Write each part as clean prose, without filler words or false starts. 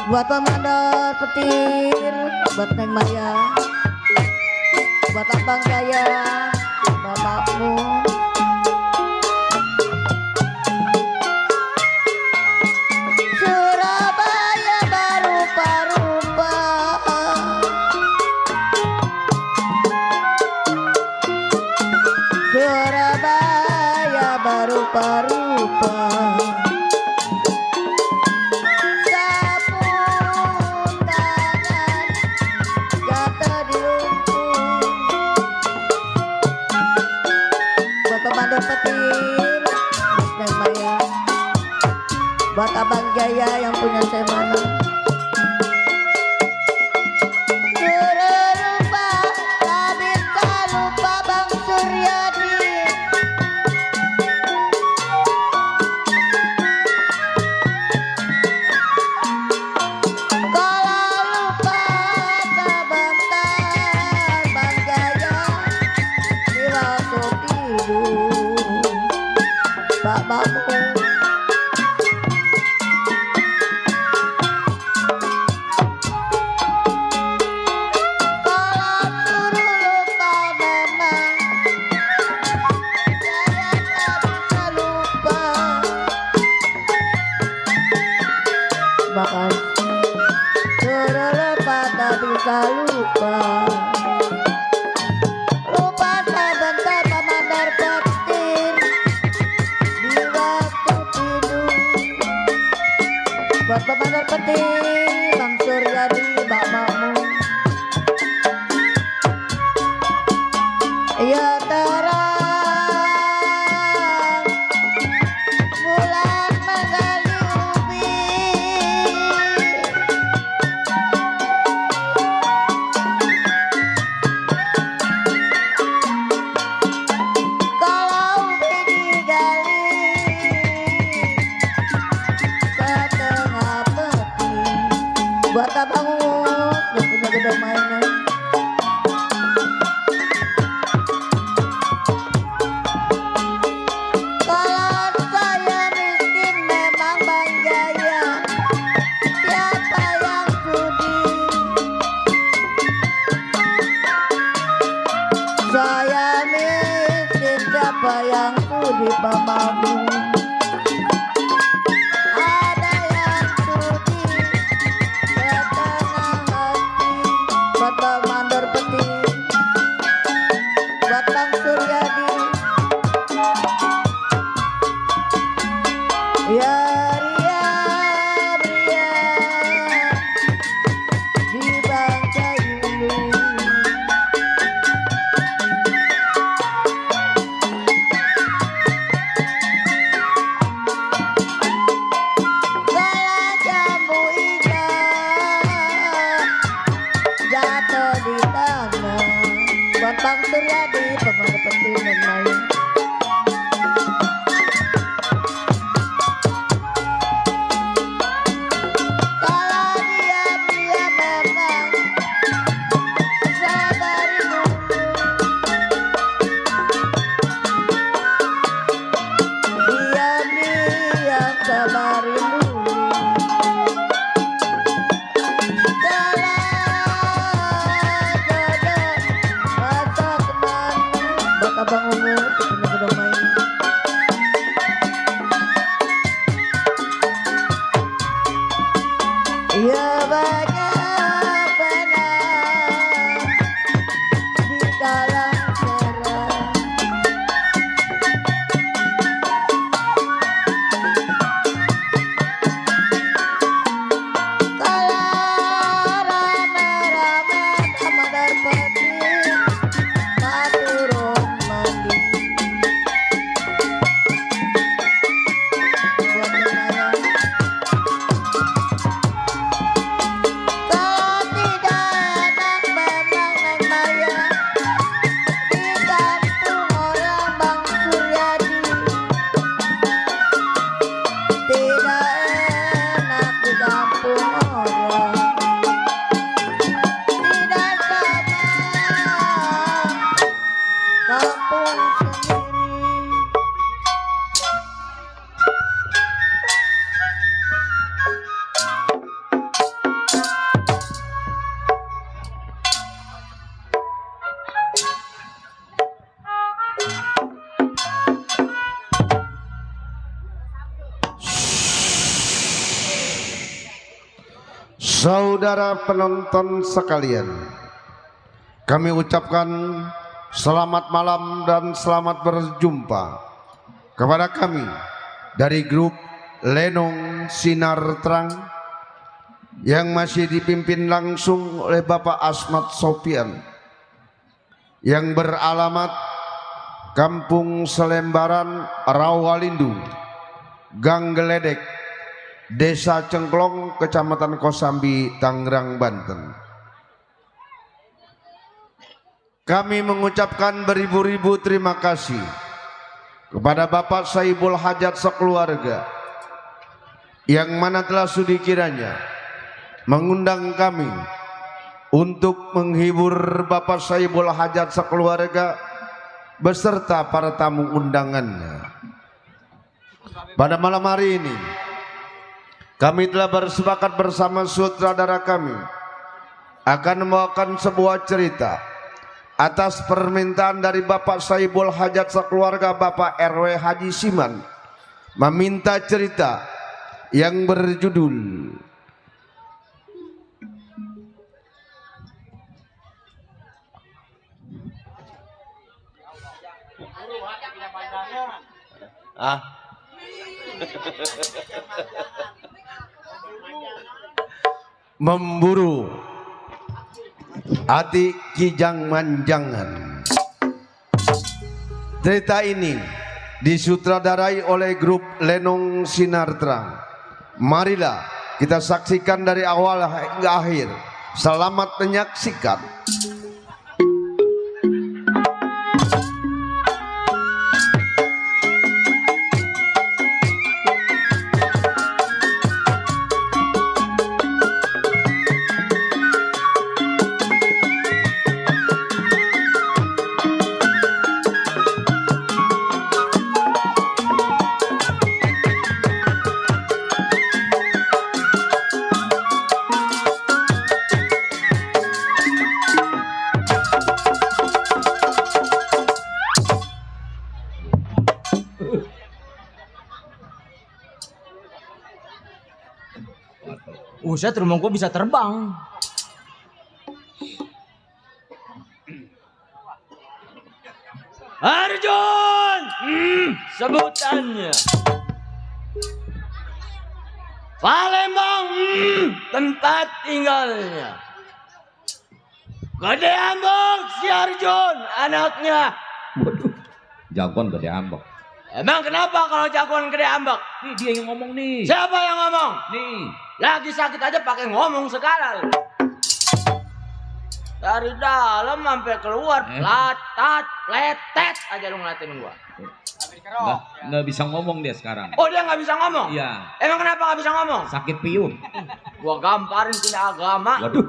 Buat Pamandor Petir, buat Neng Maya, buat Abang Jaya, bapakmu. Surabaya berupa-rupa, Surabaya berupa-rupa. Pamandor Petir, Neng Maya, buat Abang Jaya yang punya semana. Suruh lupa, tak bisa lupa Bang Suryadi. Kalau lupa sebentar Bang Jaya di waktu tidur bapakmu. Kalau suruh lupa memang saya tak bisa lupa. Bahkan suruh lupa tak bisa lupa. Lupa sebentar Pamandor Petir di waktu tidur. Buat Pamandor Petir, Bang Suryadi, bapakmu. Ya terang bulan menggali ubin, kalau ubin digali setengah peti. Buat Abang Uut yang punya gedung mainan. Kalau saya miskin memang Bang Jaya, siapa yang sudi? Saya miskin siapa yang sudi pamamu? Ada yang sudi setengah hati. Buat Pamandor Petir, buat Bang Suryadi. Ya ria bria di bangsa Yulu. Gala jambu hijau jatuh di tanah. Buat Bang Suryadi, Pamandor Petir dan Maya. Kalau dia memang sabari dulu, diam sabari dulu. Kalau jodoh masa kemana, buat Abang Umut. Saudara penonton sekalian, kami ucapkan selamat malam dan selamat berjumpa kepada kami dari grup Lenong Sinar Terang yang masih dipimpin langsung oleh Bapak Asmat Sofian yang beralamat Kampung Selembaran, Rawalindu, Gang Geledek, Desa Cengklong, Kecamatan Kosambi, Tangerang, Banten. Kami mengucapkan beribu-ribu terima kasih kepada Bapak Saibul Hajat sekeluarga yang mana telah sudi kiranya mengundang kami untuk menghibur Bapak Saibul Hajat sekeluarga beserta para tamu undangannya. Pada malam hari ini kami telah bersepakat bersama sutradara kami akan membawakan sebuah cerita atas permintaan dari Bapak Saibul Hajat sekeluarga. Bapak RW Haji Siman meminta cerita yang berjudul Memburu Hati Kijang Manjangan. Cerita ini disutradarai oleh grup Lenong Sinar Terang. Marilah kita saksikan dari awal hingga akhir. Selamat menyaksikan. Buset, rumah gua bisa terbang. Arjun, sebutannya. Palembang, tempat tinggalnya. Gede Ambok si Arjun, anaknya. Waduh, jagoan Gede Ambok. Emang kenapa kalau jagoan Gede Ambok? Nih dia yang ngomong nih. Siapa yang ngomong? Nih. Lagi sakit aja pakai ngomong segala. Dari dalam sampai keluar, latat, letet aja lu ngeliatin gua. Nggak bisa ngomong dia sekarang. Oh, dia nggak bisa ngomong? Iya. Emang kenapa nggak bisa ngomong? Sakit piung. Gua gamparin pindah agama. Waduh.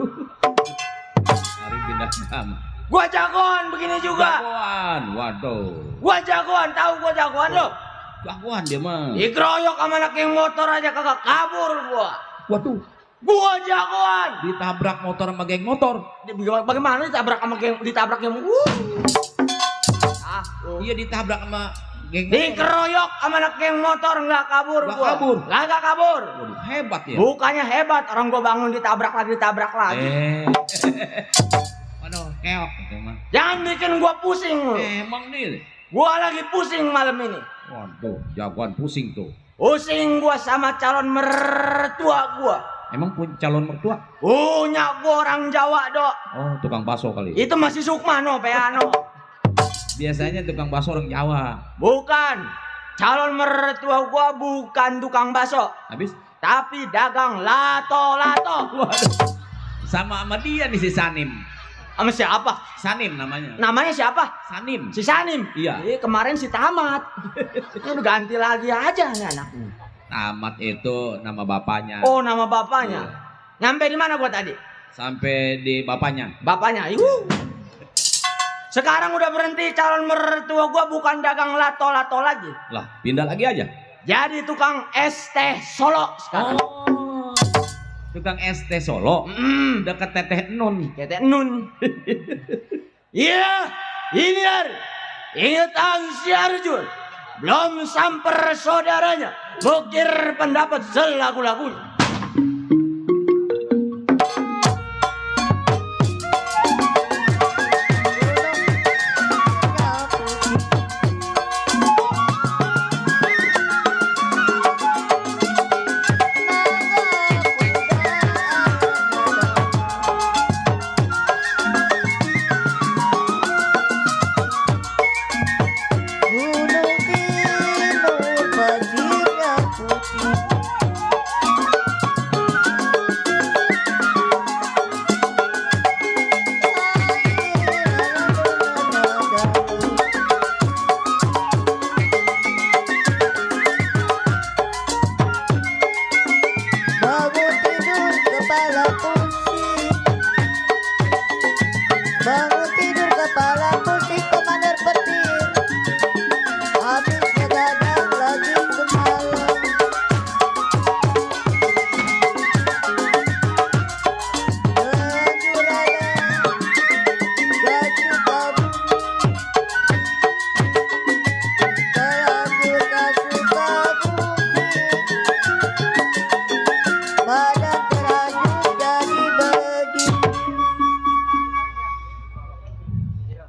Hari pindah agama. Gua jagoan begini juga. Jagoan. Waduh. Gua jagoan, tahu gua jagoan lo. Jagoan dia mah. Dikeroyok sama anak yang motor aja kagak kabur gua. Waduh. Gua jagoan. Ditabrak motor sama geng motor. Bagaimana ditabrak sama geng, ditabrak yang Iya ditabrak sama geng motor. dikeroyok sama anak geng motor nggak kabur Nggak gua. kabur. Nggak kabur. Waduh, hebat ya. Bukannya hebat, orang gua bangun ditabrak lagi. Waduh, keok itu mah. Jangan bikin gua pusing lu. Emang nih. Gua lagi pusing malam ini. Waduh, jagoan pusing tuh. Pusing gua sama calon mertua gua. Emang punya calon mertua? Punya gua orang Jawa, Dok. Oh, tukang bakso kali. Itu masih Sukmano, Peano. Biasanya tukang bakso orang Jawa. Bukan. Calon mertua gua bukan tukang bakso, Habis? tapi dagang lato-lato. Waduh. Sama dia nih si Sanim. Sama siapa? Sanim namanya. Namanya siapa? Sanim. Si Sanim. Iya. Kemarin si Tamat. Ini udah ganti lagi aja nih anak. Tamat itu nama bapaknya. Oh, nama bapaknya. Iya. Nyampe di mana gua tadi? Sampai di bapaknya. Bapaknya. Sekarang udah berhenti, calon mertua gua bukan dagang lato-lato lagi. Lah, pindah lagi aja. Jadi tukang es teh Solo sekarang. Oh. Tukang ST Solo. Dekat Teteh Nun. Teteh Nun. Iya, ini ingatan si Arjun. Belum samper saudaranya. Bukir pendapat selagu-lagunya.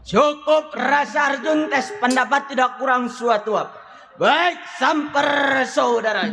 Cukup Rasa Arjun tes pendapat tidak kurang suatu apa. Baik, samper saudara.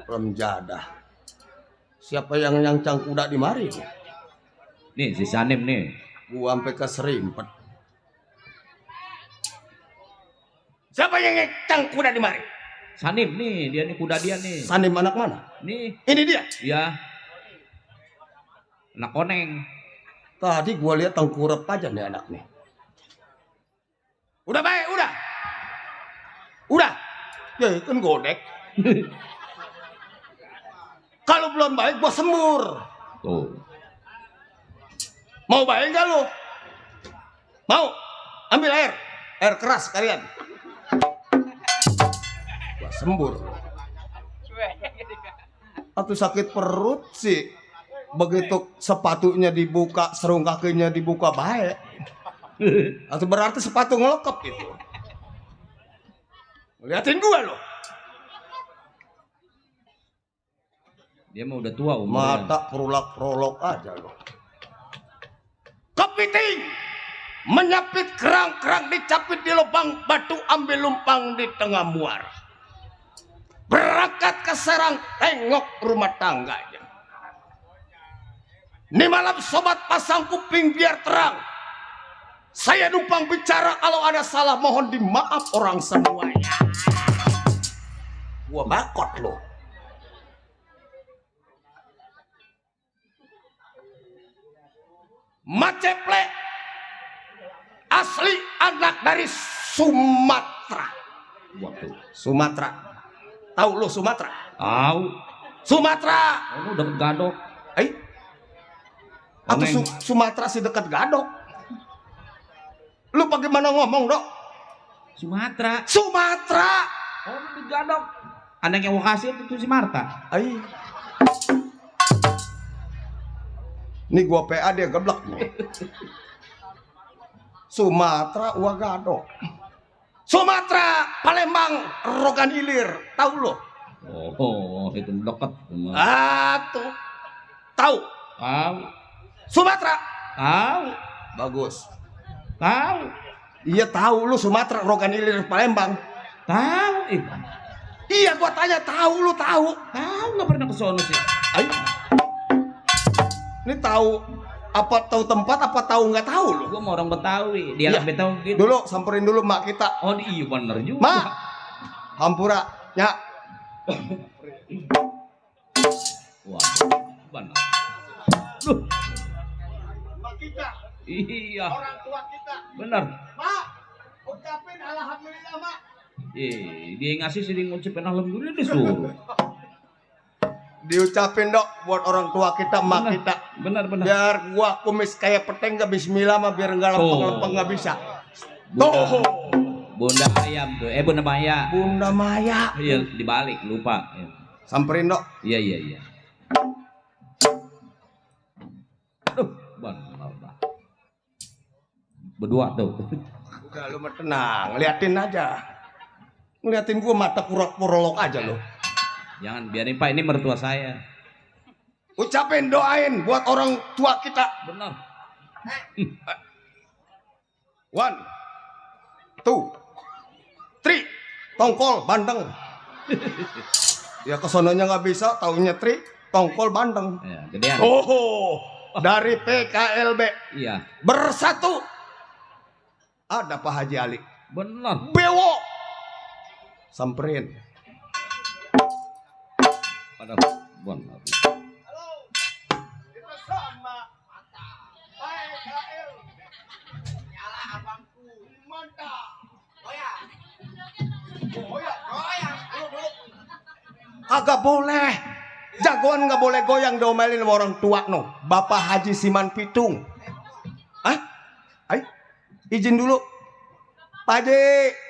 Remjadah. Siapa yang nyancang kuda di mari? Nih si Sanim nih. Gua sampai keserimpet. Siapa yang ngecang kuda di mari? Sanim nih, dia nih kuda dia nih. Sanim anak mana? Nih, Ini dia. ya. Anak koneng. Tadi gua lihat tengkurap aja nih anak nih. Udah baik, udah. Udah. Ya kan godek. Kalau belum baik gua semur. Tuh. Mau baik gak lu? Mau? Ambil air. Air keras kalian. Gua sembur. Atau sakit perut sih. Begitu sepatunya dibuka, serung kakinya dibuka baik. Atau berarti sepatu ngelekep gitu. Liatin gua loh. Dia mah udah tua umurnya. Mata perolok-perolok aja loh. Kepiting menyapit kerang-kerang dicapit di lubang batu, ambil lumpang di tengah muara. Berangkat ke Serang, tengok rumah tangganya. Ini malam sobat pasang kuping biar terang. Saya numpang bicara, kalau ada salah mohon dimaaf orang semuanya. Gua bakot loh. Maceple asli anak dari Sumatera. Waduh. Sumatera. Tahu lo Sumatera? Tahu. Sumatera. Oh, udah gadok. Atau Koneng. Sumatera sih dekat Gadok. Lu bagaimana ngomong, Dok? Sumatera. Sumatera. Oh, udah gadok. Anak yang Wakasir itu si Marta. Ai. Ini gua PA dia geblek nih. Sumatera Gadok. Sumatera, Palembang, Rogan Hilir. Tahu lo? Oh, itu deket. Tuh. Tahu. Tahu. Sumatera. Tahu. Bagus. Tahu. Iya tahu lu Sumatera Rogan Hilir Palembang. Tahu. Iya gua tanya tahu lu tahu. Tahu nggak pernah ke sono sih. Ai. Ini tahu apa tahu tempat apa tahu nggak tahu lu? Gua mau orang Betawi. Dia Iya. orang Betawi gitu. Dulu samperin dulu mak kita. Oh, iya bener juga. Mak. Hampura, ya. Wah, bener. Duh. Mak kita, Iya, orang tua kita. bener. Mak, ucapin alhamdulillah, Mak. Dia yang ngasih sering ngucapin alhamdulillah disuruh. Diucapin dok buat orang tua kita, mak kita. Bener. Biar gua kumis kayak peteng gak bismillah mah biar enggak lempeng-lempeng nggak bisa. Bunda, Bunda ayam tuh. Bunda Maya. Bunda Maya. Iya, dibalik lupa. Samperin dok. Iya. Aduh, bener. Berdua tuh. Udah lu mah tenang, liatin aja. Ngeliatin gua mata kurok-kurolok aja lo. Jangan biarin Pak, ini mertua saya. Ucapin doain buat orang tua kita. Bener. 1, 2, 3, tongkol bandeng. Ya kesononya nggak bisa, taunya 3, tongkol bandeng. Ya, gedean. Oh, dari PKLB Iya, bersatu. Ada Pak Haji Ali. bener. Bewo. Samperin. Aduh, bon. Kagak boleh. Jagoan nggak boleh goyang diomelin sama orang tua no. Bapak Haji Siman Pitung. Hah? Ay, izin dulu. Pak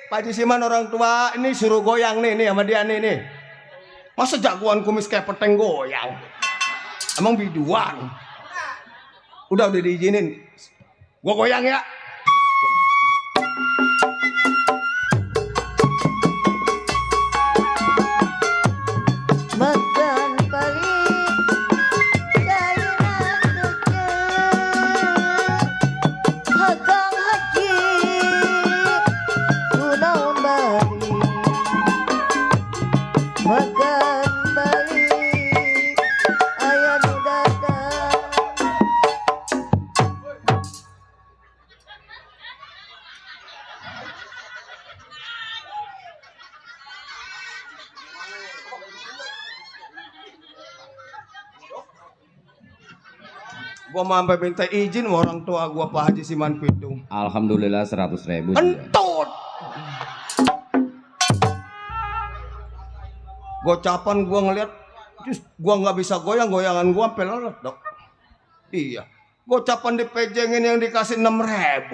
Haji Siman orang tua ini suruh goyang nih sama dia nih. Masa jagoan kumis kayak peteng goyang? Emang biduan? Udah diizinin. Gua goyang ya. Makan paling jalinan tujuh Hakang haji Kunaun bali Makan paling Ayah nu datang Gua mau sampai minta izin sama orang tua gua Pak Haji Siman Pitung. Alhamdulillah 100.000 juga. Entut. Gocapan gua ngeliat, terus gua nggak bisa goyang, goyangan gua sampai lelet dok. Iya. Gocapan dipejengin yang dikasih 6.000.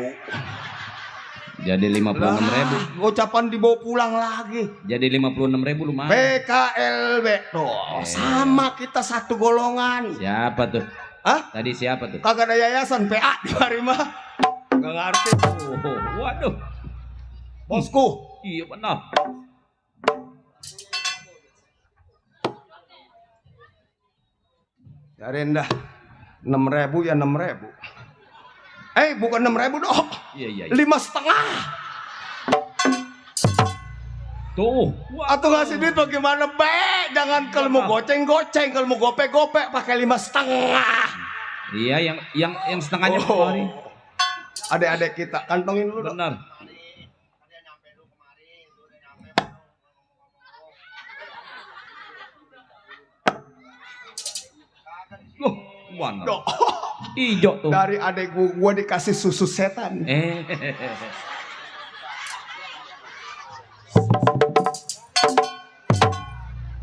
Jadi 56.000. Gocapan dibawa pulang lagi. Jadi 56.000 lumayan. PKLB tuh, sama kita satu golongan. Siapa tuh? Hah? Tadi siapa tuh? Kagak ada yayasan PA di mah. Gak ngerti. Oh, waduh. Bosku. Iya benar. Cariin dah 6.000 ya 6.000. Bukan 6.000 dong. Iya. 5,5. Tuh. Atau ngasih duit bagaimana be? Jangan kalau mau goceng, kalau mau gope pakai 5,5. Iya, yang setengahnya Oh. kemarin. Adik-adik kita kantongin dulu. Dok. Benar. Loh, mana? Dok. Ijo tuh. Dari adik gua dikasih susu setan.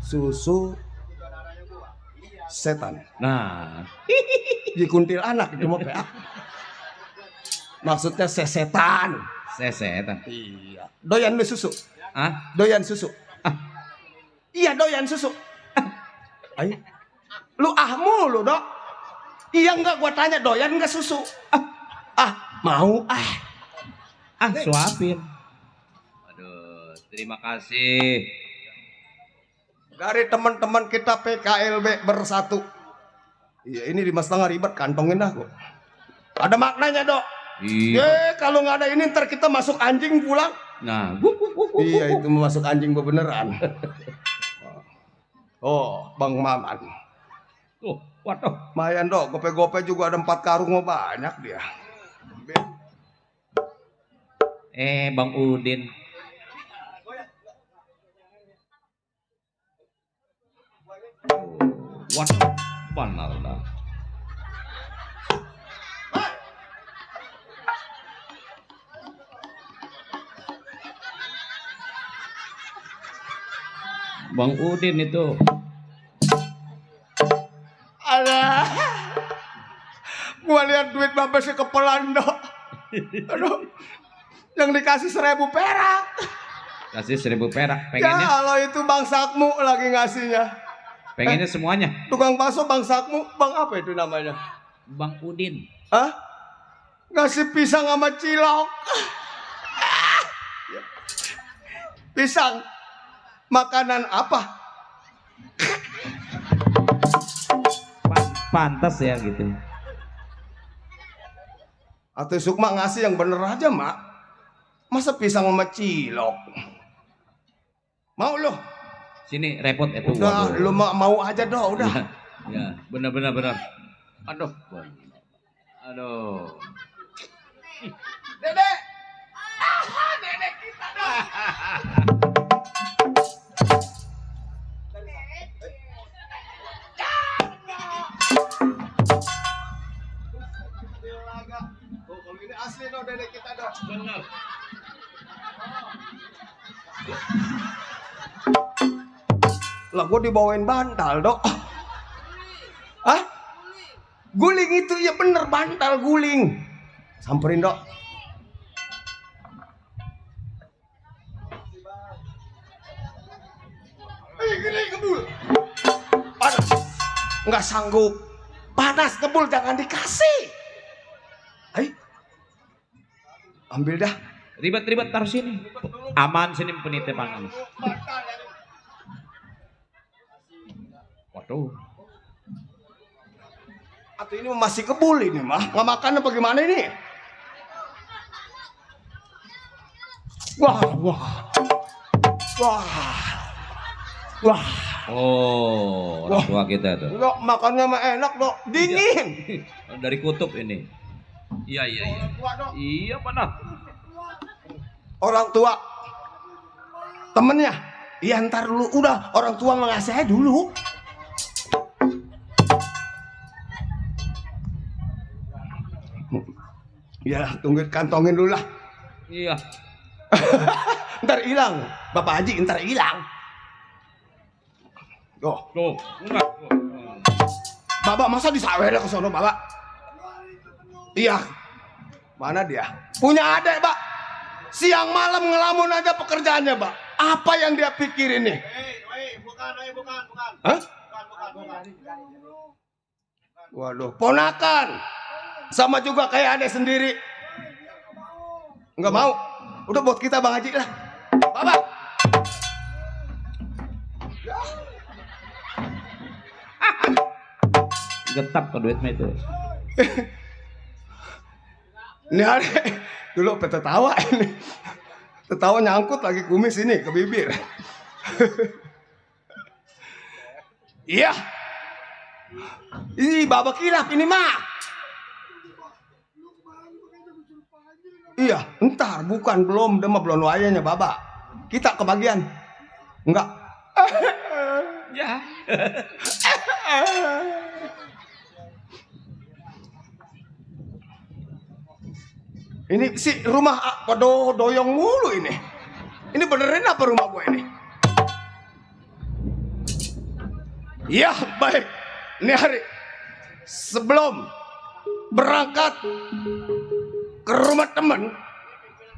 Susu setan. Nah, Di kuntil anak itu mah PA. Maksudnya sesetan. sesetan. Iya. Doyan lu susu? Ah, Doyan susu? Iya doyan susu. Ayo. Lu mulu dok. Iya enggak gua tanya doyan enggak susu? Mau suapin. Aduh, terima kasih. Dari teman-teman kita PKLB bersatu. Iya ini 5,5 ribet kantongin dah gua. Ada maknanya dok. Iya. Kalau nggak ada ini ntar kita masuk anjing pulang. Nah, Iya itu masuk anjing beneran. Oh Bang Maman. tuh, waduh. Mayan dok, gope-gope juga ada 4 karung mau banyak dia. Bang Udin. Waduh, benar dah. Bang Udin itu. Alah, gua lihat duit bapak si kepelan dok. Aduh, yang dikasih 1.000 perak. Kasih 1.000 perak. Ya Pengennya, kalau itu Bang Sakmu lagi ngasihnya. pengennya semuanya. Tukang bakso Bang Sakmu, Bang apa itu namanya? Bang Udin. Hah? Ngasih pisang sama cilok. Pisang. Makanan apa? Pantas ya gitu. Atau Sukma ngasih yang bener aja mak. Masa pisang sama cilok? Mau lo? Sini repot itu. Udah, lu mau aja doh, udah. Ya, benar. Aduh. Aduh. Dedek. Dedek kita dong. no dedek kita dong. Bener. Lah gua dibawain bantal, Dok. Hah? Guling itu ya bener bantal guling. Samperin, Dok. Gini kebul. Panas. Enggak sanggup. Panas kebul jangan dikasih. Ayo. Ambil dah. Ribet-ribet taruh sini. Aman sini penitipan. Waduh. Atau ini masih kebul ini mah. Nggak makan apa gimana ini? Wah, wah. Wah. Wah. Oh, orang tua kita tuh. Dok, makannya mah enak, Dok. Dingin. Dari kutub ini. Iya. Iya, panas. Orang tua. Temennya. Iya, ntar dulu. Udah, orang tua mengasih saya dulu. Iya, tunggu kantongin dulu lah. Iya. Ntar hilang. Bapak Haji, ntar hilang. Tuh, enggak. Bapak masa disawer ke sono, Bapak? Iya. Mana dia? Punya adek, Pak. Siang malam ngelamun aja pekerjaannya, Pak. Apa yang dia pikirin nih? Bukan. Hah? Bukan. Waduh, ponakan. Sama juga kayak adek sendiri. Enggak mau. Udah buat kita Bang Haji lah. Bapak. Getap ke duitnya itu. Ini hari dulu tertawa ini. Tertawa nyangkut lagi kumis ini ke bibir. Iya. Ini babak kilap ini mah. Iya, entar bukan belum demam belum wayanya Baba. Kita kebagian. Enggak. Ya. Ini si rumah pada doyong mulu ini. Ini benerin apa rumah gue ini? Iya, baik. Ini hari sebelum berangkat ke rumah temen,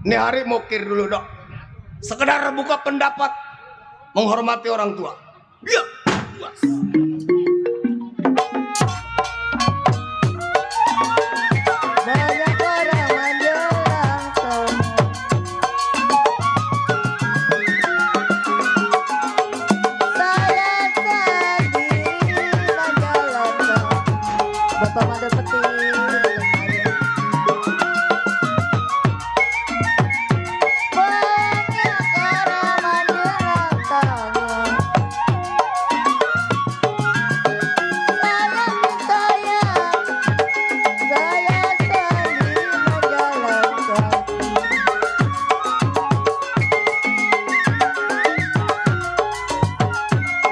ini hari mukir dulu, Dok. Sekedar buka pendapat, menghormati orang tua. Iya. Banyak orang menjelang temu. Saya sendiri menjalankan Bapak Mandor Petir. Banyak orang menjelang temu.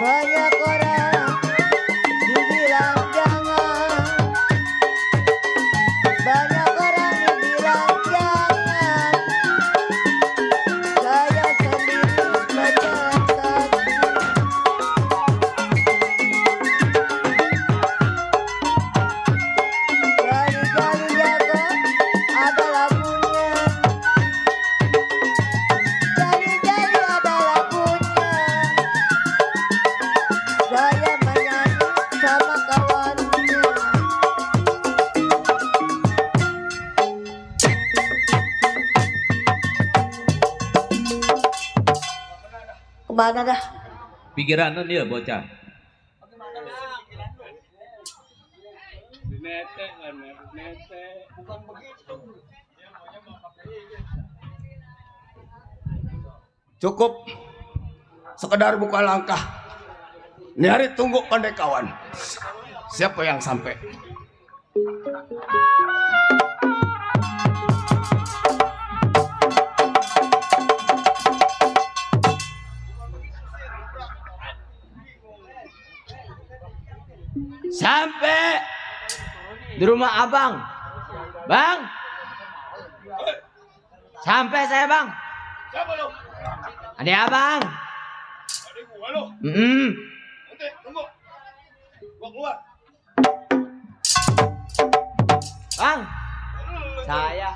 Banyak orang dibilang jangan. Banyak orang dibilang jangan. Saya sendiri berjalan kaki. Jari-jari jago ada lagunya. Jari-jari ada lagunya. Saya menyanyi sama kawannya. Kemana dah? Pikiran dia bocah. Cukup sekedar buka langkah. Ini hari tunggu pandai kawan. Siapa yang sampai? Sampai di rumah abang. Bang, Sampai saya bang. Siapa lo? Ada abang. Adik gua lo. Nanti tunggu. Gua keluar. Bang. Saya.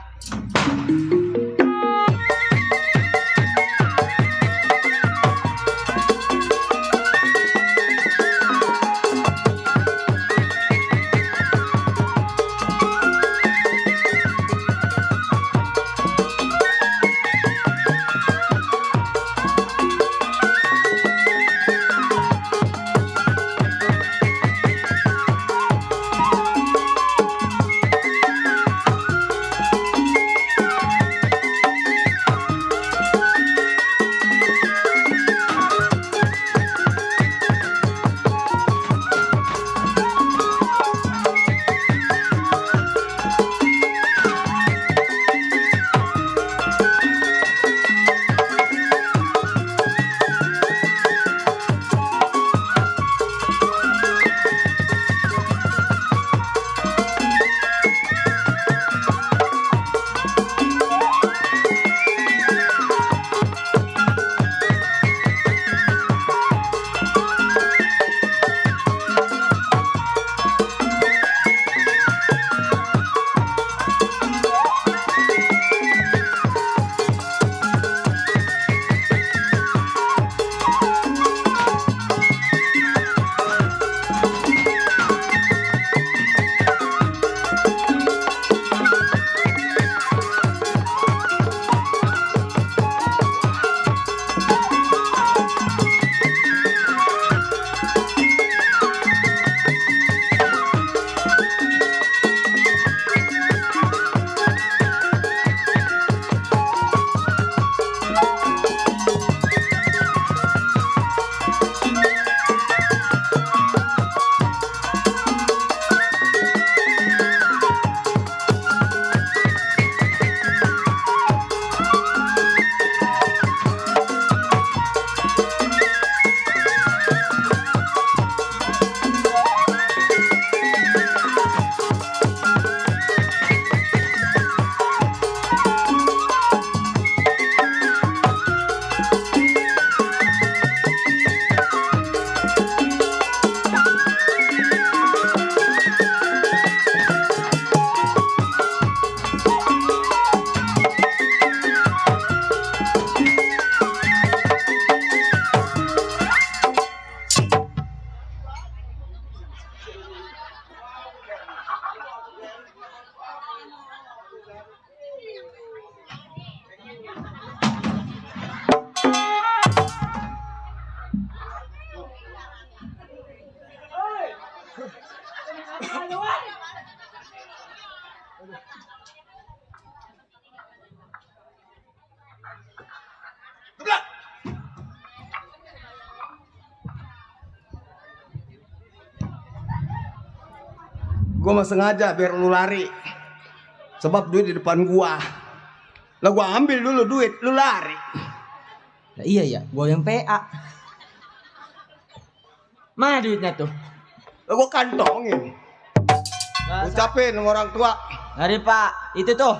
Gua mah sengaja biar lu lari. Sebab duit di depan gua. Lah gua ambil dulu duit, lu lari. Nah, iya ya, gua yang PA. Mana duitnya tuh? Lah gua kantongin. Ucapin sama orang tua. Dari Pak, itu tuh.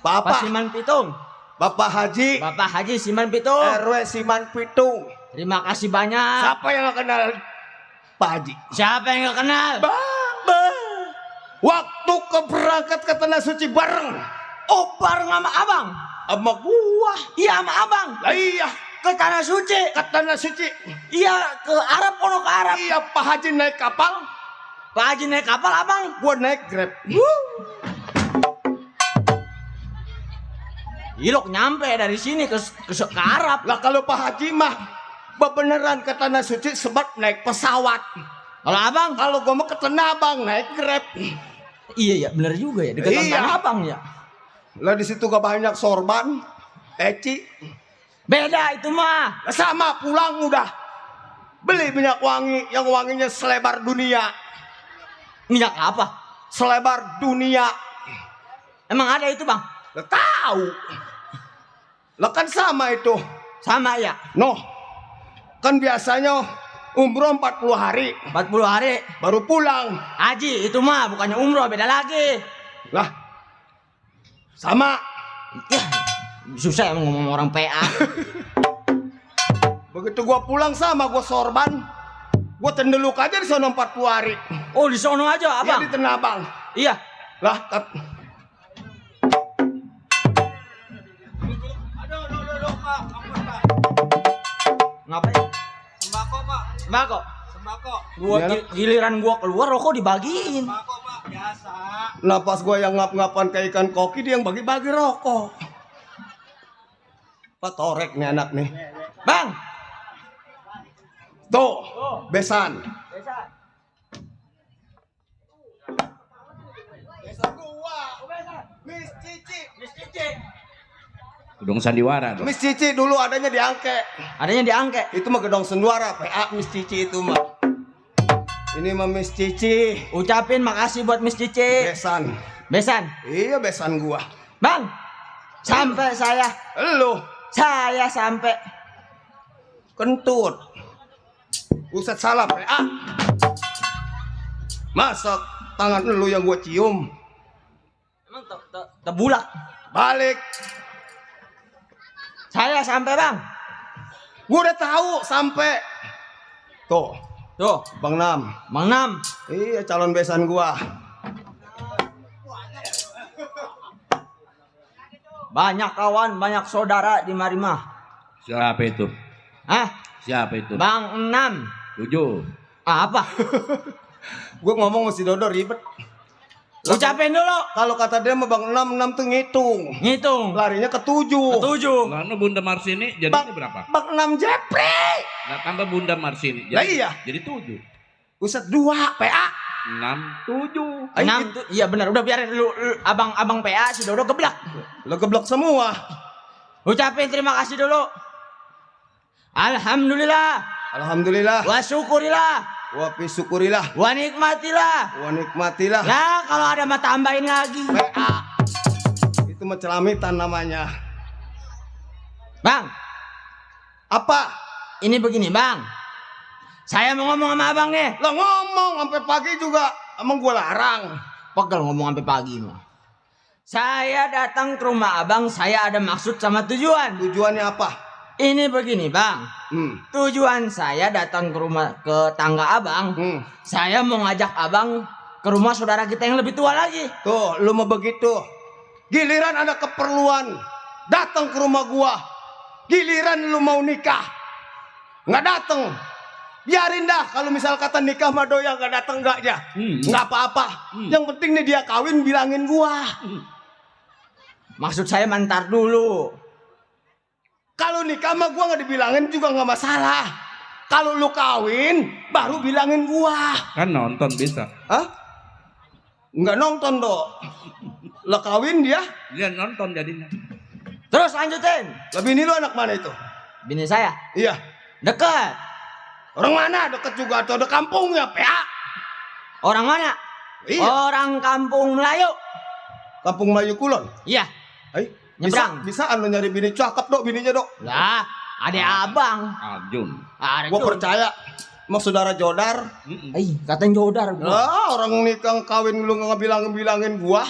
Pak Bapak, Siman Pitung. Bapak Haji, Bapak Haji Siman Pitung. RW Siman Pitung. Terima kasih banyak. Siapa yang gak kenal Pak Haji? Siapa yang gak kenal? Waktu keberangkat ke Tanah Suci bareng Oh, bareng sama abang. sama gua. Iya, sama abang. Lah iya, Ke Tanah Suci. ke Tanah Suci. Iya, ke Arab, ono ke Arab. Iya, Pak Haji naik kapal, Pak Haji naik kapal, abang. gua naik Grab. Ilok nyampe dari sini ke Arab. Lah kalau Pak Haji mah beneran ke Tanah Suci sebab naik pesawat. Kalau abang, Kalau gua mah ke Tanah Abang naik Grab. iya ya, bener juga ya, dekat Iya. Tanah Abang ya. Lah di situ gak banyak sorban, eci. Beda itu mah. Lah sama pulang udah beli minyak wangi yang wanginya selebar dunia. Minyak apa? Selebar dunia. Emang ada itu bang? Lah tahu. Lah kan sama itu. Sama ya? Noh. Kan biasanya umroh 40 hari 40 hari. baru pulang. Haji itu mah bukannya umroh, beda lagi. Lah sama. Ya, Susah emang ngomong orang PA. Begitu gua pulang sama gua sorban, gua tendeluk aja di sana 40 hari. Oh di sono aja Ya abang. di Tanah Abang. Iya. Lah, Ngapain? Sembako pak, Sembako. sembako. Giliran gua keluar rokok dibagiin. Sembako pak, biasa. napas gua yang ngap-ngapan kayak ikan koki, dia yang bagi-bagi rokok. Pak torek nih anak nih. Bang. Tuh, besan. Besan gua. Miss Cici. Gedung sandiwara dong. Miss Cici dulu adanya di Angke. Adanya di Angke. Itu mah gedong senduara, PA Miss Cici itu mah. Ini mah Miss Cici. Ucapin makasih buat Miss Cici. Besan. Besan. Iya besan gua. Bang. Sampai saya sampai Kentut. Buset salah PA. Masa tangan lu yang gua cium. emang tebulak. Balik. Saya sampai bang. Gua udah tahu sampai. Tuh, Tuh, Bang Nam. Bang Nam. Iya calon besan gua. Banyak kawan, banyak saudara di Marimah. Siapa itu? Hah? Siapa itu? Bang Enam. 7. Apa? Gua ngomong mesti Dodo ribet. Ucapin dulu. Kalau kata dia mah Bang Enam tuh ngitung. Ngitung. Larinya ke 7. Ketujuh. Lalu Bunda Marsini jadinya berapa? Bang Enam Jepri. Nah, tambah Bunda Marsini. Lah iya. Jadi 7. Buset 2 PA. 6, 7. Enam tuh. Iya benar. Udah biarin lu abang PA si Dodo geblak. Lo geblok semua. Ucapin terima kasih dulu. Alhamdulillah. Alhamdulillah. Wa syukurilah. Wa syukurilah. Wa nikmatilah. Wa nikmatilah. Nah kalau ada mah tambahin lagi. PA. Itu mah celamitan namanya. Bang. Apa? Ini begini bang. Saya mau ngomong sama abang nih. Lo ngomong sampai pagi juga emang gua larang. Pegel ngomong sampai pagi mah. Saya datang ke rumah abang, saya ada maksud sama tujuan. Tujuannya apa? Ini begini bang. Tujuan saya datang ke tangga abang. Saya mau ngajak abang ke rumah saudara kita yang lebih tua lagi. Tuh, lu mau begitu. Giliran ada keperluan datang ke rumah gua. Giliran lu mau nikah nggak datang. Biarin dah kalau misal kata nikah mah doya nggak datang nggak aja. Nggak apa-apa. Yang penting nih dia kawin bilangin gua. Maksud saya mantar dulu. Kalau nikah mah gua nggak dibilangin juga nggak masalah. Kalau lu kawin baru bilangin gua. Kan nonton bisa. Hah? Nggak nonton dong. Lah kawin dia. Dia nonton jadinya. Terus lanjutin. Lebih ini lu anak mana itu? Bini saya Iya. dekat. Orang mana? Deket juga atau ada kampungnya, PA? Orang mana? Iya. Orang kampung Melayu. Kampung Melayu Kulon. Iya. Nyebrang. Bisa anu nyari bini cakep dok, bininya dok. Lah, adek abang. Aljun. Gua percaya. Mau saudara Jodar. Katanya Jodar. Lah, orang nikah kawin lu nggak bilangin gua.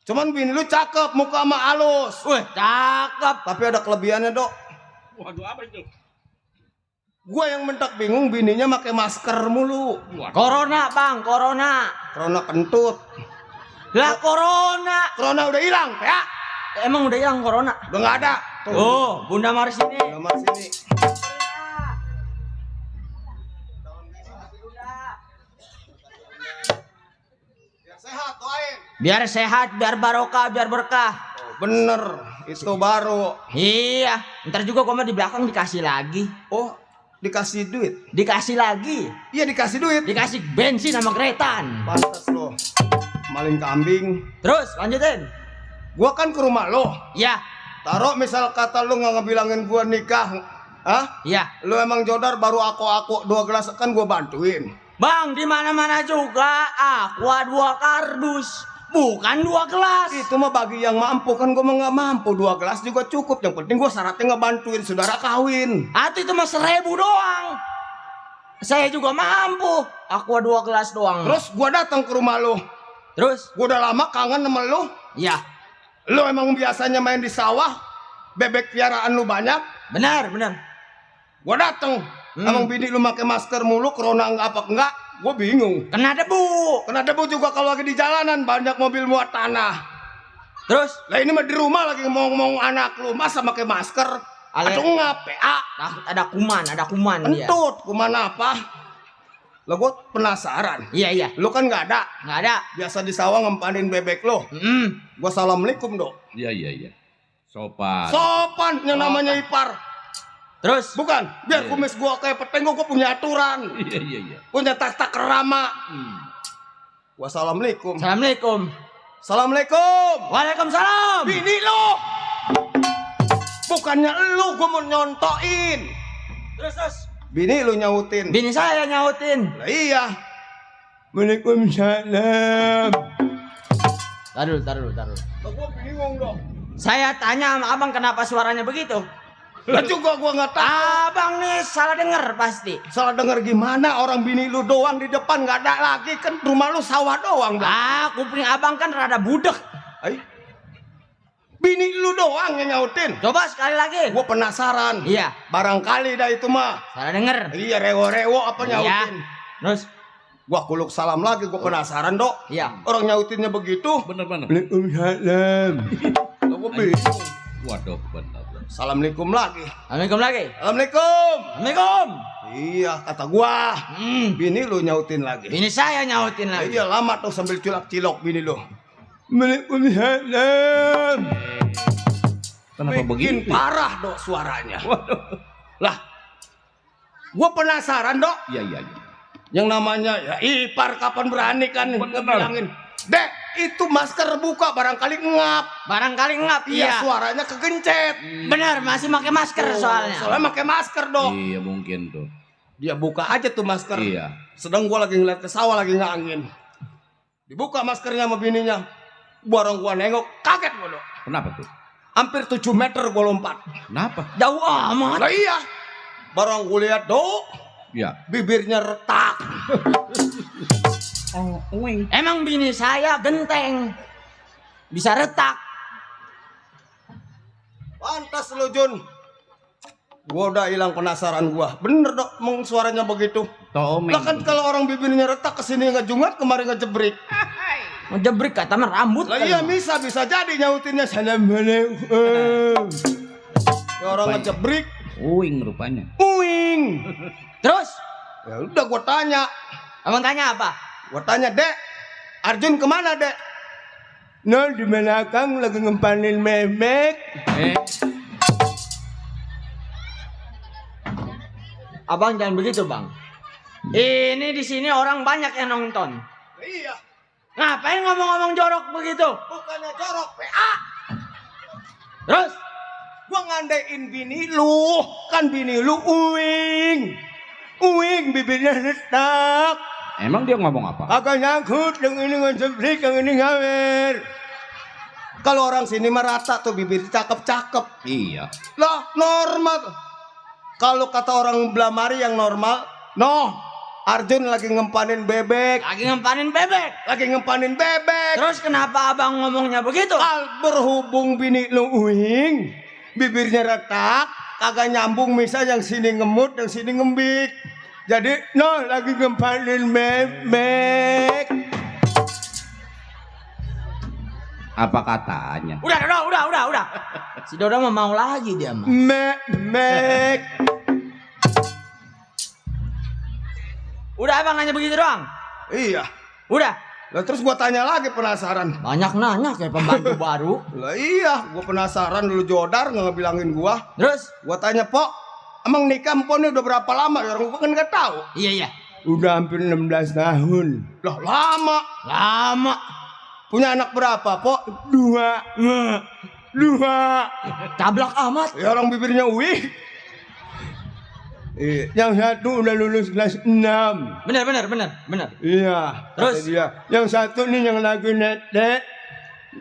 Cuman bini lu cakep, muka sama halus. Wih, cakep. Tapi ada kelebihannya dok. Waduh, apa itu? Gua yang mentak bingung bininya pakai masker mulu. Corona bang, corona. Corona kentut. Lah corona. Corona udah hilang, PA. Emang udah hilang corona? Udah nggak ada. Oh, Bunda Marsini. Nomor sini. Biar sehat, doain. Biar sehat, biar barokah, biar berkah. Bener, itu baru. Iya, ntar juga gua mah di belakang dikasih lagi. Oh, dikasih duit. Dikasih lagi. Iya dikasih duit. Dikasih bensin sama keretan. Pantas lo. Maling kambing. Terus lanjutin. Gua kan ke rumah lo. Iya. Taruh misal kata lu nggak ngebilangin gua nikah. Hah? Iya. Lu emang Jodar baru aku 2 gelas kan gua bantuin. Bang, di mana-mana juga aqua 2 kardus, bukan 2 gelas. Itu mah bagi yang mampu kan gua mah nggak mampu 2 gelas juga cukup. Yang penting gua syaratnya ngebantuin saudara kawin. Atau itu mah 1000 doang. Saya juga mampu. Aqua 2 gelas doang. Terus gua datang ke rumah lo. Terus? Gua udah lama kangen sama lo. Iya. Lu emang biasanya main di sawah, bebek piaraan lu banyak. Benar, benar. Gua dateng, emang bini lu pakai masker mulu, corona enggak apa enggak? Gua bingung. Kena debu. Kena debu juga kalau lagi di jalanan, banyak mobil muat tanah. Terus Lah ini mah di rumah lagi ngomong anak lu, masa pakai masker? Ale- Aduh ngap, PA. takut ada kuman dia. Entut, kuman apa? Lah gua penasaran. Iya, iya. Lu kan nggak ada. Nggak ada. Biasa di sawah ngempanin bebek lo. Gua assalamualaikum dok. Iya, iya, iya. Sopan. Sopan yang namanya ipar. Terus Bukan, biar kumis gua kayak peteng, gua punya aturan. Iya, iya, iya. Punya tata kerama. Gua assalamualaikum. Assalamualaikum. Assalamualaikum. Waalaikumsalam. Bini lu. Bukannya lu, gua mau nyontoin. Terus. Bini lu nyautin. Bini saya nyautin. Lah iya. Waalaikumsalam. Taruh. Lah gua bingung dong. Saya tanya sama abang kenapa suaranya begitu. Lah juga gua nggak tahu. Abang nih salah denger pasti. Salah denger gimana, orang bini lu doang di depan nggak ada lagi, kan rumah lu sawah doang. Kuping abang kan rada budek. Ay. Bini lu doang yang nyautin. Coba sekali lagi. Gua penasaran. Iya. Barangkali dah itu mah. Salah denger. Iya, rewo-rewo apa nyautin. Iya. Terus. Gua kuluk salam lagi, gua penasaran dok. Iya. Orang nyautinnya begitu. Bener-bener. Waalaikumsalam. Lah gua bingung. Waduh, bener. Assalamualaikum lagi. Assalamualaikum lagi. Assalamualaikum. Assalamualaikum. Iya, kata gua. Bini lu nyautin lagi. Ini saya nyautin lagi. Iya, lama tuh sambil cilok-cilok bini lu. Waalaikumsalam. Kenapa Bikin begitu? parah dok suaranya. Lah, gua penasaran dok. Iya, iya, iya. Yang namanya ya ipar kapan berani kan ngebilangin. Dek, itu masker buka barangkali ngap. Barangkali ngap. Iya, Iya. suaranya kegencet. Benar, masih pakai masker soalnya. Soalnya pakai masker dok. Iya, mungkin tuh. Dia buka aja tuh masker. Iya. Sedang gua lagi ngeliat ke sawah lagi ngangin. Dibuka maskernya sama bininya. Barang gua nengok, kaget gua dok. Kenapa tuh? Hampir 7 meter gua lompat. Kenapa? Jauh amat. Lah iya. Barang gua lihat dok, Ya. bibirnya retak. Emang bini saya genteng. Bisa retak. Pantas lu Jun. Gua udah hilang penasaran gua. Bener dok, emang suaranya begitu. Tomeng. Lah kan kalau orang bibirnya retak kesini ngejungat, kemarin ngejebrik. Ngejebrik kata mah rambut. Lah kan. iya bisa jadi nyautinnya assalamualaikum. Ya orang ngejebrik, Uing rupanya. uing. Terus, Ya udah gua tanya. abang tanya apa? Gua tanya, Dek, Arjun kemana, Dek? Nah, di belakang lagi ngempanin memek. Abang jangan begitu, Bang. Ini di sini orang banyak yang nonton. Iya, Ngapain ngomong-ngomong jorok begitu? bukannya jorok, PA. Terus, Gua ngandein bini lu, kan bini lu uing. Uing bibirnya retak. Emang dia ngomong apa? Agak nyangkut, yang ini ngejebrik, yang ini ngawer. Kalau orang sini mah rata tuh bibir cakep-cakep. Iya. Lah normal. Kalau kata orang Blamari yang normal, Arjun lagi ngempanin bebek. lagi ngempanin bebek. Lagi ngempanin bebek. Terus kenapa abang ngomongnya begitu? Berhubung bini lu uing, bibirnya retak, kagak nyambung, misal yang sini ngemut, yang sini ngembik. Jadi, lagi ngempanin bebek. Apa katanya? Udah. Si Dodo mau lagi dia mah. Mek. Udah abang nanya begitu doang. Iya. Udah. Lah terus gua tanya lagi penasaran. Banyak nanya kayak pembantu baru. Lah iya, gua penasaran dulu Jodar nggak ngebilangin gua. Terus? Gua tanya, "Pok, emang nikah emponnya udah berapa lama?" Ya orang gua kan nggak tahu. Iya. Udah hampir 16 tahun. Lah lama. Lama. Punya anak berapa, Pok? 2. 2. Cablak amat. Ya orang bibirnya uih. Yang satu udah lulus kelas 6. Bener. Iya. Terus? Kata dia. Yang satu nih yang lagi netek.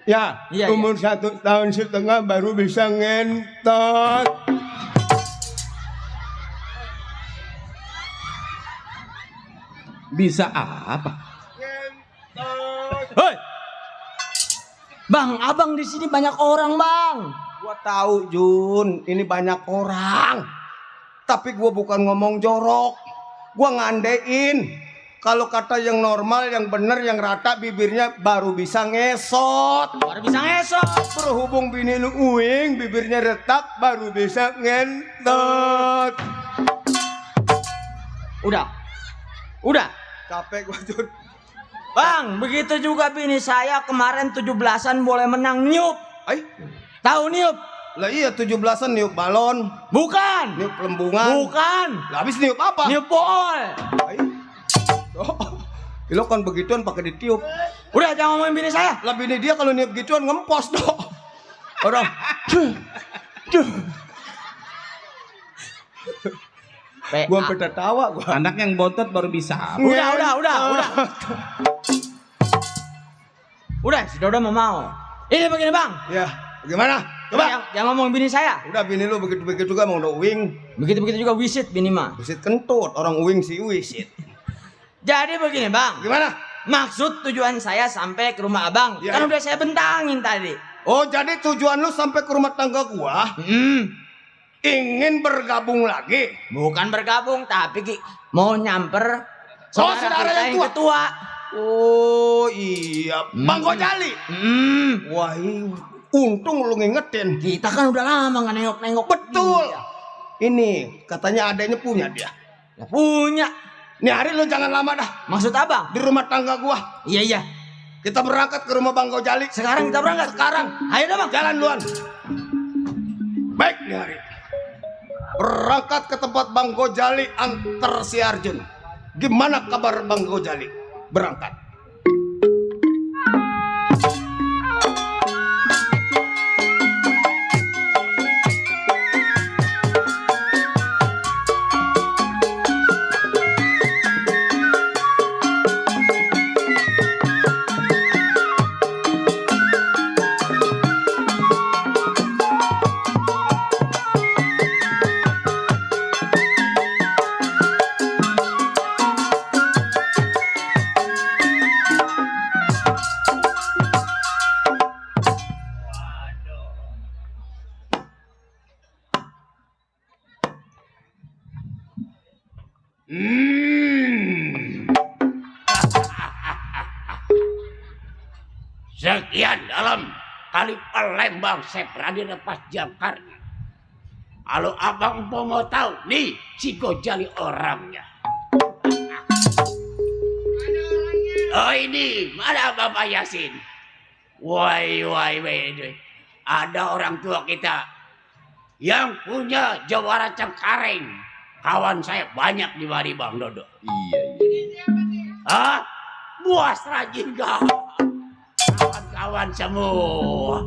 Ya, Iya, umur 1,5 tahun baru bisa ngentot. Bisa apa? Ngentot. Hoi. Bang, abang di sini banyak orang, Bang. Gua tahu Jun, ini banyak orang. Tapi gua bukan ngomong jorok. Gua ngandein. Kalau kata yang normal, yang bener, yang rata bibirnya baru bisa ngesot. Baru bisa ngesot. Berhubung bini lu uing, bibirnya retak baru bisa ngentot. Udah. Capek gua Jun. Bang, begitu juga bini saya kemarin 17-an boleh menang niup. Tahu niup? Lah iya 17-an niup balon, Bukan. niup lembungan. Bukan. Lah habis niup apa? Niup pool. Lo kan begituan pakai ditiup. Udah jangan ngomongin bini saya. Lah bini dia kalau niup gituan ngempos dong. Orang. Gua beda tawa gua. Anak yang bontot baru bisa. Udah. Udah, si Dodo mau. Ini begini, Bang. Ya, gimana? Coba. Jangan ngomongin bini saya. Udah bini lu begitu-begitu juga mau udah uing. Begitu juga wisit bini mah. Wisit kentut, orang uing si wisit. Jadi begini, Bang. Gimana? Maksud tujuan saya sampai ke rumah Abang. Ya. Kan udah saya bentangin tadi. Oh, jadi tujuan lu sampai ke rumah tangga gua ingin bergabung lagi. Bukan bergabung, tapi mau nyamper saudara kita yang ketua. Oh iya, Bang Gojali. Wah, untung lu ngingetin. Kita kan udah lama nggak nengok-nengok. Betul. Iya. Ini katanya adanya punya dia. Ya, punya. Nih hari lu jangan lama dah Maksud Abang? di rumah tangga gua. Iya. Kita berangkat ke rumah Bang Gojali. Sekarang kita berangkat. Sekarang. Ayo dah, Bang. Jalan duluan. Baik nih hari. Berangkat ke tempat Bang Gojali antar si Arjun. Gimana kabar Bang Gojali? Berangkat. Sekian dalam kali Palembang saya berani lepas jangkarnya. Kalau abang mau tahu, nih si Gojali orangnya. Oh ini, mana Bapak Yasin? Woi. Ada orang tua kita yang punya jawara Cengkareng. Kawan saya banyak di mari Bang Dodo. Iya. Hah? Buas rajin gak? Kawan-kawan semua.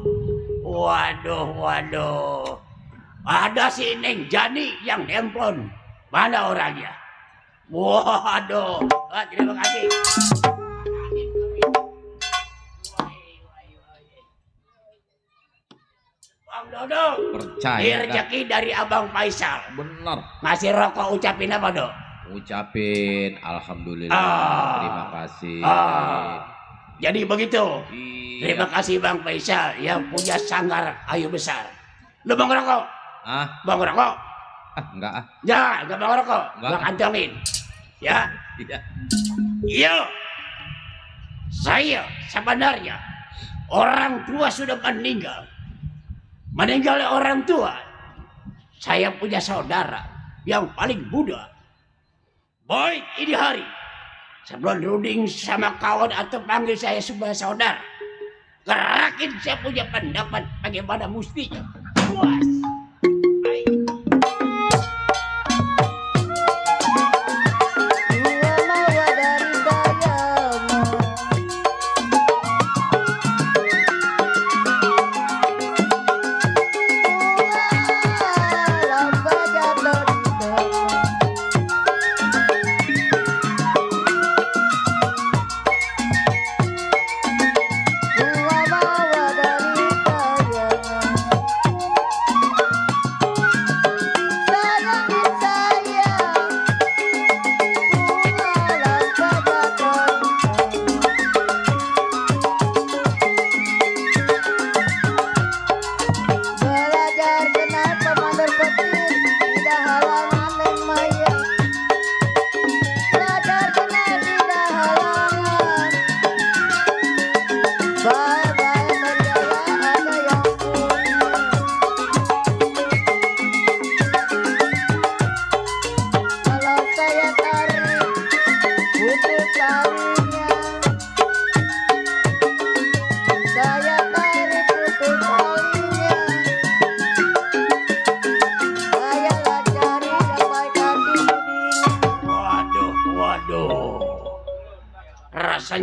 Waduh. Ada si Neng Jani yang nemplon. Mana orangnya? Waduh. Terima kasih. Bang Dodo. Percaya. Ini rezeki dari Abang Faisal. Bener. Ngasih rokok ucapin apa, Dok? Ucapin alhamdulillah. Terima kasih. Jadi begitu. Iya. Terima kasih Bang Faisal yang punya sanggar kayu besar. Lu bang rokok? Bang rokok? Enggak ah. Ya, enggak bang rokok. Enggak. Bang kantongin. Ya. Iya. Iya. Saya sebenarnya orang tua sudah meninggal. Meninggal orang tua. Saya punya saudara yang paling muda. Boy, ini hari. Sebelum runding sama kawan atau panggil saya sebagai saudara. Gerakin saya punya pendapat bagaimana mustinya. Puas.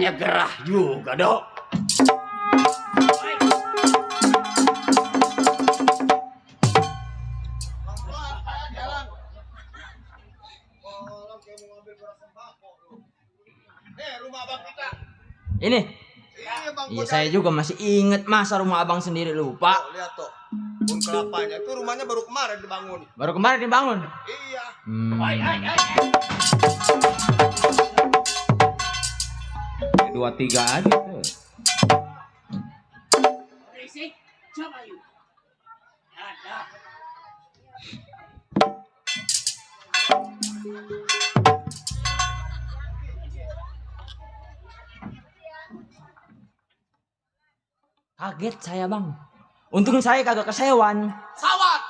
Kelihatannya gerah juga, Dok. Rumah abang kita. Ini. Iya bang. Iya, saya juga masih inget, masa rumah abang sendiri lupa. Oh, lihat tuh. Pun kelapanya itu rumahnya baru kemarin dibangun. Baru kemarin dibangun. Iya. Hai. 2-3 aja tuh. Berisik. Coba yuk. Ada. Kaget saya bang. Untung saya kagak kesewan. Sawan.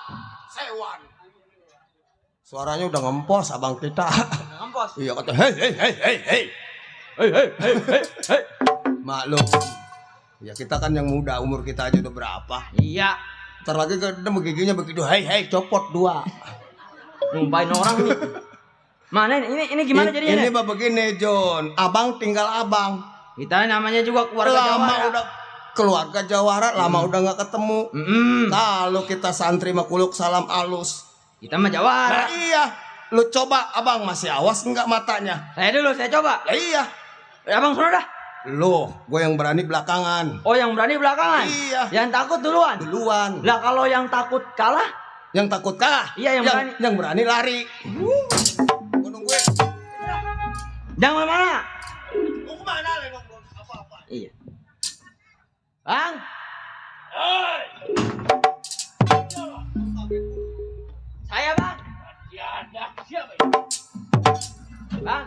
Sewan. Suaranya udah ngempos abang kita. Ngampos. Iya kata hei. Maklum. Ya kita kan yang muda, umur kita aja udah berapa. Iya. Ntar lagi kita giginya begitu hei copot 2. Ngumpain orang nih. Mana ini gimana jadinya? Ini bah begini John. Abang tinggal abang. Kita namanya juga keluarga Lama Jawara. udah keluarga Jawara, lama udah nggak ketemu. Kalau kita santri makuluk salam alus. Kita mah Jawara. Nah, iya. Lu coba abang masih awas enggak matanya? Saya dulu, saya coba. Ya iya. Abang suruh dah. Lu, gue yang berani belakangan. Oh, yang berani belakangan. Iya. Yang takut duluan. Duluan. Lah kalau yang takut kalah, Yang takut kalah. Iya, yang berani. Yang berani lari. Gue nungguin. jangan mana? Mau kemana le nongkrong? Apa-apa. Iya. Bang. Saya bang. Ada siapa? Bang.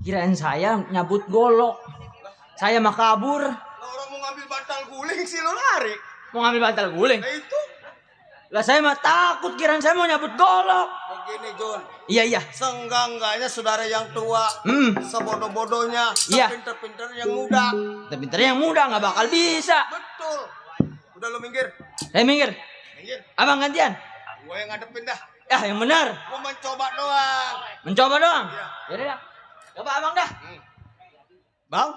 Kirain saya nyabut golok. Saya mah kabur. Lah orang mau ngambil bantal guling sih lo lari. Mau ngambil bantal guling. Nah itu. Lah saya mah takut, kirain saya mau nyabut golok. Begini John. Iya. Seenggak-enggaknya saudara yang tua. Sebodoh-bodohnya. Iya. Sepinter-pinter yang muda. Tapi pinter yang muda nggak bakal bisa. Betul. Udah lo minggir. Saya minggir. Minggir. Abang gantian. Gue yang ngadepin dah. Ya yang benar. Gue mencoba doang. Mencoba doang. Iya. Yaudah dah. Coba abang dah. Bang.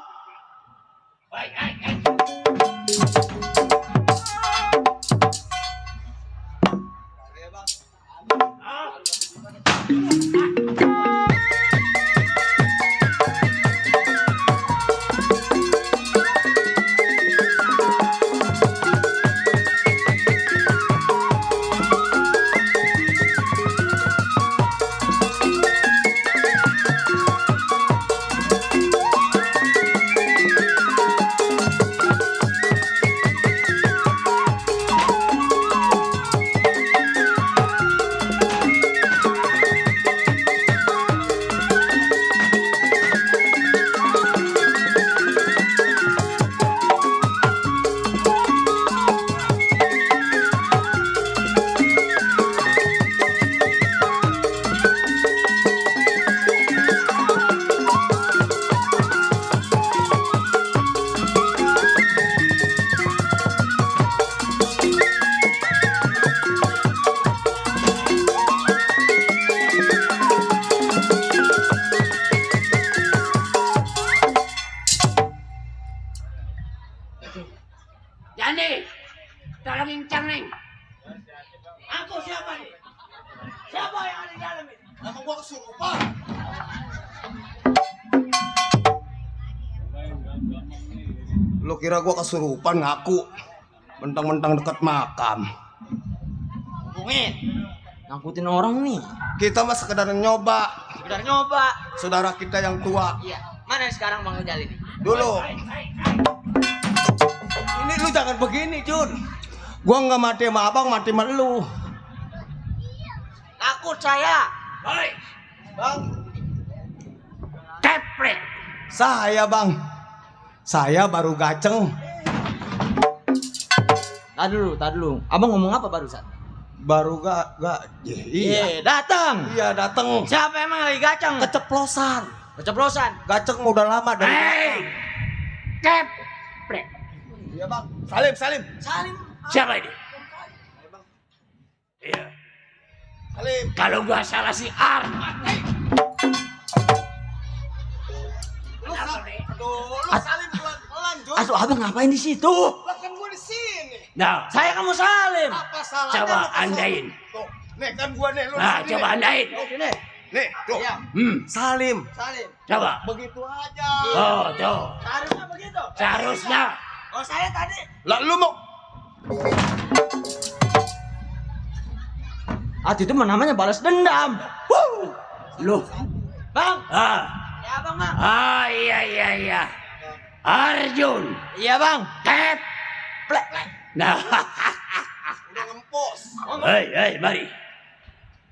Apa yang ada di dalam ini? Emang gua kesurupan. Lu kira gua kesurupan ngaku? Mentang-mentang dekat makam. Ngomongin. Ngangkutin orang nih. Kita mah sekedar nyoba. Udah nyoba. Saudara kita yang tua. Iya. Mana sekarang Bang Rijal ini? Dulu. Ini lu jangan begini, Jun. Gua nggak mati sama abang, mati sama lu. Takut saya. Hei, Bang, kepret. saya bang. Saya baru gaceng. Tadi dulu. Abang ngomong apa barusan? Baru gak. Iya. Datang. Iya dateng. Siapa emang lagi gacang? Keceplosan. Keceplosan. Gaceng udah lama dari. Hei, kepret. Iya bang. Salim. Salim. Siapa ini? Iya. Salim. Kalau gua salah si Ar. Aduh, lu salim pelan-pelan, Jun. Aduh, abang ngapain di situ? Lah kan gua di sini. Nah, Saya kamu salim. Apa salahnya? coba lu kesel? andain. Tuh, nih kan gua nih, lu di Nah, sini coba nih. andain. Sini. Nih, tuh. Iya. Salim. Salim. Coba. Begitu aja. Oh, tuh. Harusnya begitu. Seharusnya. Oh, saya tadi. Lah lu mau Itu mah namanya balas dendam. Lu. Bang. Ah. Ya, Bang, Bang. Ah, iya. Arjun. Iya, Bang. Kep. Plek. Nah, udah ngempos. hei, mari.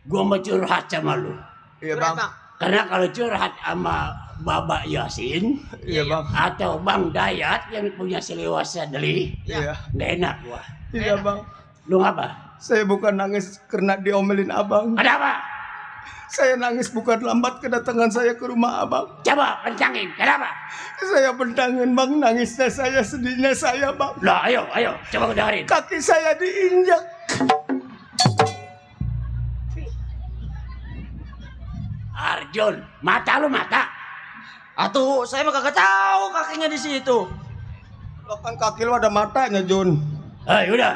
Gua mau curhat sama lu. Iya Bang. Karena kalau curhat sama Babak Yasin Iya bang. atau Bang Dayat yang punya seliwasa deli, Iya. nggak enak gua. Iya bang. Lu ngapa? Saya bukan nangis karena diomelin abang. Ada apa? Saya nangis bukan lambat kedatangan saya ke rumah abang. Coba pencangin. Kenapa? Saya bentangin bang, nangisnya saya, sedihnya saya bang. Lah, ayo, coba kedengerin. Kaki saya diinjak. Arjun, mata lu mata. Atuh, saya mah kagak tahu kakinya di situ. Lo kan kaki lo ada matanya Jun. Udah.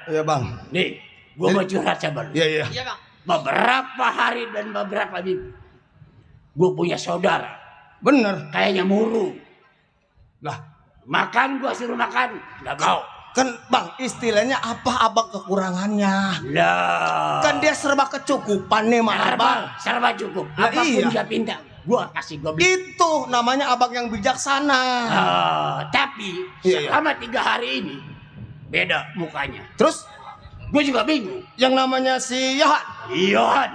Iya bang. Nih, gua mau curhat sama lu. Iya. Iya, Bang. Beberapa hari dan beberapa minggu, gua punya saudara. Bener. Kayaknya murung. Lah Makan gua suruh makan, nggak mau. kan bang istilahnya apa abang kekurangannya? Lah. Kan dia serba kecukupan nih mah abang. Serba cukup. Lah, Apapun iya. dia pinta, gua kasih gua beli. Itu namanya abang yang bijaksana. Tapi Iya. selama 3 hari ini beda mukanya. Terus Gue juga bingung. yang namanya si Yohan. Iyon,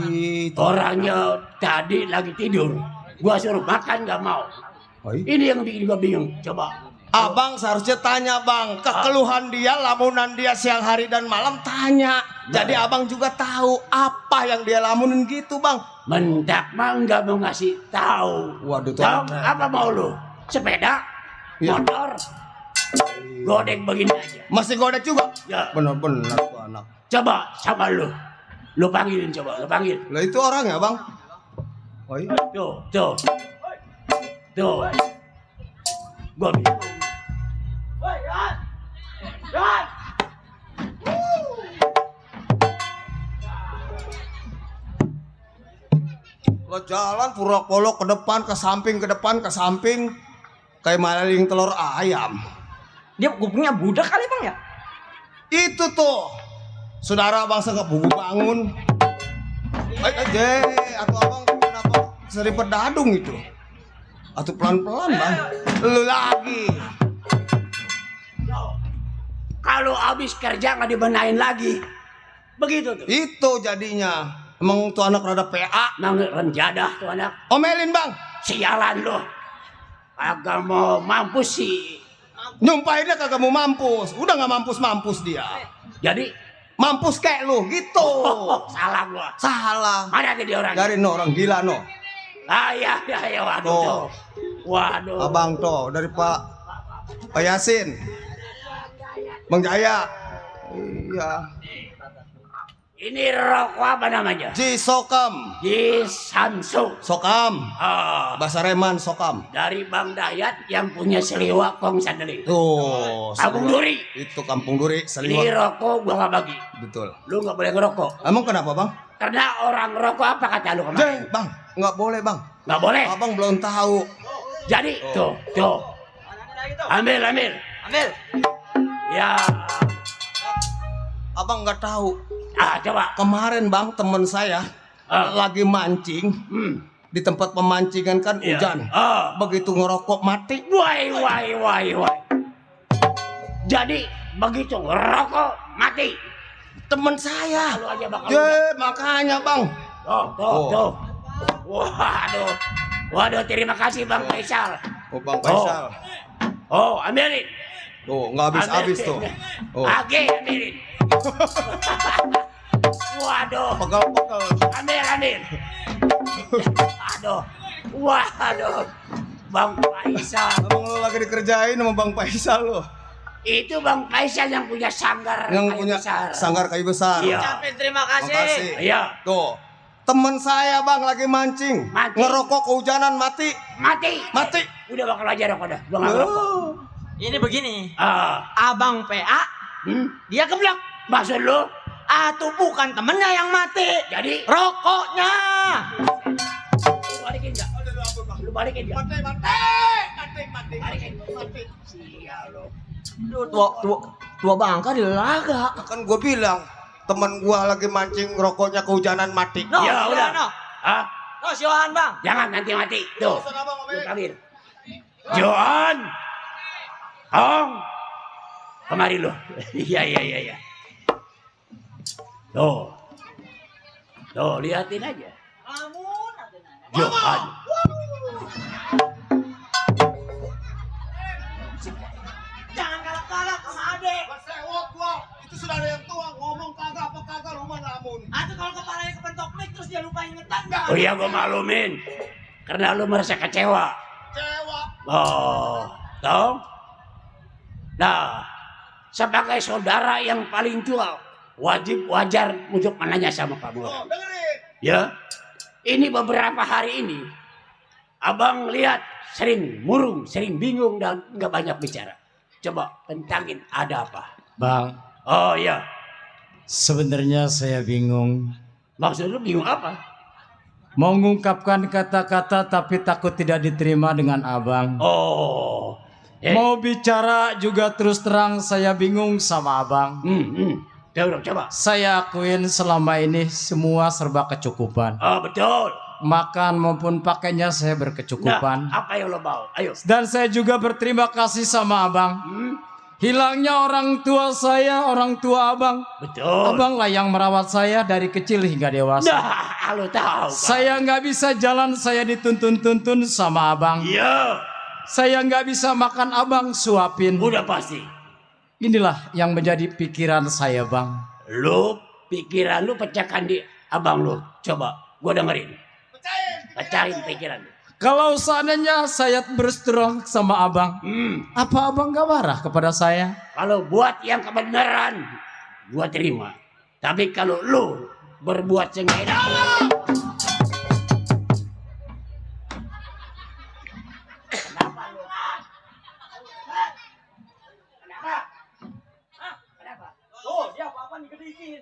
Itu. orangnya tadi lagi tidur. Gua suruh makan nggak mau. Ini yang bikin gua bingung. Coba. Abang seharusnya tanya bang, kekeluhan dia, lamunan dia siang hari dan malam tanya. Jadi abang juga tahu apa yang dia lamunin gitu bang. Mendak mah nggak mau ngasih tahu. Waduh, tuh Tahu anak. apa mau lu? Sepeda, Iya. motor, godek begini aja. Masih godek juga. Ya, Bener-bener tuh anak. coba sama lu. Lu panggilin coba, lu panggil. Lah itu orang ya bang? Oh iya. Tuh. Gua bingung. Lo jalan pura-pura ke depan, ke samping, kayak maling telur ayam. Dia kupingnya budak kali bang ya? Itu tuh, saudara bang nggak bubu bangun. Aja, atau abang kenapa seripet dadung itu? Atau pelan-pelan bang? Lu lagi. Kalau habis kerja nggak dibenahin lagi. Begitu tuh. Itu jadinya. Emang tuh anak rada PA. Mang renjadah tuh anak. Omelin bang. Sialan lo. Agak mau mampus sih. Nyumpahinnya kagak mau mampus. Udah nggak mampus dia. Jadi Mampus kayak lu gitu. salah gua. Salah. Mana tadi orang? Dari no orang gila no. Iya, waduh Tuh. tuh. Waduh. Abang tuh dari Pak Yasin. Bang Jaya. Iya. Ini rokok apa namanya? Ji Sokam. Ji Samsu. Sokam. Ah, Bahasa Reman Sokam. dari Bang Dayat yang punya Seliwa Kong Sandeli. Tuh. Kampung Seliwak. Duri. Itu Kampung Duri, Ini Seliwak. rokok gua nggak bagi. Betul. Lu nggak boleh ngerokok. Emang kenapa, Bang? Karena orang rokok apa kata lu kemarin? Bang, nggak boleh, Bang. Nggak boleh. Abang belum tahu. Jadi tuh. Ambil. Ambil. Ya. Abang nggak tahu. Coba. Kemarin, Bang, temen saya lagi mancing. Di tempat pemancingan kan Iya. hujan. Begitu ngerokok mati. Wai. Jadi begitu ngerokok mati. Temen saya. Lu aja bakal. Makanya, Bang. Tuh. Waduh, terima kasih Bang Faisal. Oh, Bang Faisal. Oh, ambilin. Tuh, nggak habis-habis tuh. Oh. Age, ambilin. Waduh, Pegal-pegal. ambil. Waduh. Bang Faisal. Abang lo lagi dikerjain sama Bang Faisal lo. Itu Bang Faisal yang punya sanggar Yang kayu punya besar. sanggar kayu besar. Iya. Ucapin terima kasih. Makasih. Iya. Tuh. Temen saya, Bang, lagi mancing. Mati. Ngerokok kehujanan mati. Mati. Udah bakal aja rokok dah. Gua nggak ngerokok. Ini begini. Ah. Abang PA, dia keblok. Maksud lu? Atau bukan temennya yang mati. Jadi Rokoknya. lu balikin nggak? Mati. Sial lu. Tua bangka di laga. Kan gue bilang, temen gue lagi mancing ngerokoknya kehujanan mati. No, Ya udah. no. Ah, No, Johan, Bang. jangan nanti mati. Tuh. Lu kabir. Johan. Ong. Kemari lu. Iya. Tuh, liatin aja. Johan. Jangan galak-galak sama adek. Sewot gua. Itu sudah ada yang tua ngomong kagak apa kagak rumah lamun. Atau kalau kepalanya kepentok mic terus dia lupa ingetan. Oh iya, gua maklumin. Karena lu merasa kecewa. Cewa. Oh, tahu? Nah, sebagai saudara yang paling tua, wajar untuk menanya sama kamu. Dengerin. Ya, ini beberapa hari ini, abang lihat sering murung, sering bingung dan nggak banyak bicara. Coba tentangin ada apa? Bang, Oh iya, sebenarnya saya bingung. maksud lu bingung apa? Mau mengungkapkan kata-kata tapi takut tidak diterima dengan abang. Oh, Mau bicara juga terus terang saya bingung sama abang. Coba. Saya akuin selama ini semua serba kecukupan. Oh betul. Makan maupun pakainya saya berkecukupan. Nah, apa yang lo mau? Ayo. Dan saya juga berterima kasih sama abang. Hilangnya orang tua saya, orang tua abang. Betul. Abang lah yang merawat saya dari kecil hingga dewasa. Nah, lo tahu. Kan? Saya nggak bisa jalan, saya dituntun-tuntun sama abang. Iya. Saya nggak bisa makan, abang suapin. Udah pasti. Inilah yang menjadi pikiran saya, bang. Lu pikiran lu pecahkan di abang lu. Coba, gua dengerin. Pecahin pikiran lu. Kalau seandainya saya berseterang sama abang, apa abang gak marah kepada saya? Kalau buat yang kebenaran, gua terima. Tapi kalau lu berbuat seenak, kenapa lu? Kenapa? Oh, dia apa-apa nih gedikin.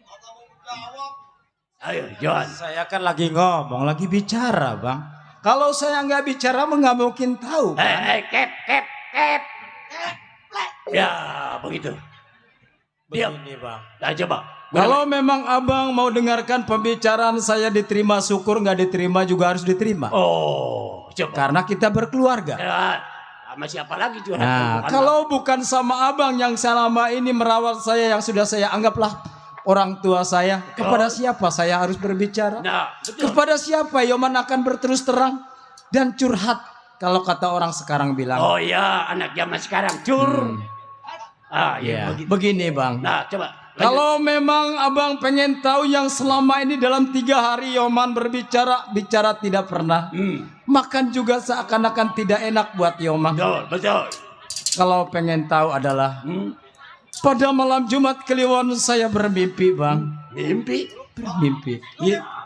Ayo, John. Saya kan lagi ngomong, lagi bicara, bang. Kalau saya nggak bicara, nggak mungkin tahu. Kep. Ya, begitu. Begini, bang. Nah, coba. Kalau memang abang mau dengarkan pembicaraan saya diterima, syukur, nggak diterima juga harus diterima. Oh, coba. Karena kita berkeluarga. Ya, sama siapa lagi curhat? Nah, Bukan kalau bukan sama abang yang selama ini merawat saya, yang sudah saya anggaplah orang tua saya, kepada siapa saya harus berbicara? Nah, betul. Kepada siapa Yoman akan berterus terang dan curhat? Kalau kata orang sekarang bilang. Oh ya, anak zaman sekarang Ah, Ya, begitu. begini bang. Nah, coba. lanjut. Kalau memang abang pengen tahu yang selama ini dalam 3 hari Yoman bicara tidak pernah. Makan juga seakan-akan tidak enak buat Yoman. Betul. Kalau pengen tahu adalah pada malam Jumat Kliwon saya bermimpi bang. Mimpi? Bermimpi.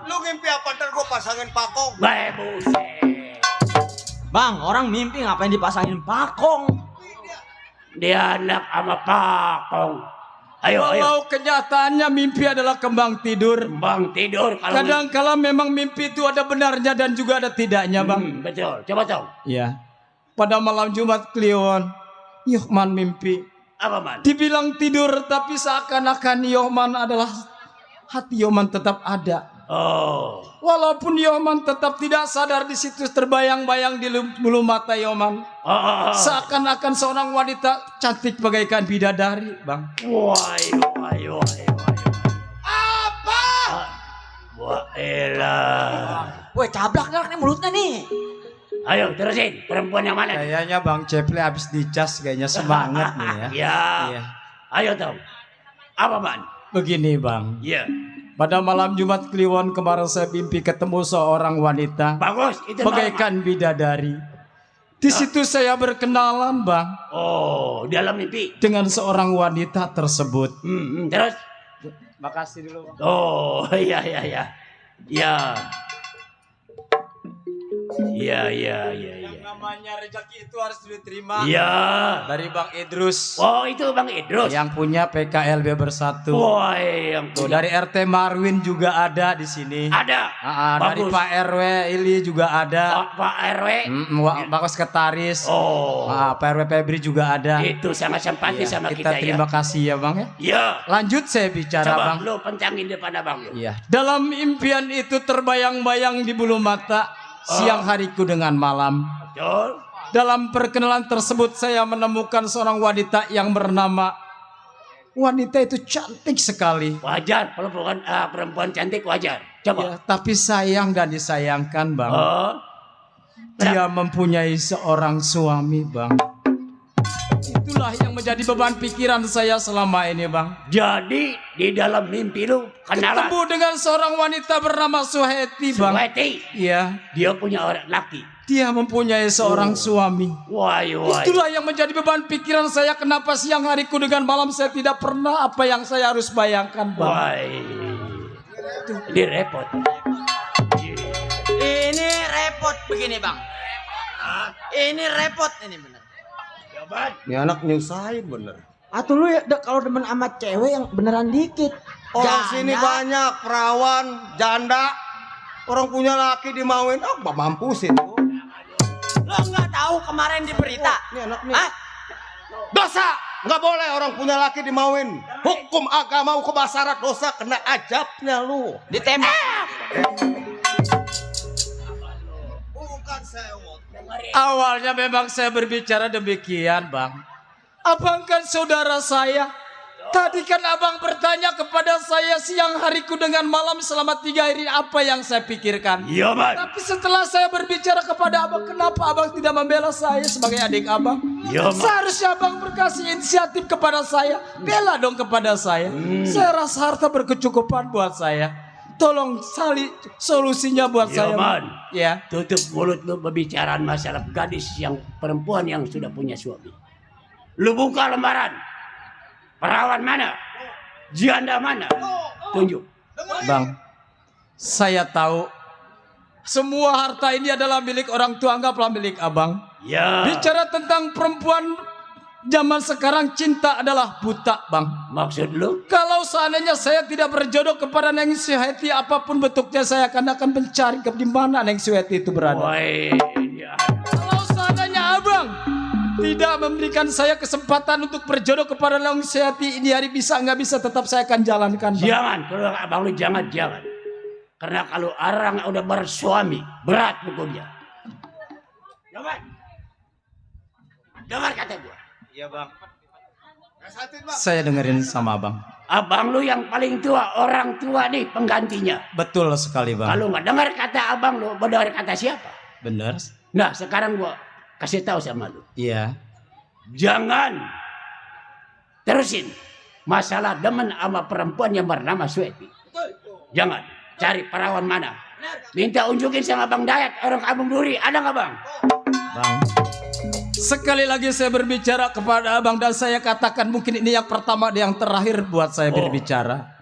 Lu ngimpi apa ntar gua pasangin pakong? Bae buset. Bang, orang mimpi ngapain dipasangin pakong? Dia anak sama pakong. Ayo, ayo. Walau kenyataannya mimpi adalah kembang tidur. Kembang tidur kalau Kadang-kala memang mimpi itu ada benarnya dan juga ada tidaknya, Bang. betul. Coba tahu. Ya. Pada malam Jumat Kliwon, Yohman mimpi. Apa man? Dibilang tidur tapi seakan-akan Yohman adalah hati Yohman tetap ada. Oh. Walaupun Yohman tetap tidak sadar di situ terbayang-bayang di bulu mata Yohman. Oh. Seakan-akan seorang wanita cantik bagaikan bidadari, Bang. Wai. Apa? Wah elah. Woi, cablak nih mulutnya nih. Ayo terusin. Perempuan yang mana? Kayaknya Bang Ceple habis dicas, kayaknya semangat nih ya. Ya. Iya. Ayo tahu. Apa man? Begini, Bang. Iya. Pada malam Jumat Kliwon kemarin saya mimpi ketemu seorang wanita Bagus. Itu bagaikan bidadari. Di situ saya berkenalan, Bang, normal. Oh, dalam mimpi. dengan seorang wanita tersebut. Terus? Makasih dulu, Bang. Oh, iya. Iya. Namanya rezeki itu harus diterima. Iya. Dari Bang Idrus Oh, itu Bang Idrus. yang punya PKLB Bersatu. Wah, yang Tuh, punya. dari RT Marwin juga ada di sini. Ada. Dari Bagus. Pak RW Ili juga ada. Pak RW. Pak Sekretaris. Oh. Pak RW Febri juga ada. Itu sangat simpatis Iya, sama kita kita terima ya. kasih ya, Bang ya. Iya. Lanjut saya bicara, Coba Bang. lu pencangin depan abang lu. Iya. Dalam impian itu terbayang-bayang di bulu mata siang hariku dengan malam. Betul. Dalam perkenalan tersebut saya menemukan seorang wanita yang bernama, wanita itu cantik sekali. Wajar, kalau bukan perempuan cantik wajar. Coba. Ya, tapi sayang dan disayangkan, Bang. Oh. Dia mempunyai seorang suami, Bang. Itulah yang menjadi beban pikiran saya selama ini, Bang. Jadi di dalam mimpi lu kenalan Ketemu dengan seorang wanita bernama Suheti, Bang. Suweti. Iya, Dia punya orang laki. dia mempunyai seorang suami. Wai. Itulah yang menjadi beban pikiran saya, kenapa siang hariku dengan malam saya tidak pernah apa yang saya harus bayangkan, Bang. Wai. Ini repot. Ini repot begini, Bang. Ini repot ini bener. Coba. Ini anak nyusahin bener. Atau lu ya kalau demen sama cewek yang beneran dikit. Orang Janda. sini banyak perawan, janda. Orang punya laki dimauin, mampusin. Lo nggak tahu kemarin di berita? Ini anak nih. Hah? Dosa, nggak boleh orang punya laki dimauin. Hukum agama, hukum syarat dosa, kena ajabnya lu. Ditembak. Bukan saya Awalnya memang saya berbicara demikian, Bang. Abang kan saudara saya. Tadi kan abang bertanya kepada saya siang hariku dengan malam selama 3 hari apa yang saya pikirkan. Iya, man. Tapi setelah saya berbicara kepada abang, kenapa abang tidak membela saya sebagai adik abang? Iya, man. Seharusnya abang berkasih inisiatif kepada saya. Bela dong kepada saya. Saya rasa harta berkecukupan buat saya. Tolong solusinya buat Iya, saya. man. Ya. Tutup mulut lu berbicaraan masalah gadis yang perempuan yang sudah punya suami. Lu buka lembaran. Perawan mana? Janda mana? Tunjuk. Bang, saya tahu semua harta ini adalah milik orang tua, anggaplah milik abang. Ya. Bicara tentang perempuan zaman sekarang, cinta adalah buta, Bang. Maksud lu? Kalau seandainya saya tidak berjodoh kepada Neng Suheti, apapun bentuknya saya akan mencari di mana Neng Suheti itu berada. Woi, dia. Kalau seandainya abang tidak memberikan saya kesempatan untuk berjodoh kepada Neng Suheti ini hari bisa nggak bisa, tetap saya akan jalankan, Bang. Jangan, kalau abang lu jangan. Karena kalau orang udah bersuami, berat pukulnya. Jangan. Dengar kata gua. Iya, Bang. Saya dengerin sama abang. Abang lu yang paling tua, orang tua nih penggantinya. Betul sekali, Bang. Kalau nggak dengar kata abang lu, mau dengar kata siapa? Benar. Nah, sekarang gua kasih tahu sama lu. Iya. Jangan terusin masalah demen sama perempuan yang bernama Suweti. Jangan cari perawan mana. Minta unjukin sama Bang Dayat, orang Kampung Duri. Ada nggak, Bang? Bang, sekali lagi saya berbicara kepada abang dan saya katakan mungkin ini yang pertama dan yang terakhir buat saya berbicara.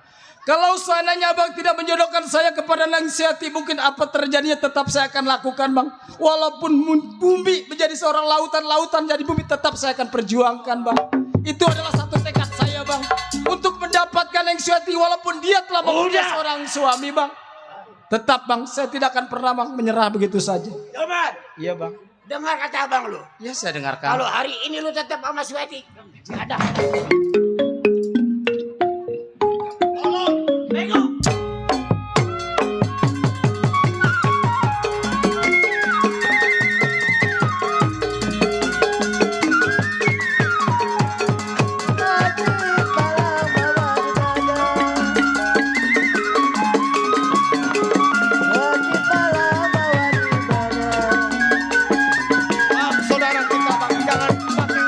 Kalau seandainya abang tidak menjodohkan saya kepada Nang Siati, mungkin apa terjadinya tetap saya akan lakukan bang. Walaupun bumi menjadi seorang lautan jadi bumi, tetap saya akan perjuangkan bang. Itu adalah satu tekad saya bang, untuk mendapatkan Nang Siati walaupun dia telah mempunyai seorang suami bang. Tetap bang, saya tidak akan pernah bang menyerah begitu saja. Yoman, Iya bang. dengar kata abang lu. Ya saya dengarkan. Kalau hari ini lu tetap sama Sweti, nggak ada. Saudara kita bang, jangan pakai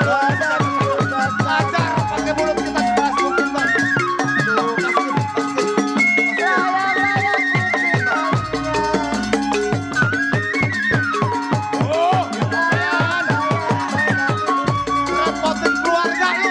mulut, belajar pakai mulut kita sekeras mungkin bang. Aduh, repotin keluarga lu.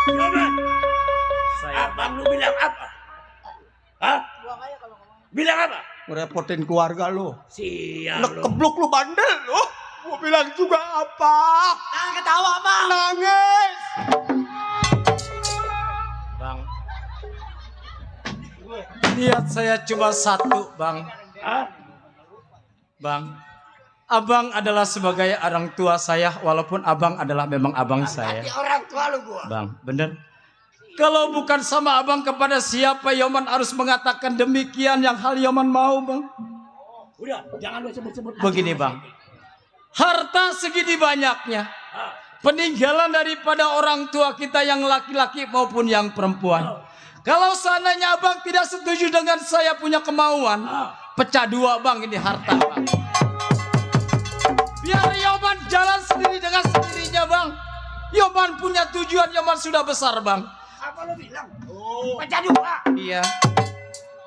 Yoman, abang lu bilang apa? Hah? Bilang apa? Ngerepotin keluarga lu. Sial lu. Kebluk lu bandel lu. Gua bilang juga apa? Jangan ketawa bang. Nangis. Bang, niat saya cuma satu bang. Hah? Bang, abang adalah sebagai orang tua saya, walaupun abang adalah memang abang saya. Hati orang tua lu gua. Bang, bener. Kalau bukan sama abang, kepada siapa Yoman harus mengatakan demikian yang hal Yoman mau bang? Udah, jangan lu sebut-sebut. Begini bang, harta segini banyaknya, peninggalan daripada orang tua kita yang laki-laki maupun yang perempuan. Kalau seandainya abang tidak setuju dengan saya punya kemauan, pecah dua bang ini harta bang. Biar Yoman jalan sendiri dengan sendirinya bang. Yoman punya tujuan, Yoman sudah besar bang. Apa lu bilang? Pecah dua. Iya.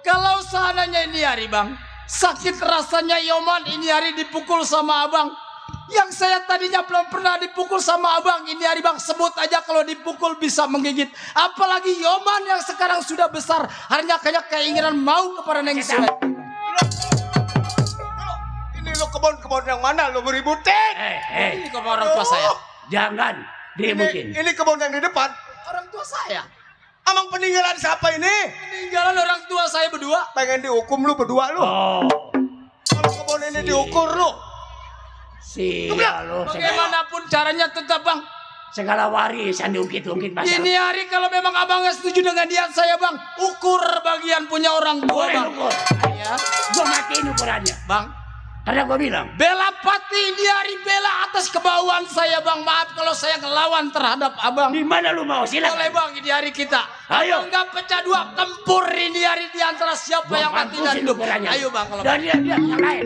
Kalau seandainya ini hari bang, sakit rasanya Yoman ini hari dipukul sama abang. Yang saya tadinya belum pernah dipukul sama abang, ini hari bang, sebut aja kalau dipukul bisa menggigit. Apalagi Yoman yang sekarang sudah besar, hanya keinginan mau kepada Neng Suet. Ini lu kebun-kebun yang mana lu ngeributin? Ini ke orang tua saya. Jangan diributin. Ini kebun yang di depan. Orang tua saya. Amang peninggalan siapa ini? Peninggalan orang tua saya berdua. Pengen dihukum lu berdua lu. Oh, Kalau kebun ini diukur lu. sial lu. Bagaimanapun caranya tetap bang. Segala warisan diungkit-ungkit pasar. Ini hari kalau memang abang nggak setuju dengan niat saya bang, ukur bagian punya orang tua Boleh bang. ukur. Ya, Gua matiin ukurannya. bang. Karena gua bilang, Bela pati ini hari bela atas kebauan saya bang. Maaf kalau saya ngelawan terhadap abang. di mana lu mau? Boleh Silakan. bang, ini hari kita. Ayo. Abang nggak pecah dua, tempur ini hari di antara siapa Gua yang mati dan pantusin hidup. ukurannya. Ayo bang kalau Dan dia yang lain.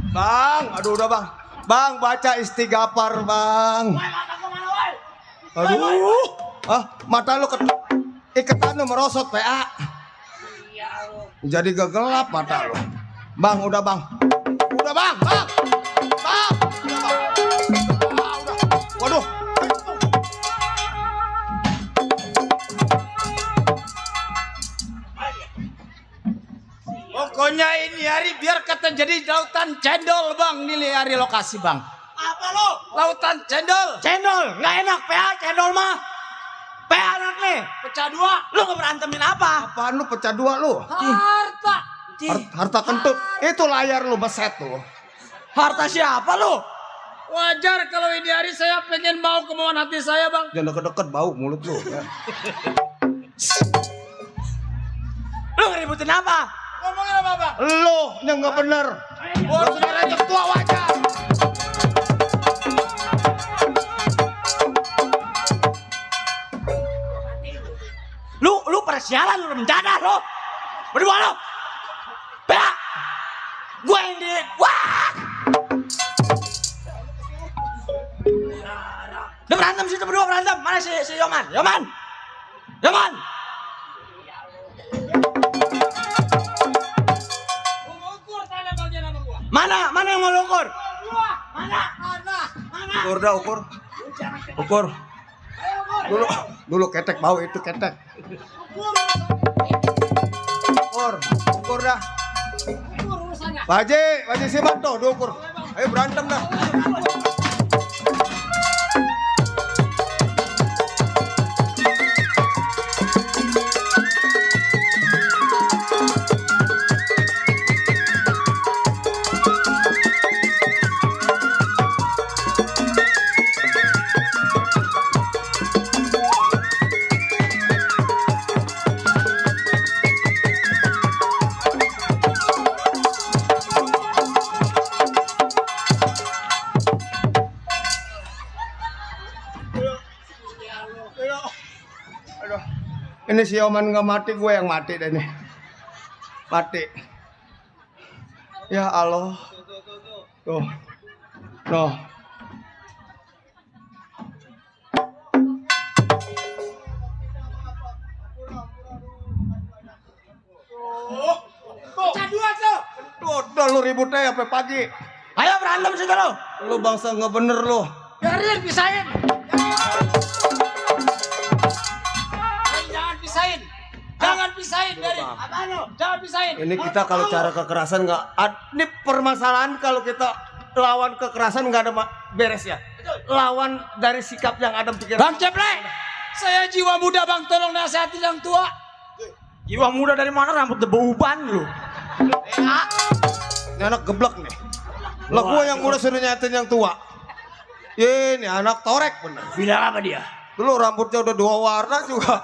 Bang, aduh udah bang. Bang, baca istighfar, Bang. Aduh. Mata lu iketan lu merosot, PA. Jadi gelap mata lu. Bang, udah, Bang. Udah, Bang. Bang. Bang. Udah, Bang. Udah. Waduh. Pokoknya ini hari biar kata jadi lautan cendol bang. Nilai hari lokasi bang. Apa lo? Lautan cendol. Cendol, nggak enak PA cendol mah. PA enak nih. Pecah dua. Lu ngeberantemin apa? Apaan lu pecah dua lu? Harta. Harta kentut. Itu layar lu beset tuh. Harta siapa lu? Wajar kalau ini hari saya pengen mau kemauan hati saya bang. Jangan deket-deket bau mulut lu. Ya. Lu ngeributin apa? Ngomongin apa bang? Lu yang nggak bener. Lu saudara yang tua wajar. Lu persialan lu mendadak lu. Berdua lu. PA. Gue yang di. Wah. Udah berantem situ berdua berantem. Mana si Yoman? Yoman. Yoman. Mana yang mau lu ukur? Mana? Ukur dah, ukur. Ukur. Dulu ketek bau itu ketek. Ukur dah. Pak Haji Siman tuh, diukur. Ayo berantem dah. Ini si Oman nggak mati, gue yang mati deh nih. Mati. Ya Allah. Tuh. Noh. Pecah dua tuh. Udah lu ributnya sampai pagi. Ayo berantem situ lu. Lu bangsa nggak bener lu. Biarin pisahin. Jangan pisahin. Jangan pisahin dari. Apaan lu? Jangan pisahin. Ini kita kalau cara kekerasan nggak. Ini permasalahan kalau kita lawan kekerasan nggak ada beres ya. Lawan dari sikap yang ada pikiran. Bang Ceple, saya jiwa muda bang, tolong nasihatin yang tua. Jiwa muda dari mana rambut debu-uban lu? Ini anak geblek nih. Lah gue yang muda suruh nyatain yang tua. Ini anak torek bener. Bilang apa dia? Dulu rambutnya udah 2 warna juga.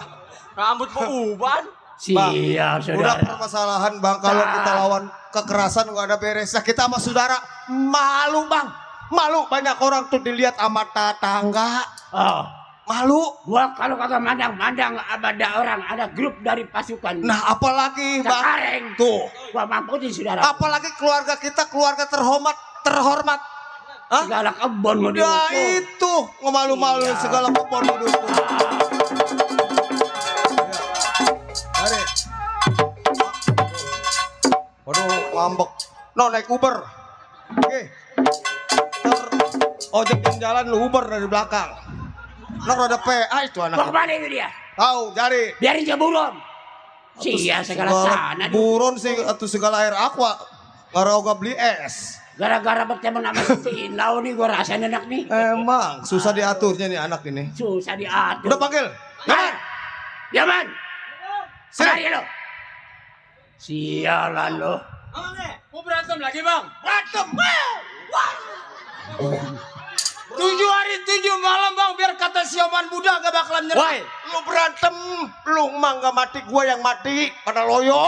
Rambut beruban. Siap, Udah saudara. permasalahan bang kalau kita lawan kekerasan nggak ada beresnya. Kita sama saudara malu bang. Malu banyak orang tuh dilihat sama tetangga. Oh, Malu. gua kalau kata mandang-mandang ada orang, ada grup dari pasukan. Nah apalagi bang. Cengkareng. Tuh. Gua mamputin saudara. Apalagi keluarga kita keluarga terhormat. Hah? Segala kebon mau Ya diukur. itu ngemalu-malu Iya. segala kebon hidupku. Mari. Waduh, ngambek. No, naik Uber. Oke. Ojek yang jalan lu Uber dari belakang. Nah, ada PA itu Mau anak. kemana itu dia? Tahu, cari. Biarin dia buron. Sia segala sana. dia. Buron sih atau segala air aqua. Gara-gara beli es. Gara-gara bertemu nama si Inau nih gua rasain enak nih. Emang susah diaturnya nih anak ini. Susah diatur. Udah panggil. Man. Ya man. Sini. Sini lo. Sialan lo. Mau berantem lagi bang? Berantem. 7 hari 7 malam bang, biar kata sioman muda gak bakalan nyerah. Woi, lu berantem, lu mah nggak mati, gua yang mati. Pada loyo.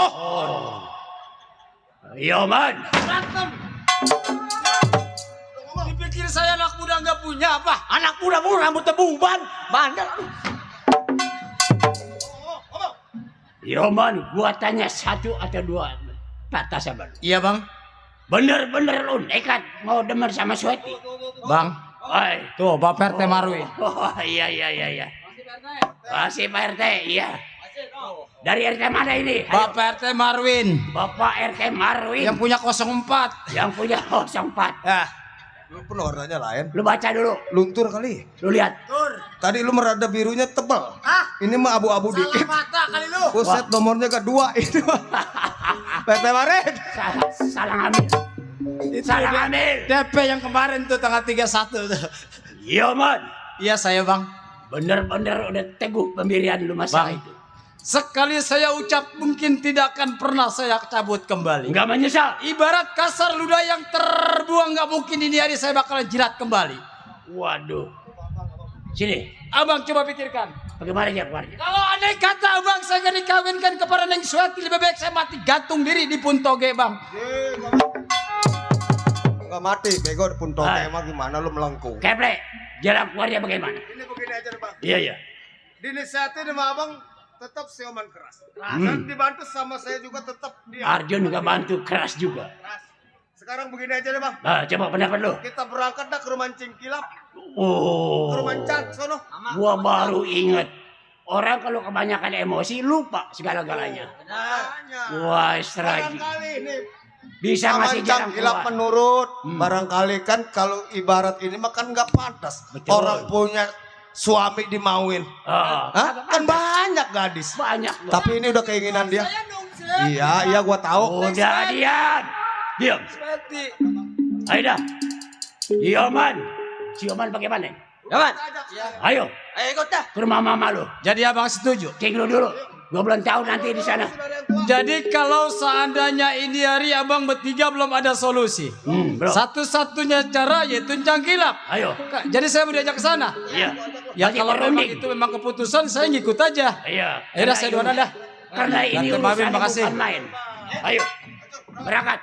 Yo man. Berantem. Dipikir saya anak muda gak punya apa? Anak muda mu rambut debu-uban. Bandel. Yo man, gua tanya 1 atau 2 kata sama lu. Iya bang. Bener-bener lu nekat mau demen sama Sweti. Bang, Oi. tuh Bapak RT Marwin. Oh iya. Masih Pak RT, iya. Dari RT mana ini? Ayo. Bapak RT Marwin Bapak RT Marwin. yang punya 04. Yang punya 04. Ya, Lu pun warnanya lain. Lu baca dulu. Luntur kali. Lu lihat. Tadi lu merada birunya tebal. Ini mah abu-abu dikit. mata kali lu. Buset, nomornya kedua itu. PT Maret. Salah ngambil. Salah ngambil. DP yang kemarin tuh tanggal 31 tuh. Iya, Man. Iya saya bang. Bener-bener udah teguh pendirian lu masalah Bang. itu. Sekali saya ucap mungkin tidak akan pernah saya cabut kembali. Enggak menyesal. Ibarat kasar ludah yang terbuang, nggak mungkin ini hari saya bakalan jilat kembali. Waduh. Sini. Abang coba pikirkan. Bagaimana ya keluarnya? Kalau andai kata abang saya gak dikawinkan kepada Neng Sweti, lebih baik saya mati gantung diri di Puntoge bang. Enggak mati, bego pun toke Ah. emang gimana lu melengkung. Keple, jalan keluarnya bagaimana? Ini begini aja deh, Bang. Iya. Dinasihati sama Abang tetap sioman keras. Dan dibantu sama saya juga tetap dia. Arjun juga bantu keras juga. Sekarang begini aja deh, Bang. Nah, coba pendapat lu. Kita berangkat dah ke rumah Cingkilap, Oh. ke rumah Cat sono. Gua baru inget. Orang kalau kebanyakan emosi lupa segala-galanya. Wah, strategi. Barangkali nih Bisa sama ngasih jalan Cingkilap keluar. menurut barangkali kan kalau ibarat ini mah kan nggak pantas. Betul. Orang punya suami dimauin. Ah, Hah? Kan banyak gadis. banyak. Gua. Tapi ini udah keinginan dia. Iya, gua tahu. Udah diam. Diam. Ayo dah. Yoman. Si Yoman bagaimana? Yaman. Ayo Ayo ikut dah. ke rumah mama lu. Jadi abang setuju. Cek lu dulu. 2 bulan tahun nanti di sana. Jadi kalau seandainya ini hari abang bertiga belum ada solusi. Bro. Satu-satunya cara yaitu Cangkilap. Ayo. Jadi saya mau diajak ke sana. Iya. Ya Masih kalau memang berunding. itu memang keputusan saya ngikut aja. Iya. Ya udah saya duluan dah. Karena ini Tante Marwin, urusan makasih. bukan main. Ayo. Berangkat.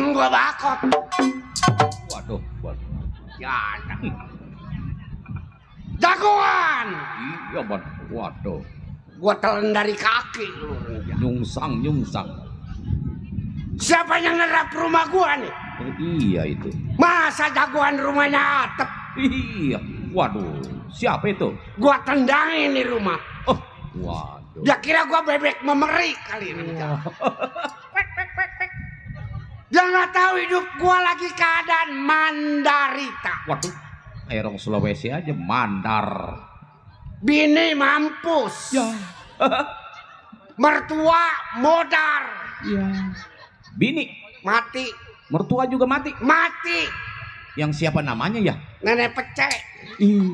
Gua bakot. Waduh. Ya. Jagoan. Iya bang. Waduh. Gua telan dari kaki. Nyungsang. Siapa yang nerap rumah gua nih? Iya itu. Masa jagoan rumahnya atap? Iya. Waduh. Siapa itu? Gua tendangin di rumah. Oh. Waduh. Dia kira gua bebek memerik kali ini. Dia nggak tahu hidup gua lagi keadaan mandarita. Waduh. Airong Sulawesi aja mandar. Bini mampus. Ya. Mertua modar. Ya. Bini. Mati. Mertua juga mati. Mati. Yang siapa namanya ya? Nenek pecek. Ih.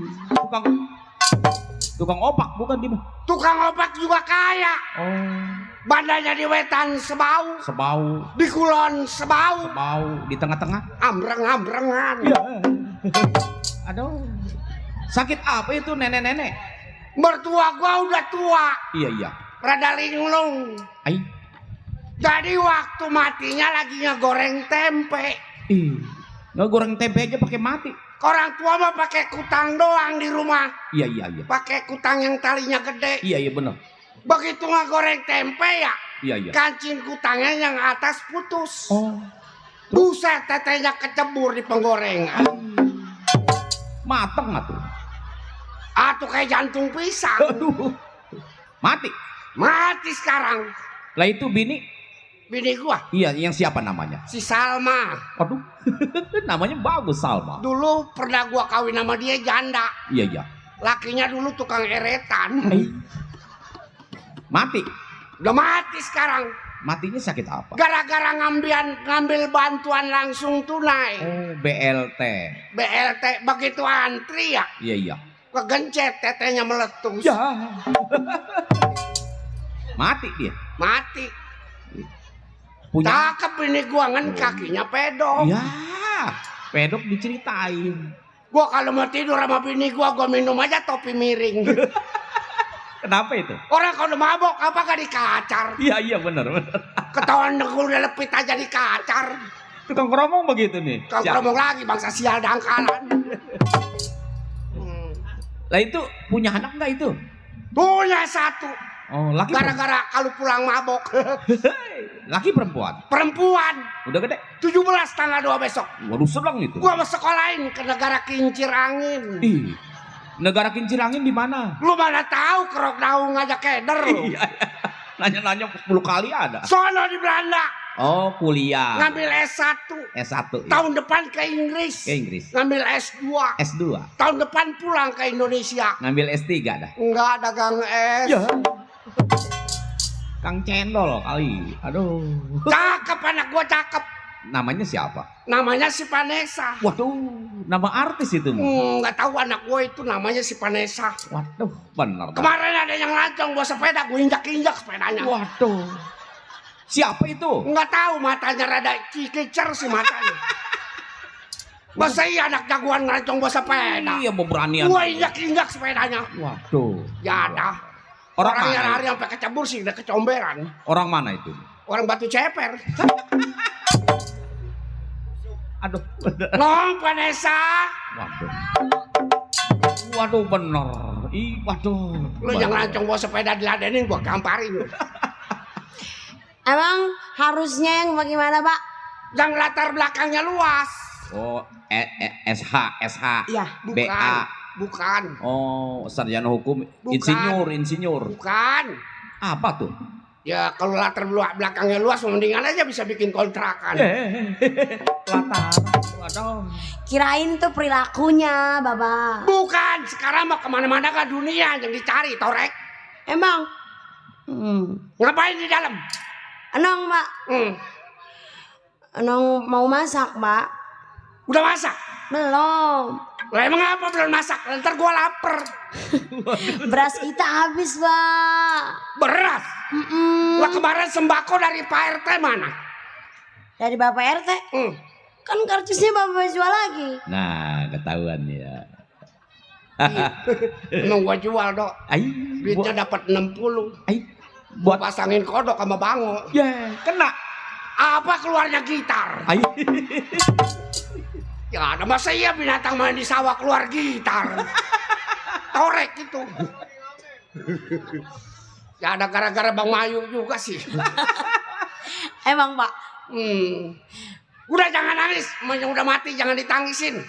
Tukang opak bukan dia. Tukang obat juga kaya. Oh. Badannya di wetan sebau. Sebau. Di kulon sebau. Sebau di tengah-tengah. Ambreng-ambrengan. Iya. Aduh. Sakit apa itu nenek-nenek? Mertua gua udah tua. Iya. Rada linglung. Ai. Jadi waktu matinya lagi ngegoreng tempe. Ih. Nggak goreng tempe aja pakai mati. Orang tua mah pakai kutang doang di rumah. Iya. Pakai kutang yang talinya gede. Iya benar. Begitu ngegoreng tempe ya, Iya. kancing kutangnya yang atas putus. Oh. Buset, tetenya kecebur di penggorengan. Mateng atuh. Atuh kayak jantung pisang. Aduh. Mati. Mati sekarang. Lah itu bini. Bini gua, Iya, yang siapa namanya? si Salma. Aduh. Namanya bagus Salma. Dulu pernah gua kawin sama dia janda. Iya. Lakinya dulu tukang eretan. Mati. Udah mati sekarang. Matinya sakit apa? Gara-gara ngambil bantuan langsung tunai. Oh, BLT. BLT begitu antri ya, Iya. kegencet tetenya meletus. Ya. Mati dia. Mati. Punya. Cakep ini gua kan kakinya pedok. Ya, pedok diceritain. Gua kalau mau tidur sama bini gua minum aja topi miring. Kenapa itu? Orang kalau mabok apa gak dikacar? Iya benar. Ketahuan gue udah lepit aja dikacar. Tukang keromong begitu nih. Kalau ngomong lagi bangsa sial dangkalan. Lah itu punya anak nggak itu? Punya satu. Oh, laki. Gara-gara kalau pulang mabok. Laki perempuan? Perempuan. Udah gede? 17 tanggal 2 besok. Waduh senang itu. Gua mau sekolahin ke negara kincir angin. Ih, negara kincir angin di mana? Lu mana tahu kerok daun ngajak keder lu. Iya. Nanya-nanya 10 kali ada. Sono di Belanda. Oh, kuliah. Ngambil S1. S1. Iya. Tahun depan ke Inggris. Ke Inggris. Ngambil S2. S2. Tahun depan pulang ke Indonesia. Ngambil S3 dah. Enggak dagang es. Ya. Kang Cendol kali. Aduh. Cakep anak gua cakep. Namanya siapa? Namanya si Vanessa. Waduh, nama artis itu. Nggak tahu anak gue itu namanya si Vanessa. Waduh, bener. Kemarin ada yang lancong bawa sepeda, gue injak-injak sepedanya. Waduh. Siapa itu? Nggak tahu, matanya rada kikicer si matanya. Masa iya anak jagoan ngelancong bawa sepeda? Iya, mau beranian. Gue injak-injak sepedanya. Waduh. Ya ada. Orang yang mana? hari sampai kecebur sih, udah kecomberan. Orang mana itu? Orang Batu Ceper. Aduh. Nong Vanessa. Waduh. Waduh bener. Ih, waduh. Lu yang lancong bawa sepeda diladenin, gue gamparin. Emang harusnya yang bagaimana, Pak? Yang latar belakangnya luas. Oh, SH. Iya. BA. Bukan. Oh, sarjana hukum. Bukan. Insinyur. Bukan. Apa tuh? Ya kalau latar belakangnya luas, mendingan aja bisa bikin kontrakan. Latar. Waduh. Kirain itu perilakunya, Bapak. Bukan, sekarang mau kemana-mana ke dunia yang dicari, Torek. Emang? Ngapain di dalam? Enong, Pak. Enong mau masak, Pak. Udah masak? Belum. Lah emang apa belum masak? Ntar gua lapar. Beras kita habis, Pak. Beras? Lah kemarin sembako dari Pak RT mana? Dari Bapak RT? Kan karcisnya Bapak jual lagi. Nah, ketahuan ya. Emang gua jual, Dok. Duitnya dapat 60. Buat pasangin kodok sama bango. Ya, kena. Apa keluarnya gitar? Ya ada masa iya binatang main di sawah keluar gitar. Torek itu. Ya ada gara-gara Bang Mayu juga sih. Emang, Pak? Udah jangan nangis, yang udah mati jangan ditangisin.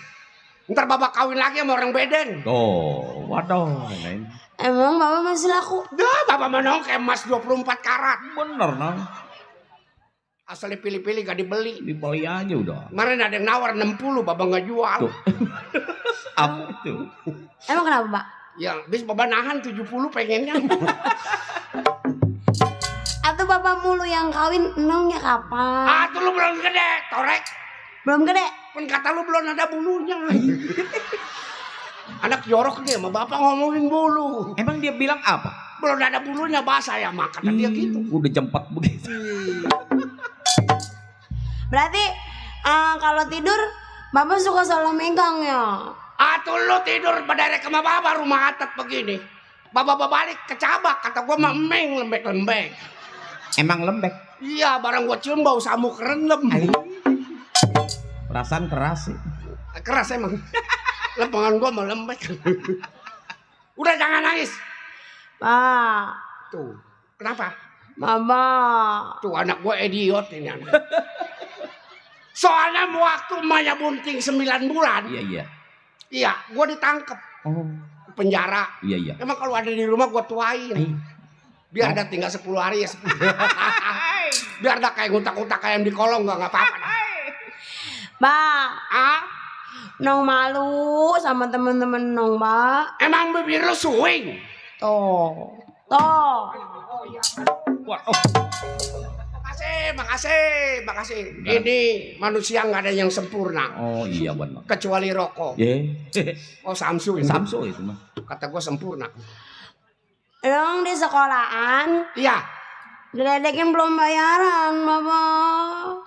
Ntar Bapak kawin lagi sama orang beden. Oh, waduh. Emang Bapak masih laku? Dah, Bapak menong kayak emas 24 karat. Bener, Nang. Asal dipilih-pilih gak dibeli. Dibeli aja udah. Kemarin ada yang nawar 60, Bapak gak jual. Tuh. Apa itu? Emang kenapa, Pak? Ya, bis Bapak nahan 70 pengennya. Atau Bapak mulu yang kawin, enongnya kapan? Tuh lu belum gede, Torek. Belum gede? Kan kata lu belum ada bulunya. Anak jorok dia sama Bapak ngomongin bulu. Emang dia bilang apa? Belum ada bulunya bahasa ya, makanya dia gitu. Udah jempet begitu. Berarti kalau tidur Bapak suka selalu megang ya? Tuh lu tidur berderet sama Bapak rumah atap begini. Bapak balik ke cabak, kata gua mah emeng lembek-lembek. Emang lembek? Iya, barang gua cium bau samuk rendem. Perasaan keras sih. Keras emang. Lempengan gua mah lembek. Udah jangan nangis. Pak. Tuh, kenapa? Mama. Tuh anak gua idiot ini anak. Soalnya waktu emaknya bunting 9 bulan. Iya. Iya, gua ditangkep. Oh. Penjara. Iya. Emang kalau ada di rumah gua tuain. Biar ada tinggal 10 hari ya 10. Biar ada kayak ngutak-ngutak kayak di kolong gak apa-apa. Pak. Nong malu sama temen-temen Nong, Pak. Emang bibir lu swing? Tuh. Makasih. Ini manusia nggak ada yang sempurna. Oh iya benar. Kecuali rokok. Oh Samsu ini. Samsu itu mah. Kata gue sempurna. Nong di sekolahan. Iya. Diledekin belum bayaran, Bapak.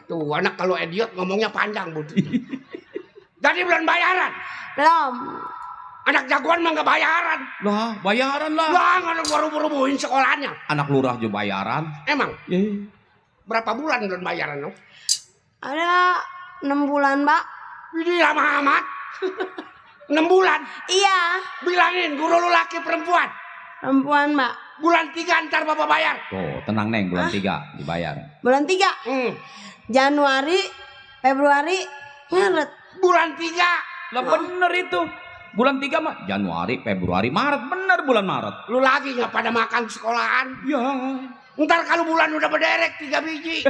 Tuh anak kalau idiot ngomongnya panjang Bud. Jadi belum bayaran. Belum. Anak jagoan mah nggak bayaran. Lah, bayaran lah. Lah nggak buru-buruin sekolahnya. Anak lurah juga bayaran. Emang Ye. berapa bulan belum bayaran no? Ada 6 bulan, Pak. Ini lama amat. 6 bulan. Iya, Bilangin guru lu laki perempuan. perempuan, Pak. Bulan 3 ntar bapak bayar. Tuh, tenang Neng, bulan 3 dibayar. Bulan 3. Januari, Februari, Maret. Bulan 3. Lah bener itu. Bulan 3 mah Januari, Februari, Maret. Bener bulan Maret. Lu lagi nggak pada makan sekolahan? Ya. Ntar kalau bulan udah berderek 3 biji.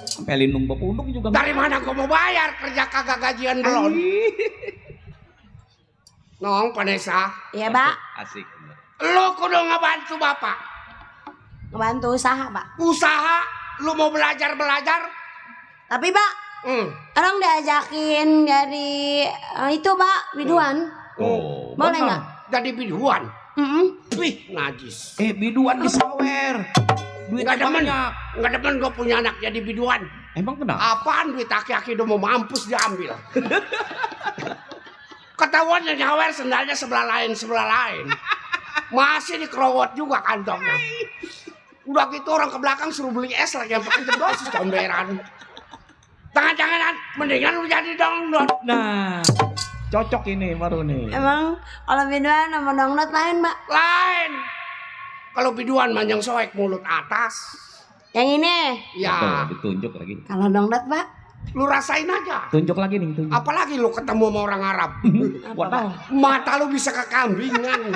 Sampai lindung bepunduk juga. Dari mana gua mau bayar kerja kagak gajian belum? Nong Vanessa, Iya, Pak. Asik. lu kudu ngebantu bapak. Ngebantu usaha, Pak. Usaha, lu mau belajar. Tapi, Pak, orang diajakin jadi itu, Pak, biduan. Oh, Boleh bener. nggak? Jadi biduan. Wih, najis. Biduan disawer. Duit Nggak demen. banyak. Nggak demen gue punya anak jadi biduan. Emang kenapa? Apaan duit aki-aki udah mau mampus diambil. Ketahuannya nyawer sendalnya sebelah lain. Masih dikerowot juga kantongnya. Udah gitu orang ke belakang suruh beli es lagi yang pakai dosis comberan. Jangan-jangan mendingan lu jadi dangdut. Nah, cocok ini baru nih. Emang kalau biduan sama dangdut lain, Pak? Lain. Kalau biduan manjang soek mulut atas. Yang ini. Ya, Tuh, ditunjuk lagi. Kalau dangdut, Pak? lu rasain aja. Tunjuk lagi nih, tunjuk. Apalagi lu ketemu sama orang Arab. Waduh. Mata lu bisa kekambingan.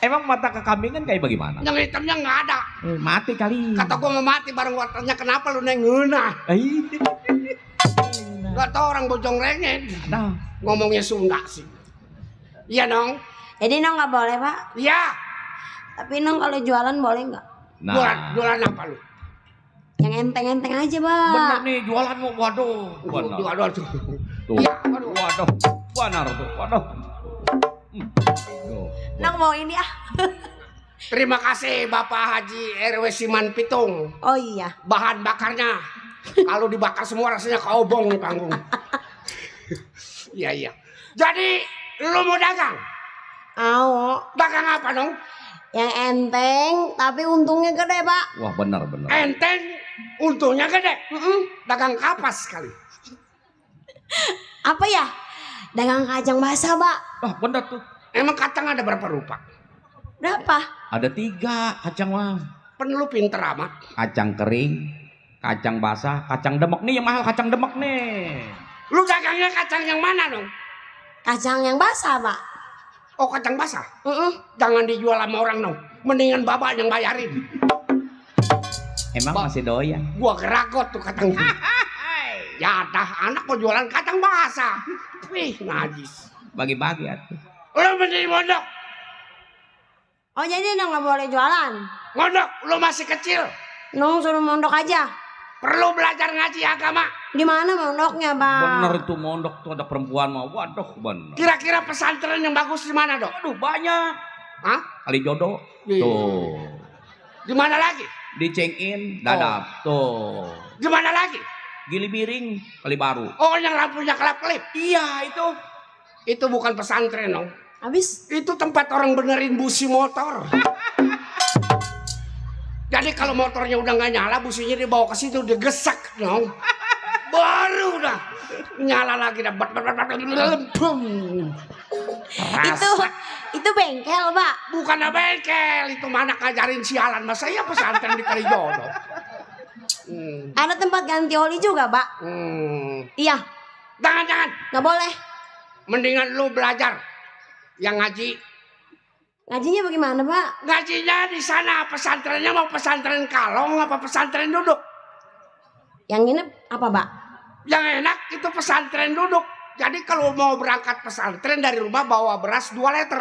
Emang mata kekambingan kayak bagaimana? Yang hitamnya nggak ada. Mati kali. Kata gua mau mati bareng gua tanya kenapa lu nenguna. Gak tau orang Bojong Rengeng. Nah, Ngomongnya Sunda sih. Iya Nong. Jadi Nong nggak boleh, Pak. Iya. Tapi Nong kalau jualan boleh nggak? Jualan apa lu? Yang enteng-enteng aja, Pak. bener nih jualan lu. Waduh. Bener. Jualan tuh. Tuh. Iya, Waduh. Benar tuh. Waduh. Tuh. Nong mau ini ah. Terima kasih Bapak Haji RW Siman Pitung. Oh iya. Bahan bakarnya kalau dibakar semua rasanya kaobong nih panggung. Iya. Jadi lu mau dagang? Mau. Dagang apa dong? Yang enteng tapi untungnya gede, Pak. Wah, benar. Enteng, untungnya gede. Dagang kapas kali. Apa ya? Dagang kacang basah, Pak. Wah, benar tuh. Emang kacang ada berapa rupa? Berapa? Ada 3 kacang mah. Lu pinter amat. Kacang kering, kacang basah, kacang demek nih yang mahal kacang demek nih. Lu dagangnya kacang yang mana dong? Kacang yang basah, Pak. Oh, kacang basah? Jangan dijual sama orang dong. Mendingan bapak yang bayarin. Emang masih doyan? Gua geragot tuh kacang. Ya dah, anak mau jualan kacang basah. Wih, najis. Bagi-bagi atuh. Lu mending mondok. Oh jadi Nong nggak boleh jualan? Mondok, lu masih kecil. Nong suruh mondok aja. Perlu belajar ngaji agama. Di mana mondoknya, Pak? Bener itu mondok tuh ada perempuan mah. Waduh, bener. Kira-kira pesantren yang bagus di mana, Dok? Aduh, banyak. Hah? Kali jodoh. Iya. Tuh. Di mana lagi? Di Cengin, Dadap. Tuh. Di mana lagi? Gili Biring, Kali Baru. Oh, yang lampunya kelap-kelip. Iya, itu. Itu bukan pesantren, dong. Habis? Itu tempat orang benerin busi motor. Jadi kalau motornya udah nggak nyala, businya dibawa ke situ, digesak, dong. Baru udah nyala lagi, dah. Itu bengkel, Pak. Bukan bengkel, itu mana ngajarin sialan. Masa iya pesantren di Kalijodo? Ada tempat ganti oli juga, Pak. Iya. Jangan. Nggak boleh. Mendingan lu belajar yang ngaji. Ngajinya bagaimana, Pak? Ngajinya di sana, pesantrennya mau pesantren kalong apa pesantren duduk? Yang ini apa, Pak? Yang enak itu pesantren duduk. Jadi kalau mau berangkat pesantren dari rumah bawa beras 2 liter.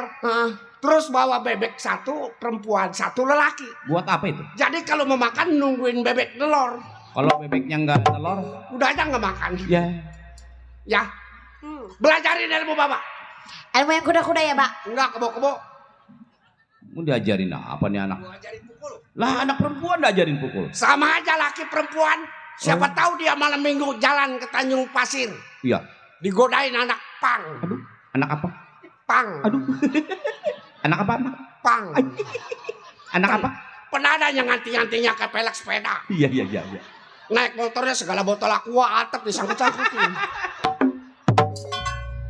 Terus bawa bebek 1, perempuan 1, lelaki. Buat apa itu? Jadi kalau mau makan nungguin bebek telur. Kalau bebeknya nggak telur, udah aja nggak makan. Ya. Belajarin ilmu Bapak. Ilmu yang kuda-kuda ya, Pak? Enggak kebo-kebo. Mau diajarin apa nih anak? Gua ajarin pukul. Lah anak perempuan diajarin pukul. Sama aja laki perempuan. Siapa tahu dia malam minggu jalan ke Tanjung Pasir. Iya. Digodain anak pang. Aduh, anak apa? Pang. Aduh. Anak apa anak? Pang. Anak apa? Pernah ada yang nganti-ngantinya ke pelek sepeda. Iya. Naik motornya segala botol aqua atap disangkut-sangkutin.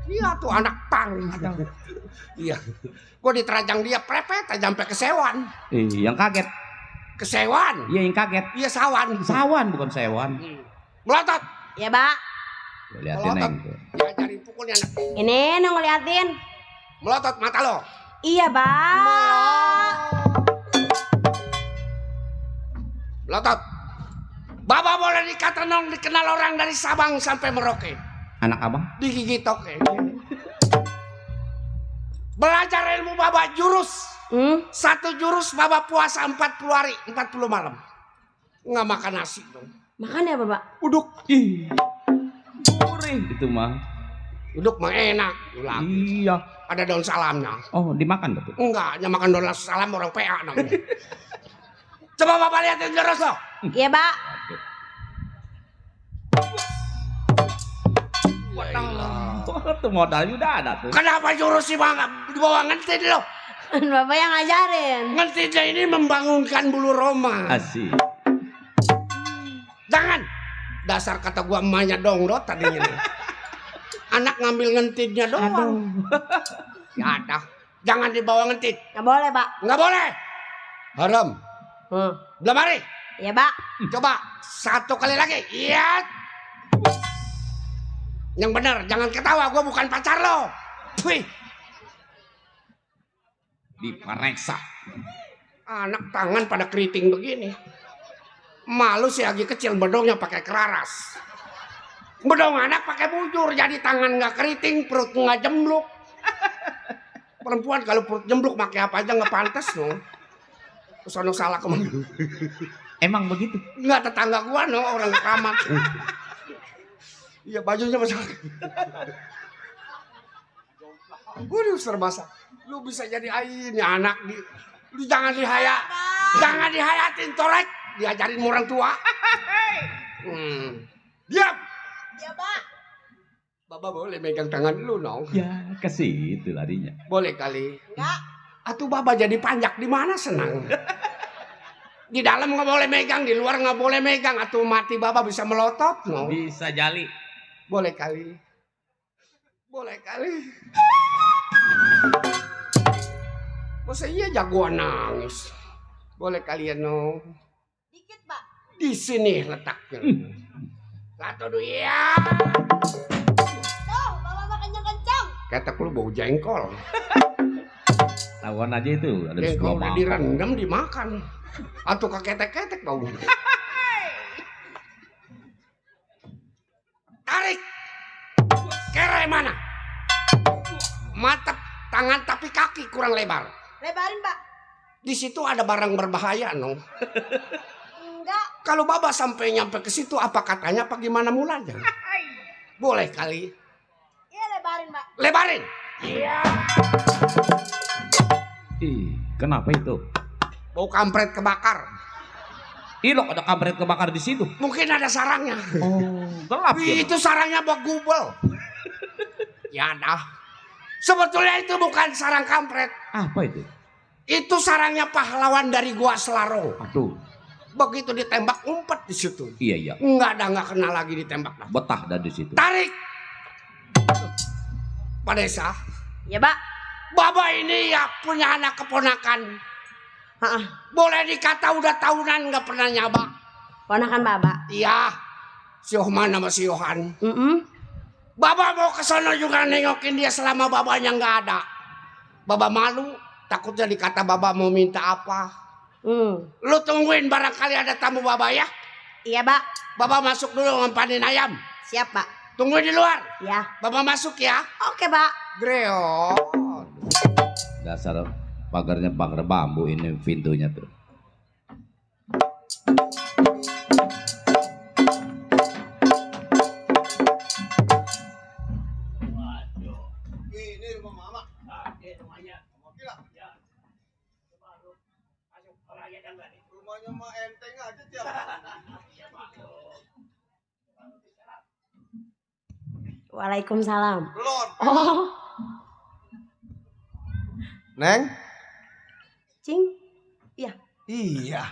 Iya tuh anak pang. Iya. Gue diterajang dia prepet aja sampai kesewan. Yang kaget. Kesewan. Iya yang kaget. Iya sawan. Sawan bukan sewan. Melotot. Ya, Pak. Lihatin neng. Diajarin pukulnya anak. Ini nong ngeliatin. Melotot mata lo. Iya, Pak. Melotot. Bapak boleh dikata nong dikenal orang dari Sabang sampai Merauke. Anak abang? Digigit oke. Belajar ilmu Bapak jurus. Satu jurus Bapak puasa 40 hari, 40 malam. Nggak makan nasi dong. Makan ya, Bapak? Uduk. Ih. Gurih itu mah. Uduk mah enak. Ulang. Iya. Ada daun salamnya. Oh, dimakan betul. Enggak, hanya makan daun salam orang PA namanya. Coba Bapak lihatin jurus lo. Iya, Pak. Tuh modalnya udah ada tuh. Kenapa jurus sih Bang? Di bawah ngentin lo. Bapak yang ngajarin. Ngentinnya ini membangunkan bulu roma. Asik. Jangan. Dasar kata gua emaknya dongdot tadinya nih. Anak ngambil ngentinnya doang. Ya ada. Jangan dibawa ngentin. Nggak boleh, Pak. Nggak boleh. Haram. Belum hari. Iya, Pak. Coba satu kali lagi. Iya. Yang benar, jangan ketawa. Gua bukan pacar lo. Wih. Diperiksa. Anak tangan pada keriting begini. Malu si Agi kecil bedongnya pakai keraras. Bedong anak pakai bujur jadi tangan nggak keriting, perut nggak jembluk. Perempuan kalau perut jembluk pakai apa aja nggak pantas no. Sono salah kemana? Emang begitu? Nggak tetangga gua no orang keramat. Iya bajunya masalah. Waduh serba salah. Lu bisa jadi ini anak di, lu jangan jangan dihayatin torek, diajarin orang tua. Diam. Iya, Pak. Bapak boleh megang tangan lu no? Ya ke situ larinya. Boleh kali. Enggak. Atuh Bapak jadi panjak di mana senang? Di dalam nggak boleh megang, di luar nggak boleh megang. Atuh mati Bapak bisa melotot no? Bisa jali. Boleh kali. Boleh kali. Masa iya jagoan nangis? Boleh kalian no? Dikit, Pak. Di sini letaknya. Satu dua ya. Tuh, Bapak makan yang kencang. Ketek lu bau jengkol. Lawan aja itu. Ada Jengkol udah semua direndam dimakan. Atau keketek-ketek bau. Tarik. Kere mana? Mata tangan tapi kaki kurang lebar. Lebarin, Pak. Di situ ada barang berbahaya no. Enggak. Kalau Bapak sampai nyampe ke situ apa katanya apa gimana mulanya? Boleh kali. Iya, lebarin, Pak. Lebarin. Iya. Kenapa itu? Bau kampret kebakar. Ilok ada kampret kebakar di situ. Mungkin ada sarangnya. Oh, gelap ya. Itu sarangnya bak gubel. Ya dah. Sebetulnya itu bukan sarang kampret. Apa itu? Itu sarangnya pahlawan dari Gua Selarong. Aduh. Begitu ditembak umpet di situ. Iya. Nggak kena lagi ditembak. Betah dah di situ. Tarik. Pak Desa. Iya, Pak. Bapak ini ya punya anak keponakan. Boleh dikata udah tahunan nggak pernah nyaba. Ponakan Bapak. Iya. Si Ohman sama si Yohan. Bapak mau ke sana juga nengokin dia selama babanya nggak ada. Bapak malu. Takutnya dikata Bapak mau minta apa. Lu tungguin barangkali ada tamu Bapak ya. Iya, Pak. Bapak masuk dulu ngempanin ayam. Siap, Pak. Tungguin di luar. Ya. Bapak masuk ya. Oke, Pak. Greo. Dasar pagarnya pagar bambu ini pintunya tuh. Ini rumah mama. Rumahnya. Rumahnya mah enteng aja tiap. Waalaikumsalam. Belum. Oh, Neng? Cing. Iya. Iya.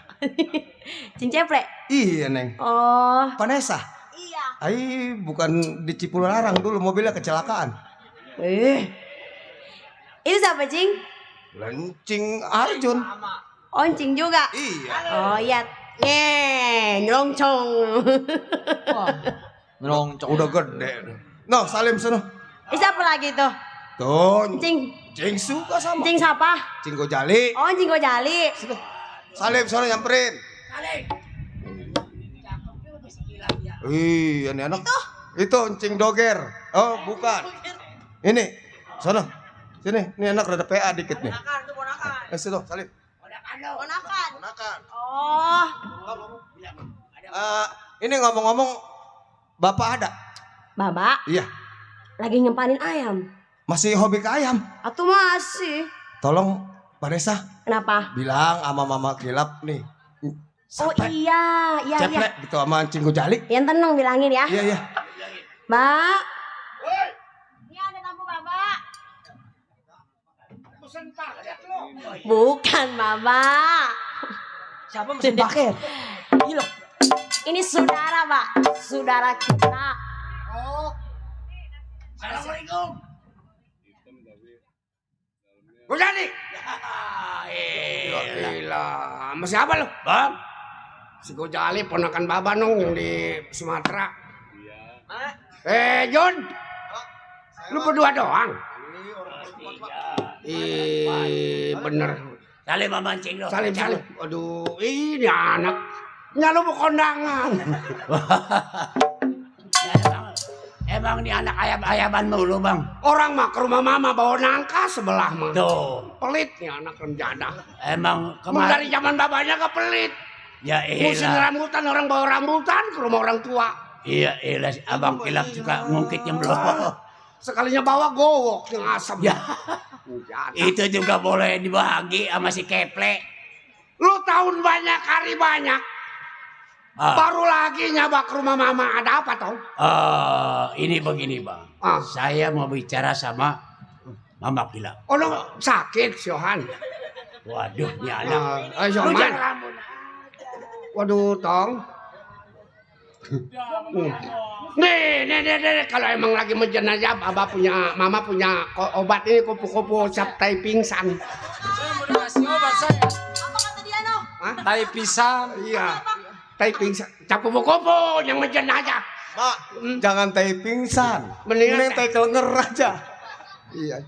Cing Ceplek. Iya, Neng. Oh, Vanessa. iya. Ai, bukan di Cipularang dulu mobilnya kecelakaan. Itu siapa, Cing? Lencing Arjun. Oh, Cing juga. Iya. Oh, iya. Nyelongcong. Ngerongcok. Udah gede. No, Salim sono. Siapa lagi tuh? Tuh. Cing. Cing suka sama. Cing siapa? Cing Gojali. Oh, Cing Gojali. Salim sono nyamperin. Ih, ini anak. Itu Cing Doger. Oh, bukan. Ini. Sono. Sini, ini anak rada PA dikit nih. Ponakan tuh ponakan. Situ, Salim. Ponakan. Ponakan. Oh, Ini ngomong-ngomong Bapak ada? Baba Iya. lagi ngempanin ayam. Masih hobi ke ayam? Atau masih? Tolong Vanessa Kenapa? bilang sama Mama Kilap nih. Oh iya, iya, iya. Ceplek gitu sama Cing Gojali. Yang tenang bilangin ya. Iya, iya. Mbak. Ini ada tamu Bapak. Bukan Bapak. Siapa mesin paket? Gila. Ini saudara Pak. Saudara kita. Assalamualaikum. Gojali. Gila, sama siapa lu? Bang, Si Gojali ponakan Baba nong yang di Sumatera. John, lu berdua doang? Bener. salim memancing lo. Salim. Aduh, ini anak. Nyalo mau kondangan. Emang nih anak ayam-ayaman mulu bang. Orang mah ke rumah mama bawa nangka sebelah mah. Tuh. Pelit nih anak renjana. Emang Emang dari zaman babanya ke pelit. Ya Musim elah. rambutan orang bawa rambutan ke rumah orang tua. Iya elah. Abang Kilap juga ngungkitnya belum. Sekalinya bawa gowok yang asam. Ya. Renjana. Itu juga boleh dibagi sama si Keplek. Lu tahun banyak hari banyak. Baru lagi nyabak ke rumah mama. Ada apa tau? Ini begini bang. Saya mau bicara sama Mama Kilap. Oh lu sakit Siohan. Waduh ini anak. Siohan. Waduh tong. Nih, kalau emang lagi menjenazah, mama punya obat ini kupu-kupu sabtai pingsan. Saya mau dikasih obat saya. Apa kata dia no? Tai pisang. Iya, tai pingsan. Cap kupu-kupu yang menjenazah. Mak, jangan tai pingsan. Mendingan tai kelenger aja. Iya.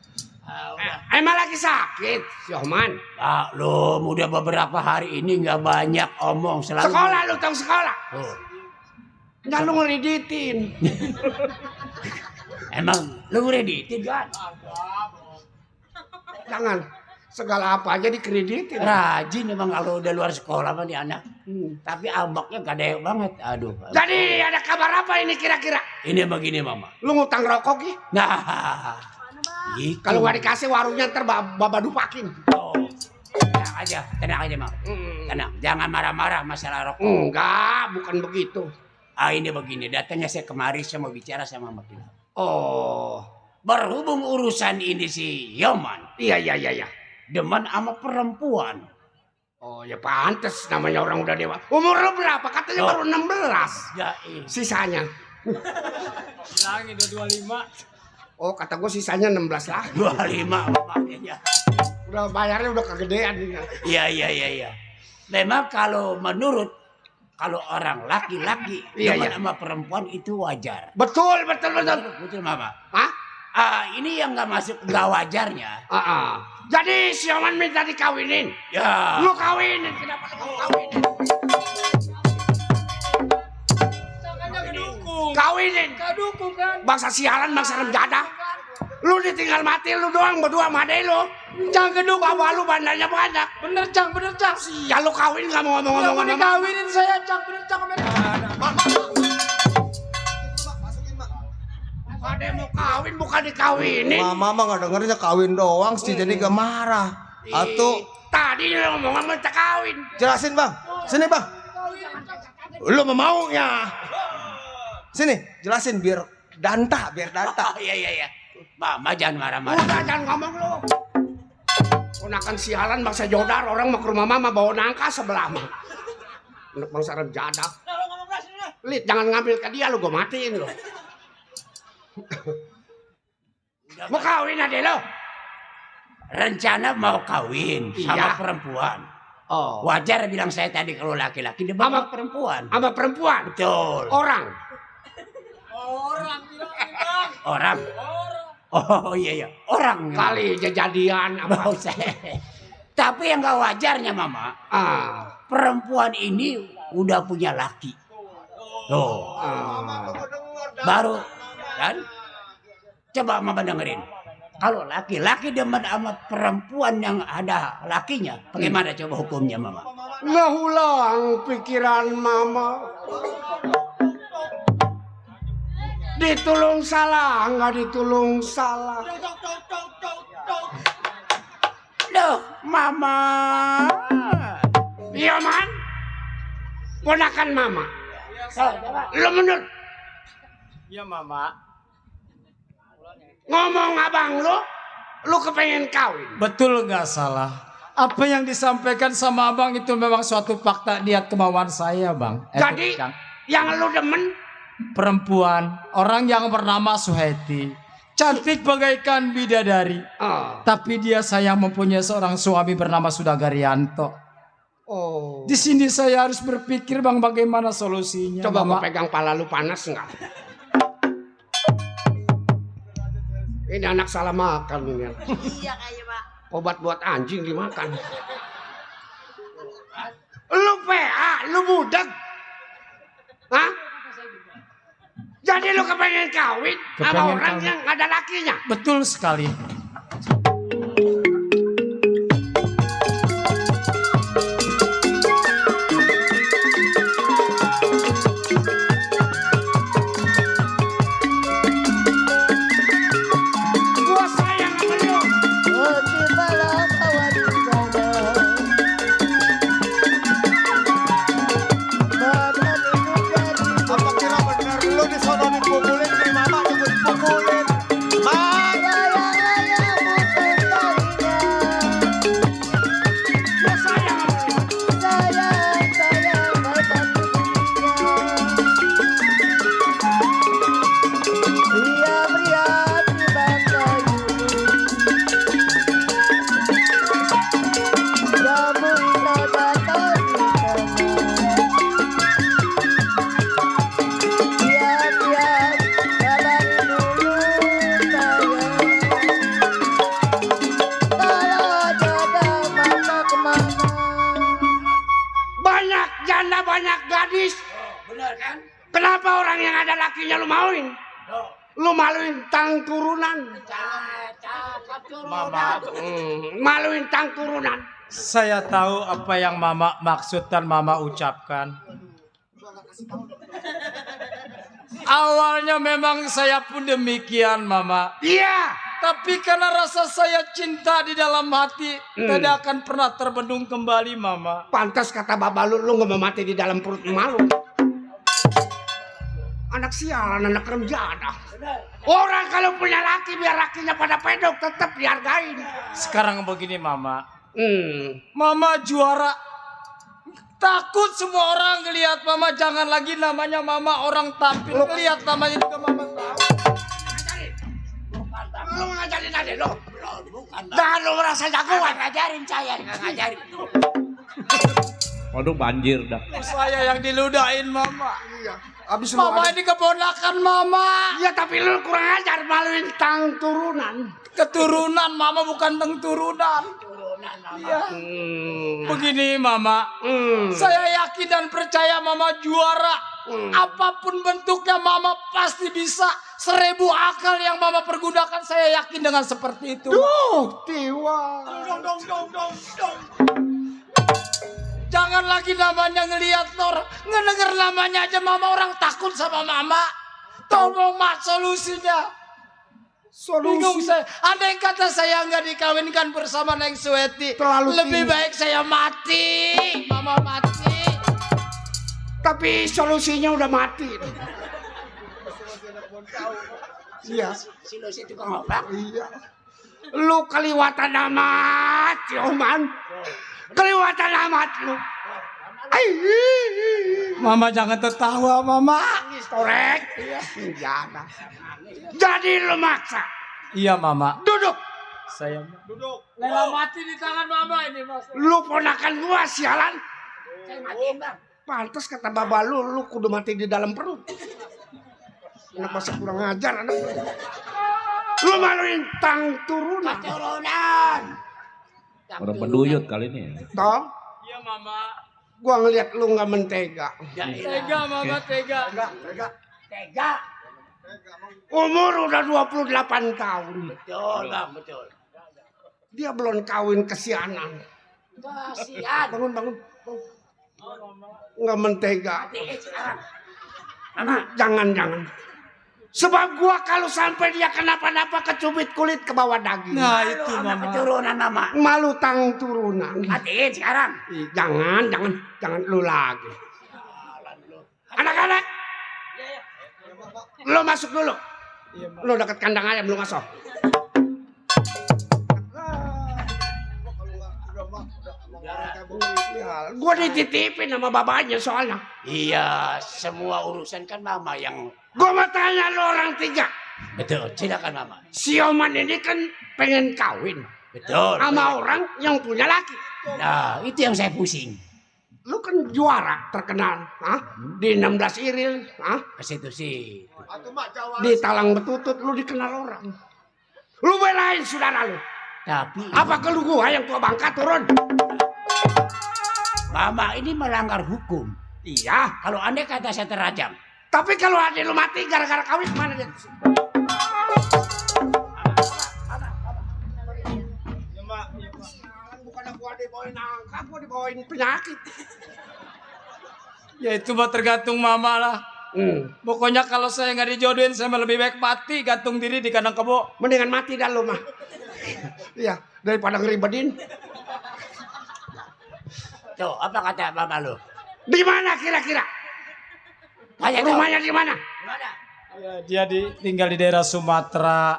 Emang lagi sakit, Sioman. Lu udah beberapa hari ini nggak banyak omong selalu. Sekolah lu tahu sekolah. Jangan lu ngeriditin. Emang lu ngeditin kan? Jangan. Segala apa aja dikreditin. Rajin emang kalau udah luar sekolah mah nih anak. Tapi abaknya gede banget. Aduh. Jadi ada kabar apa ini kira-kira? Ini begini mama. Lu ngutang rokok Ki? Nah. Gitu. Kalau nggak dikasih warungnya ntar baba dupakin. Oh. Tenang aja mama. Tenang. Jangan marah-marah masalah rokok. Enggak, bukan begitu. Ini begini. Datangnya saya kemari saya mau bicara sama Mama Kilap. Oh. Berhubung urusan ini si Yoman. Iya. Demen sama perempuan. Oh ya pantes namanya orang udah dewa. Umur lu berapa? Katanya baru 16. Ya Sisanya. Bilangin udah 25. Oh kata gue sisanya 16 lah. 25 makanya. Udah bayarnya udah kegedean. Iya. Memang kalau orang laki-laki demen sama perempuan itu wajar. Betul. Betul mama. Hah? Ini yang nggak masuk nggak wajarnya. Jadi si Oman minta dikawinin. Ya. Lu kawinin, kenapa lu kawinin? Kawinin. Kadukung kan. Bangsa sialan, bangsa renjada. Lu ditinggal mati lu doang berdua sama adek lu. Jangan gedung. Bawa lu bandanya banyak. Bener Cang. Ya lu kawin nggak mau ngomong-ngomong. Mau dikawinin saya Cang. Bener Cang. Adek mau kawin bukan dikawinin. Mama mah nggak dengernya kawin doang sih jadi gak marah. Atau Tadi lu ngomong minta kawin. Jelasin bang. Sini bang. Lu memaunya. Sini, jelasin biar danta. Iya. Mama jangan marah-marah. Udah jangan ngomong lu. Ponakan sialan bangsa jodar orang mau ke rumah mama bawa nangka sebelah mah. Untuk bangsa jadak. Lit jangan ngambil ke dia lu gue matiin lu. Mau kawin adek lo? Rencana mau kawin sama perempuan. Oh. Wajar bilang saya tadi kalau laki-laki dia sama perempuan. Sama perempuan? Betul. Orang bilang. Orang. Oh iya. Orang. Kali jadian apa? Tapi yang gak wajarnya mama. Perempuan ini udah punya laki. Tuh. Baru kan? Coba mama dengerin. Kalau laki-laki demen sama perempuan yang ada lakinya, bagaimana coba hukumnya mama? Nggak ulang pikiran mama. Ditulung salah, nggak ditulung salah. Loh, mama. Iya man? Ponakan mama. Lo menurut? Ya mama. Ngomong abang lu kepengen kawin. Betul nggak salah. Apa yang disampaikan sama abang itu memang suatu fakta niat kemauan saya bang. Jadi yang lu demen? Perempuan, orang yang bernama Suheti. Cantik bagaikan bidadari. Tapi dia sayang mempunyai seorang suami bernama Sudagarianto. Oh. Di sini saya harus berpikir bang bagaimana solusinya. Coba mama. gua pegang pala lu panas nggak? Ini anak salah makan ini. Iya kayaknya Pak. Obat buat anjing dimakan. Lu PA, lu budak. Hah? Jadi lu kepengen kawin sama orang yang ada lakinya? Betul sekali. Banyak gadis. Benar kan? Kenapa orang yang ada lakinya lu mauin? Lu maluin tang turunan. Mama, maluin tang turunan. Saya tahu apa yang mama maksud dan mama ucapkan. Awalnya memang saya pun demikian mama. Iya. Tapi karena rasa saya cinta di dalam hati tidak akan pernah terbendung kembali mama. Pantas kata baba lu gak mau mati di dalam perut malu. Anak sialan, anak remjada. Orang kalau punya laki biar lakinya pada pedok tetap dihargain. Sekarang begini mama. Mama juara. Takut semua orang ngelihat mama. Jangan lagi namanya mama orang tampil. Ngelihat namanya juga mama tahu. Lu ngajarin aja lo. Jangan lu merasa jagoan. Ngajarin saya, ngajarin. Waduh banjir dah. Saya yang diludahin mama. Iya. Abis mama ini keponakan mama. Iya tapi lu kurang ajar maluin tang turunan. Keturunan mama bukan tang turunan. Iya. Begini mama. Saya yakin dan percaya mama juara. Apapun bentuknya mama pasti bisa. 1000 akal yang mama pergunakan saya yakin dengan seperti itu. Duh, tiwa. Jangan lagi namanya ngelihat Nor. Ngedenger namanya aja mama orang takut sama mama. Tolong mak solusinya. Bingung saya. Andai kata saya nggak dikawinkan bersama Neng Sweti, Terlalu lebih tinggi. baik saya mati. Mama mati. Tapi solusinya udah mati. Iya. Solusi tukang obat. Iya. Lu keliwatan amat, Yoman. Keliwatan amat lu. Mama jangan tertawa, Mama. Korek. Iya. Jadi lu maksa. Iya, Mama. Duduk. Saya Lela mati di tangan Mama ini, Mas. Lu ponakan gua sialan. Saya matiin bang. Pantes kata baba lu kudu mati di dalam perut. Anak masa kurang ajar anak. Lu maluin tang turunan. Turunan. Orang penduyut kali ini. Toh, Iya, Mama. gua ngeliat lu nggak mentega. Tega, Mama, tega. Tega. Umur udah 28 tahun. Betul bang, betul. Dia belum kawin kesianan. Kasihan. Bangun, bangun. Nggak mentega. Matiin sekarang. Jangan. Sebab gua kalau sampai dia kenapa-napa kecubit kulit ke bawah daging. Nah, Malu itu sama Mama. keturunan Mama. Malu tang turunan. Matiin sekarang. Ih, jangan lu lagi. Anak-anak, lu masuk dulu. Lu dekat kandang ayam lu masuk. Gua dititipin sama bapaknya soalnya. Iya, semua urusan kan Mama yang. Gua mau tanya lu orang tiga. Betul, silakan Mama. Si Oman ini kan pengen kawin Betul. sama orang yang punya laki. Nah, itu yang saya pusing. Lu kan juara terkenal, di 16 Iril, Ke situ sih. di Talang Betutut lu dikenal orang. Lu belain saudara lu. Tapi Apa ke lu gua yang tua bangka turun? Mama ini melanggar hukum. Iya, Kalau andai kata saya terajam. tapi kalau adik lu mati gara-gara kawin kemana dia? Bukan gua dibawain angka, gua dibawain penyakit. Ya itu mah tergantung Mama lah. Pokoknya kalau saya nggak dijodohin, saya mah lebih baik mati gantung diri di kandang kebo. Mendingan mati dah lu mah. Iya, daripada ngeribedin. Tuh, apa kata Mama lu? Di mana kira-kira? Tanya tuh. Rumahnya di mana? Gimana? Ya, dia tinggal di daerah Sumatera.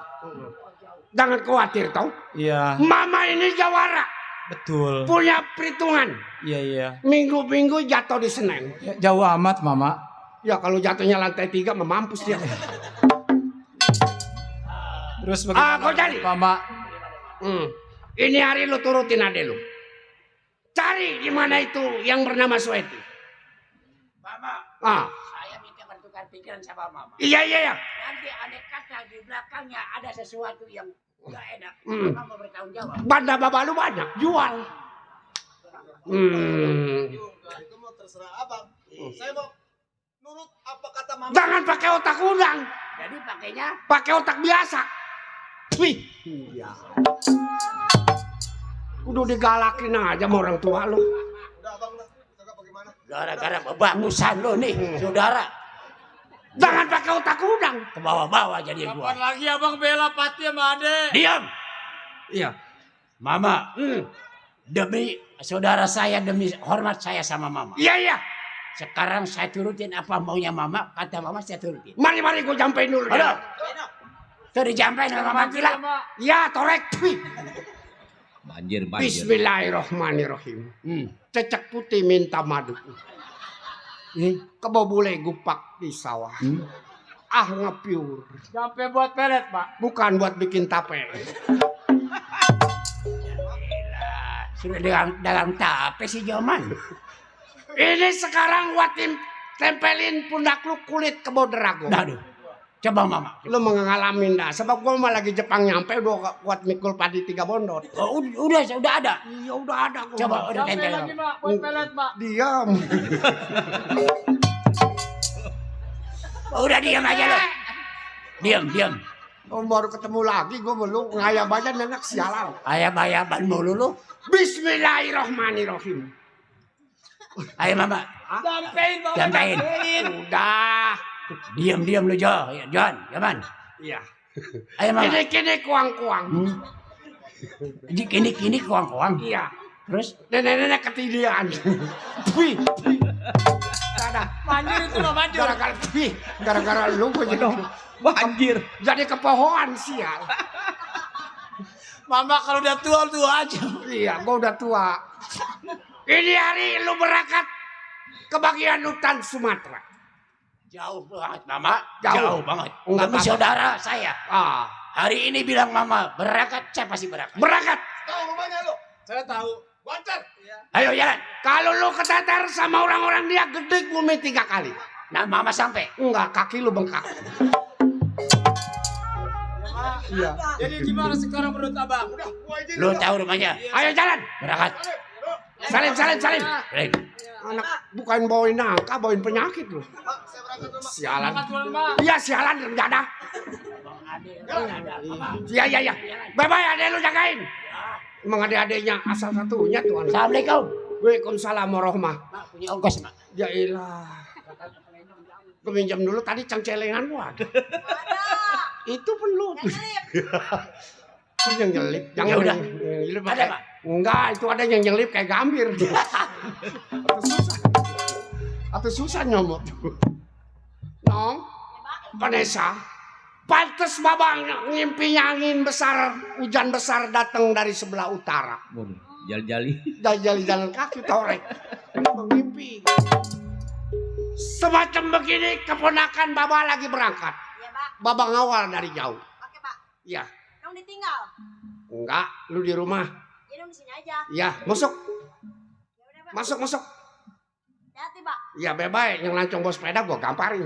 Jangan khawatir tau. Iya, Mama ini jawara, betul. punya perhitungan. Iya. Minggu-minggu jatuh di Senen. Ya, jauh amat, Mama. Ya kalau jatuhnya lantai 3 memampus dia. Terus bagaimana, kau cari? Mama? Ini hari lu turutin adek lu. Cari di mana itu yang bernama Sweti. Mama, Ah, saya minta bertukar pikiran sama Mama. iya. Nanti ada kata di belakangnya ada sesuatu yang nggak enak. Mama bertanggung jawab. Banda baba lu banyak, jual. Itu mau terserah abang. Saya mau nurut apa kata mama. Jangan pakai otak udang, Jadi pakainya pakai otak biasa. Wih, iya. Udah digalakin aja sama orang tua lu. Udah abang udah. Kagak bagaimana? gara-gara kebagusan lo nih, saudara. Jangan pakai otak udang. Ke bawah-bawah jadi gua. Kapan lagi abang bela Pati sama Ade? Diam. Iya. Mama, demi saudara saya, demi hormat saya sama Mama. Iya. Sekarang saya turutin apa maunya Mama, kata Mama saya turutin. Mari gue jampein dulu. Aduh. Tuh dijampain sama Mama Gila. Ya, torek. Wih. Banjir. Bismillahirrahmanirrahim. Cecek putih minta madu. Kebo bule gupak di sawah. Ngepiur. Sampai buat pelet, Pak. Bukan buat bikin tape. Sudah dalam tape si Joman. Ini sekarang gua tempelin pundak lu kulit kebo derago. Aduh. Coba Mama. Lu mengalamin dah. Sebab gua mah lagi Jepang nyampe udah kuat mikul padi 3 bondot. Oh, udah ada. Iya udah ada gua. Coba udah Sampai tempel. lagi, Pak. Buat pelet, Pak. Diam. Udah diam aja lo. Diam. Baru ketemu lagi gua belum ngayam aja nenek sialan. Ayam-ayaman mulu lu. Bismillahirrahmanirrahim. Ayo Mama. Jampein, Mama. Jampein. Udah. Diam lu Jo. John, Jaman. Iya. Ayo mama. Kini kuang-kuang. Kini kuang-kuang. Iya. Terus Nenek-nenek ketidian. Wih. Ada. Manjur itu mah manjur. Gara-gara lu gue jadi Banjir. jadi kepohoan sial. Mama kalau udah tua aja. Iya, gue udah tua. Ini hari lu berangkat ke bagian hutan Sumatera. jauh banget mama. Jauh. banget. Enggak Tapi apa-apa. saudara saya Ah, hari ini bilang mama berangkat, saya pasti berangkat. berangkat. Tahu rumahnya lu? Saya tahu. Wancar. Ayo jalan. Kalau lu keteter sama orang-orang dia gede bumi 3 kali. Nah mama sampai. Enggak, kaki lu bengkak. Iya. Jadi gimana sekarang menurut abang? Udah, gua izin Lu dulu. tahu rumahnya? Ayo jalan. Berangkat. Salim. Salim. Anak bukan bawain nangka, bawain penyakit lu. Pak, saya berangkat dulu, Pak. Sialan. Berangkat dulu, Mak. Iya, sialan rencana. Iya. Bye-bye, adek lu jagain. Emang adik-adiknya asal satunya tuh anak. Assalamualaikum. Waalaikumsalam warahmah. Mak punya ongkos mak. Ya ilah. Gue minjam dulu tadi cangcelengan gua. Itu pun lu. Yang nyelip. Jangan Ya udah. nyelip. Ada, Pak? Enggak, itu ada yang nyelip kayak gambir. Atau susah nyomot. Nong, Vanessa, pantes babang ngimpinya angin besar, hujan besar datang dari sebelah utara. Waduh, jali-jali. Jalan kaki torek. Mengimpi. Semacam begini keponakan Baba lagi berangkat. Iya, Pak. Baba ngawal dari jauh. Oke, Pak. Iya. Kamu ditinggal. Enggak, lu di rumah. Jadi di sini aja. Iya, masuk. Ya udah, Pak. Masuk. Hati-hati, Pak. Iya, bebas. Yang lancong bawa sepeda gua gamparin.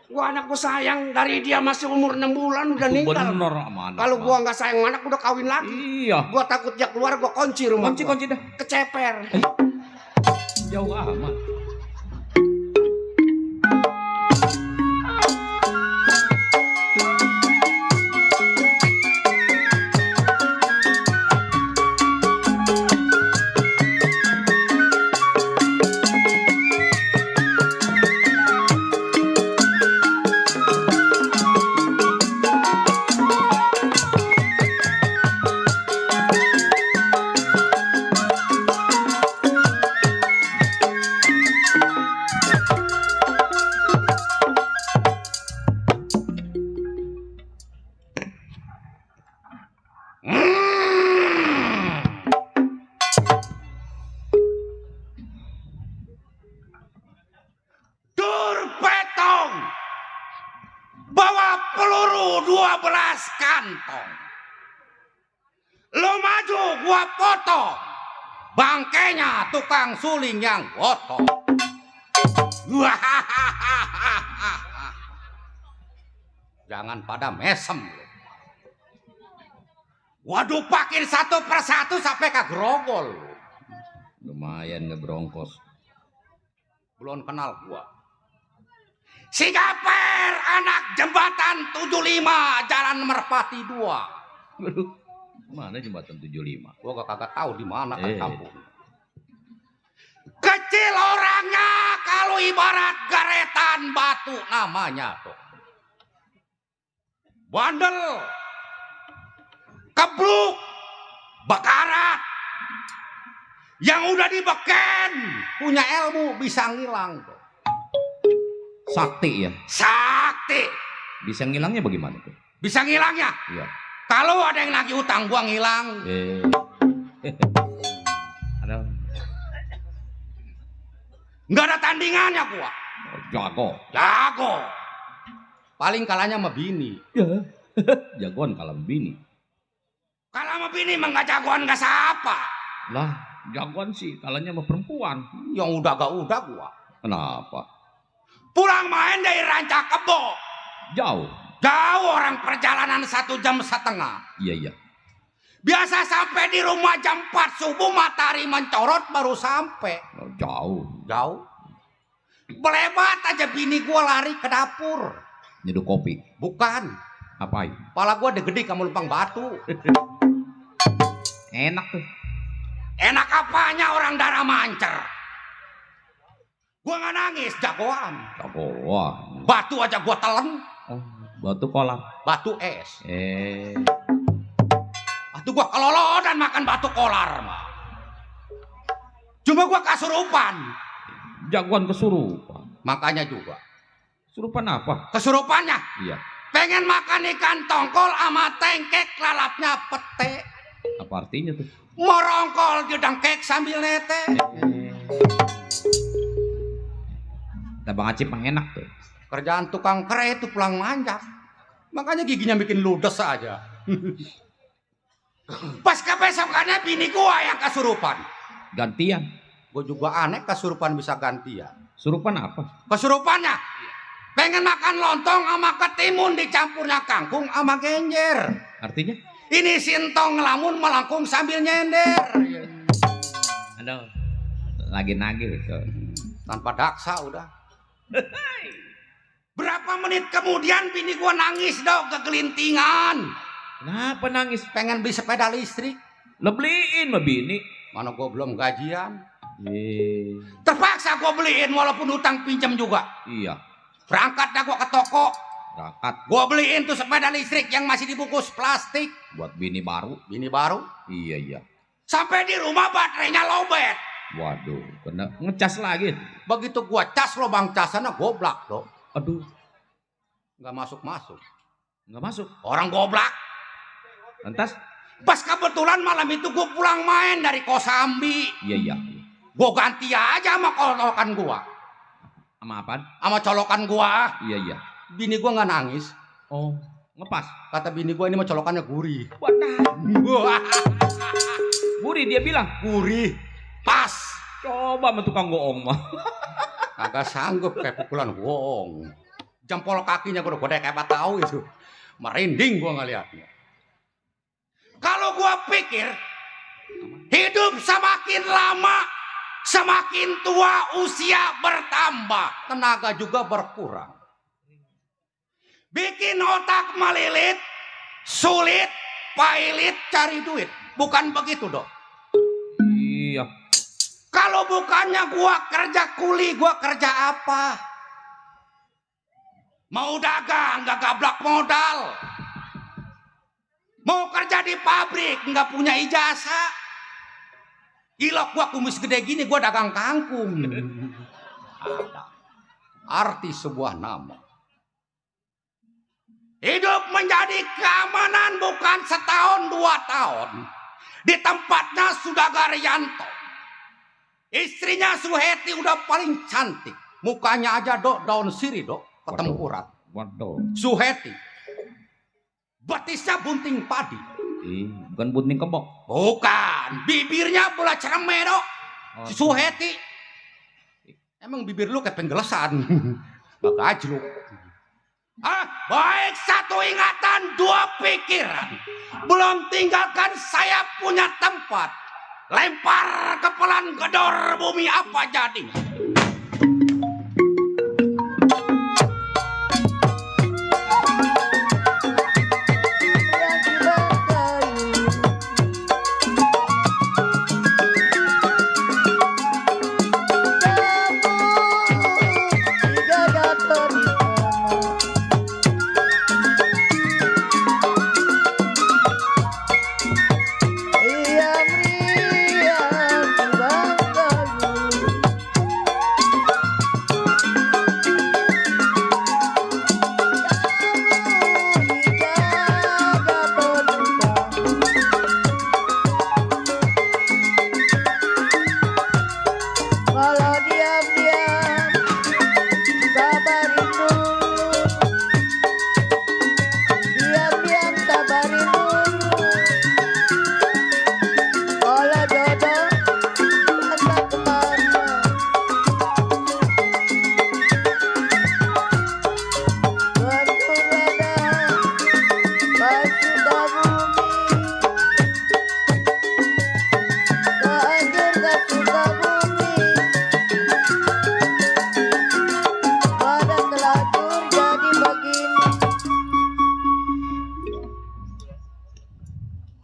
Gua anak gua sayang dari dia masih umur 6 bulan udah ninggal. Bener sama anak. Kalau Mak. gua nggak sayang anak udah kawin lagi. Iya. Gua takut dia keluar gua kunci rumah. gua. Kunci dah. Keceper. Jauh amat. Dur petong. Bawa peluru 12 kantong. Lo maju gua potong. Bangkainya tukang suling yang gotong. Jangan pada mesem. Waduh pakin satu persatu sampai ke grogol. Lumayan ngebrongkos. Belum kenal gua. Si Gaper anak jembatan 75 Jalan Merpati 2. Waduh, mana jembatan 75? Gua kagak tahu di mana kan Eh. kampung. Kecil orangnya kalau ibarat garetan batu namanya tuh. Bandel. Kebluk. Bakarat. Yang udah dibeken punya ilmu bisa ngilang tuh. Sakti ya. Sakti. Bisa ngilangnya bagaimana tuh? Bisa ngilangnya. Iya. Kalau ada yang lagi utang gua ngilang. Ada Nggak ada tandingannya gua. jago. Paling kalahnya sama bini. Jagoan kalau bini. Kalah sama bini mah nggak jagoan nggak siapa. Lah, jagoan sih kalahnya sama perempuan. Yang udah gua. Kenapa? Pulang main dari Ranca Kebo. Jauh. Jauh orang perjalanan 1,5 jam. Iya. Biasa sampai di rumah jam 4 subuh matahari mencorot baru sampai. Oh, jauh. Jauh. Belebat aja bini gua lari ke dapur. Nyeduh kopi. Bukan. Apain? Pala gua gede kamu lempang batu. Enak tuh. Enak apanya orang darah mancer. Gua nggak nangis jagoan. Jagoan. Batu aja gua telan. Oh, Batu kolam. Batu es. Atuh gua kelolo dan makan batu kolar mah. Cuma gua kasurupan. Jagoan kesurupan. Makanya juga. Kesurupan apa? Kesurupannya Iya. pengen makan ikan tongkol sama tengkek lalapnya pete. Apa artinya tuh? Merongkol di dengkek sambil nete. Kata Bang Acip mah enak tuh. Kerjaan tukang kere itu pulang manjak. Makanya giginya bikin ludes aja. Pas kebesokannya bini gua yang kesurupan. Gantian. Gua juga aneh kesurupan bisa gantian. Surupan apa? Kesurupannya pengen makan lontong sama ketimun dicampurnya kangkung sama genjer. Artinya? Ini sintong ngelamun melangkung sambil nyender. Aduh. Lagi nagih itu. Tanpa daksa udah. Berapa menit kemudian bini gua nangis dong kegelintingan. Kenapa nangis? Pengen beli sepeda listrik. Lo beliin mah bini. Mana gua belum gajian. Terpaksa gua beliin walaupun utang pinjam juga. Iya. Berangkat dah gua ke toko. Berangkat. Gua beliin tuh sepeda listrik yang masih dibungkus plastik. Buat bini baru. Bini baru. Iya iya. Sampai di rumah baterainya lowbat. Waduh, kena ngecas lagi. Begitu gua cas lubang casannya goblak dong. Aduh. Nggak masuk-masuk. Nggak masuk. Orang goblak. Lantas? Pas kebetulan malam itu gua pulang main dari Kosambi. Iya iya. Gua ganti aja sama colokan gua. Sama apaan? Sama colokan gua. Iya iya. Bini gua nggak nangis. Oh, ngepas. Kata bini gua ini mah colokannya gurih. Gurih dia bilang. Gurih. Pas. Coba sama tukang goong mah. Kagak sanggup kayak pukulan goong. Jempol kakinya gua udah kayak tahu itu. Merinding gua ngeliatnya. Kalau gua pikir hidup semakin lama, semakin tua usia bertambah, tenaga juga berkurang. Bikin otak melilit, sulit, pailit cari duit. Bukan begitu dong. Iya. Kalau bukannya gua kerja kuli, gua kerja apa? Mau dagang, nggak gablak modal. Mau kerja di pabrik, nggak punya ijazah. Gilok gua kumis gede gini, gua dagang kangkung. Ada arti sebuah nama. Hidup menjadi keamanan bukan setahun 2 tahun. Di tempatnya Sudagar Yanto. Istrinya Suheti udah paling cantik. Mukanya aja dok daun sirih dok. Ketemu urat. Waduh. Suheti. Betisnya bunting padi. Bukan bunting kebok. Bukan. Bibirnya bola cereme dok. Si Suheti. Emang bibir lu kayak penggelesan. Bagajluk. Baik, satu ingatan, 2 pikiran. Belum tinggalkan saya punya tempat. Lempar kepelan gedor bumi apa jadinya.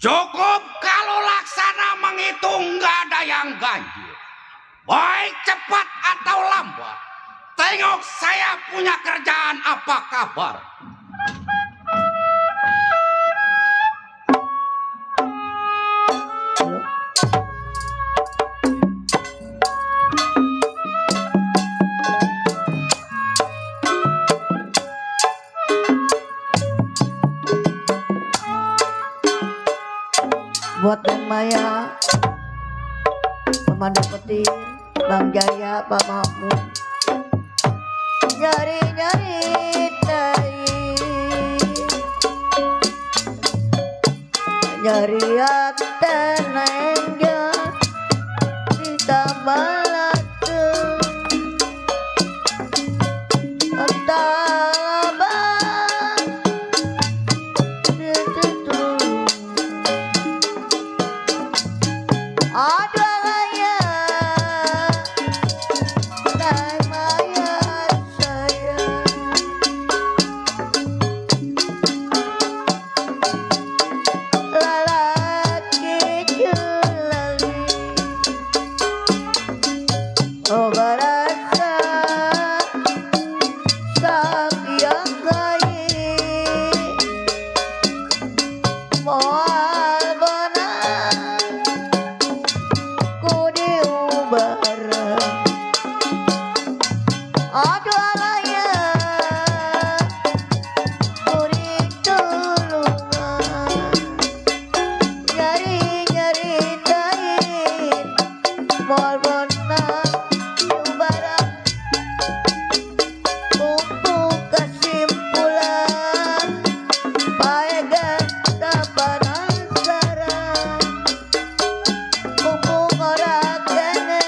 Cukup kalau laksana menghitung nggak ada yang ganjil. Baik cepat atau lambat. Tengok saya punya kerjaan apa kabar. buat Neng Maya, Pemandu Petir, Bang Jaya, Pak Mahmud. Nyari-nyari tai, nyari hati nengja di tabalatu. Entah apa itu. Ada ya Neng Maya sayang, lalaki julali, oh barasa sapiang gayi, moal bonang ku diubara. Aduh alaya ku ditulungan, nyari-nyari tain moal bonang diubara. Kumpul kesimpulan paegan tak penasaran, kumpul orang kene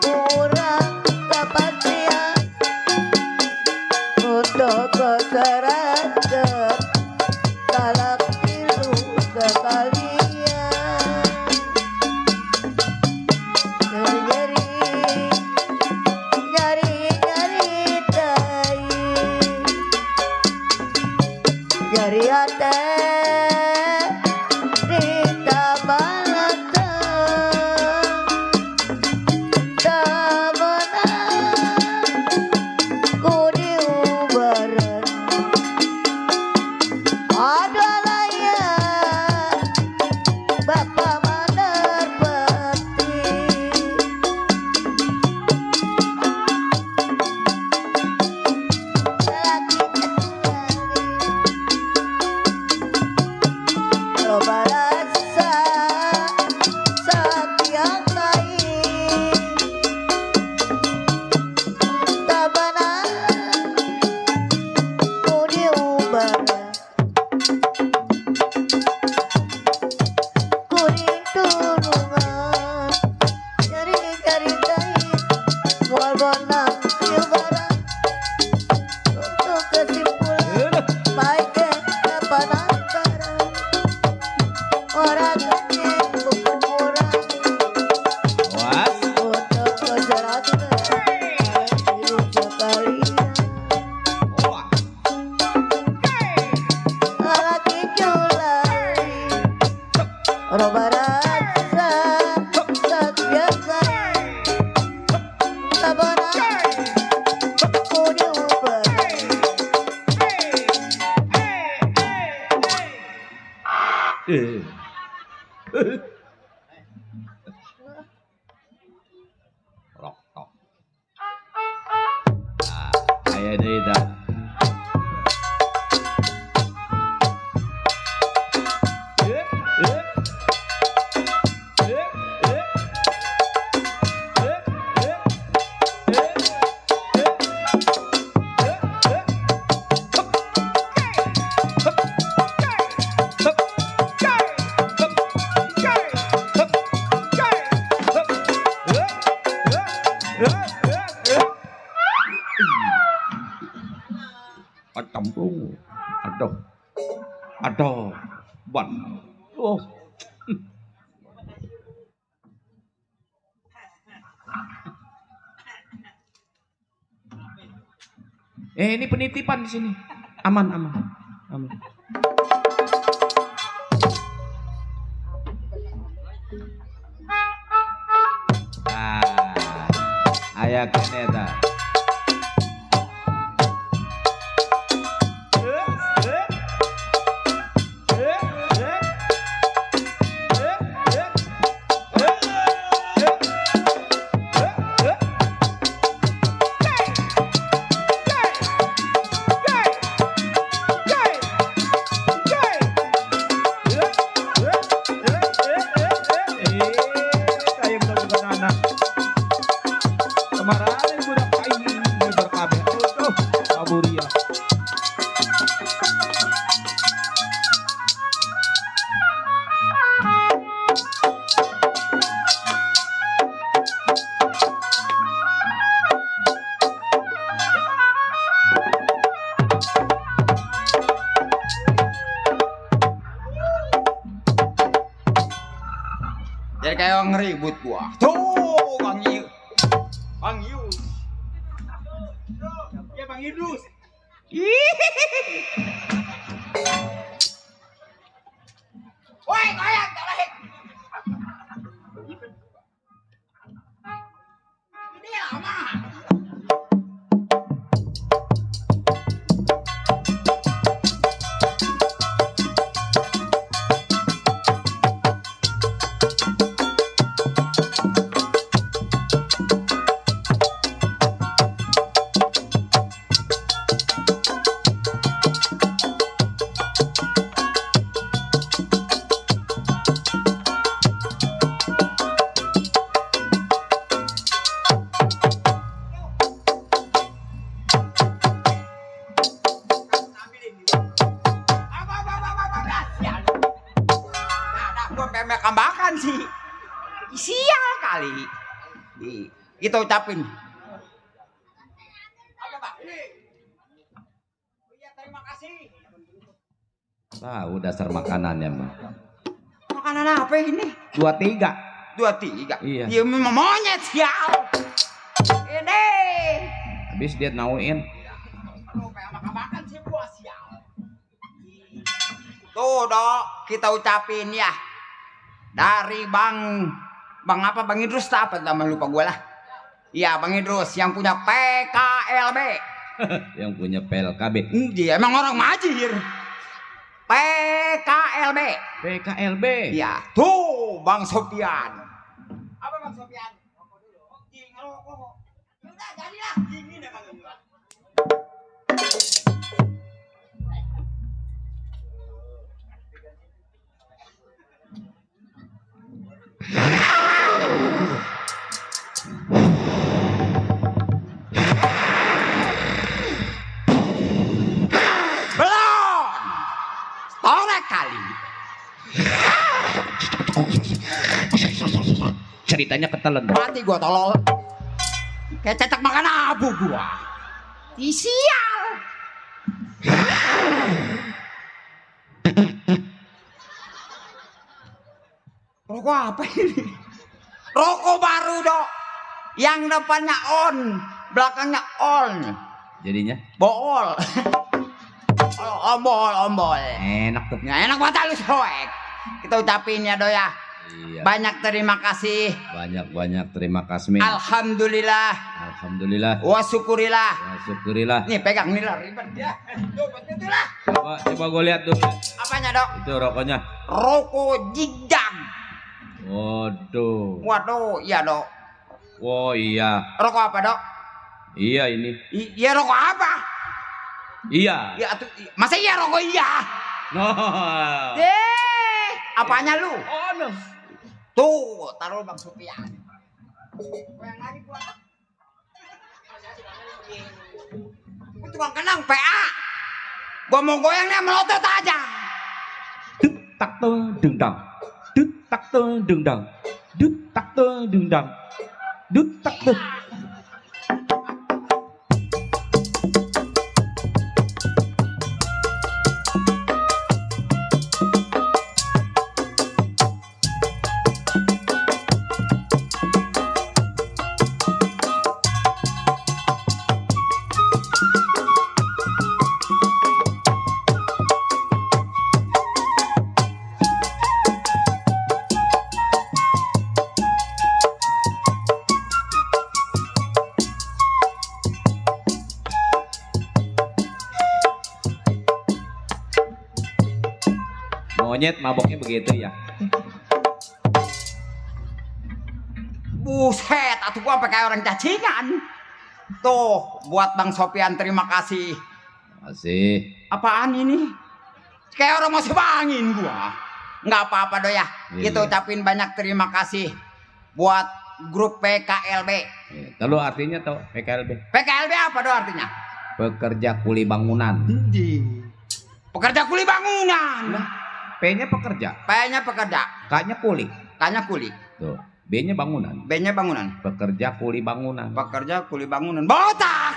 kurang kepastian untuk keserakan talak tilu sekalian. Nyari-nyari tai, nyari hati di tabalatan, tak menang ku diubaran. Ada laya Bapak Mandar Peti, lagi sekali loba rasa sapiang lain, tak menang ku diubara. Ku ditulungan, nyari-nyari tain moal bonang diubara. Untuk kesimpulan paegan tak penasaran, orang kene bukan orang Was. untuk keserakan tilu sekalian. Wah. Lagi julali, roba rasa sapiang gayi, tak menang ku diubara. Rok, rok. Aya deui tah. Cemplung. Aduh. Aduh. Ban. Oh. Ini penitipan di sini. Aman, aman. Aman. Aya kene ta. Jadi kayak orang ngeribut gua. Tuh, Bang Yus. Bang Yus. Ya Bang Idrus. Woi, goyang, balik. Ini lama. Kambakan sih. Sial kali. Kita ucapin. Apa, Pak? Iya, terima kasih. Tahu dasar makanannya mah. Makanan apa ini? 23. 23. Iya. Dia memang monyet sial. Ini. Habis dia nauin. Makan sih gua sial. Tuh, Dok, kita ucapin ya. Dari Bang apa Bang Idrus apa nama lupa gue lah. Iya Bang Idrus yang punya PKLB. Yang punya PLKB. Dia emang orang Majir. PKLB. PKLB. Iya. Tuh Bang Sofian. Apa Bang Sofian? Rokok dulu. Ngerokok. Udah jadilah. Dingin ya Bang. Belum. Sore kali. Ceritanya ketelan. Mati gua tolol. Kayak cecak makan abu gua. Sial. Rokok apa ini? Rokok baru, Dok. Yang depannya on, belakangnya on. Jadinya bool. Ombol. Enak tuh. Ya, enak banget lu soek. Kita ucapin ya, Dok ya. Iya. Banyak terima kasih. Banyak terima kasih. Alhamdulillah. Wa syukurillah. Nih pegang nih lah ribet ya. Tuh, betul lah. Coba gue lihat dulu. Apanya, Dok? Itu rokoknya. Rokok Jigjang. Waduh, iya, Dok. Oh iya. Rokok apa, Dok? Iya ini. Iya rokok apa? Iya. Ya tuh, masa iya rokok iya? No. Apanya lu? Oh no. Tuh, taruh Bang Sofian. Goyang lagi gua. Gua tukang kenang PA. Gua mau goyangnya melotot aja. Dut tak dendang. Dut tak dendang. Dut tak dendang. Dut tak. Monyet maboknya begitu ya. Buset, atuh gua sampai kayak orang cacingan. Tuh, buat Bang Sofian terima kasih. Masih. Apaan ini? Kayak orang masih bangin gua. Nggak apa-apa do ya. Iya. Kita ucapin banyak terima kasih buat grup PKLB. Lalu artinya tau PKLB? PKLB apa do artinya? Pekerja kuli bangunan. Pekerja kuli bangunan. P-nya pekerja. P-nya pekerja. K-nya kuli. K-nya kuli. Tuh. B-nya bangunan. B-nya bangunan. Pekerja kuli bangunan. Pekerja kuli bangunan. Botak.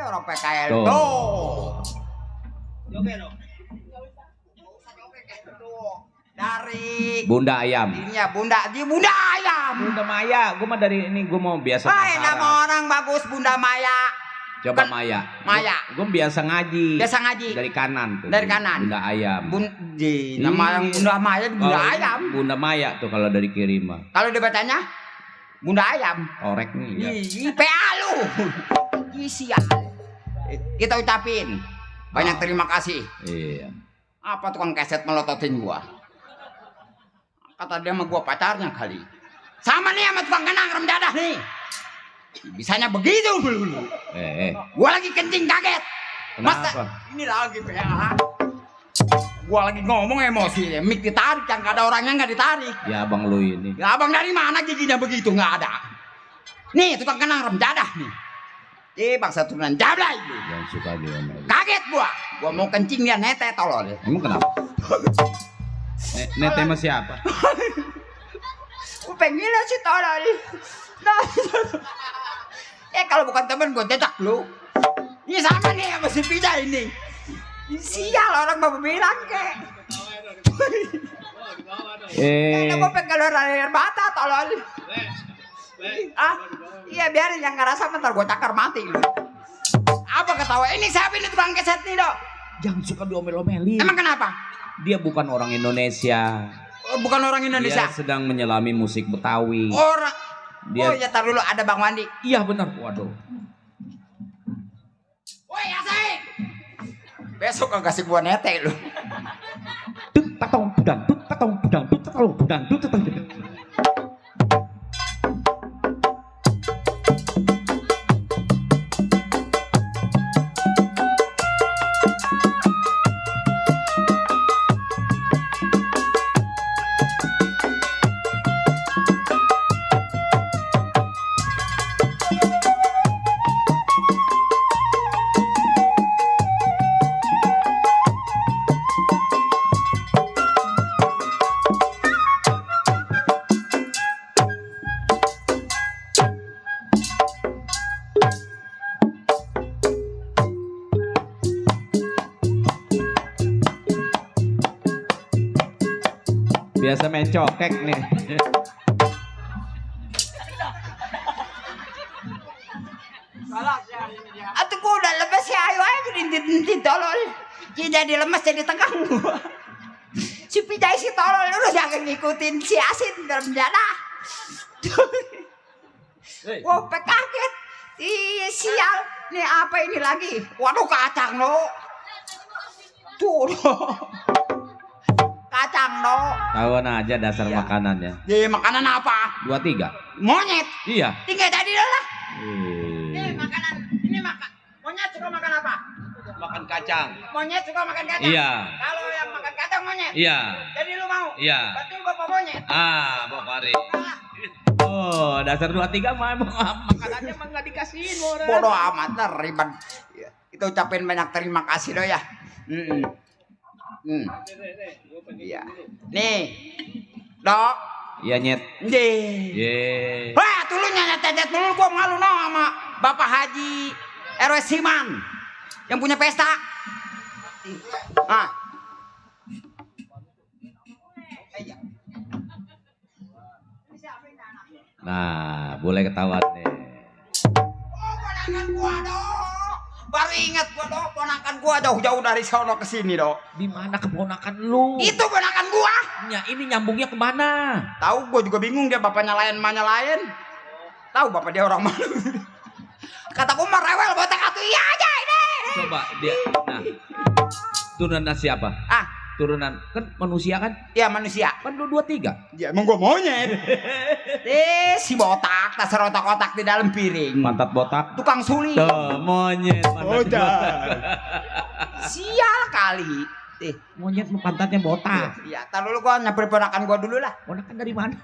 Orang PKL. Tuh. Dari Bunda Ayam. ininya Bunda Ayam. Bunda Maya, gue mah dari ini gue mau biasa Nama pacaran. orang bagus Bunda Maya. Coba Kan- Maya. Maya. Gue biasa ngaji. Biasa ngaji. Dari kanan tuh. Dari kanan. Bunda Ayam. Nama yang Bunda Maya Bunda Kalau ini Ayam. Bunda Maya tuh kalau dari kiri mah. Kalau dibacanya Bunda Ayam. Orek nih ya. PA lu. Sial. Kita ucapin banyak terima kasih. Iya. Apa tukang keset melototin gua? Kata dia sama gua pacarnya kali. Sama nih sama tukang kenang rem dadah nih. Bisanya begitu dulu. Gua lagi kencing kaget. Kenapa? Ini lagi PA. Gua lagi ngomong emosi, mik ditarik, yang gak ada orangnya nggak ditarik. Ya abang lu ini. Ya abang dari mana giginya begitu nggak ada? Nih tukang kenang rem dadah nih. Bangsa turunan jablay lu. Yang suka diomelin. Kaget gua mau kencing dia nete tolol. Emang kenapa? Nete sama siapa? Pengen si tolol. Nah, kalau bukan temen gua jejak lu. Ini sama nih sama si Pija ini. Sial orang bapak bilang kek. Kenapa pengen air mata tolol? Iya biarin yang ngerasa bentar gua cakar mati lu. Apa ketawa? Ini siapa ini tukang keset nih dok? Jangan suka diomel-omelin. Emang kenapa? Dia bukan orang Indonesia. Bukan orang Indonesia. Dia sedang menyelami musik Betawi. Orang. Dia... Oh ya tar dulu ada Bang Wandi. Iya benar. Waduh. Woi Asik. Besok gak kasih gua nete lu. Tut tatong budang, tut tatong budang, tut tatong budang, tut tatong budang. Biasa main cokek nih. Atuh gua udah lemes ya ayo aja dintit tolol. Jadi lemes jadi tegang gua. Si Pijai si tolol lu jangan ngikutin si Asin dalam jadah. Gua kaget. Ih sial. Nih apa ini lagi? Waduh kacang no. Tuh. Kacang no. Tahuan aja dasar makanannya. Makanan apa? 23. Monyet. Iya. Tinggal tadi lah. Ini makanan. Ini makan. Monyet suka makan apa? Makan kacang. Monyet suka makan kacang. Iya. Kalau yang makan kacang monyet. Iya. Jadi lu mau? Iya. Betul bapak monyet. Bapak Pari. Oh, dasar 23 mah makanannya mah enggak dikasihin orang. Bodoh amat lah ribet. Kita ucapin banyak terima kasih doh ya. Iya. Nih. Dok. Iya nyet. Ye. Wah, tuh lu nyanyet-nyanyet dulu gua malu no sama Bapak Haji RW Siman yang punya pesta. Nah, boleh ketahuan deh. Ponakan gua dong. Baru ingat gua dong, ponakan gua jauh-jauh dari sono ke sini dong. Di mana keponakan lu? Itu ponakan gua. Ya, ini nyambungnya kemana? Tahu gua juga bingung dia bapaknya lain mana lain. Tahu bapak dia orang mana? Kata gua mah rewel botak atuh iya aja ini. Coba dia. Nah. Turunan siapa? Turunan kan manusia kan? Iya manusia. Kan lu 23. Ya emang gua monyet. Si botak, tas otak-otak di dalam piring. Pantat botak. Tukang suli. Tuh, monyet pantat botak. Sial kali. Monyet pantatnya botak. Iya, tar dulu gua nyamperin ponakan gua dulu lah. Ponakan dari mana?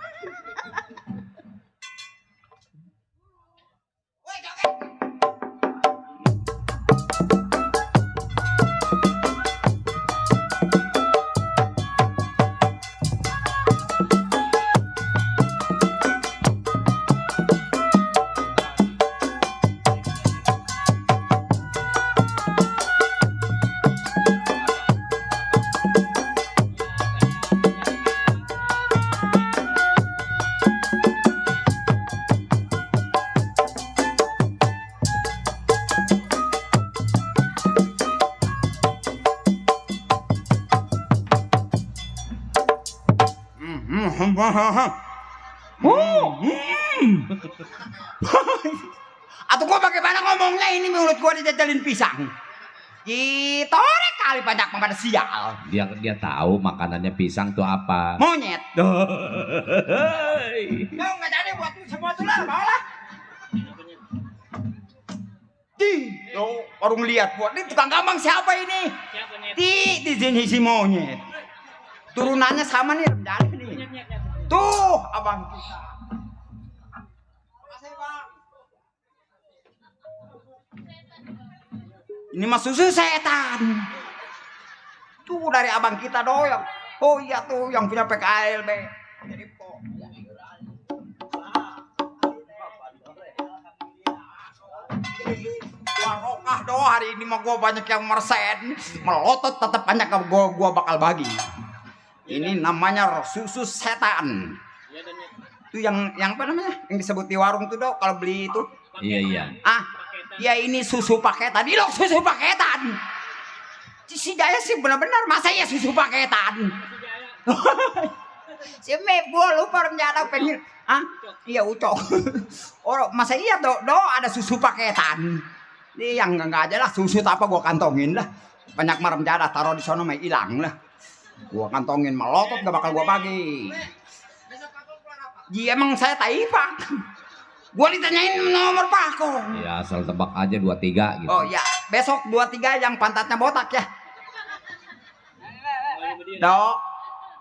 Atau gua bagaimana ngomongnya ini mulut gua dijajalin pisang. Torek kali banyak pada sial. Dia tahu makanannya pisang tuh apa. Monyet. Kau nggak jadi buat semua tuh lah, malah. Orang lihat buat ini tukang gambang siapa ini? Di sini si monyet. Turunannya sama nih Remdani nih. Tuh abang kita. Makasih bang. Ini mah susu setan. Tuh dari abang kita doyong. Oh iya tuh yang punya PKL be. Jadi po. Barokah doh hari ini mah gua banyak yang mersen. Melotot tetap banyak gua bakal bagi. Ini namanya susu setan. Itu yang apa namanya? Yang disebut di warung tuh dok kalau beli itu. Iya. Ya ini susu paketan, ini loh susu paketan. Si Jaya sih benar-benar masa ya susu paketan. Si Mep gua lupa rencana pengen. Iya ucok. Oh masa iya do ada susu paketan. Ini yang enggak aja lah susu apa gua kantongin lah. Banyak marem jadah taruh di sono mah hilang lah. Gua kantongin melotot gak bakal gua bagi. Iya emang saya taipak. Gua ditanyain nomor pakong. Ya asal tebak aja 23 gitu. Oh ya, besok 23 yang pantatnya botak ya. Dok.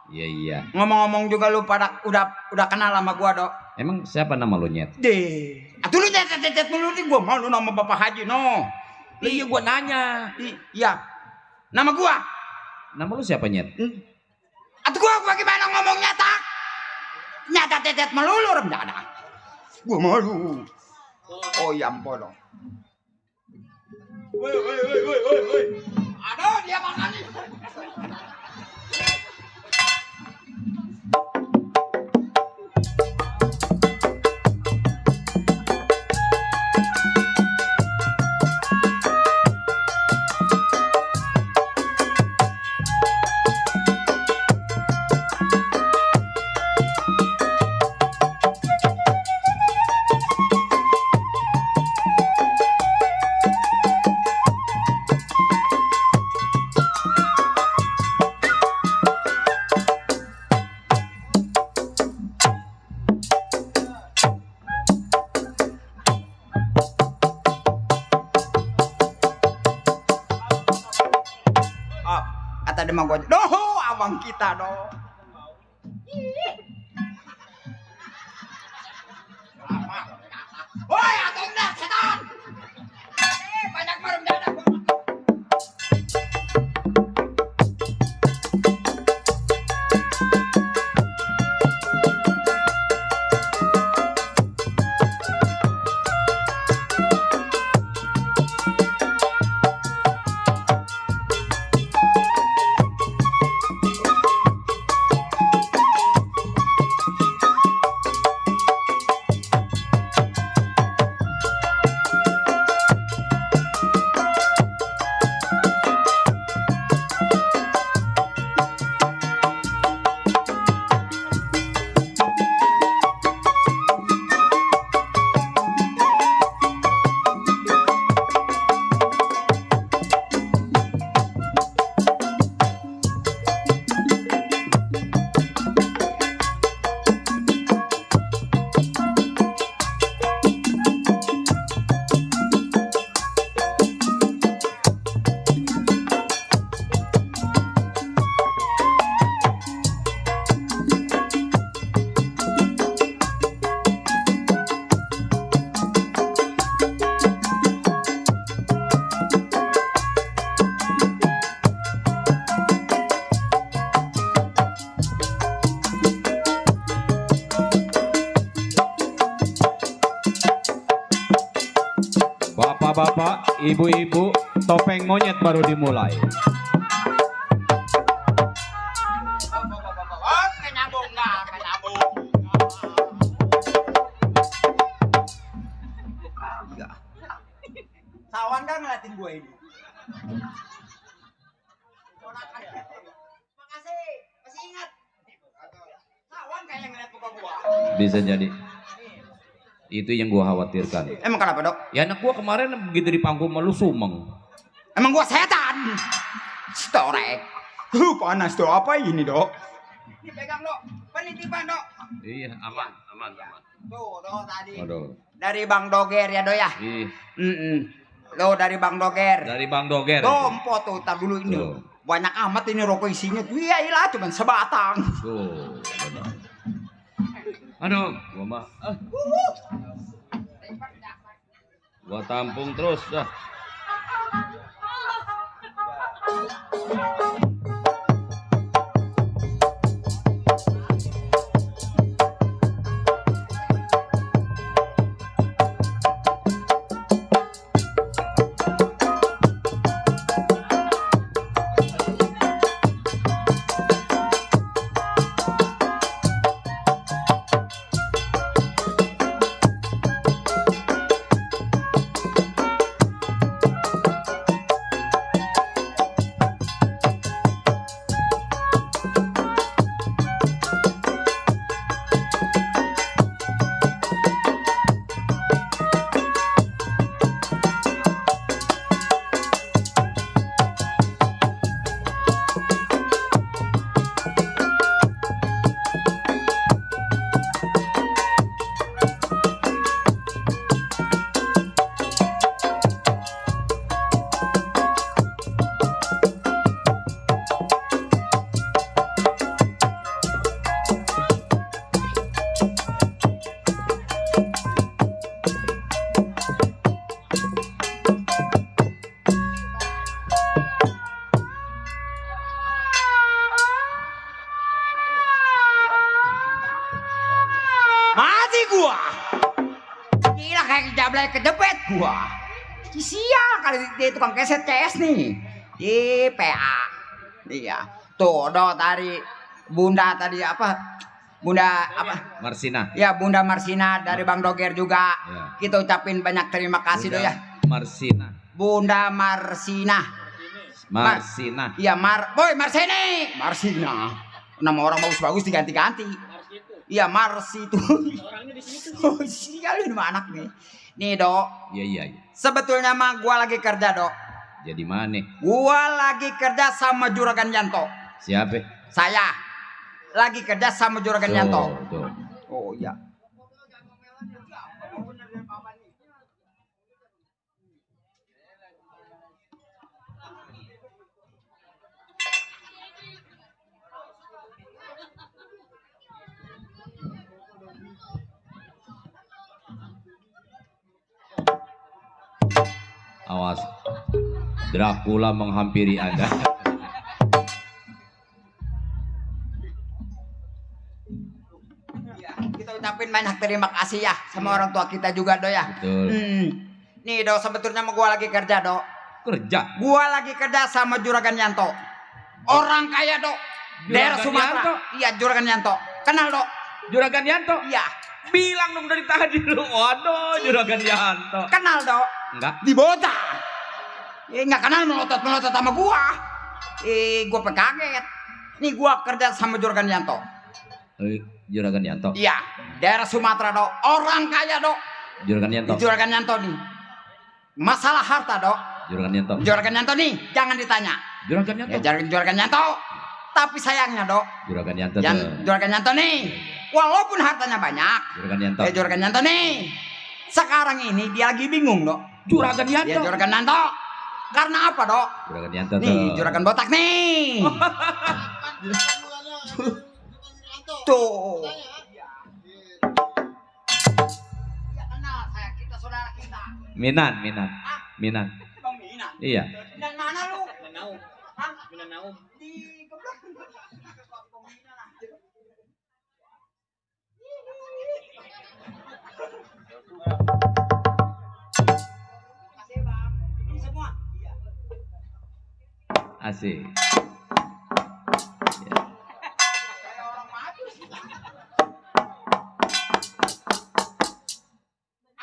Iya. Ngomong-ngomong juga lu pada udah kenal sama gua, Dok. Emang siapa nama lu, Nyet? Atuh lu nyet dulu nih gua malu nama Bapak Haji no. Iya gua nanya. Iya. Nama gua. Nama lu siapa, Nyet? Atuh gua bagaimana ngomongnya tak? Nyata tetet melulu remdana. Gua malu. Oh ya ampun dong. Woi. Aduh dia makan nih. Kata dia mah gua, doh abang kita doh. Woi, atong dah setan. Banyak marem dadah gua. Bapak-bapak, ibu-ibu, topeng monyet baru dimulai. Sawan kan ngeliatin gue ini. Makasih, masih ingat. Sawan Bisa jadi. Itu yang gua khawatirkan. Emang kenapa, Dok? Ya anak gua kemarin begitu di panggung malu sumeng. Emang gua setan. Storek. Panas tuh apa ini, Dok? Dipegang, Dok. Penitipan, Dok. Iya, aman. Tuh, Dok tadi. Aduh. Dari Bang Doger ya, Dok ya? Ih, Lo dari Bang Doger. dari Bang Doger. Tompo tuh, tar dulu ini. Tuh. Banyak amat ini rokok isinya. Iya, ilah cuma sebatang. Tuh. Aduh, gua mah. Gua tampung terus dah. Mati gua. Gila kayak jablay kejepit gua. Sial kali dia tukang keset CS nih. Di PA. Iya. Tuh, Dok dari Bunda tadi apa? Bunda apa? Marsina. Ya, Bunda Marsina dari Bang Doger juga. Ya. Kita ucapin banyak terima kasih Dok ya. Marsina. Bunda Marsina. Marsina. Iya, Boy Marsini. Marsina. Nama orang bagus-bagus diganti-ganti. Iya, Mars itu. Orangnya di sini tuh. Oh, sial ini mah anak nih. Nih, Dok. Iya. Sebetulnya mah gua lagi kerja, Dok. Jadi mana? Gua lagi kerja sama Juragan Yanto. Siapa? Saya lagi kerja sama Juragan Yanto. Tuh. Oh iya. Awas, Dracula menghampiri Anda. Kita ucapin banyak terima kasih ya sama orang tua kita juga, Dok ya. Betul. Nih, Dok, sebetulnya mau gua lagi kerja, Dok. Kerja? Gua lagi kerja sama Juragan Yanto. Orang kaya, Dok. Daerah Sumatera. Iya, Juragan Yanto. Kenal, Dok? Juragan Yanto? Iya. Bilang dong dari tadi lu. Waduh, Juragan Yanto. Kenal, Dok? Enggak. Di Bota. Enggak kenal melotot-melotot sama gua. Gua kaget. Nih gua kerja sama Juragan Yanto. Juragan Yanto. Iya, daerah Sumatera, Dok. Orang kaya, Dok. Juragan Yanto. Juragan Yanto nih. Masalah harta, Dok. Juragan Yanto. Juragan Yanto nih, jangan ditanya. Juragan Yanto. Ya, Juragan Yanto. Tapi sayangnya, Dok. Juragan Yanto. Juragan Yanto nih. Walaupun hartanya banyak. Juragan Yanto. Ya, Juragan Yanto nih. Sekarang ini dia lagi bingung, Dok. Juragan Yanto. Ya, Juragan Yanto. Karena apa, Dok? Juragan Yanto. Nih, Juragan botak nih. Tuh. Ya kenal saya, kita saudara kita. Minan. Bang Minan. Iya. Dan mana lu? Minanau. Hah? Minanau. Di geblok. Makasih, Bang. Ini semua. Iya. Asik.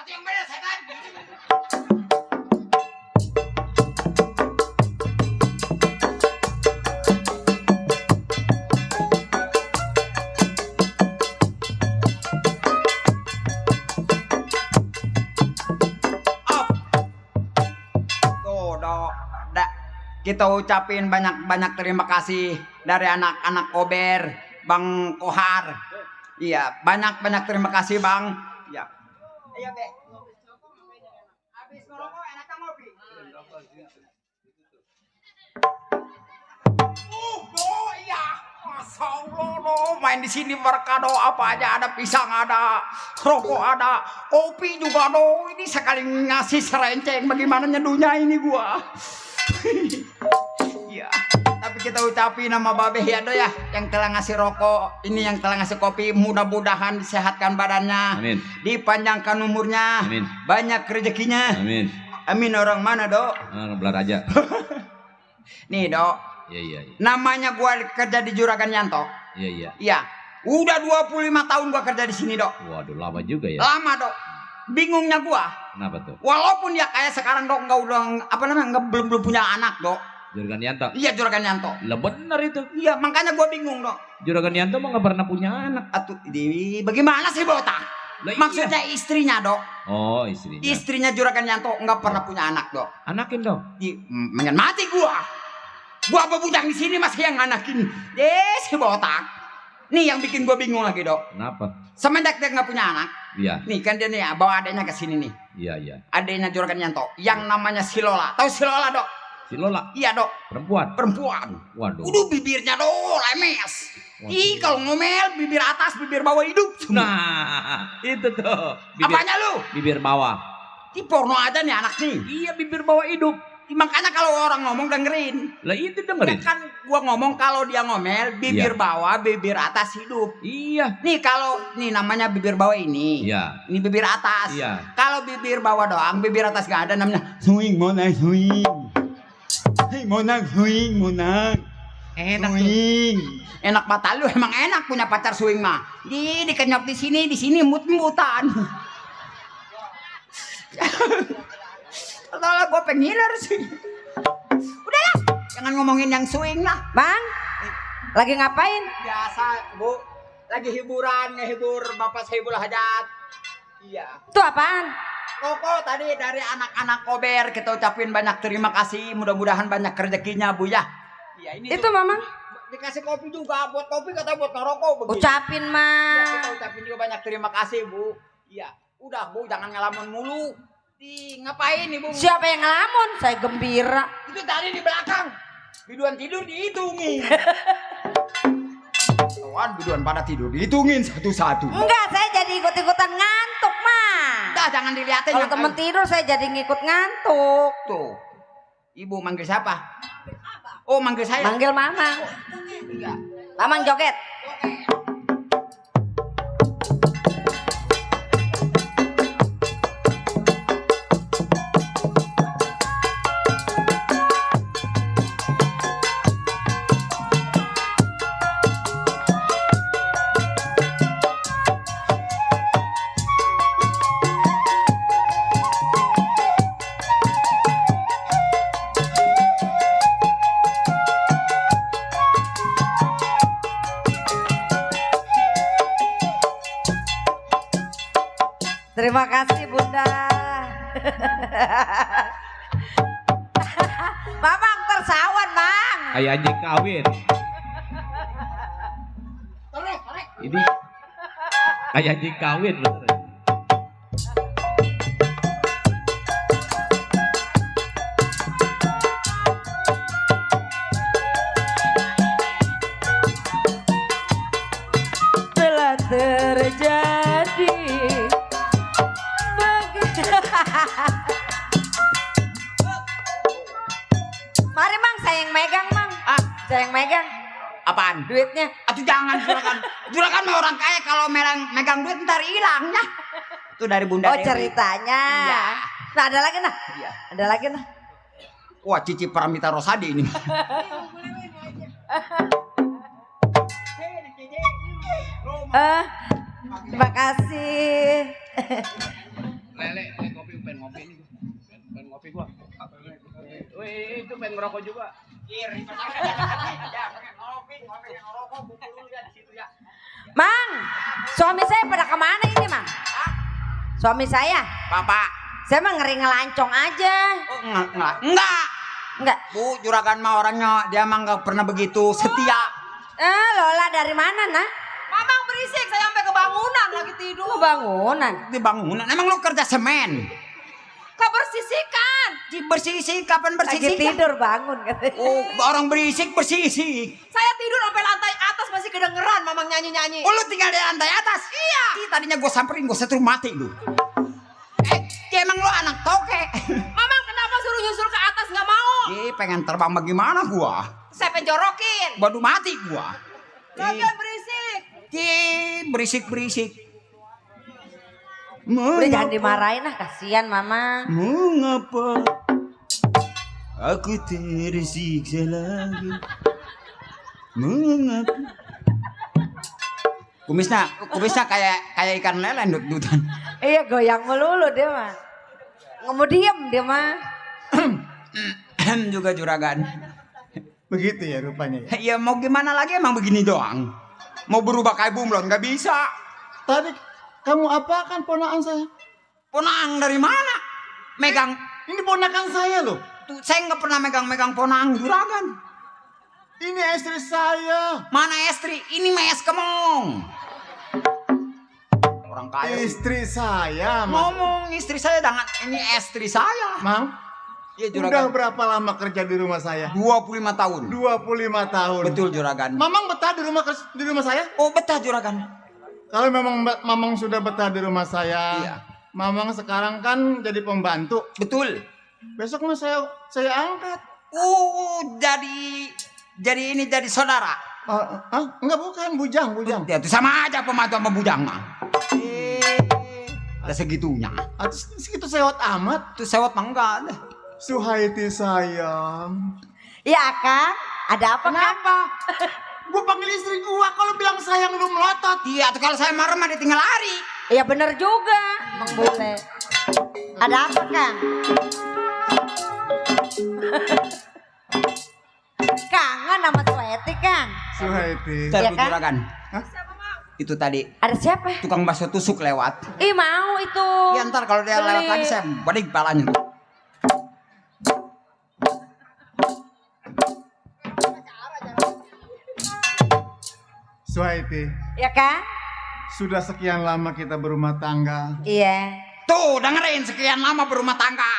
Atau yang bener, setan. kita ucapin banyak-banyak terima kasih dari anak-anak Kober, Bang Kohar. Iya, banyak-banyak terima kasih Bang. Iya. Iya, Be. Habis ngerokok enaknya ngopi. Iya. Masya Allah, no. Main di sini berkado apa aja, ada pisang, ada rokok, ada kopi juga, no. Ini sekali ngasih serenceng, bagaimana nyeduhnya ini gua. Iya. Tapi kita ucapin nama Babe ya do ya, yang telah ngasih rokok, ini yang telah ngasih kopi, mudah-mudahan disehatkan badannya, Amin. dipanjangkan umurnya, Amin. banyak rezekinya. Amin. Amin. Orang mana dok? Belar aja. Nih dok. Iya. Namanya gua kerja di Juragan Yanto. Iya. Iya. Udah 25 tahun gua kerja di sini dok. Waduh, lama juga ya. Lama dok. Bingungnya gua. Kenapa tuh? Walaupun ya kayak sekarang dok nggak udah apa namanya nggak belum punya anak dok. Juragan Yanto. Iya Juragan Yanto. Lah bener itu. Iya makanya gua bingung dok. Juragan Yanto mah nggak pernah punya anak. Atuh, bagaimana sih botak? Lah, Maksudnya istrinya dok. Oh istrinya. Istrinya Juragan Yanto nggak pernah punya anak dok. Anakin dong. Mengen mati gua. Gua bebujang di sini masih yang anakin. Si botak. Nih yang bikin gua bingung lagi dok. Kenapa? Semenjak dia nggak punya anak. Iya. Nih kan dia nih bawa adanya ke sini nih. Iya. Adanya Juragan Yanto yang namanya si Lola. Tahu si Lola dok? Si Lola. Iya dok. Perempuan. Waduh Waduh. bibirnya dok lemes. Ih kalau ngomel bibir atas bibir bawah hidup. Nah itu tuh. Apanya lu? Bibir bawah. Di porno aja nih anak nih. Iya bibir bawah hidup. Makanya kalau orang ngomong dengerin. Lah itu dengerin. Ya kan gua ngomong kalau dia ngomel bibir bawah, bibir atas hidup. Iya. Nih kalau nih namanya bibir bawah ini. Iya. Ini bibir atas. Iya. Kalau bibir bawah doang, bibir atas gak ada namanya swing monang swing. Hey monang swing monang. Enak swing. Enak mata lu emang enak punya pacar swing mah. Dikenyop di sini mut-mutan. Kalau gue pengiler sih. Udahlah, jangan ngomongin yang swing lah. Bang, lagi ngapain? Biasa, Bu. Lagi hiburan, ngehibur Bapak Saiful Hajat. Iya. Itu apaan? Rokok tadi dari anak-anak Kober. Kita ucapin banyak terima kasih. Mudah-mudahan banyak rezekinya, Bu ya. Iya, ini itu Mama. Dikasih kopi juga, buat kopi kata buat ngerokok begitu. Ucapin mah. Ya, kita ucapin juga banyak terima kasih, Bu. Iya. Udah, Bu, jangan ngelamun mulu. Ngapain Ibu? Siapa yang ngelamun? Saya gembira. Itu tadi di belakang. Biduan tidur dihitungin. Kawan biduan pada tidur dihitungin satu-satu. Enggak, saya jadi ikut-ikutan ngantuk mah. Udah jangan dilihatin. Kalau temen tidur saya jadi ngikut ngantuk. Tuh. Ibu manggil siapa? Oh manggil saya. Manggil Mamang. Iya. Mamang joget. Terima kasih Bunda. Mamang tersawan, Mang. Kayak anjing kawin. Ini kayak anjing kawin loh. Telah terjadi. Mari Mang, saya yang megang Mang. Saya yang megang. Apaan? Duitnya. Aduh jangan juragan. Juragan mah orang kaya kalau megang duit ntar hilang ya. Itu dari Bunda Dewi. Ceritanya. Iya. Nah ada lagi nah. Iya. Ada lagi nah. Wah Cici Paramita Rosadi ini. Terima kasih. Lele, kopi pengen ngopi nih. Pengen ngopi gua. Wih, itu pengen ngerokok juga. Mang, suami saya pada kemana ini Mang? Suami saya? Bapak. Saya mah ngeri ngelancong aja. Oh, enggak. Enggak. Bu, juragan mah orangnya dia mah nggak pernah begitu setia. Lola dari mana, Nak? Mamang berisik, saya sampai ke bangunan lagi tidur. Bangunan? Di bangunan. Emang lu kerja semen? Kebersisikan. Bersisik, kapan Lagi bersisik? tidur bangun katanya. Oh, orang berisik bersisik. Saya tidur sampai lantai atas masih kedengeran Mamang nyanyi-nyanyi. Oh, lu tinggal di lantai atas? Iya. Tadinya gue samperin, gue setrum mati lu. Emang lu anak toke? Mamang kenapa suruh nyusul ke atas nggak mau? Pengen terbang bagaimana gua? Saya penjorokin. Waduh mati gua. Lagian berisik. Berisik-berisik. Udah jangan dimarahin lah, kasihan Mama. Mengapa aku tersiksa lagi? Mengapa? Kumisnya kayak ikan lele dut-dutan. Iya, goyang melulu dia mah. Nggak mau diem dia mah. Juga juragan. Begitu ya rupanya ya. Ya mau gimana lagi, emang begini doang. Mau berubah kayak bunglon nggak bisa. Tadi kamu apakan ponakan saya? Ponaan dari mana? Megang. Ini ponakan saya loh. Tuh, saya nggak pernah megang ponaan juragan. Ini istri saya. Mana istri? Ini mes kemong. Orang kaya. Istri saya. Ngomong istri saya dengan ini istri saya. Mang. Iya Udah juragan. berapa lama kerja di rumah saya? 25 tahun. 25 tahun. Betul juragan. Mamang betah di rumah saya? Oh betah juragan. Kalau memang Mamang sudah betah di rumah saya, iya. Mamang sekarang kan jadi pembantu. Betul. Besok mah saya angkat. Jadi saudara. Enggak bukan bujang. Ya, itu sama aja pembantu sama bujang mah. Ada segitunya. Segitu sewot amat. Itu sewot mah enggak ada. Suhaiti sayang. Ya Kang, ada apa Kenapa? Gue panggil istri gua, kalau bilang sayang lu melotot. Iya, tuh kalau saya marah mah dia tinggal lari. Iya bener juga, Mang Bule. Ada apa Kang? Kangen sama Suhaiti Kang. Suhaiti. Saya Iya kan? juragan. Itu tadi. Ada siapa? Tukang bakso tusuk lewat. Ih mau itu. Ya ntar kalau dia lewat lagi saya balik palanya. Suhaiti. Ya kan? Sudah sekian lama kita berumah tangga. Iya. Tuh dengerin sekian lama berumah tangga.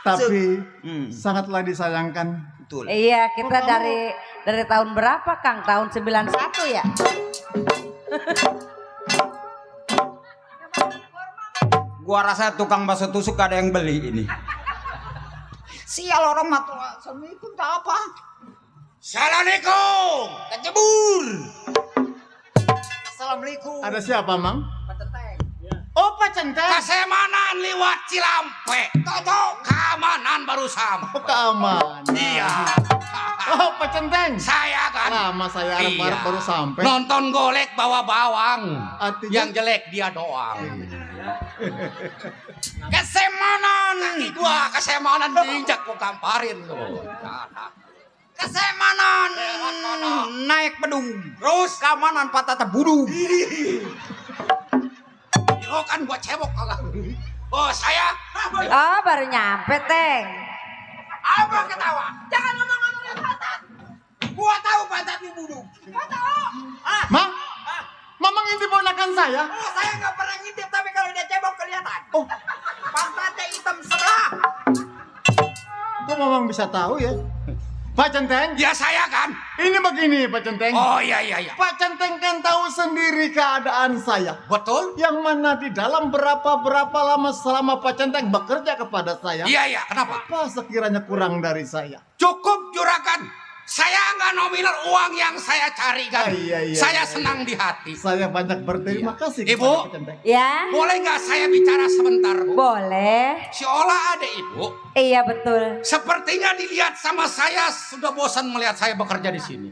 Tapi sangatlah disayangkan. Betul. Iya kita dari tahun berapa Kang? Tahun 91 ya? Gua rasa tukang bakso tusuk gak ada yang beli ini. Sial orang matua. Assalamualaikum tak apa. Assalamualaikum. Kecebur. Assalamualaikum. Ada siapa, Mang? Pak Centeng. Oh, Pak Centeng. Kasemanan liwat Cilampe. Toto keamanan baru sampai. Oh, keamanan. Iya. Oh, Pak Centeng. Saya kan. Lama saya harap baru sampai. Nonton golek bawa bawang. Artinya? Yang jelek dia doang. Kesemanan. Kaki gua kesemanan diinjak gua gamparin lo. Kesemanan naik bedung. Terus keamanan patah terbudung. Yo kan gua cebok kagak. Oh saya. Oh baru nyampe Teng. Apa ketawa? Jangan ngomong-ngomongin pantat. Gua tahu pantat di budung. Gua tahu. Mang, Mamang intip ponakan saya. Oh saya nggak pernah ngintip tapi kalau dia cebok kelihatan. Oh pantatnya hitam sebelah. Kok Mamang bisa tahu ya? Pak Centeng. Ya saya kan. Ini begini Pak Centeng. Oh iya. Pak Centeng kan tahu sendiri keadaan saya. Betul. Yang mana di dalam berapa lama selama Pak Centeng bekerja kepada saya. Iya. Kenapa? Apa sekiranya kurang dari saya? Cukup juragan. Saya nggak nominal uang yang saya cari kan. Iya, Saya senang di hati. Saya banyak berterima kasih Ibu. kepada Pak Centeng. Ya. Boleh nggak saya bicara sebentar, Bu? Boleh. Si Ola ada Ibu. Iya betul. Sepertinya dilihat sama saya sudah bosan melihat saya bekerja di sini.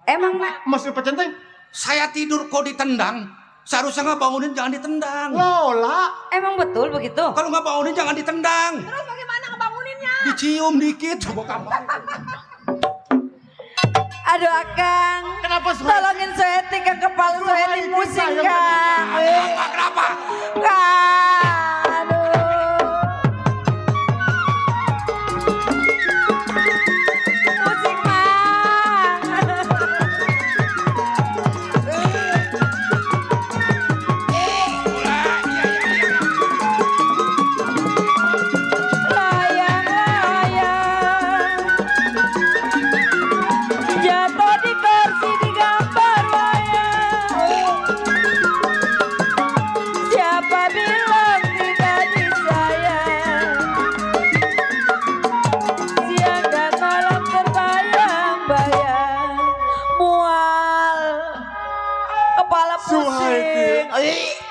Emang Nak? Maksud Pak Centeng? Saya tidur kok ditendang. Seharusnya nggak bangunin jangan ditendang. Lola. Emang betul begitu? Kalau nggak bangunin jangan ditendang. Terus bagaimana ngebanguninnya? Dicium dikit. Coba kamu. Aduh Akang. Kenapa tolongin Suhaiti Kang, kepala Suhaiti pusing Kang. Kenapa? Kang. Aduh.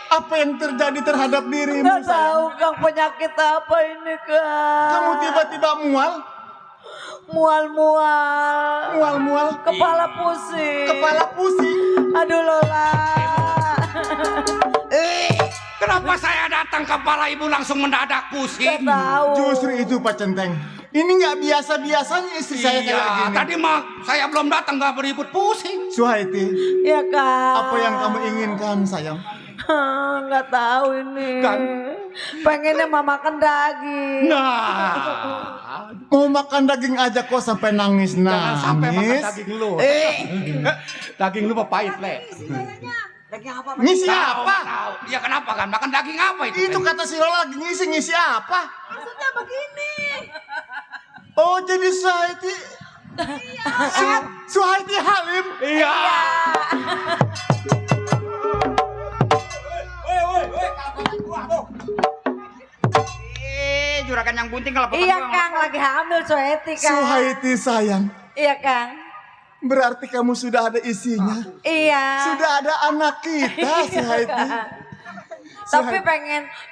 Apa yang terjadi terhadap dirimu? Nggak tahu sayang? Kang penyakit apa ini Kang. Kamu tiba-tiba mual? Mual-mual. Mual-mual? Kepala pusing. Kepala pusing? Aduh Lola. Kenapa saya datang kepala ibu langsung mendadak pusing? Nggak tahu. Justru itu Pak Centeng. Ini nggak biasa-biasanya istri saya kayak Iya, gini. tadi mah saya belum datang nggak beribut pusing. Suhaiti, Iya Kang. apa yang kamu inginkan sayang? Nggak tahu ini. Kan? Pengennya mau makan daging. Nah, Mau makan daging aja kok sampai nangis jangan sampai makan nangis. daging lu. Daging lu mah pahit, Le. Daging apa? Ngisi Tahu, apa? tahu. Ya kenapa kan? Makan daging apa itu? Itu kata si Lola lagi ngisi apa? Maksudnya begini. Oh jadi Suhaiti. Suhaiti Halim. Iya. Juragan yang gunting kalau Iya Kang, lagi hamil Suhaiti Kang. Suhaiti sayang. Iya Kang. Berarti kamu sudah ada isinya. Iya. Sudah ada anak kita Suhaiti. Tapi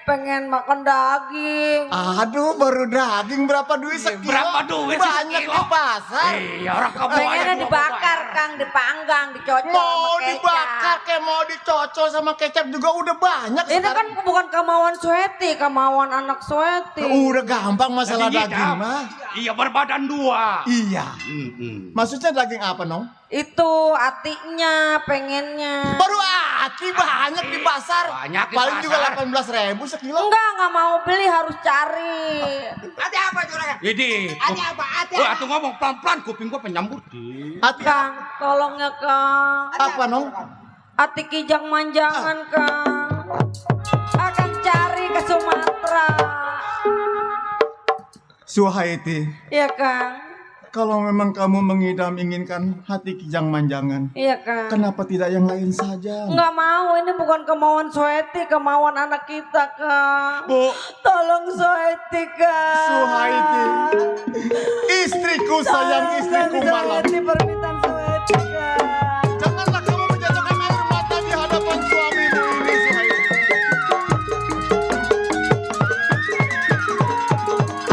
pengen makan daging. Aduh baru daging berapa duit sekilo? Berapa duit Banyak sekilo? di pasar. Iya, orang kamu Pengennya aja dibakar Kang, dipanggang, dicocol Mau sama kecap. dibakar kayak mau dicocol sama kecap juga udah banyak Ini sekarang. kan bukan kemauan Suheti, kemauan anak Suheti. Udah gampang masalah Daging daging hitam. mah. Iya, berbadan dua. Iya. Maksudnya daging apa Nong? Itu hatinya, pengennya. Baru hati banyak di pasar. Banyak di Paling juga pasar. 18.000 sekilo. Nggak mau beli, harus cari. Hati apa juragan? Jadi, Hati apa? Hati wah, apa? tuh ngomong pelan-pelan, kuping gua penyambut. Hati Kang, tolong ya Kang. apa Nong? Hati kijang manjangan Kang. Akan cari ke Sumatera. Suhaiti, Iya Kang. kalau memang kamu inginkan hati kijang manjangan, Iya Kang. kenapa tidak yang lain saja? Nggak mau, ini bukan kemauan Suheti, kemauan anak kita Kang. Bu, Tolong Suheti Kang. Suhaiti, istriku sayang, istriku malam. Suheti, permintaan Suheti Kang. Janganlah kamu menjatuhkan air mata di hadapan suamimu ini, Suhaiti.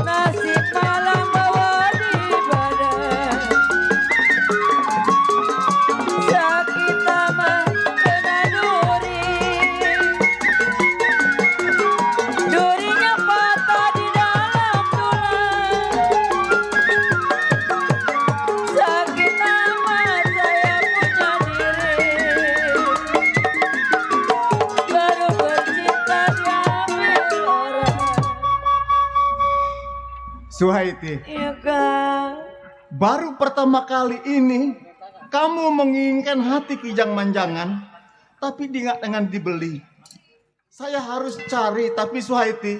Nasib malam bawa di badan. Sakit amat kena duri. Durinya patah di dalam tulang. Sakit amat saya punya diri. Baru bercinta diambil orang. Suhaiti, Iya Kang. baru pertama kali ini kamu menginginkan hati kijang manjangan, tapi dengan dibeli. Saya harus cari, tapi Suhaiti,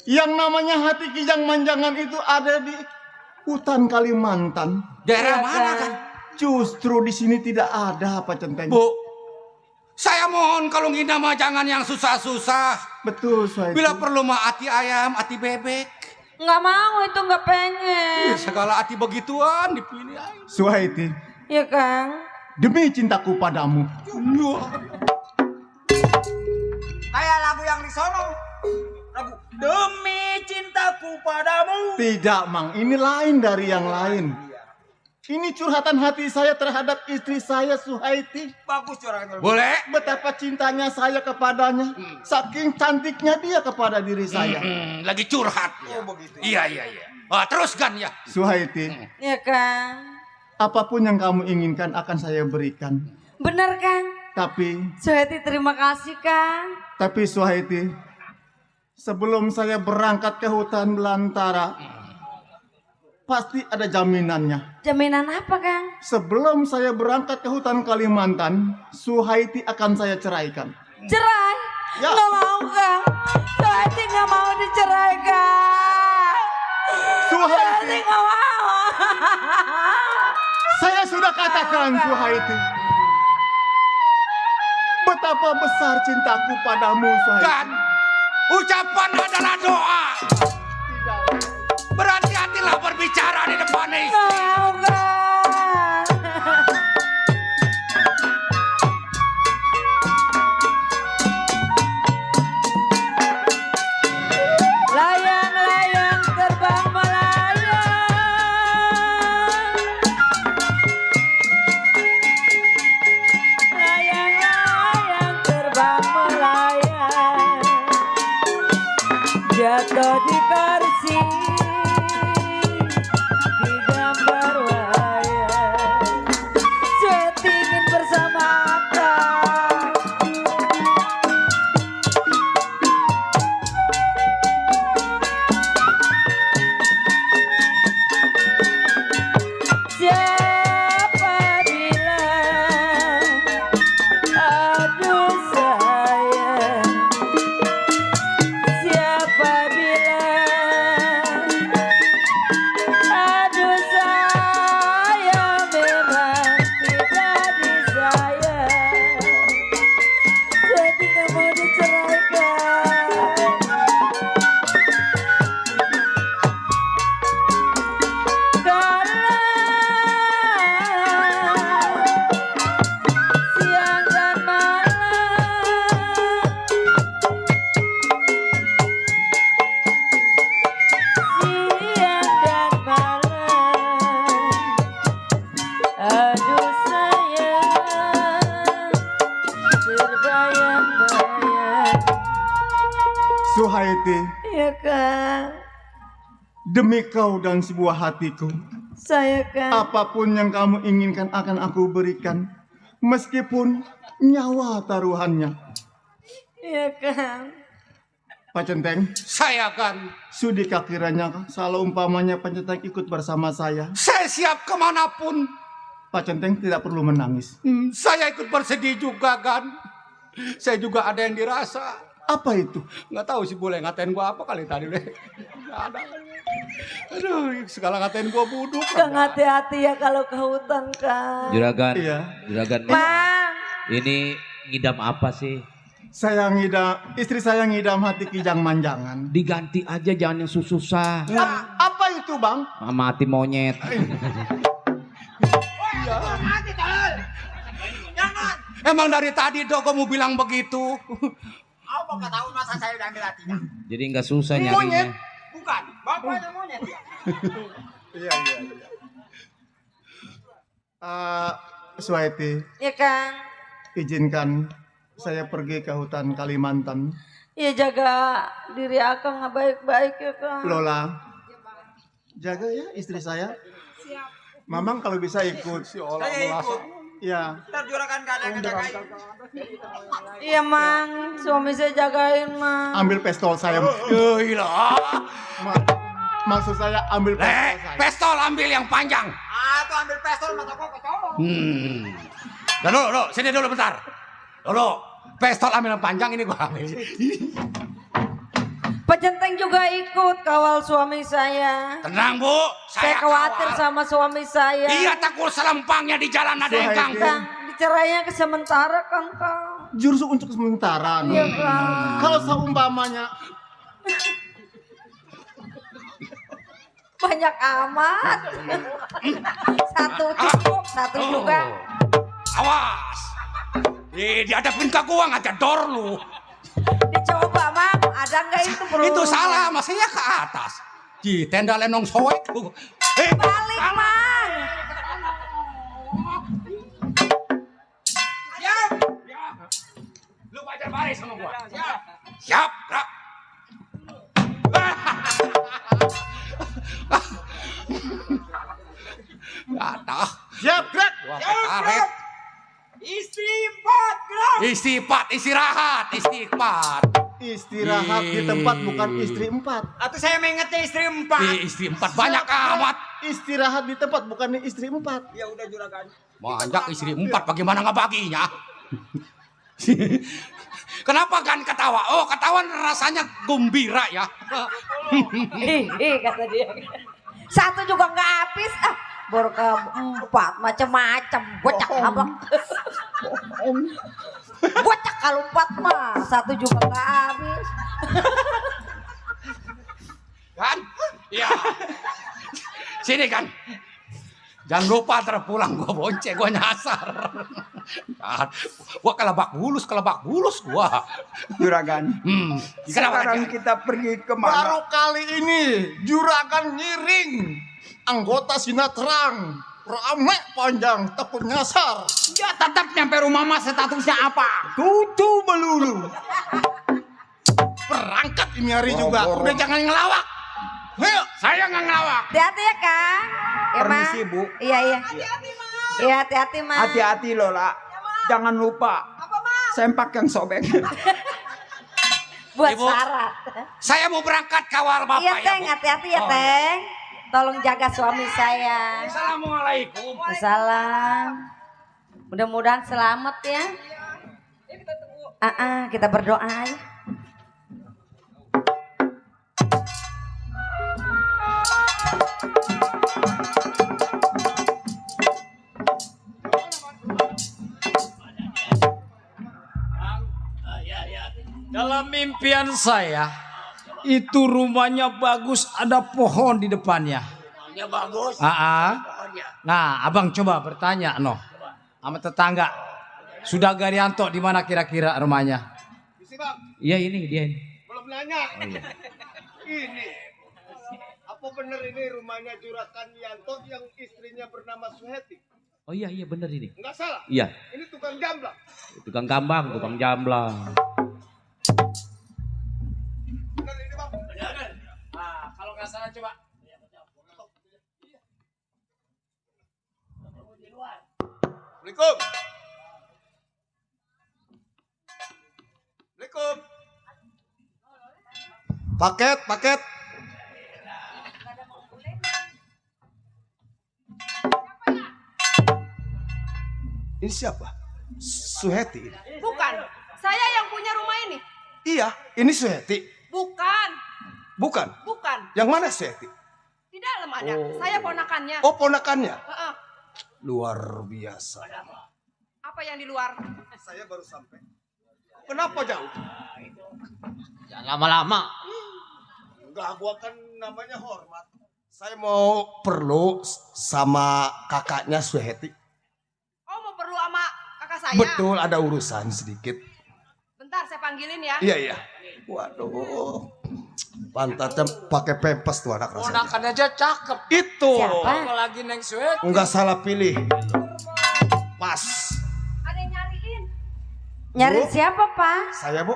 yang namanya hati kijang manjangan itu ada di hutan Kalimantan. Daerah Iya, mana Kang. kan? Justru di sini tidak ada apa Centeng. Bu, saya mohon kalau ngina mah jangan yang susah-susah. Betul Suhaiti. Bila perlu mah hati ayam, hati bebek. Nggak mau, itu nggak pengen. Segala hati begituan dipilih aja. Suhaiti, Iya Kang. demi cintaku padamu. Kayak lagu yang di sono. Lagu Demi Cintaku Padamu. Tidak Mang, ini lain dari yang lain. Ini curhatan hati saya terhadap istri saya Suhaiti. Bagus juragan. Boleh? Betapa cintanya saya kepadanya. Saking cantiknya dia kepada diri saya. Lagi curhat. Ya. Iya, iya, iya. Wah, teruskan ya. Suhaiti, Iya Kang. apapun yang kamu inginkan akan saya berikan. Bener Kang. Tapi Suheti terima kasih Kang. Suhaiti, sebelum saya berangkat ke hutan belantara, pasti ada jaminannya. Jaminan apa Kang? Sebelum saya berangkat ke hutan Kalimantan, Suhaiti akan saya ceraikan. Cerai? Ya. Nggak mau Kang. Suheti nggak mau diceraikan. Suheti nggak mau. Saya sudah katakan Suhaiti, betapa besar cintaku padamu Suhaiti. Dan ucapan adalah doa. Berhati-hatilah berbicara di depan istri. Nggak mau Kang. atau di kursi di gambar wayang setingin bersama akang. Siapa bilang aduh sayang, siapa bilang aduh sayang, memang tidak disayang, jadi gak mau diceraikan. Siang dan malam, siang dan malam, aduh sayang, terbayang-bayang. Suhaiti, Ya kan, demi kau dan sebuah hatiku, saya kan. apapun yang kamu inginkan akan aku berikan, meskipun nyawa taruhannya. Ya kan. Pak Centeng, Saya kan, sudikah kiranya kalau umpamanya Pak Centeng ikut bersama saya, saya siap kemanapun. Pak Centeng tidak perlu menangis. Saya ikut bersedih juga kan. Saya juga ada yang dirasa. Apa itu? Nggak tahu sih boleh ngatain gua apa kali tadi deh. Nggak ada. Aduh, segala ngatain gua buduk. Kang hati-hati ya kalau ke hutan, Kang. Juragan, Iya. juragan. Mang. Ini ngidam apa sih? Saya ngidam, istri saya ngidam hati kijang manjangan. Diganti aja, jangan yang susah. Apa itu, Bang? Mati monyet. Emang dari tadi dong kamu bilang begitu. Apa nggak tahu masa saya udah ambil hatinya? Jadi nggak susah nyarinya. Bukan, bapaknya monyet ya. Iya. Suhaiti, Ya kan. izinkan saya pergi ke hutan Kalimantan. Ya jaga diri Akang baik-baik ya, Kang. Lola, jaga ya istri saya. Mamang kalau bisa ikut. Saya ikut. Ya. Ntar juragan gak ada yang ngejagain. Iya, Mang. Suami saya jagain, Mang. Ambil pistol saya. Gila. Maksud saya ambil pistol saya. Pistol ambil yang panjang. Ah, tuh ambil pistol mata gua kecolong. Dan lo, sini dulu bentar. Lo, pistol ambil yang panjang ini gua ambil. Pak Centeng juga ikut kawal suami saya. Tenang Bu, Saya khawatir kawal. sama suami saya. Iya takut selempangnya di jalan ada yang Suhaiti. ganggu. Kang, dicerainya ke sementara kan, Kang. Jurus untuk sementara. Iya, Kang. Kalau seumpamanya Banyak amat. Satu cukup, satu juga. Awas. Dihadapin ke gua ngajak dor lu. Dicoba, Mang. Ada nggak itu perlu? Itu salah, masanya ke atas. Di tenda lenong soek tuh. Balik, Mang. Siap. Lu baca baris sama gua. Siap. Gerak. Gatah. siap gerak. Gua karet. Istighfar, istirahat, istighfar. Istirahat di tempat bukan istri empat. Atau saya mengetnya istri 4. Istri 4 banyak amat. Istirahat di tempat bukan istri empat. Ya udah juragan. Banyak istri 4, bagaimana ngebaginya? Kenapa kan ketawa? Oh, ketawa rasanya gembira ya. Kata dia. Satu juga nggak habis. Baru ke 4 macam-macam. Bocak abang. Bocak kalau 4 mah. Satu juga nggak habis. Kan? Iya. Sini kan. Jangan lupa terpulang gua bonceng, gua nyasar. Gua kelebak bulus gua. Juragan. Sekarang kita pergi kemana? Baru kali ini juragan nyiring anggota Sinatrang rame panjang takut nyasar. Ya tetap nyampe rumah mas statusnya apa? Tutu melulu. berangkat ini hari juga. Udah jangan ngelawak. Ayo. Saya nggak ngelawak. Hati-hati ya, Kang. Ya, Ma. Permisi, Bu. Iya, iya. Iya, hati-hati, Ma. Hati-hati Lola. Jangan lupa. Sempak yang sobek. Buat Ibu. syarat. Saya mau berangkat kawal bapak Iya, ya, Teng, Bu. hati-hati ya, Teng. Tolong jaga suami saya. Assalamualaikum. Salam. Mudah-mudahan selamat ya. Kita berdoa ya. Dalam mimpian saya, itu rumahnya bagus, ada pohon di depannya. Ya bagus. Nah, abang coba bertanya, sama tetangga. Sudah Garianto di mana kira-kira rumahnya? Isi bang, Iya ini dia. belum nanya. Ini. Apa benar ini rumahnya Juragan Yanto yang istrinya bernama Suheti? Oh iya bener ini. Enggak salah. Iya. Ini tukang jamblang. Tukang gambang, tukang jamblang. Benar ini bang. Kalau nggak salah coba. Assalamualaikum. Assalamualaikum. Paket. Ini siapa? Suheti. Bukan. Saya yang punya rumah ini. Iya, ini Suheti. Bukan. Bukan. Bukan. Yang mana Suheti? Di dalam ada. Saya ponakannya. Oh, ponakannya. Heeh. Luar biasa. Apa yang di luar? Saya baru sampai. Kenapa jauh? Jangan lama-lama. Enggak, gua kan namanya hormat. Saya mau perlu sama kakaknya Suheti. Oh, mau perlu sama kakak saya? Betul, ada urusan sedikit. Bentar, saya panggilin ya. Iya. Waduh. Pantatnya pakai pempes tuh anak rasanya. Ponakan aja cakep. Itu. Apalagi Neng Suet. Enggak salah pilih. Pas. Ada yang nyariin. Nyariin Bu? siapa, Pak? Saya, Bu.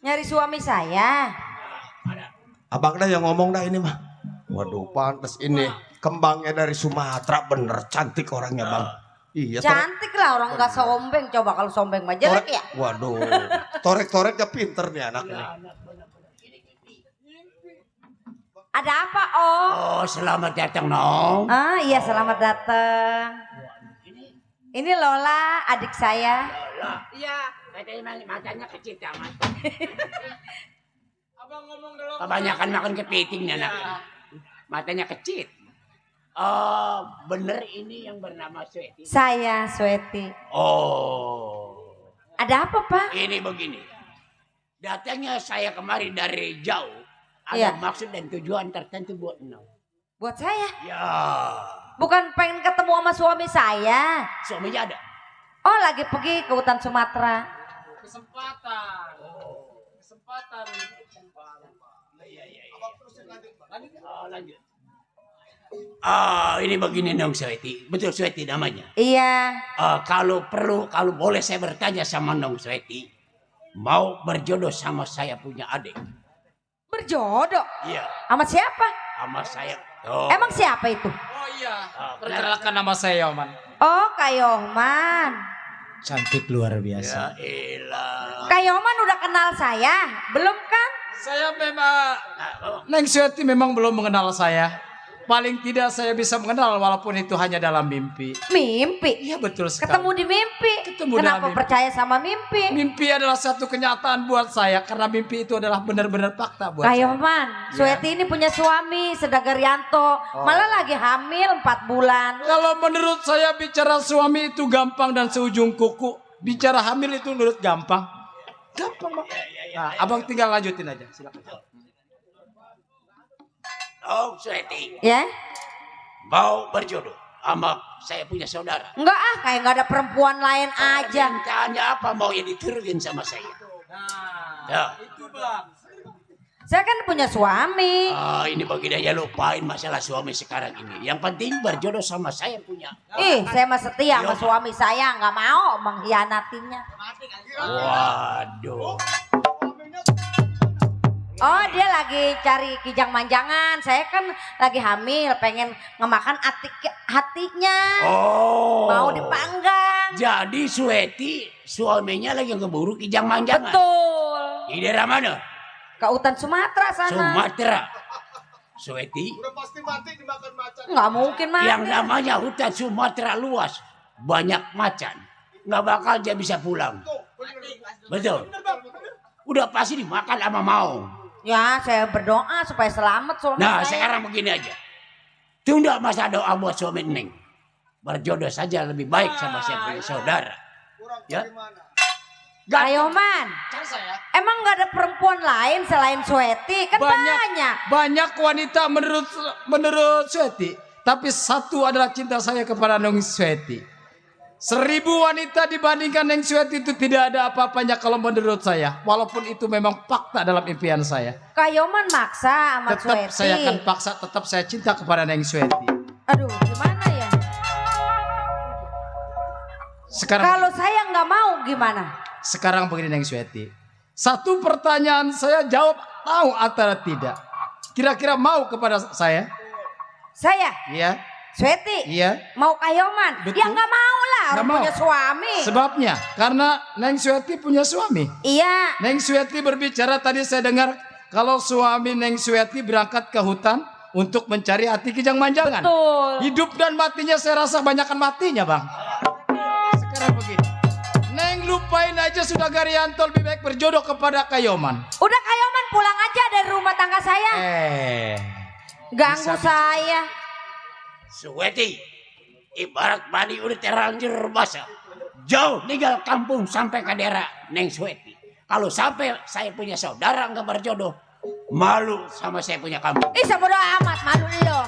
Nyari suami saya. Abang dah yang ngomong dah ini mah. Waduh, pantas ini kembangnya dari Sumatera, bener cantik orangnya, Bang. Iya, Cantik lah, orang nggak sombeng. Coba kalau sombeng mah jelek ya. Waduh, torek-toreknya pinter nih anaknya. Ada apa, Om? Oh, selamat datang, Nong. Iya, selamat datang. Ini Lola, adik saya. Iya. Katanya matanya kecil amat. Abang ngomong dulu. Kebanyakan makan kepiting nih anak. Matanya kecil. Oh, bener ini yang bernama Sweti. Saya, Sweti. Oh. Ada apa, Pak? Ini begini. Datangnya saya kemari dari jauh. Ada Iya. maksud dan tujuan tertentu buat Nong. Buat saya? Ya. Bukan pengen ketemu sama suami saya. Suaminya ada. Oh, lagi pergi ke hutan Sumatera. Kesempatan. Iya. Lanjut. Ini begini Nong Sweti. Betul Sweti namanya. Iya. Kalau boleh saya bertanya sama Nong Sweti, mau berjodoh sama saya punya adik? Berjodoh? Iya. Sama siapa? Sama saya. Emang siapa itu? Oh iya. Perkenalkan nama saya Yoman. Oh, Kak Yoman. Cantik luar biasa. Ya elah. Kak Yoman udah kenal saya? Belum kan? Saya memang Neng Sueti memang belum mengenal saya. Paling tidak saya bisa mengenal walaupun itu hanya dalam mimpi. Mimpi? Iya betul sekali. Ketemu di mimpi? Ketemu dalam Kenapa mimpi. percaya sama mimpi? Mimpi adalah satu kenyataan buat saya karena mimpi itu adalah benar-benar fakta buat Kak saya. Yoman, Sweti ini punya suami, Sedagarianto. Malah lagi hamil 4 bulan. Kalau menurut saya bicara suami itu gampang dan seujung kuku. Bicara hamil itu menurut gampang. Gampang, Bang. Nah, abang tinggal lanjutin aja. Silakan. Oh, Sweti. Ya? Mau berjodoh sama saya punya saudara. Enggak kayak nggak ada perempuan lain aja. Tanya apa mau yang diturutin sama saya? Ya. Itu Bang. Saya kan punya suami. Ini begini aja lupain masalah suami sekarang ini. Yang penting berjodoh sama saya punya. Saya mah setia sama suami saya, nggak mau mengkhianatinya. Waduh. Oh, dia lagi cari kijang manjangan. Saya kan lagi hamil, pengen ngemakan hatinya. Oh. Mau dipanggang. Jadi Sweti suaminya lagi ngeburu kijang manjangan. Betul. Di daerah mana? Ke hutan Sumatera sana. Sumatera. Sweti. Udah pasti mati dimakan macan. Nggak mungkin mati. Yang namanya hutan Sumatera luas, banyak macan. Nggak bakal dia bisa pulang. Betul. Udah pasti dimakan sama mau. Ya, saya berdoa supaya selamat suami Nah, saya. sekarang begini aja. Tunda masa doa buat suami Neng. Berjodoh saja lebih baik sama saya punya saudara. Ya. Kayoman, emang nggak ada perempuan lain selain Sweti? Kan banyak. Banyak wanita menurut Sweti, tapi satu adalah cinta saya kepada Neng Sweti. 1000 wanita dibandingkan Neng Sweti itu tidak ada apa-apanya kalau menurut saya. Walaupun itu memang fakta dalam impian saya. Kayoman maksa sama Tetap Sweti. saya akan paksa, tetap saya cinta kepada Neng Sweti. Aduh, gimana ya? Sekarang Kalau saya nggak mau gimana? Sekarang begini Neng Sweti. Satu pertanyaan saya jawab mau atau tidak. Kira-kira mau kepada saya? Saya? Iya. Sweti? Iya. Mau Kayoman? Betul. Ya nggak mau lah, Nggak orang mau. punya suami. Sebabnya karena Neng Sweti punya suami. Iya. Neng Sweti berbicara tadi saya dengar kalau suami Neng Sweti berangkat ke hutan untuk mencari hati kijang manjangan. Betul. Hidup dan matinya saya rasa banyakan matinya, Bang. Sekarang begini. Neng lupain aja sudah Garianto, lebih baik berjodoh kepada Kayoman. Udah Kayoman pulang aja dari rumah tangga saya. Ganggu saya. Sweti, ibarat padi udah terlanjur basah. Jauh tinggal kampung sampai ke daerah Neng Sweti. Kalau sampai saya punya saudara nggak berjodoh, malu sama saya punya kampung. Ih, bodo amat, malu lo.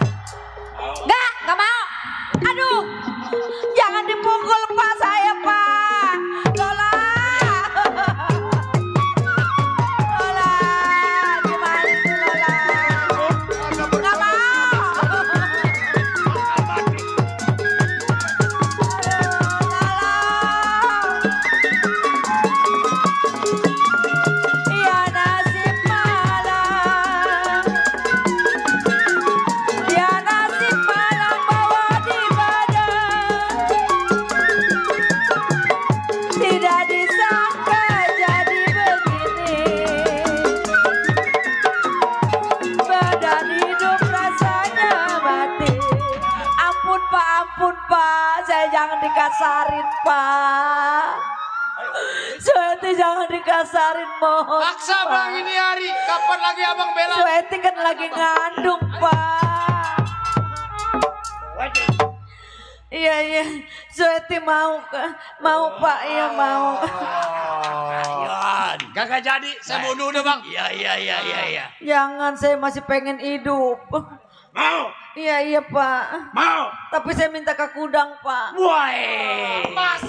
Nggak mau. Aduh, jangan dipukul Pak saya, Pak. Lola. Lola, gimana itu Lola? Nggak mau. Ya nasib malam, ya nasib malam bawa di badan. Tidak disangka jadi begini. Badan hidup rasanya mati. Ampun Pak, saya jangan dikasarin Pak. Sweti jangan dikasarin mohon. Paksa Bang ini hari, kapan lagi Abang bela? Sweti kan lagi ngandung Pak. Iya, Sweti mau Pak, iya mau. Yan. Gak jadi, saya bunuh udah Bang. Iya. Jangan, saya masih pengen hidup. Mau? Iya Pak. Mau? Tapi saya minta ke kudang Pak. Woi. Mas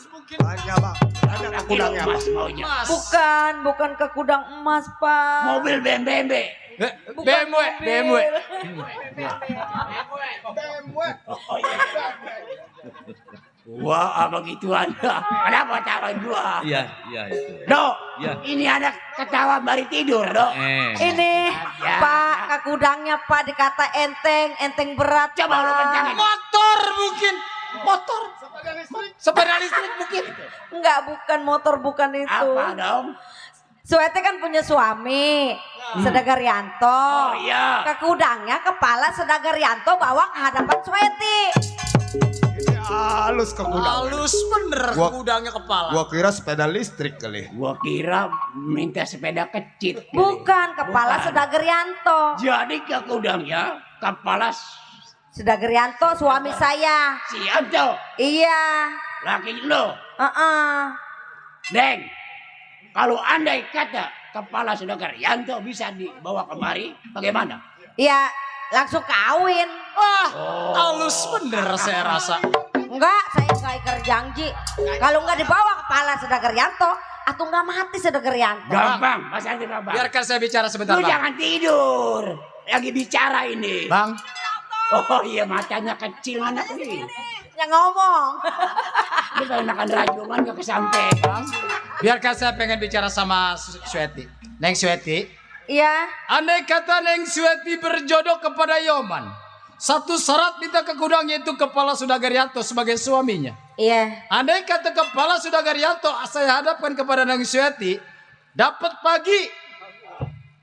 mungkin. Tanya bang, tanya ke kudangnya bang. Mas maunya. Bukan ke kudang emas Pak. Mobil BMW. BMW. Wah, apa gitu Anda? Kenapa tawa gua? Iya itu. Dok, Iya. ini anak ketawa baru tidur, Dok. Ini Ya. Pak, ke kudangnya Pak dikata enteng berat. Coba lu Pak. kencangin. Motor mungkin. Motor. Sepeda listrik mungkin. Enggak, bukan motor, bukan itu. Apa dong? Sweti kan punya suami, Sedagaryanto. Oh iya. Ke kudangnya kepala Sedagaryanto bawa ke hadapan Sweti. Halus ke kudang. Halus bener Gua- gudangnya kepala. Gua kira sepeda listrik kali. Gua kira minta sepeda kecil. Bukan, kepala Bukan. Sedagaryanto. Jadi ke gudangnya kepala Sedagaryanto suami saya. si Anto, Iya. laki lo. Deng, kalau andai kata kepala saudara Yanto bisa dibawa kemari, bagaimana? Iya, langsung kawin. Wah, halus bener saya rasa. Enggak, saya nggak iker janji. Kalau nggak dibawa kepala Sedagaryanto, atau nggak mati Sedagaryanto. Gampang, Mas Andi gampang. Biarkan saya bicara sebentar Lu Bang. jangan tidur, lagi bicara ini. Bang, Oh iya, matanya kecil anak ini. Yang ngomong. Lu kayak makan rajungan gak kesampean. biarkan saya pengen bicara sama Sweti. Neng Sweti, Iya. Andai kata Neng Sweti berjodoh kepada Yoman, satu syarat minta ke gudang yaitu Kepala Sudagarianto sebagai suaminya. Iya. Andai kata Kepala Sudagarianto saya hadapkan kepada Neng Sweti, dapat pagi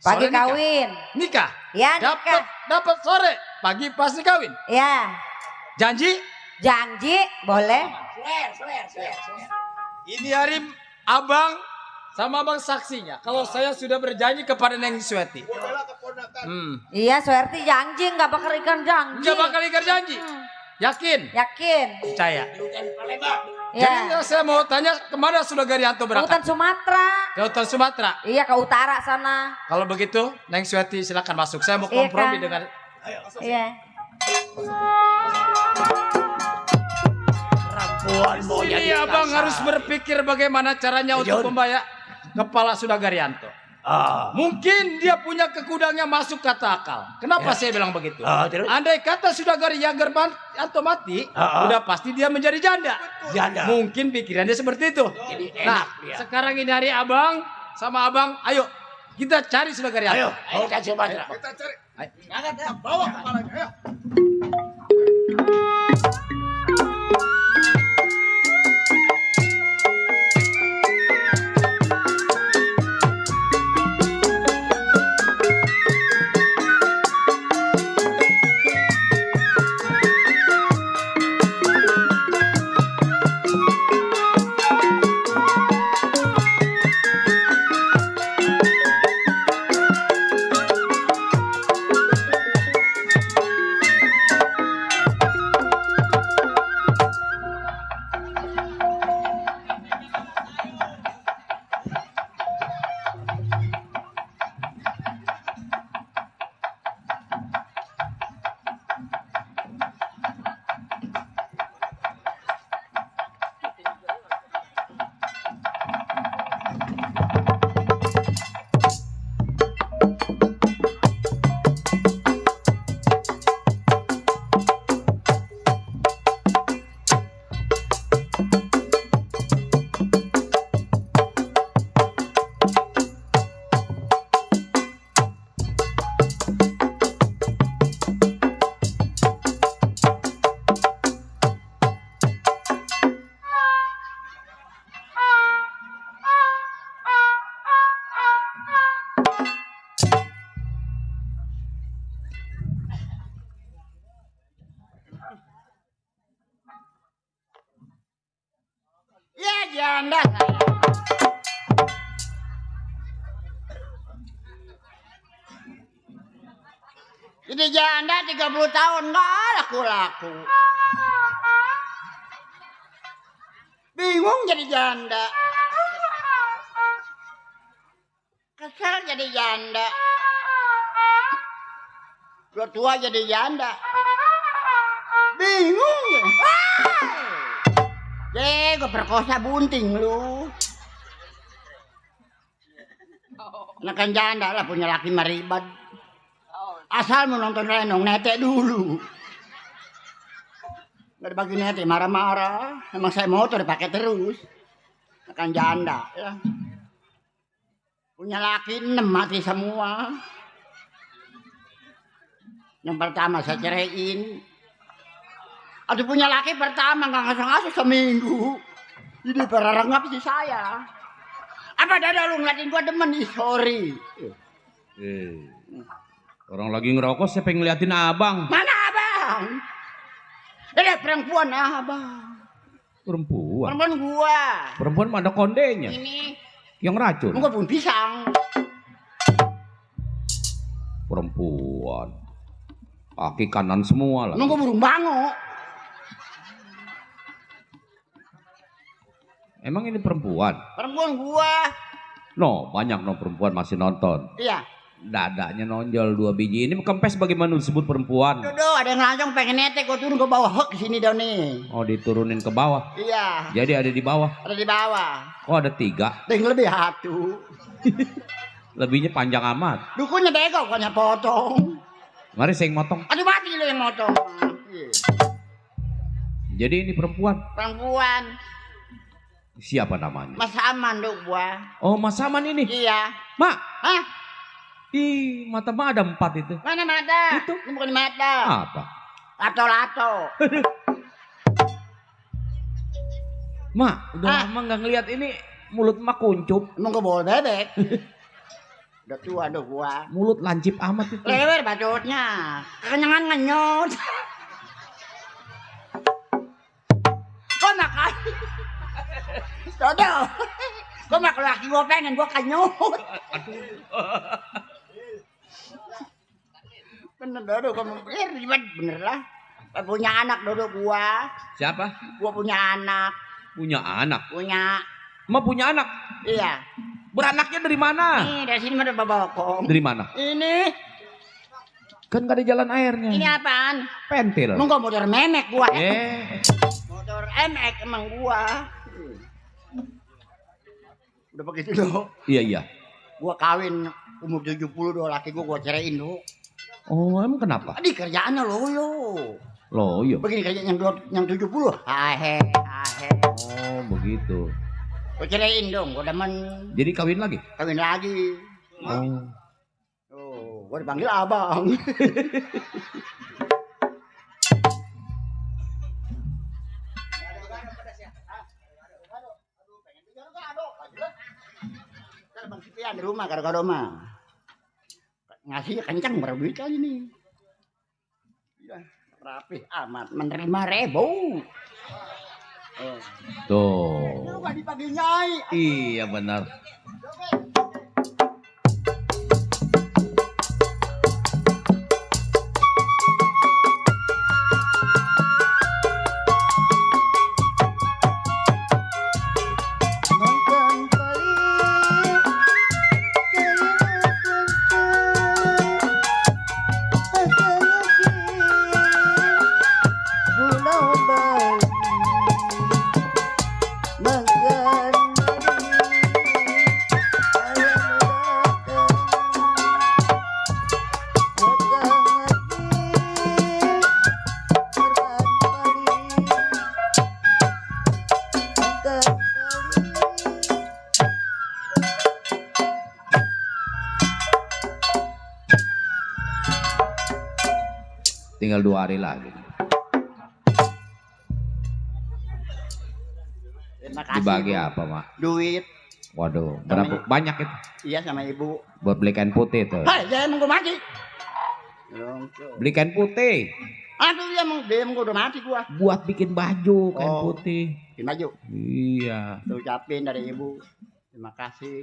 Pagi sore nikah. kawin. Nikah. Ya, nikah. Dapat sore, pagi pasti kawin. Ya. Janji? Janji, boleh. Ini hari abang sama abang saksinya. Kalau saya sudah berjanji kepada Neng Sweti. Iya, Swerti janji, nggak bakal ikan janji. Nggak bakal ikan janji. Yakin? Yakin. Percaya. Ya. Jadi saya mau tanya kemana Sudagarianto berangkat? Hutan Sumatera. Ke hutan Sumatera. Iya, ke utara sana. Kalau begitu, Neng Sweti silakan masuk. Saya mau Iya, kompromi kan? dengan. Iya. Ini abang harus berpikir bagaimana caranya untuk membayar Kepala Sudagarianto. Mungkin dia punya ke gudangnya masuk kata akal. Kenapa saya bilang begitu? Andai kata Sudagarianto mati, udah pasti dia menjadi janda. Mungkin pikirannya seperti itu. Nah, sekarang ini hari abang sama abang, ayo kita cari Sudagarianto. Ayo kita coba. Kita cari. Angkat ya. Bawa kepalanya. Ayo. Ya, janda. Jadi janda 30 tahun nggak laku-laku. Bingung jadi janda. Kesel jadi janda. Udah tua jadi janda. Bingung ya. Gue perkosa bunting lu. Nakan janda lah punya laki maribad. Asal mau nonton Lenong netek dulu. Gak dibagi netek marah-marah. Emang saya motor dipakai terus. Nakan janda ya. Punya laki 6 mati semua. Yang pertama saya ceraiin. Aduh punya laki pertama gak ngasih-ngasih seminggu. Ini berarengap sih saya. Apa dada lu ngeliatin gua demen nih, sorry. Orang lagi ngerokok saya pengen ngeliatin abang. Mana abang? Ada perempuan abang. Perempuan? Perempuan gua. Perempuan mana kondenya? Ini. Yang racun? Gua pun pisang. Perempuan. Kaki kanan semua lah. Nunggu burung bango. Emang ini perempuan? Perempuan gua. No, banyak no perempuan masih nonton. Iya. Dadanya nonjol 2 biji. Ini kempes bagaimana disebut perempuan? Dodo, ada yang langsung pengen netek, gua turun ke bawah ke sini dah nih. Oh, diturunin ke bawah. Iya. Jadi ada di bawah. Ada di bawah. Oh, ada 3. Yang lebih satu. Lebihnya panjang amat. Dukunya dego, bukannya potong. Mari saya yang motong. Aduh mati lo yang motong. Jadi ini perempuan. Perempuan. Siapa namanya? Mas Aman dong gua. Oh, Mas Aman ini. Iya. Mak. Hah? Ih, mata mah ada 4 itu. Mana mata? Itu. Ini bukan mata. Apa? Lato-lato. Mak, udah lama nggak ngeliat ini mulut mak kuncup. Emang gue bawa bebek. Udah tua udah gua. Mulut lancip amat itu. Lewer bacotnya. Kekenyangan ngenyot. Kok makan? Dodo. Kok makan laki gua pengen gua kenyot. Bener Dodo kamu bener lah. Punya anak Dodo gua. Siapa? Gua punya anak. Punya anak? Punya. Emak punya anak? Iya. Beranaknya dari mana? Nih dari sini mah ada babakong. Dari mana? Ini. Kan gak ada jalan airnya. Ini apaan? Pentil. Emang gua motor memek gua. Motor MX emang gua. Udah begitu doh. Iya. Gua kawin umur 70 doh, laki gua ceraiin doh. Oh, emang kenapa? Di kerjaannya loyo. Loyo. Begini kerjaan yang 70. Ahe. Oh, begitu. Gua ceraiin dong, gua demen. Jadi kawin lagi? Kawin lagi. Oh. Oh, gua dipanggil abang. Bang Sipian di rumah kado-kado mah. Ngasih kencang berapa duit kali ini. Ya, rapi amat menerima rebo. Oh. Tuh. Coba dipakai nyai. Iya benar. Tinggal 2 hari lagi. Dibagi apa, Mak? Duit. Waduh, berapa banyak itu? Iya sama ibu. Buat beli kain putih tuh. Hai, jangan mau mati. Beli kain putih. Aduh, dia mau udah mati gua. Buat bikin baju kain putih. Bikin baju. Iya. Ucapin dari ibu. Terima kasih.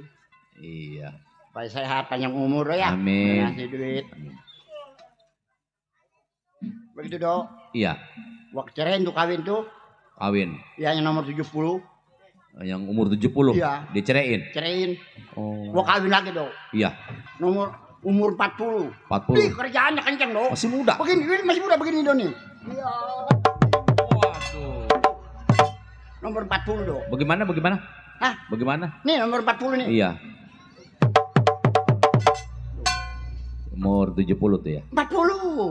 Iya. Supaya sehat panjang umur ya. Amin. Ngasih duit. Begitu dong. Iya. Gua kecerain tuh kawin tuh. Kawin. Ya yang nomor 70. Yang umur 70. Iya. Diceraiin. Ceraiin. Oh. Gua kawin lagi dong. Iya. Umur 40. 40. Ih, kerjaannya kenceng dong. Masih muda. Begini masih muda begini dong nih. Iya. Waduh. Nomor 40 dong. Bagaimana? Hah? Bagaimana? Nih nomor 40 nih. Iya. Umur 70 tuh ya? 40.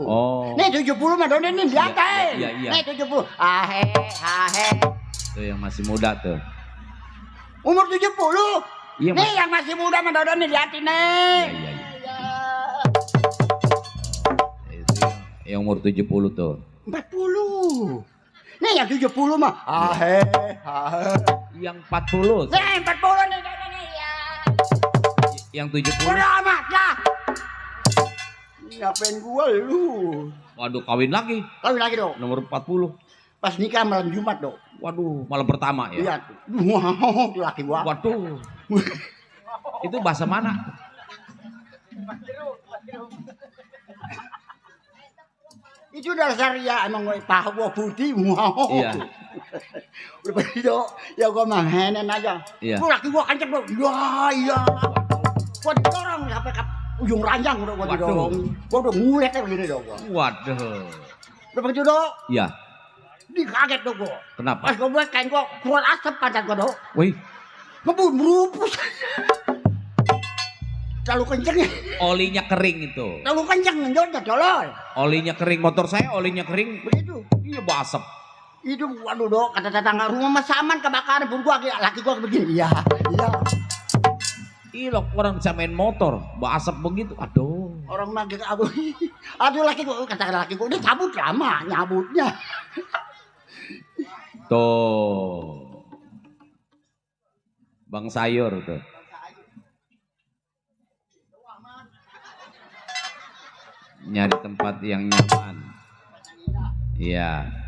Oh. Nih 70 mah dong nih liatin. Iya. Nih 70. Ahe. Tuh yang masih muda tuh. Umur 70. Iya, nih yang masih muda mah dong nih liatin nih. Iya. Itu yang umur 70 tuh. 40. Nih yang 70 mah. Ahe. Yang 40. Nih 40 nih ya. Yang 70. Udah amat dah. Ngapain gua lu? Waduh, kawin lagi. Kawin lagi dong. Nomor 40. Pas nikah malam Jumat dong. Waduh, malam pertama ya. Iya. Wow, laki gua. Waduh. Itu bahasa mana? Itu dasar ya emang gue paha gua putih. Wow. Iya. Udah begitu ya gua manghenen aja. Iya. Gua laki gua kenceng dong. Iya. Gua didorong sampai ke ujung ranjang udah gua didorong. Gua udah ngulet aja begini dong gua. Waduh. Udah begitu dong. Iya. Dikaget dong gua. Kenapa? Pas gua buat kain gua keluar asap pantat gua dong. Wih. Ngebun berupus. Terlalu kenceng ya. Olinya kering itu. Terlalu kenceng ngenjot colol. Olinya kering, motor saya olinya kering. Begitu. Iya basep. Itu waduh dok, kata tetangga rumah mas aman kebakaran pun gua laki gua begini. Iya. Ilok orang bisa main motor, bawa asap begitu. Aduh. Orang manggil aduh laki gua kata laki gua udah cabut lama nyabutnya. Tuh. Bang Sayur tuh. Nyari tempat yang nyaman. Iya.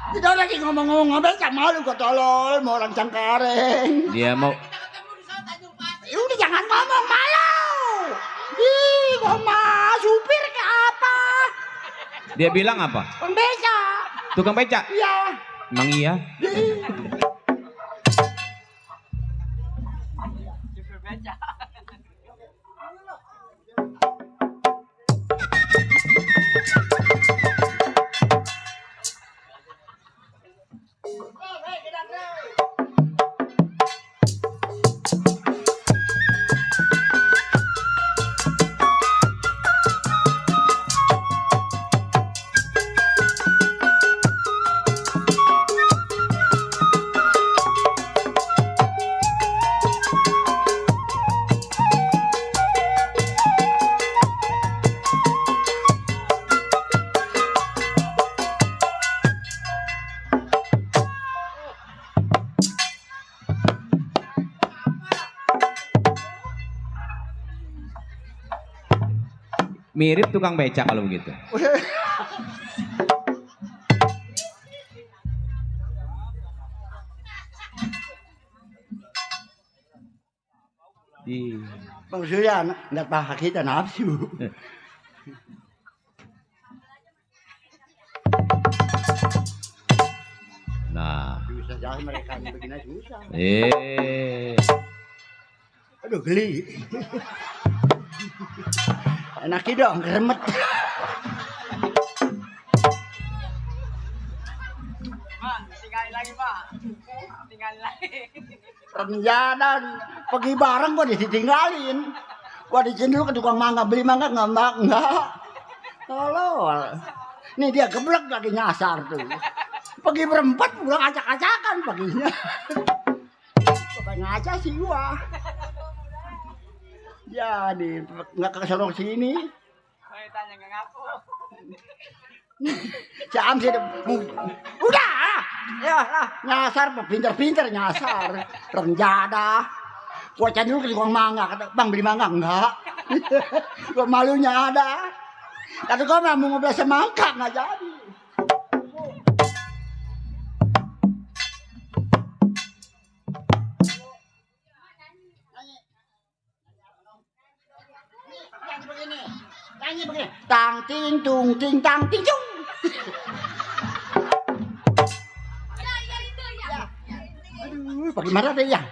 Tidak lagi ngomong-ngomong becak malu kok tolol mau orang Cengkareng. Dia mau Udah jangan ngomong malu. Ih, gua supir ke apa? dia bilang apa? Pembeca. Tukang beca? Iya. Emang iya? Mirip tukang beca kalau begitu. Bang Surya nggak tahan kita nafsu. Nah. Bisa jadi mereka begini susah. Aduh geli. Enak dong, geremet. Tinggalin lagi Pak. Tinggalin lagi. Rencana pergi bareng gua ditinggalin. Gua diizin dulu ke tukang mangga, beli mangga enggak. Tolol. Nih dia geblek lagi nyasar tuh. Pergi berempat pulang acak-acakan paginya. Pokoknya ngaca sih gua. Ya, nggak ke sono sini. Tanya nggak ngaku. Si Amsi udah, ya lah nyasar, pinter-pinter nyasar, renjada. Gua cari dulu ke tukang mangga, kata bang beli mangga enggak. Gua malunya ada. Kata gua mau ngobrol semangka nggak jadi. Nyanyi begini, tang ting tung ting tang ting cung. Aduh, bagaimana tadi ya?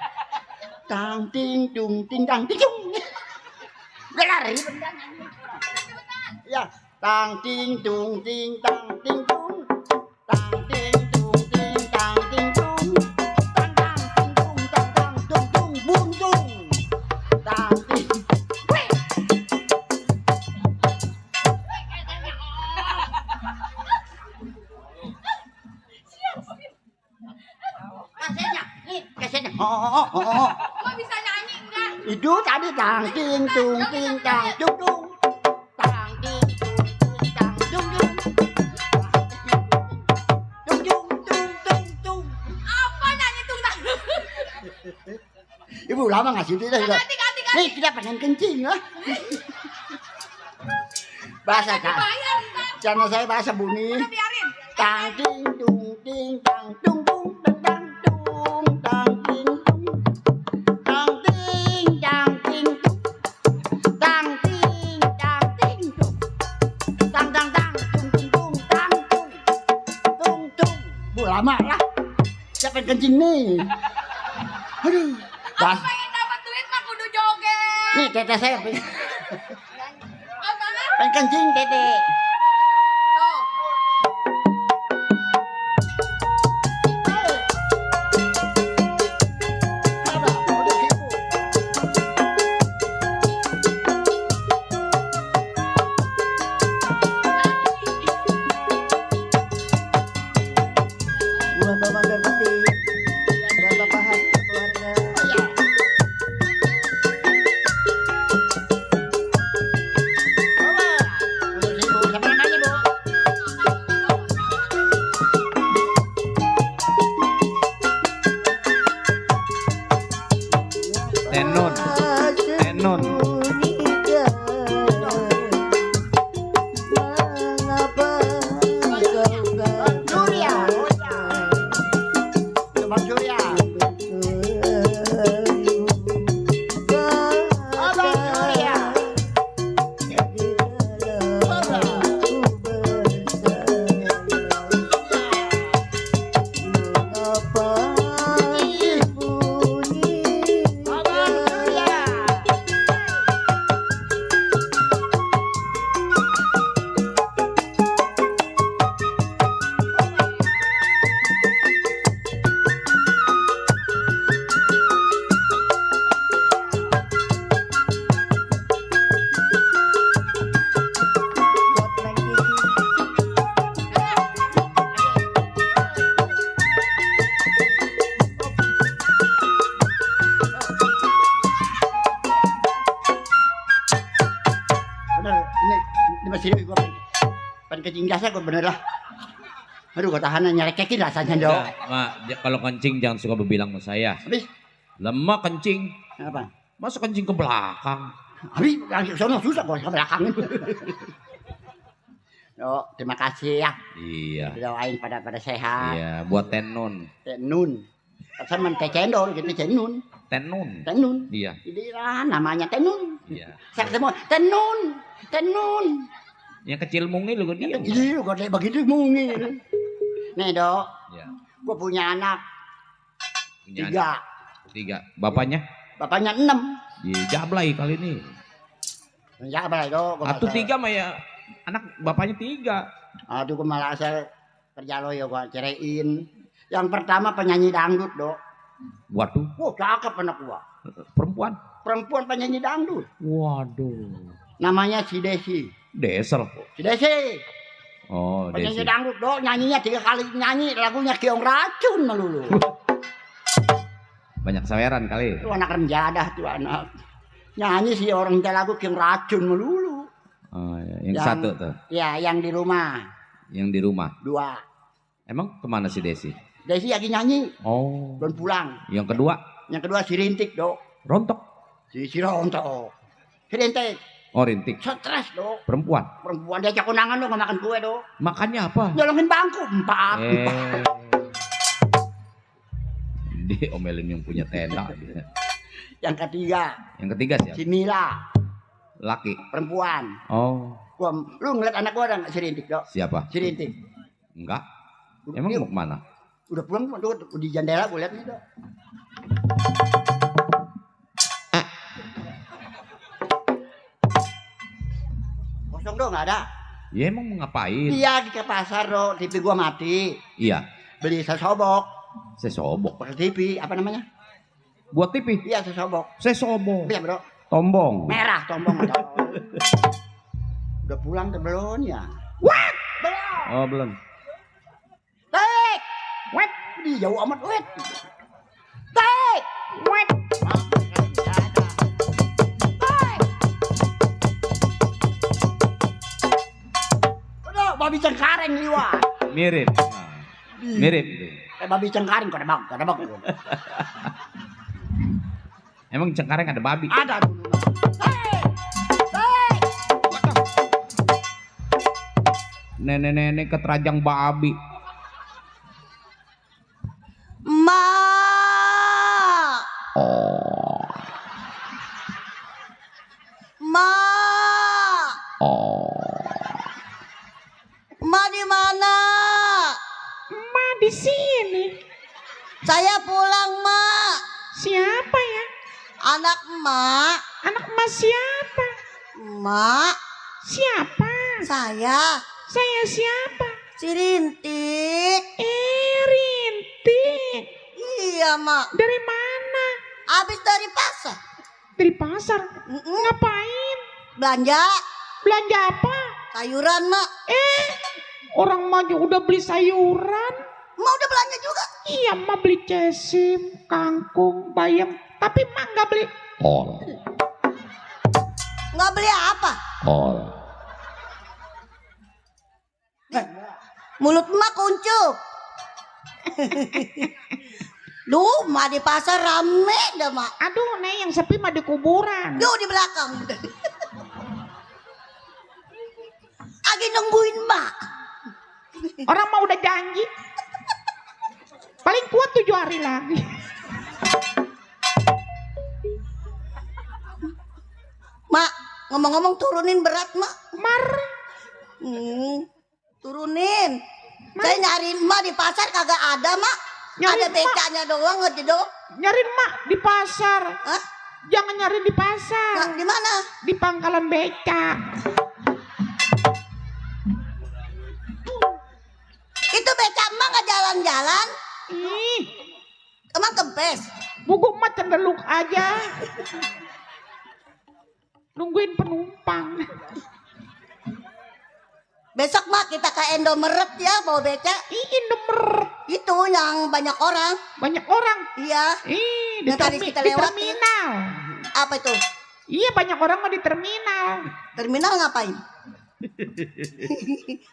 Tang ting tung ting tang ting cung. Udah lari bener. Ya, tang ting tung ting tang ting cung. Tang ting tung ting tang ting cung. Tang tang ting tung tang tang tung tung bung tung. Tang ting. Kasetnya. Oh. Kok bisa nyanyi enggak? Itu tadi tang ting tung ting tang tung tung. Tang ting tung ting tang tung tung. Tung tung tung tung. Apa nyanyi tung tang? Ibu lama ngasih itu juga. Nih kita pengen kencing lah. Bahasa kan. Channel saya bahasa bunyi. Tang ting tung ting tang tung tung. Lama lah, siapa yang kencing nih? Aduh, Aku pengen dapat duit mah kudu joget. Nih tete saya pengen Apa? kencing tete. Tuh. kencing jasa gue bener lah. Aduh gue tahanan nyarekekin rasanya dong. Enggak, Mak, kalau kencing jangan suka berbilang sama saya. Habis? Lemah kencing. Apa? Masa kencing ke belakang? Habis langsung sono susah gue ke belakang. Yo, terima kasih ya. Iya. Doain pada sehat. Iya, buat tenun. Tenun. Sama teh cendol gitu tenun. Tenun. Tenun. Iya. Ini lah namanya tenun. Iya. Saya semua tenun. Tenun. Yang kecil mungil lu dia. Iya, gede begitu mungil. Nih, Dok. Iya. Gua punya anak. Punya tiga. Bapaknya? Bapaknya 6. Iya, jablay kali ini. Jablay, Dok. Atau 3 mah ya. Anak bapaknya 3. Aduh, gua malah asal kerja lo ya gua cerein. Yang pertama penyanyi dangdut, Dok. Waduh. Wah, cakep anak gua. Perempuan? Perempuan penyanyi dangdut. Waduh. Namanya si Desi. Desel. Si Desi. Oh, penyanyi Desi. dangdut, Dok. Nyanyinya 3 kali nyanyi lagunya Kiong Racun melulu. Banyak saweran kali. Itu anak renjadah tuh anak. Nyanyi sih orang lagu Kiong Racun melulu. Oh, ya. Yang satu tuh. Ya, yang di rumah. Yang di rumah. 2. Emang kemana si Desi? Desi lagi nyanyi. Oh. Belum pulang. Yang kedua? Yang kedua si Rintik, Dok. Rontok. Si Rontok. Si Rintik. Oh, Rintik. Stres, Dok. Perempuan. Perempuan diajak kondangan, Dok, nggak makan kue, Dok. Makannya apa? Nyolongin bangku 4. Diomelin yang punya tenda. Yang ketiga. Yang ketiga siapa? Si Mila. Laki. Perempuan. Oh. Gua, lu ngeliat anak gua ada nggak si Rintik, Dok? Siapa? Si Rintik. Enggak. Emang mau kemana? Udah pulang tuh di jendela gue lihat nih, Dok. Kosong, Dok, nggak ada. Ya emang mau ngapain? Iya, di ke pasar, Dok. TV gua mati. Iya. Beli sesobok. Sesobok. Pakai TV, apa namanya? Buat TV? Iya, sesobok. Sesobok. Iya, Bro. Tombong. Merah tombong. Udah pulang ke belum ya? What? Belum. Oh, belum. Tek. Wet. Di jauh amat wet. Tek. Wet. Udah, babi cengkareng liwat. Mirip. Mirip. Babi cengkareng kok ada bang. Emang Cengkareng ada babi? Ada dulu. Nenek-nenek keterajang babi. Ma. Ma. Ma di mana? Ma di sini. Saya pulang, Ma. Siapa ya? Anak emak. Anak emak siapa? Emak. Siapa? Saya. Saya siapa? Si Rintik. Rintik. Iya, Mak. Dari mana? Habis dari pasar. Dari pasar? Ngapain? Belanja. Belanja apa? Sayuran, Mak. Orang maju udah beli sayuran. Mak udah belanja juga. Iya, Mak beli cesim, kangkung, bayam. Tapi Mak nggak beli kol. Nggak beli apa? Kol. Mulut Mak kuncup. Duh, Mak di pasar rame dah, Mak. Aduh, Nek, yang sepi mah di kuburan. Duh, di belakang. Lagi nungguin Mak. Orang mah udah janji. Paling kuat 7 hari lagi. Mak, ngomong-ngomong turunin berat, Mak. Marah. Turunin. Saya nyariin Mak di pasar kagak ada, Mak. Ada becanya doang aja, Dok. Nyariin Mak di pasar. Hah? Jangan nyari di pasar. Nah, di mana? Di pangkalan beca. Itu beca Emak nggak jalan-jalan? Ih, Emang kempes? Buguk mah cendeluk aja. Nungguin penumpang. Besok Mak kita ke Indomeret ya bawa beca. Indomeret. Itu yang banyak orang. Banyak orang? Iya. Di terminal. Apa itu? Iya, banyak orang mau di terminal. Terminal ngapain?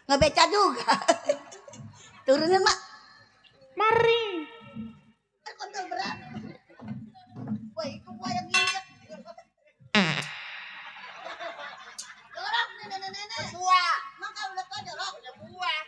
Ngebeca juga. Turunin, Mak. Mari. Kontol berat. Woi, itu gua yang injek. Jorok, nenek-nenek. Buah. Maka udah kau jorok. Udah buah.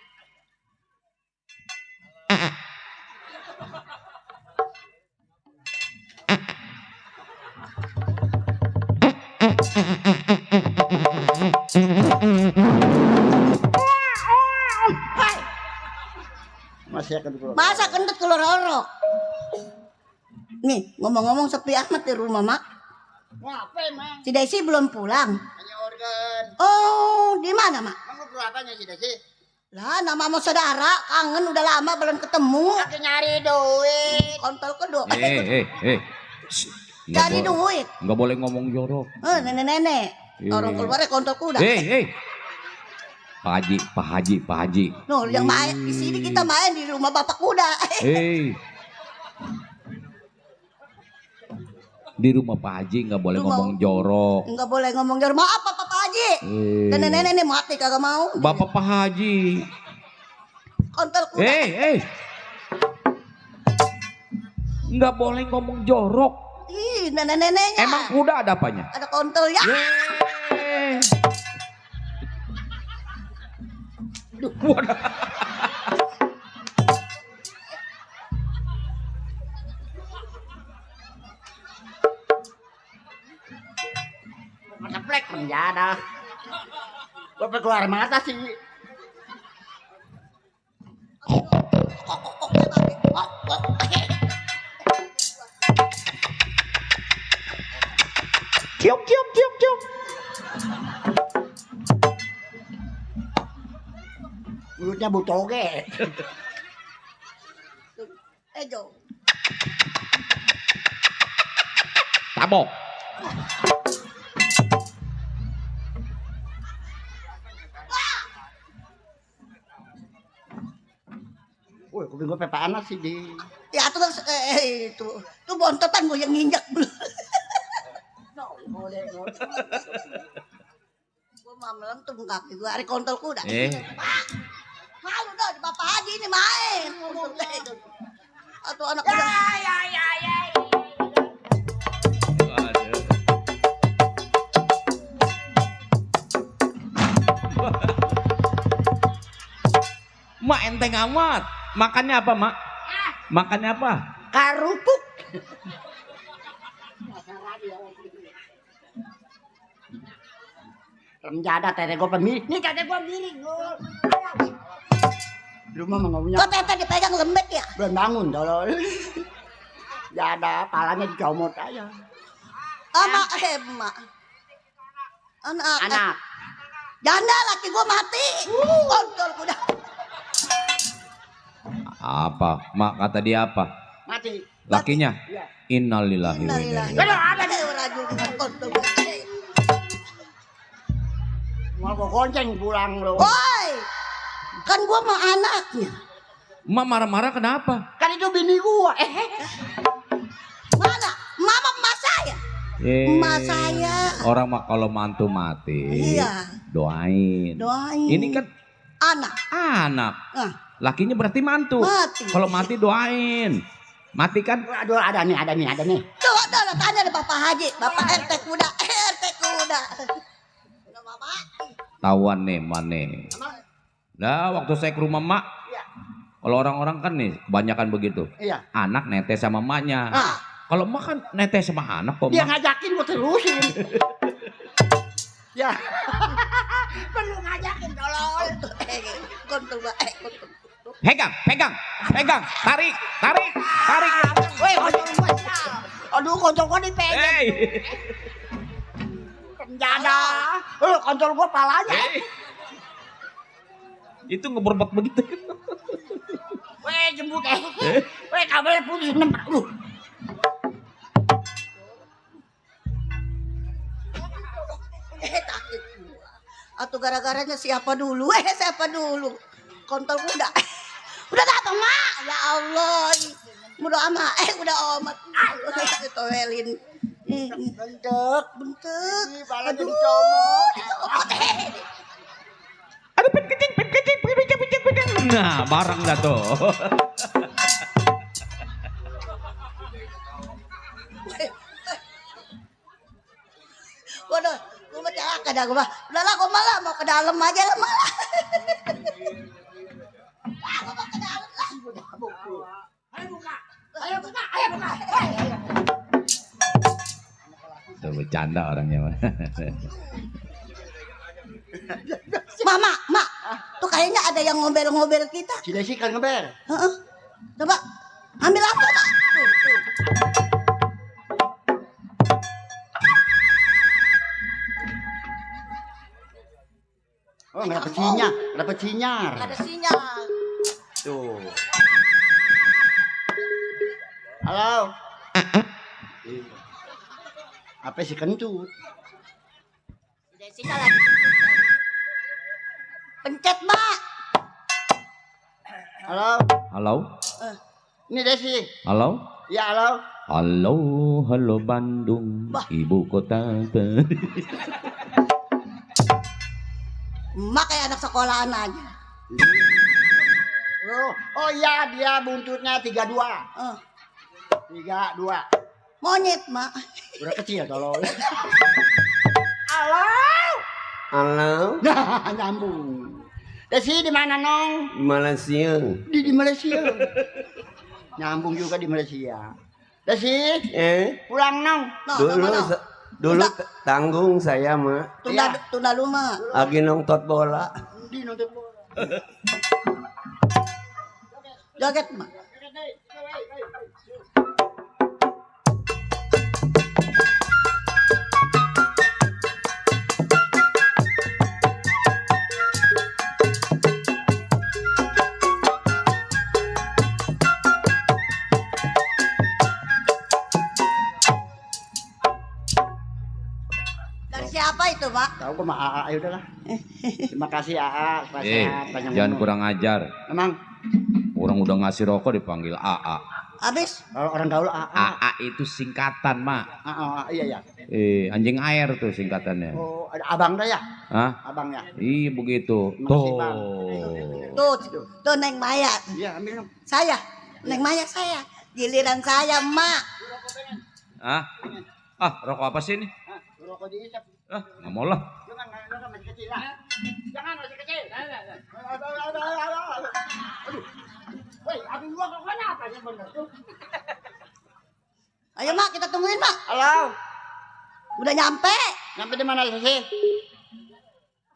Masa kentut keluar horok. Nih, ngomong-ngomong sepi amat di rumah, Mak. Ngapain, Emang? Si Desi belum pulang. Hanya organ. Oh, di mana, Mak? Kamu perlu apanya sih, Desi? Lah, nama mau saudara, kangen udah lama belum ketemu. Aku nyari duit. Kontol kedua. Nggak Cari duit. Nggak boleh ngomong jorok. Nenek-nenek. Orang keluarnya kontol kuda. Pak Haji. Nuh, yang main di sini kita main di rumah Bapak Kuda. Di rumah Pak Haji nggak boleh ngomong jorok. Nggak boleh ngomong jorok. Maaf Pak Haji. Nenek-nenek nih mati kagak mau. Bapak Pak Haji. Kontol kuda. Nggak boleh ngomong jorok. Ih, nenek-neneknya. Emang kuda ada apanya? Ada kontol ya. Masa plek penjada. Bapak keluar mata sih. Cium. Mulutnya butoge. Jo. Tabok. Woi, kuping gue panas sih di. Ya tuh itu. Tuh bontotan gue yang nginjak belum. Gue malam tuh kaki gue hari kontol kuda. Halu dah di Bapak Haji ini main. Atau anak kuda. Ya. Mak enteng amat. Makannya apa, Mak? Makannya apa? Karupuk. Penjada tete gue pemilik. Nih tete gue milik. Di rumah mah nggak punya. Kok tete dipegang lembek ya? Belum bangun tolol. Ya ada palanya dicomot aja. Ama emak. Anak. Janda laki gue mati. Kontol kuda. Apa? Mak kata dia apa? Mati. Lakinya? Iya. Innalillahi wa inna ilaihi. Ada deh rajul kontol kuda. Mau gue gonceng pulang lo. Woi, kan gua mau anaknya. Mak marah-marah kenapa? Kan itu bini gua. Mana? Mama emak saya. Emak saya. Orang mak kalau mantu mati, doain. Ini kan anak. Lakinya berarti mantu. Kalau mati doain. Mati kan? Aduh, ada nih. Tuh, ada tanya deh Bapak Haji, Bapak RT kuda. Tawan nih mana? Nah, waktu saya ke rumah mak, kalau orang-orang kan nih banyakan begitu. Iya. Anak netes sama emaknya. Kalau emak kan netes sama anak kok. Dia ngajakin gue terusin. Ya. Perlu ngajakin tolol. Kontol. Pegang. Tarik. Woi, kontol gua. Aduh, kontol gua dipegang. Penjada. Kontol gua palanya. Itu ngeberbak begitu. Weh, jembut Weh, kabelnya putus. Takut gua. Atau gara-garanya siapa dulu? Siapa dulu? Kontol kuda. Udah datang, Mak. Ya Allah. Udah amat. Udah amat. Ditoelin. Bentuk. Balanya dicomot. Nah, bareng dah tuh. Waduh, gue mah celaka dah gue mah. Udah lah gue malah mau ke dalam aja lah malah. Ah, gue mau ke dalam lah. Ayo buka. Ayo buka. Ayo buka. Ayo. Tuh bercanda orangnya mah. Mama, mak, tuh kayaknya ada yang ngobel-ngobel kita. Si Desi kan ngebel. Heeh. Coba ambil apa, mak? Tuh, tuh. Oh, nggak dapet sinyal, nggak dapet sinyal. Ada sinyal. Tuh. Halo. Apa sih kentut? Ada sinyal lagi. Pencet, mak. Halo. Halo? Ini Desi. Halo? Ya, halo. Halo, halo Bandung, ibu kota. Mak kayak anak sekolahan aja. Oh iya, dia buntutnya 32. 32. Monyet, mak. Udah kecil kalau. Halo. Halo. Nah, nyambung. Desi di mana, Nong? Di Malaysia. Di Malaysia. Nyambung juga di Malaysia. Desi, pulang, Nong. Dulu tanggung saya mah. Tunda lu mah. Lagi nonton bola. Di nonton bola. Joget, mak. Dari siapa itu, Pak? Tahu gua mah AA, ya udahlah. Terima kasih AA, sehat, panjang Jangan umur. kurang ajar. Emang Orang udah ngasih rokok dipanggil AA. Habis? Orang gaul AA. AA itu singkatan, Mak. Iya. Anjing air tuh singkatannya. Oh, ada abang dah ya? Hah? Abangnya. Iya begitu. Tuh. Tuh Neng Maya. Iya, ambil dong. Saya, Neng Maya saya. Giliran saya, Mak. Hah? Rokok apa sih ini? Rokok diisap. Nggak mau lah. Jangan masih kecil lah. Jangan masih kecil. Woi, abang gua kok kenapa ya bener tuh? Ayo, Mak, kita tungguin, Mak. Halo. Udah nyampe. Nyampe di mana sih?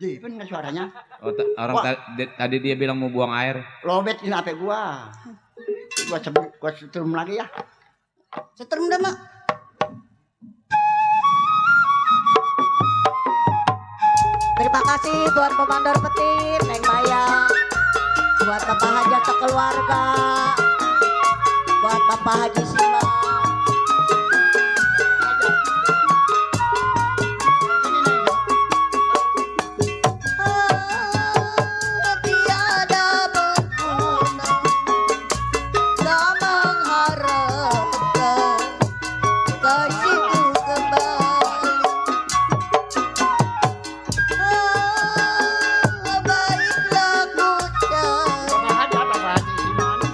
Ji, bener suaranya. Orang tadi dia bilang mau buang air. Lobet ini HP gua. Gua setrum lagi ya. Setrum dah, Mak. Terima kasih Tuan Komandor Petir, Neng Maya, buat Bapak Haji atau keluarga, buat Bapak Haji Siman. Tiada berguna, tak mengharapkan kasihku kembali. Baiklah ucap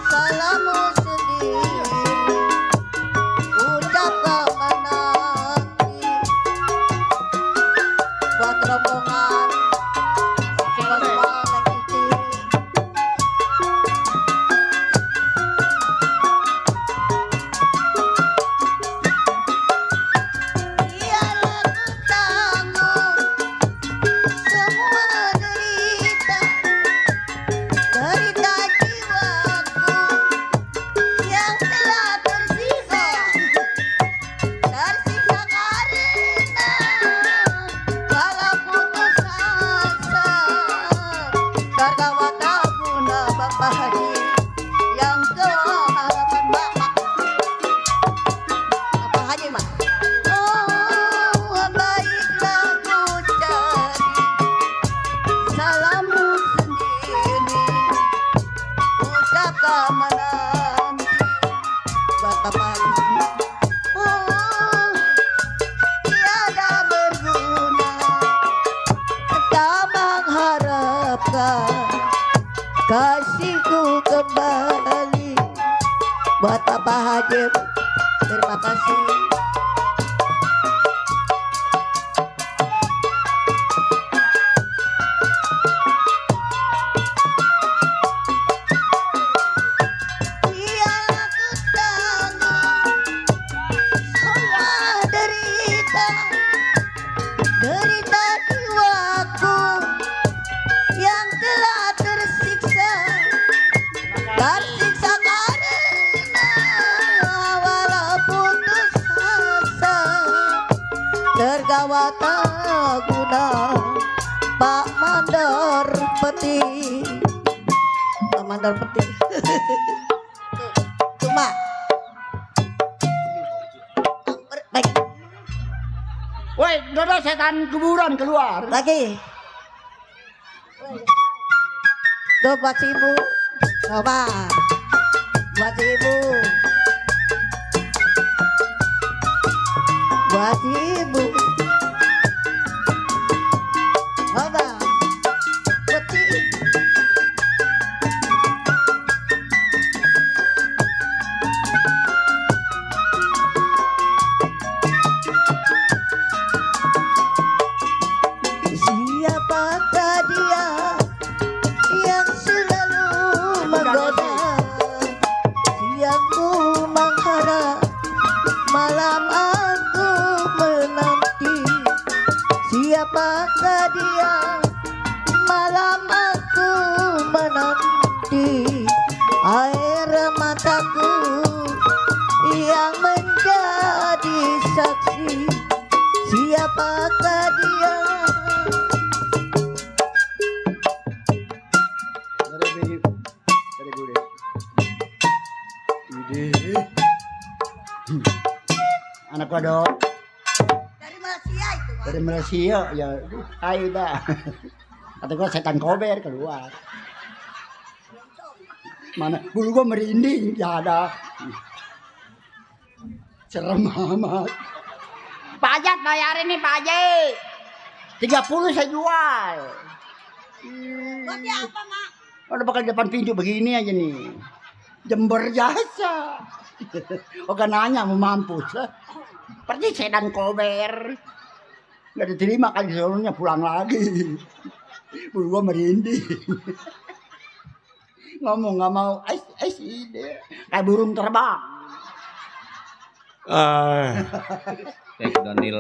salamu sendiri buat Bapak Haji. Terima kasih. Derita jiwaku yang telah tersiksa karena walaupun putus asa, tergawat tak guna Pak Mandor Peti. Pak Mandor Peti. Cuma baik. Woi, Dodo setan kuburan keluar. Lagi. Tuh buat si ibu. Coba. Buat si ibu. Buat si ibu. Coba. Buat si ibu. Siapakah dia yang selalu menggoda, yang ku mengharap malam aku menanti? Siapakah dia malam aku menanti? Air mataku yang menjadi saksi. Siapakah dia? Anak kodok Dari Malaysia itu. dari Malaysia ya. Hai dah. Kata gua setan kober keluar. Mana bulu gua merinding ya ada. Serem amat. Pak Ajat bayarin nih Pak Haji. 30 saya jual. Buat dia apa, Mak? Udah bakal depan pintu begini aja nih. Jember jasa. Oke nanya mau mampus lah. Pergi sedan kober. Gak diterima kali seluruhnya pulang lagi. Bulu gua merinding. Ngomong gak mau. Ide. Kayak burung terbang. Kayak Daniel.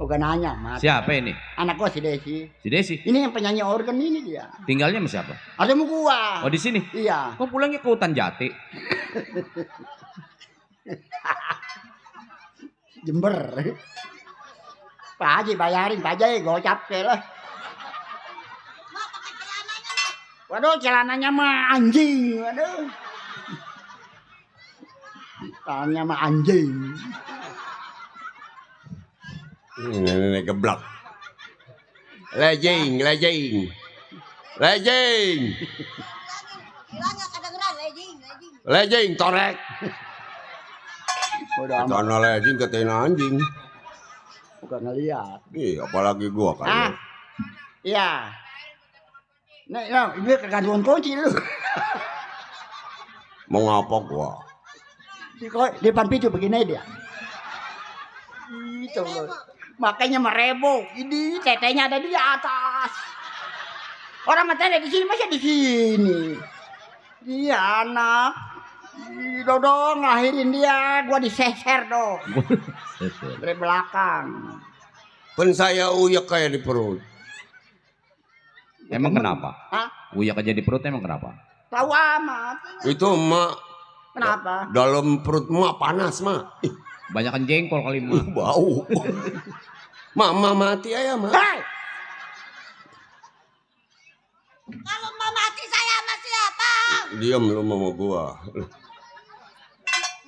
Oke nanya mat. Siapa ini? Anak gua si Desi. Si Desi. Ini yang penyanyi organ ini dia. Tinggalnya sama siapa? Ada mau gua. Oh di sini. Iya. Kok pulangnya ke hutan jati? Jember. Pak Haji bayarin Pak Haji gocap ke lah. Waduh celananya mah anjing. Waduh. Celananya mah anjing. Nenek geblak. Lejing. Bilangnya kedengeran lejing. Lejing torek. Udah amat. Karena lejing ketain anjing. Bukan ngeliat. Apalagi gua kan. Iya. Nah, ini kegantungan kunci lu. Mau ngapa gua? Di depan pintu begini dia. Itu loh. Makanya merebo. Ini tetenya ada di atas. Orang matanya di sini masih di sini. Dia anak. Dodo ngelahirin dia, gua diseser dong. Dari belakang. Pen saya uyak kayak di perut. Emang kenapa? Hah? Uyak aja di perut emang kenapa? Tahu amat. Itu emak. Kenapa? Dalam perut emak panas mak. Banyakan jengkol kali emak. Bau. Mama mati aja mak. Hei! Kalau mau mati saya sama siapa? Diam lu sama gua.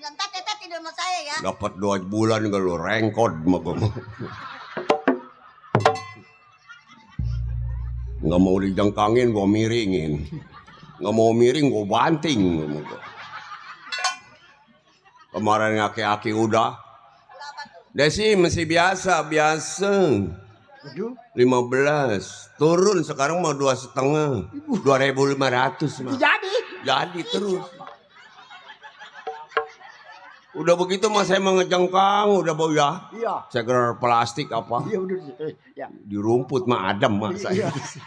Entar tete tidur sama saya ya. Dapat 2 bulan gak lu rengkod sama gua. Nggak mau dijangkangin gua miringin. Nggak mau miring gua banting sama gua. Kemarin aki-aki udah. Desi masih biasa. 15 turun sekarang mau 2,5 2.500 mah. Jadi Jadi terus Udah begitu mas saya mengejengkang, udah bau ya. Iya. Saya kira plastik apa? Iya udah. Ya. Di rumput mah adem mas saya. Iya.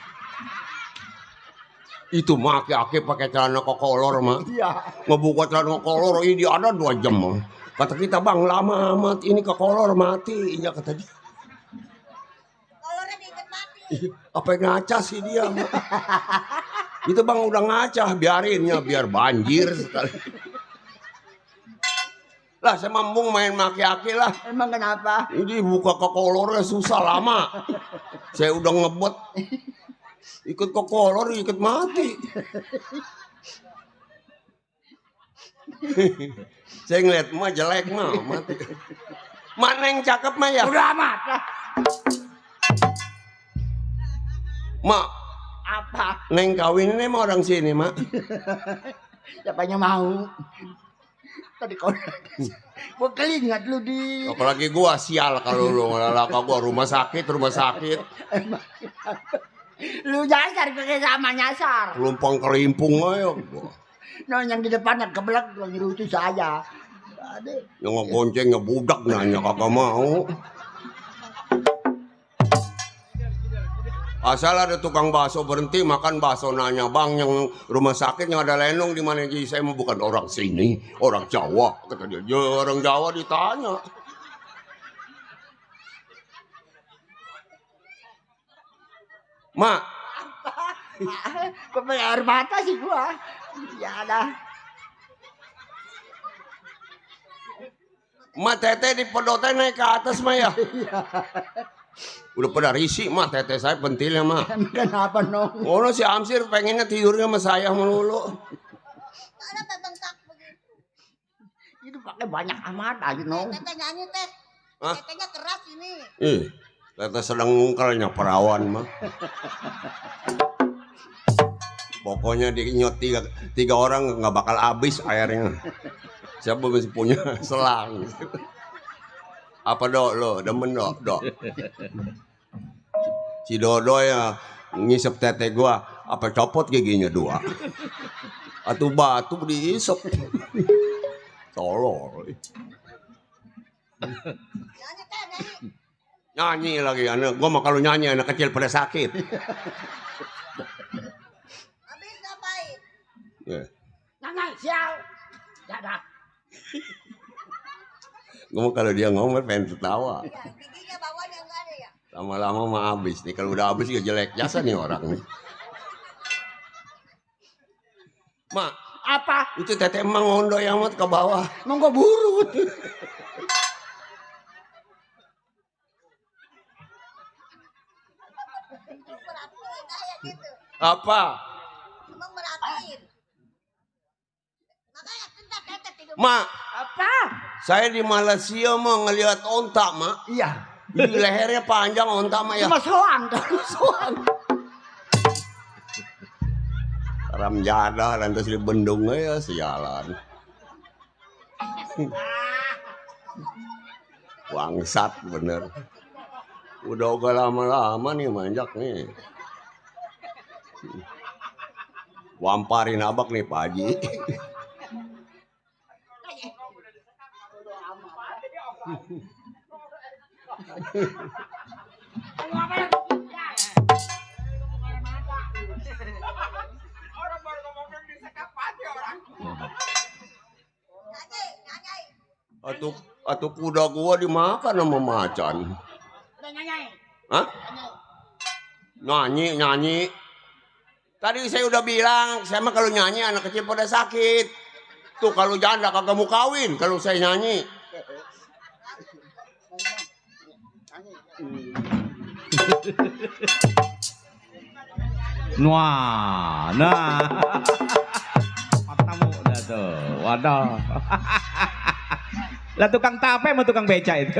Itu mah aki-aki pakai celana kokolor mah. Iya. Ngebuka celana kokolor ini ada 2 jam mah. Kata kita bang lama amat ini kokolor mati. Iya kata dia. Kolornya diikat mati. Apa yang ngaca sih dia mah. Itu bang udah ngaca biarin ya biar banjir sekali. Lah saya mambung main maki-aki lah. Emang kenapa? Ini buka kokolornya susah lama. Saya udah ngebet. Ikut kokolor ikut mati. Saya ngeliat mah jelek mah mati. Mana yang cakep mah ya? Udah amat lah. Mak, Apa? neng kawin ini mah orang sini mak. Siapanya mau? Tadi kau gua kelingat lu di. Apalagi gua sial kalau lu ngelaka gua rumah sakit. Lu nyasar pakai sama nyasar. Lumpang kelimpung ayo. No yang di depan ke belakang lagi lucu saya. Aduh. Yang ngegonceng ngebudak nanya kagak mau. Asal ada tukang bakso berhenti makan bakso nanya bang yang rumah sakit yang ada lenong di mana jadi saya mau bukan orang sini orang Jawa kata dia ya, orang Jawa ditanya. Mak, Kok pakai air mata sih gua? Ya dah. mak teteh di pedotnya naik ke atas mah ya. Udah pada risih mah teteh saya pentilnya mah. Kenapa no? Oh no, si Amsir pengennya tidurnya sama saya melulu. Ada bengkak begitu. Itu pakai banyak amat aja no. Teteh nyanyi teh. Hah? Tetehnya keras ini. Teteh sedang ngungkalnya perawan mah. Pokoknya dinyot tiga orang nggak bakal habis airnya. Siapa masih punya selang? Apa dok lo? Demen dok. Si Dodo ya ngisep teteh gua, apa copot giginya 2. Atau batu diisep. Tolol. Nyanyi teh nyanyi. Nyanyi lagi anak. Gua mah kalau nyanyi anak kecil pada sakit. Habis ngapain? Ya. Nangai sial. Ya dah. Gua kalau dia ngomong pengen ketawa. Ya, giginya bawahnya enggak ada ya. Lama-lama mah habis nih. Kalau udah habis juga jelek jasa nih orang nih. Mak, Apa? itu teteh emang ngondoy amat ke bawah. Mau gua buru. Merhatiin kayak gitu. Apa? Emang merhatiin. Makanya cinta teteh tidur. Mak, Apa? saya di Malaysia mau ngelihat onta, Mak. Iya. Di lehernya panjang onta, Mak ya. Cuma soang terus soang. Ram jadah lantas di bendung ya sialan. Wangsat bener. Udah lama-lama nih manjak nih. Wamparin abak nih Pak Haji. Atau kuda gua dimakan sama macan. Hah? Nyanyi. Tadi saya udah bilang, saya mah kalau nyanyi anak kecil pada sakit. Tuh kalau janda kagak mau kawin kalau saya nyanyi. Wah, nah. Matamu dah tuh. Waduh. Lah tukang tape sama tukang beca itu.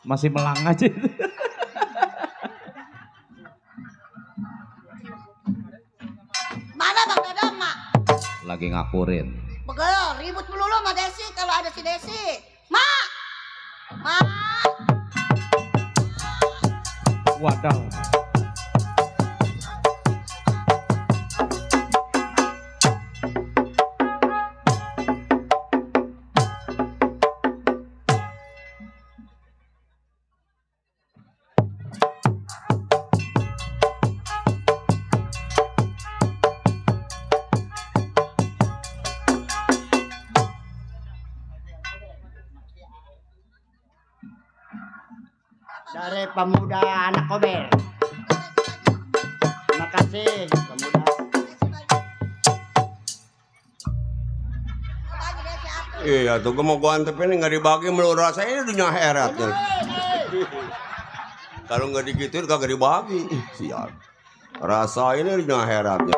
Masih melang aja. Mana Bang Dadang, Mak? Lagi ngakurin. Begelor. ribut melulu sama Desi kalau ada si Desi. Mak. Mak. Waduh. Dari pemuda anak kober. Terima kasih pemuda. Iya tuh gue mau gue antepin nggak dibagi melulu rasanya dunia herat nih. Kalau nggak digituin kagak dibagi. Siap. Rasa ini dunia heratnya.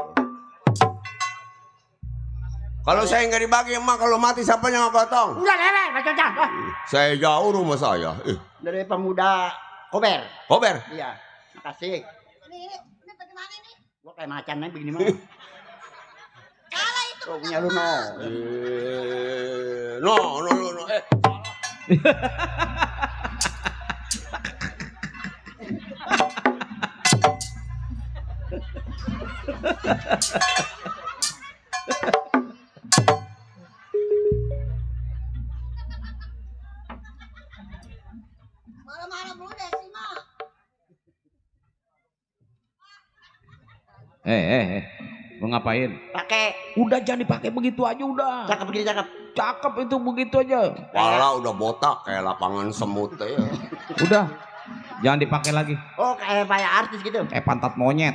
Kalau saya nggak dibagi emak kalau mati siapa yang gotong? Udah lewat, baca cat. Saya jauh rumah saya. Dari pemuda kober. Kober. Iya. Terima kasih. Ini bagaimana nih? Gua kayak macannya begini mah. Salah itu. Oh, punya lu no. No. Marah-marah mulu Desi mah. Mau ngapain? Pakai. Udah jangan dipakai begitu aja udah. Cakep begini cakep. Cakep itu begitu aja. Pala udah botak kayak lapangan semut ya. Udah. Jangan dipakai lagi. Oh kayak artis gitu. Kayak pantat monyet.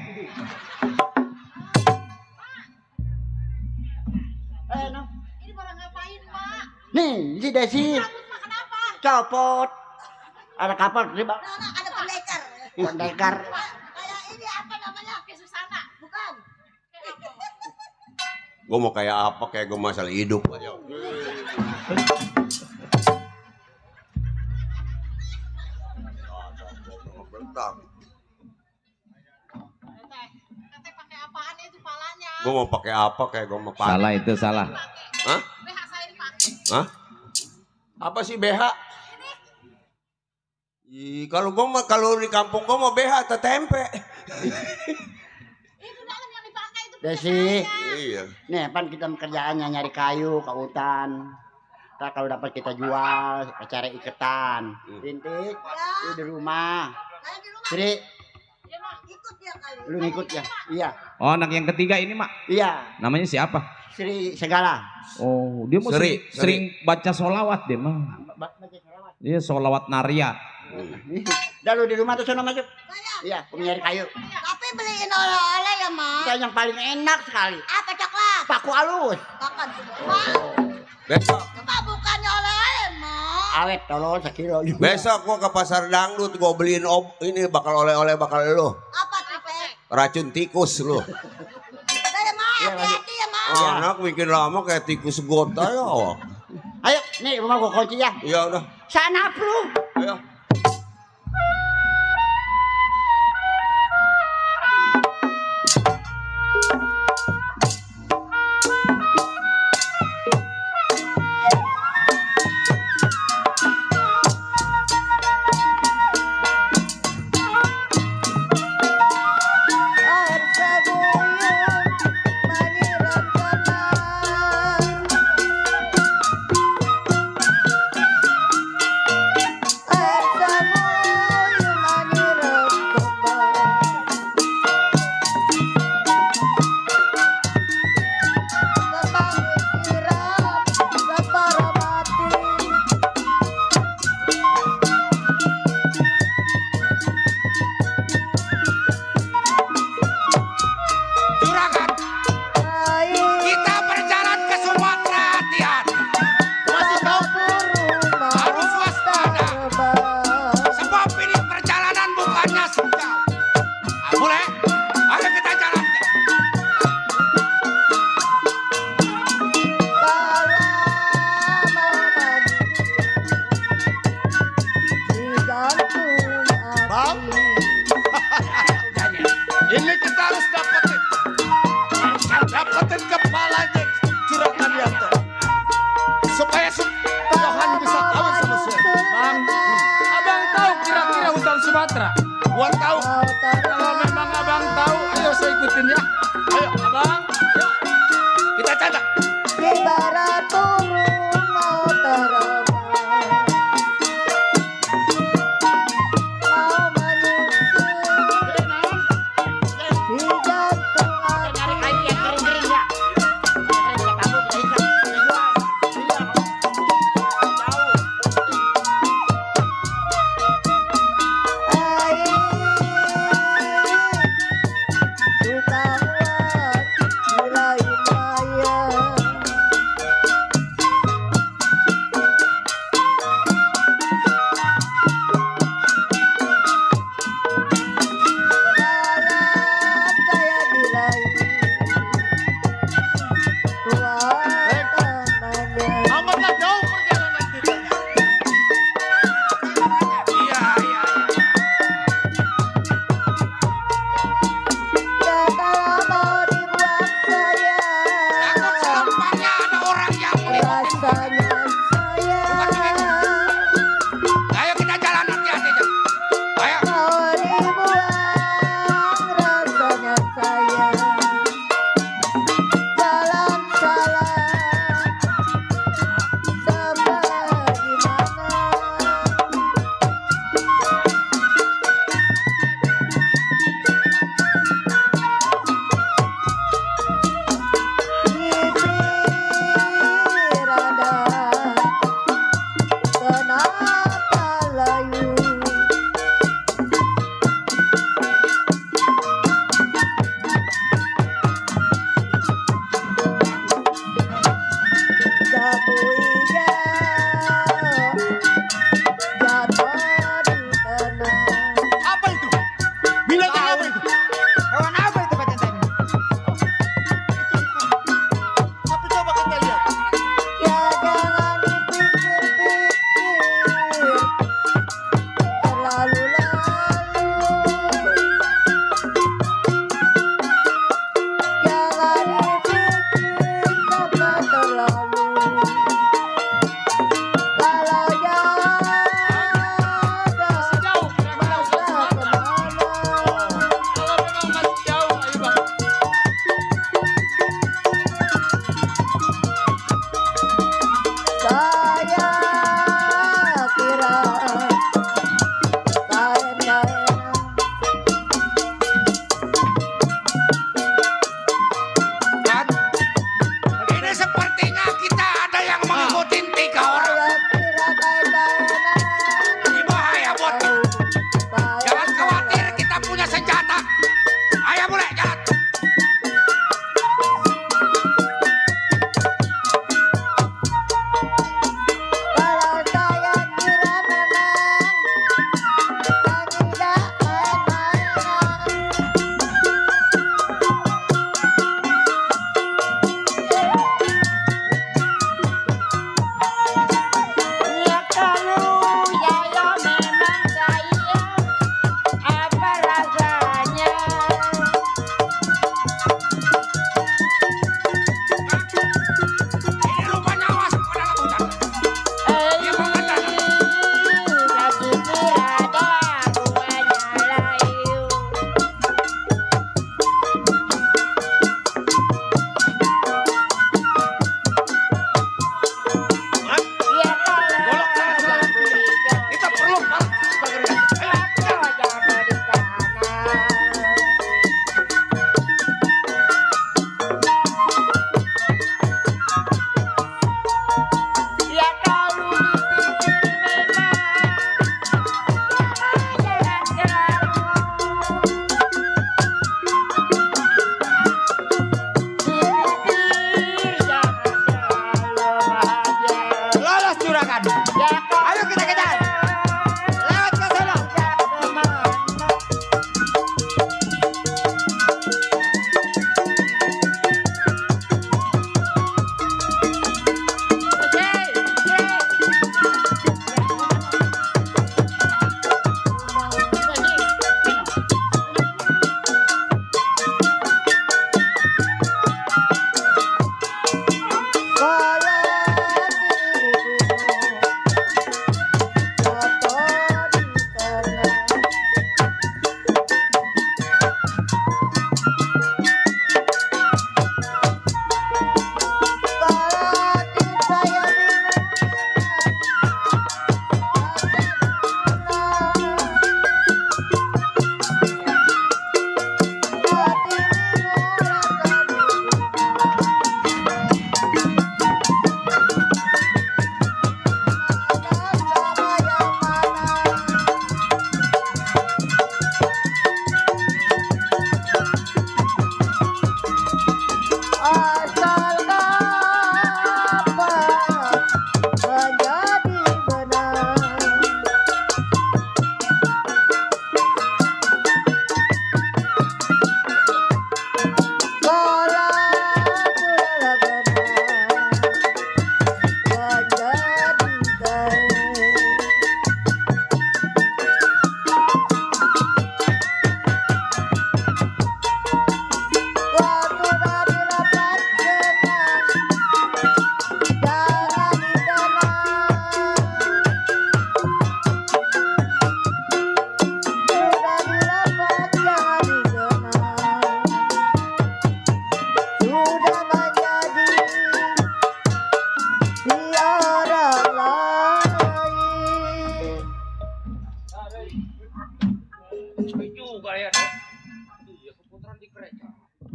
No. Ini malah ngapain, Mak? Nih si Desi. Kenapa? Copot. Ada kapal di bawah. Ada pendekar. Pendekar. Kayak ini apa namanya? Kayak Susana, bukan? Gue mau kayak apa? Kayak gue masalah hidup aja. Pakai apaan itu palanya? Gue mau pakai apa? Kayak gue mau pakai. Salah itu salah. Hah? BH saya dipakai. Hah? Apa sih BH? Kalau gue mah kalau di kampung gue mau BH atau tempe. Itu dalam yang dipakai itu. Desi. Iya. Nih pan kita kerjaannya nyari kayu ke hutan. Ntar kalau dapat kita jual, cari iketan. Rintik, lu di rumah. Saya di rumah. Sri, Ya, Mak, ikut dia kali. lu ngikut ya? Iya. Oh, anak yang ketiga ini, Mak. Iya. Namanya siapa? Sri Segala. Oh, dia mau sering baca solawat dia mah. Dia solawat naria. Dah lu di rumah tuh sono masuk. Iya, aku nyari kayu. Tapi beliin oleh-oleh ya, Mak. Kita yang paling enak sekali. Apa coklat? Paku alus. Makan. Mak, Besok. apa bukannya oleh-oleh, Mak? Awet tolong sekilo juga. Besok gua ke pasar dangdut gua beliin ini bakal oleh-oleh bakal lu. Apa tuh, Pe? Racun tikus lu. Saya Mak, hati-hati ya, Mak. Anak bikin lama kayak tikus got aja. Ayo, nih rumah gua kunci ya. Iya udah. Sana lu. Ayo.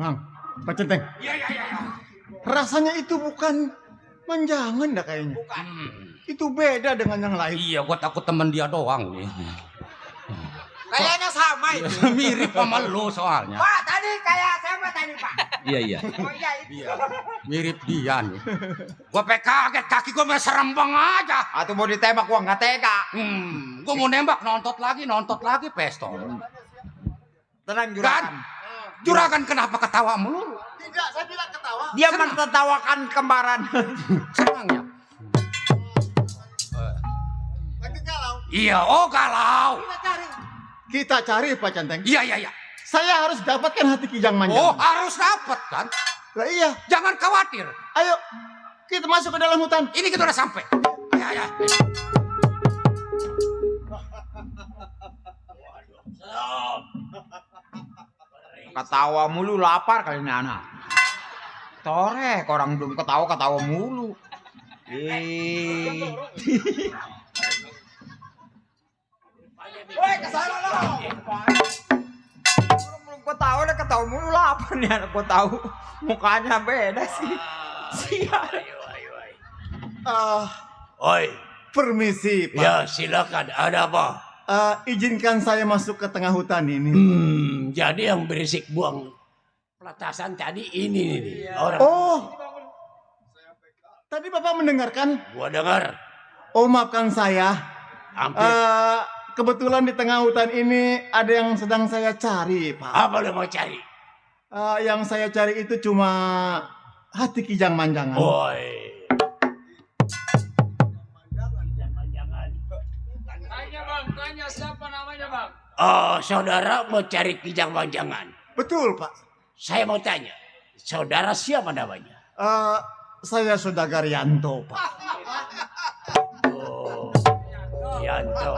Mang, Pak Centeng. Iya. Rasanya itu bukan manjangan dah kayaknya. Bukan. Itu beda dengan yang lain. Iya, gua takut temen dia doang nih. Kayaknya sama itu. Mirip sama lu soalnya. Pak, tadi kayak siapa tadi, Pak? Iya. Oh iya itu. Mirip dia nih. Gua kaget, kaki gua masih serembang aja. Atau mau ditembak gua nggak tega. Gua mau nembak, nontot lagi pistol. Tenang Kan? Juragan. Juragan kenapa ketawa mulu? Tidak, saya tidak ketawa. Dia mentertawakan kembaran. Senang ya? Lagi galau. Iya, oh galau. Kita cari Pak Centeng. Iya. Saya harus dapatkan hati Kijang Oh, Manjangan. harus dapat kan? Lah iya. Jangan khawatir. Ayo, kita masuk ke dalam hutan. Ini kita udah sampai. Ya. Ketawa mulu lapar kali ini anak. Torek orang belum ketawa mulu. Woi, kesana lo. Belum ketawa mulu lapar nih anak gua tahu. Mukanya beda sih. Sial. Oi, Permisi Pak. ya silakan. Ada apa? Izinkan saya masuk ke tengah hutan ini. Jadi yang berisik buang pelatasan tadi ini nih orang. Oh, tadi Bapak mendengarkan? Gua dengar. Oh, maafkan saya. Hampir. Kebetulan di tengah hutan ini ada yang sedang saya cari, Pak. Apa lo mau cari? Yang saya cari itu cuma hati Kijang Manjangan. Oi. Tanya siapa namanya bang? Oh, saudara mau cari Kijang Manjangan. Betul, Pak. Saya mau tanya, saudara siapa namanya? Saya Saudagar Yanto, Pak. Oh, Yanto.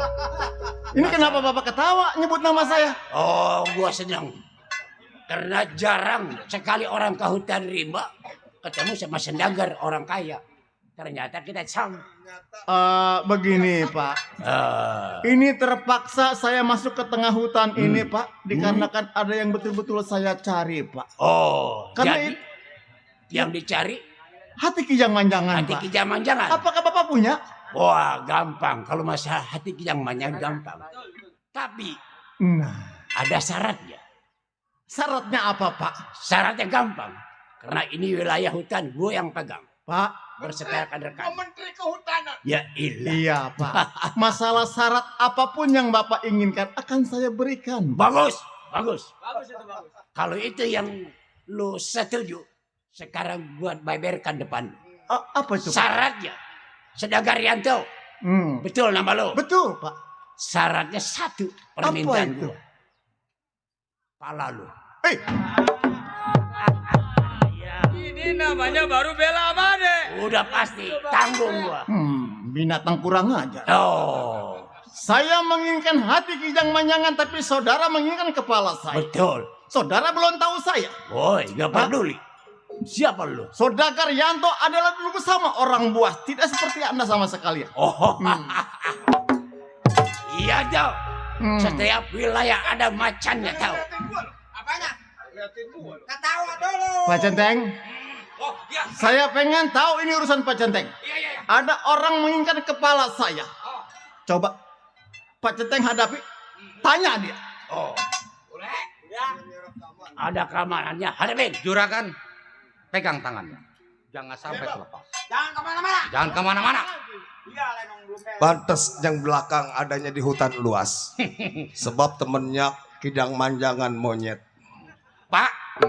Ini kenapa Bapak ketawa nyebut nama saya? Oh, gua senang. Karena jarang sekali orang ke hutan rimba ketemu sama Saudagar orang kaya. Ternyata kita sama. Begini, Pak. Ini terpaksa saya masuk ke tengah hutan ini, Pak, dikarenakan ada yang betul-betul saya cari, Pak. Oh, Karena jadi yang dicari hati Kijang Manjangan, hati Pak. Kijang Manjangan. Apakah Bapak punya? Wah, gampang. Kalau masalah hati Kijang Manjangan gampang. Tapi ada syaratnya. Syaratnya apa, Pak? Syaratnya gampang. Karena ini wilayah hutan, gue yang pegang. Pak, bersetelkan rekan. Menteri Kehutanan. Ya ilah. Iya, Pak. Masalah syarat apapun yang Bapak inginkan akan saya berikan. Bagus. Bagus itu bagus. Kalau itu yang lu setuju, sekarang buat bayarkan depan. Apa itu, Pak? Syaratnya, Saudagar Yanto. Betul nama lo? Betul, Pak. Syaratnya satu permintaan gua. Pala lu. Ini namanya baru bela Made. Udah pasti, tanggung gua. Binatang kurang aja. Oh. Saya menginginkan hati Kijang Manjangan, tapi saudara menginginkan kepala saya. Betul. Saudara belum tahu saya. Woi, gak peduli. Siapa lu? Saudagar Yanto adalah dulu bersama orang buas, tidak seperti Anda sama sekali. Oh. Iya, Jauh. Setiap wilayah ada macannya, tahu. Apanya? Ketawa dulu. Pak Centeng, saya pengen tahu ini urusan Pak Centeng. Ada orang menginginkan kepala saya. Coba Pak Centeng hadapi, tanya dia. Oh. Ada keamanannya, hadapin. Juragan, pegang tangannya. Jangan sampai terlepas. Jangan kemana-mana. Jangan kemana-mana. Iya, Lenong belum beres. Pantes yang belakang adanya di hutan luas. Sebab temennya Kijang Manjangan monyet. Pak,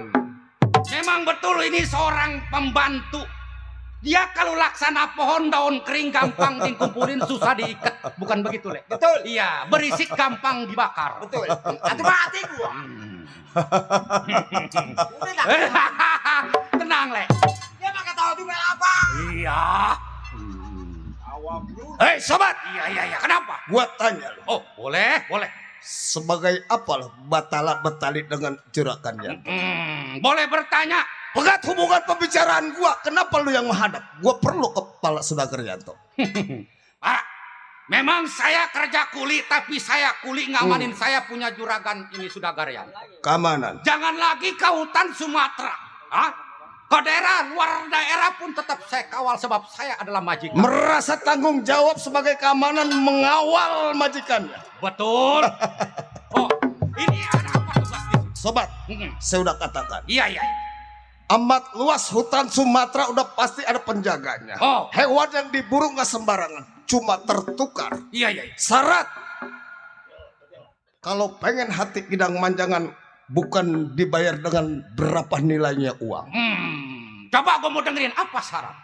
memang betul ini seorang pembantu. Dia kalau laksana pohon daun kering gampang dikumpulin, susah diikat. Bukan begitu, Le? Betul. Iya, berisik gampang dibakar. Betul. Hati-hati gua. Tenang, Le. Dia mah ketawa juga apa? Iya. Awam lu. Hei, sobat. Iya. Kenapa? Gua tanya lo, Oh, boleh. sebagai apalah batala-batali dengan juragannya? Boleh bertanya. Pegat hubungan pembicaraan gua. Kenapa lu yang menghadap? Gua perlu kepala Saudagar Yanto. Pak, Memang saya kerja kuli, tapi saya kuli ngamanin saya punya juragan ini Sudagarian. Keamanan. Jangan lagi ke hutan Sumatera. Hah? Ke daerah, luar daerah pun tetap saya kawal sebab saya adalah majikan. Merasa tanggung jawab sebagai keamanan mengawal majikannya. Betul. Oh, ini ada apa tugas di sini? Sobat, saya udah katakan. Iya, iya. Amat luas hutan Sumatera udah pasti ada penjaganya. Oh. Hewan yang diburu nggak sembarangan, cuma tertukar. Iya, iya. Syarat kalau pengen hati Kijang Manjangan bukan dibayar dengan berapa nilainya uang. Coba gue mau dengerin apa syarat.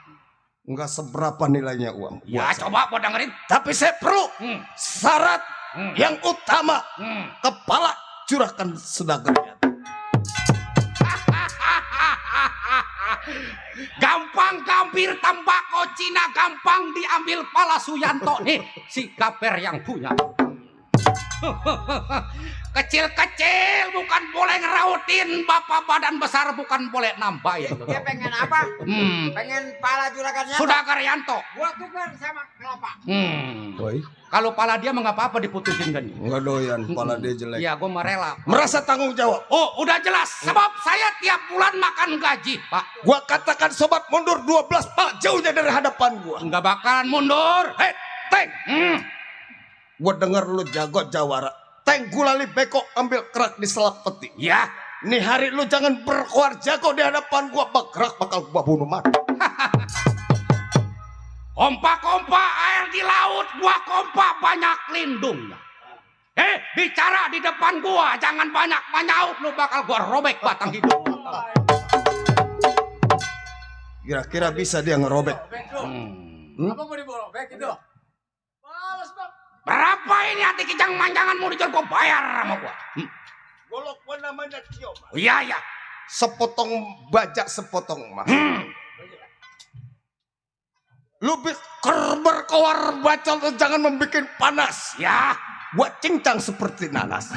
Nggak seberapa nilainya uang. Ya, coba gue dengerin. Tapi saya perlu syarat yang utama. Kepala Juragan Sudagarian. Gampang gambir tembakau Cina, gampang diambil pala Suyanto. Nih si Gaper yang punya. Kecil-kecil bukan boleh ngerautin, bapak badan besar bukan boleh nambahin. Dia pengen apa? Pengen pala juragannya. Sudagarianto. Gua tukar sama kelapa. Kalau pala dia mah nggak apa-apa diputusin kan? Nggak doyan, pala dia jelek. Iya, gue mah rela. Merasa tanggung jawab. Oh, udah jelas. Sebab saya tiap bulan makan gaji, Pak. Gua katakan sobat mundur 12 Pak, jauhnya dari hadapan gua. Nggak bakalan mundur. Hei, Teng. Gua denger lu jago jawara. Teng gulali beko ambil kerak di selap peti. Ya. Nih hari lu jangan berkoar jago di hadapan gua, kerak bakal gua bunuh mati. Kompa-kompa air di laut, gua kompa banyak lindungnya. Bicara di depan gua, jangan banyak menyaut, lu bakal gua robek batang hidup. Kira-kira bisa dia ngerobek. Apa mau diborobek itu? Males bang. Berapa ini hati Kijang Manjangan mau dijual, gua bayar sama gua. Golok gua namanya Cio. Iya ya. Sepotong bajak sepotong emas. Lu berkoar bacol jangan membuat panas. Ya. Gua cincang seperti nanas.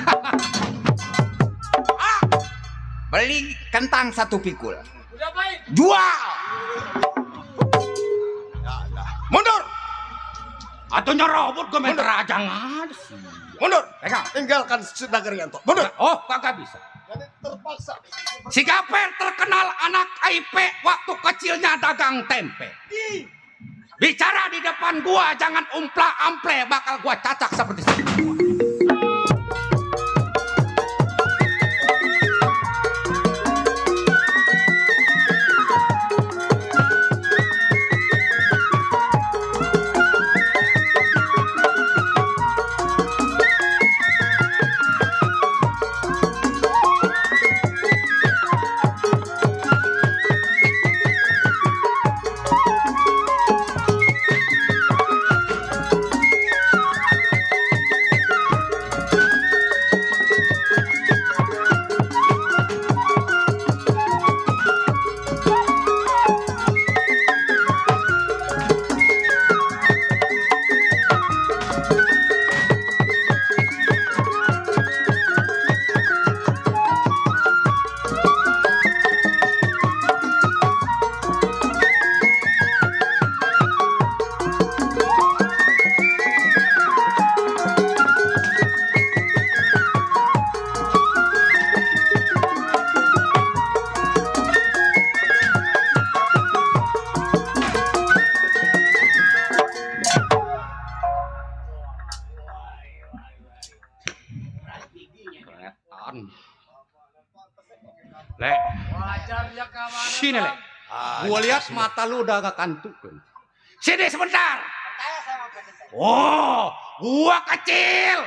Beli kentang 1 pikul. Udah baik. Jual. Mundur. Atau nyerobot gue main terajang aja sih. Mundur. Pegang. Tinggalkan Sudagarianto. Mundur. Oh, kagak bisa. Jadi terpaksa. Si Gaper terkenal anak IP waktu kecilnya dagang tempe. Bicara di depan gua jangan umpla-ample, bakal gua cacak seperti itu. Le, sini Le. Gua lihat mata lu udah agak kantuk. Sini sebentar. Oh, gua kecil.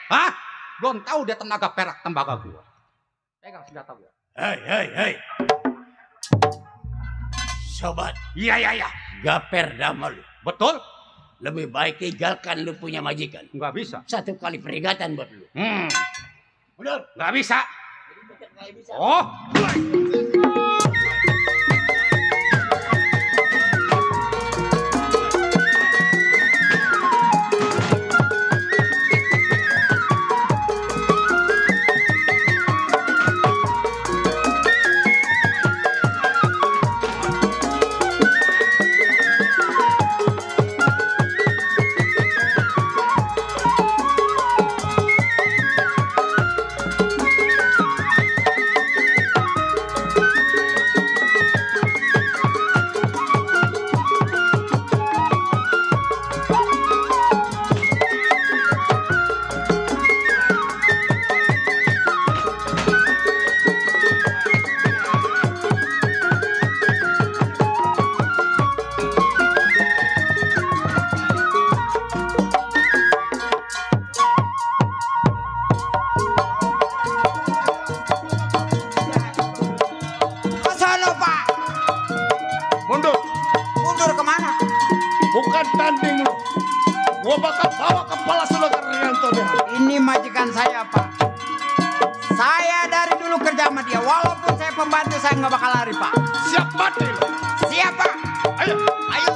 Hah? Belum tahu dia tenaga perak tembaga gua. Pegang senjata gua. Hei. Sobat. Iya. Gaper dama lu. Betul? Lebih baik tinggalkan lu punya majikan. Nggak bisa. 1 kali peringatan buat lu. Betul? Nggak bisa. Oh. akan tanding lu. Gua bakal bawa kepala Sudagara Rianto deh. Ini majikan saya, Pak. Saya dari dulu kerja sama dia. Walaupun saya pembantu, saya nggak bakal lari, Pak. Siap mati lu. Siap, Pak. Ayo. Ayo.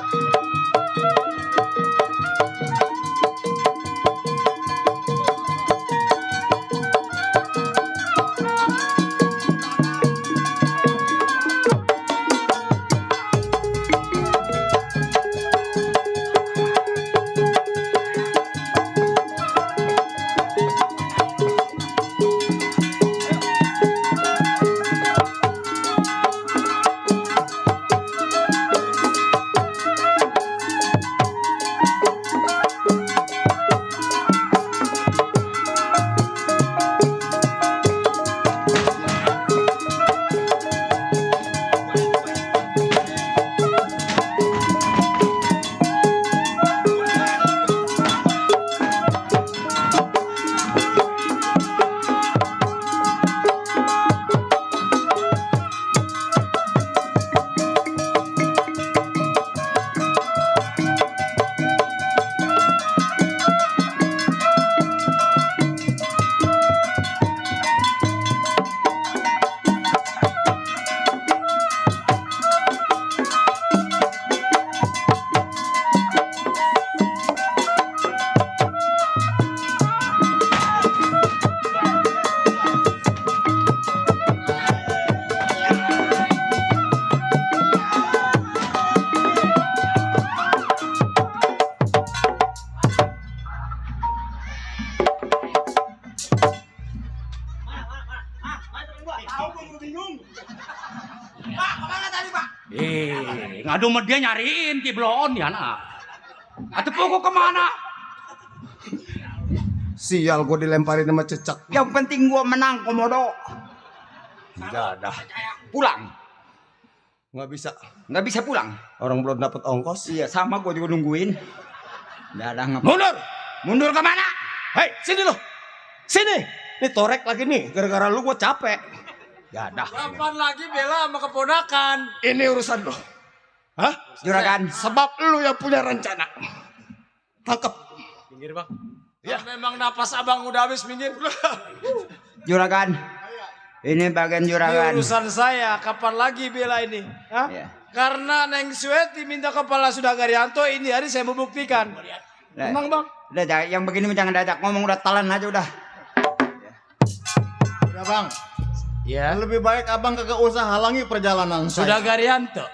Ngadu sama dia nyariin di bloon ya nak. Atuh pokok kemana? Sial, gue dilemparin sama cecak. Yang penting gua menang, Komodo. Jadah. Pulang. Nggak bisa. Nggak bisa pulang. Orang belum dapat ongkos. Iya, sama gua juga nungguin. Dadah ngapa? Mundur. Mundur kemana? Hei, sini lo. Sini. Ini torek lagi nih. Gara-gara lu gue capek. Jadah. Kapan lagi bela sama keponakan? Ini urusan lo. Hah? Juragan. Sebab lu yang punya rencana. Tangkap. Pinggir bang. Ya. Memang napas abang udah habis minggir. Juragan. Ini bagian Ini juragan. urusan saya. Kapan lagi bela ini? Hah? Iya. Karena Neng Sueti minta kepala Sudagarianto, ini hari saya membuktikan. Emang bang? Udah, yang begini jangan diajak ngomong, udah telan aja udah. Ya bang, Ya. lebih baik abang kagak usah halangi perjalanan saya. Sudagarianto.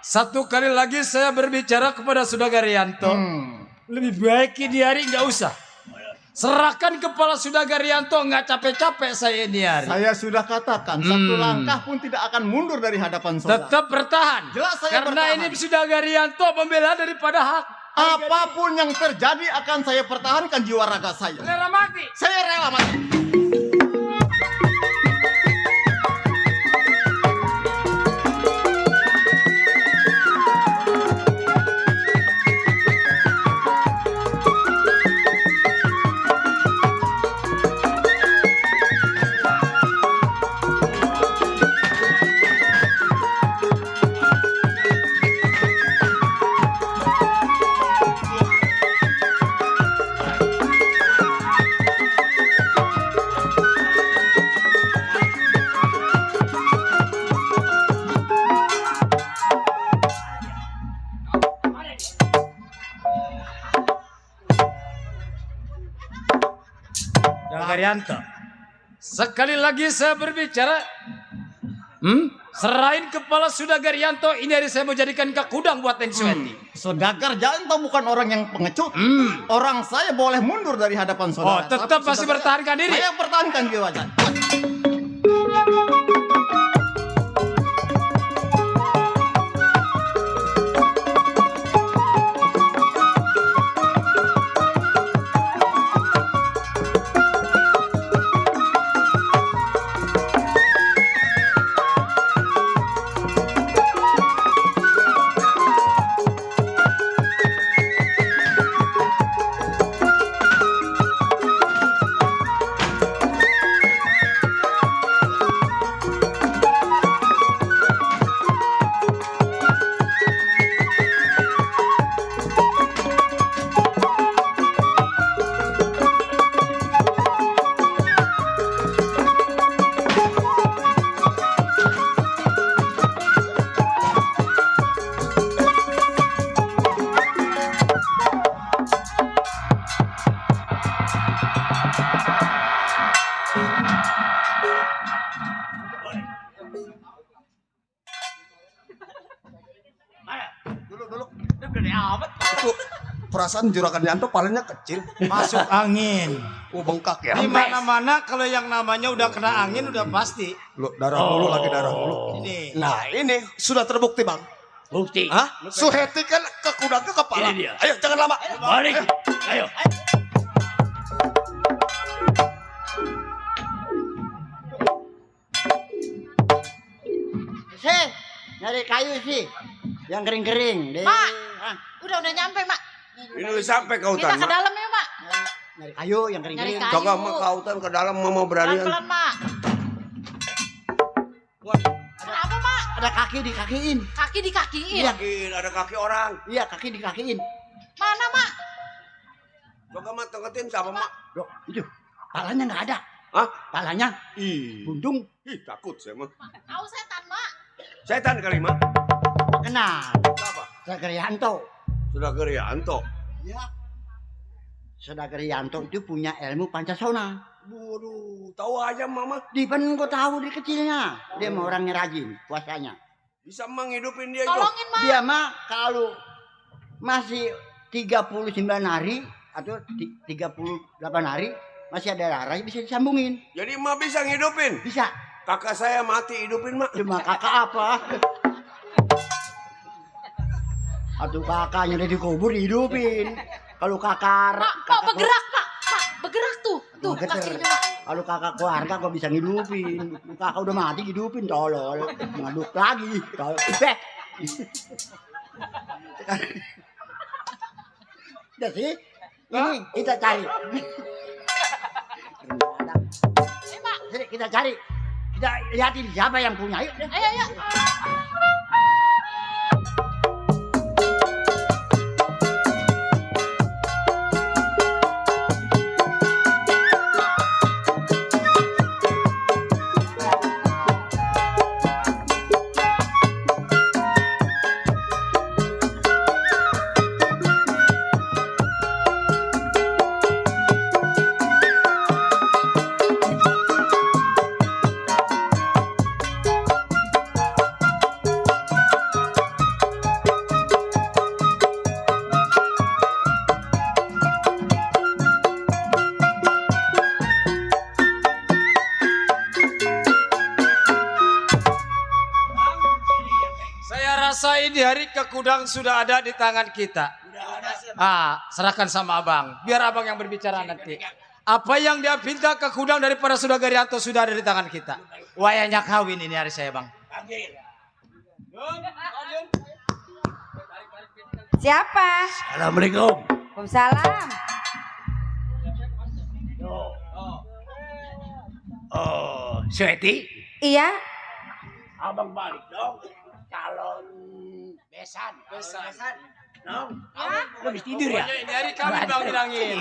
Satu kali lagi saya berbicara kepada Sudagarianto. Lebih baik ini hari nggak usah. Serahkan kepala Sudagarianto, nggak capek-capek saya ini hari. Saya sudah katakan satu langkah pun tidak akan mundur dari hadapan saudara. Tetap bertahan. Jelas saya Karena bertahan. ini Sudagarianto membela daripada hak. Apapun yang terjadi akan saya pertahankan jiwa raga saya. Rela mati. Saya rela mati. Sudagarianto, sekali lagi saya berbicara. Serahin kepala Sudagarianto, ini hari saya mau jadikan kakudang buat Neng Sueti. Sudagarianto bukan orang yang pengecut. Orang saya boleh mundur dari hadapan saudara. Tetap Tapi masih saudara- bertahankan diri. Saya pertahankan jiwa saya. Gede amat. Tuh, perasaan juragan Yanto palanya kecil. Masuk angin. Oh, bengkak ya. Di mana-mana kalau yang namanya udah kena angin udah pasti. Lo darah mulu lagi darah mulu. Ini. Nah, ini sudah terbukti, Bang. Bukti. Hah? Suheti kan ke kuda ke kepala. Ini dia. Ayo, jangan lama. Balik. Ayo. Sih, nyari kayu sih. Yang kering-kering. Deh. Mak. Ah, Udah nyampe, Mak. Ini udah sampai ke Kita hutan, ke Mak. dalam ya, Mak. nyari kayu yang kering-kering. Nyari kayu. Kagak mah ke hutan ke dalam mau beranian. Pelan-pelan, Mak. Kenapa, Mak? Ada kaki dikakiin. Kaki dikakiin. Iya. Ada kaki orang. Iya, kaki dikakiin. Mana, Mak? Coba mah tengetin sama mak. Loh, itu palanya nggak ada. Hah? Palanya Ih, buntung. ih takut saya mah. Tahu setan, Mak. Setan kali mak. Kenal. Siapa? Saudara Sudah Gerianto. Ya. Saudara Yanto itu punya ilmu Pancasona. Waduh, tahu aja mama. Di pen kau tahu di kecilnya. Dia mah orangnya rajin puasanya. Bisa menghidupin dia itu. Tolongin, Mak. Dia mah kalau masih 39 hari atau 38 hari masih ada darah bisa disambungin. Jadi mak bisa ngidupin. Bisa. Kakak saya mati hidupin mak. Cuma kakak apa? Atau kakaknya udah dikubur dihidupin. Kalau kakak Mak, kok bergerak, Mak? Mak, bergerak tuh. Tuh, Geter. kakinya, Mak. Kalau kakak keluarga kok bisa ngidupin. Kakak udah mati hidupin tolol. Ngaduk lagi. Tolol. Udah sih. Ini kita cari. Sini kita cari. Kita lihatin siapa yang punya. Ayo. Ayo, ayo. Rasa ini hari kekudang sudah ada di tangan kita. Serahkan sama abang. Biar abang yang berbicara nanti. Apa yang dia minta ke kudang daripada Saudara Gerianto sudah ada di tangan kita. Wayanya kawin ini hari saya, Bang. Siapa? Assalamualaikum. Waalaikumsalam. Oh, Sweti? Iya. Abang balik dong. Calon besan. Dong. Lu habis tidur ya? Pokoknya ini hari kami Bang bilangin.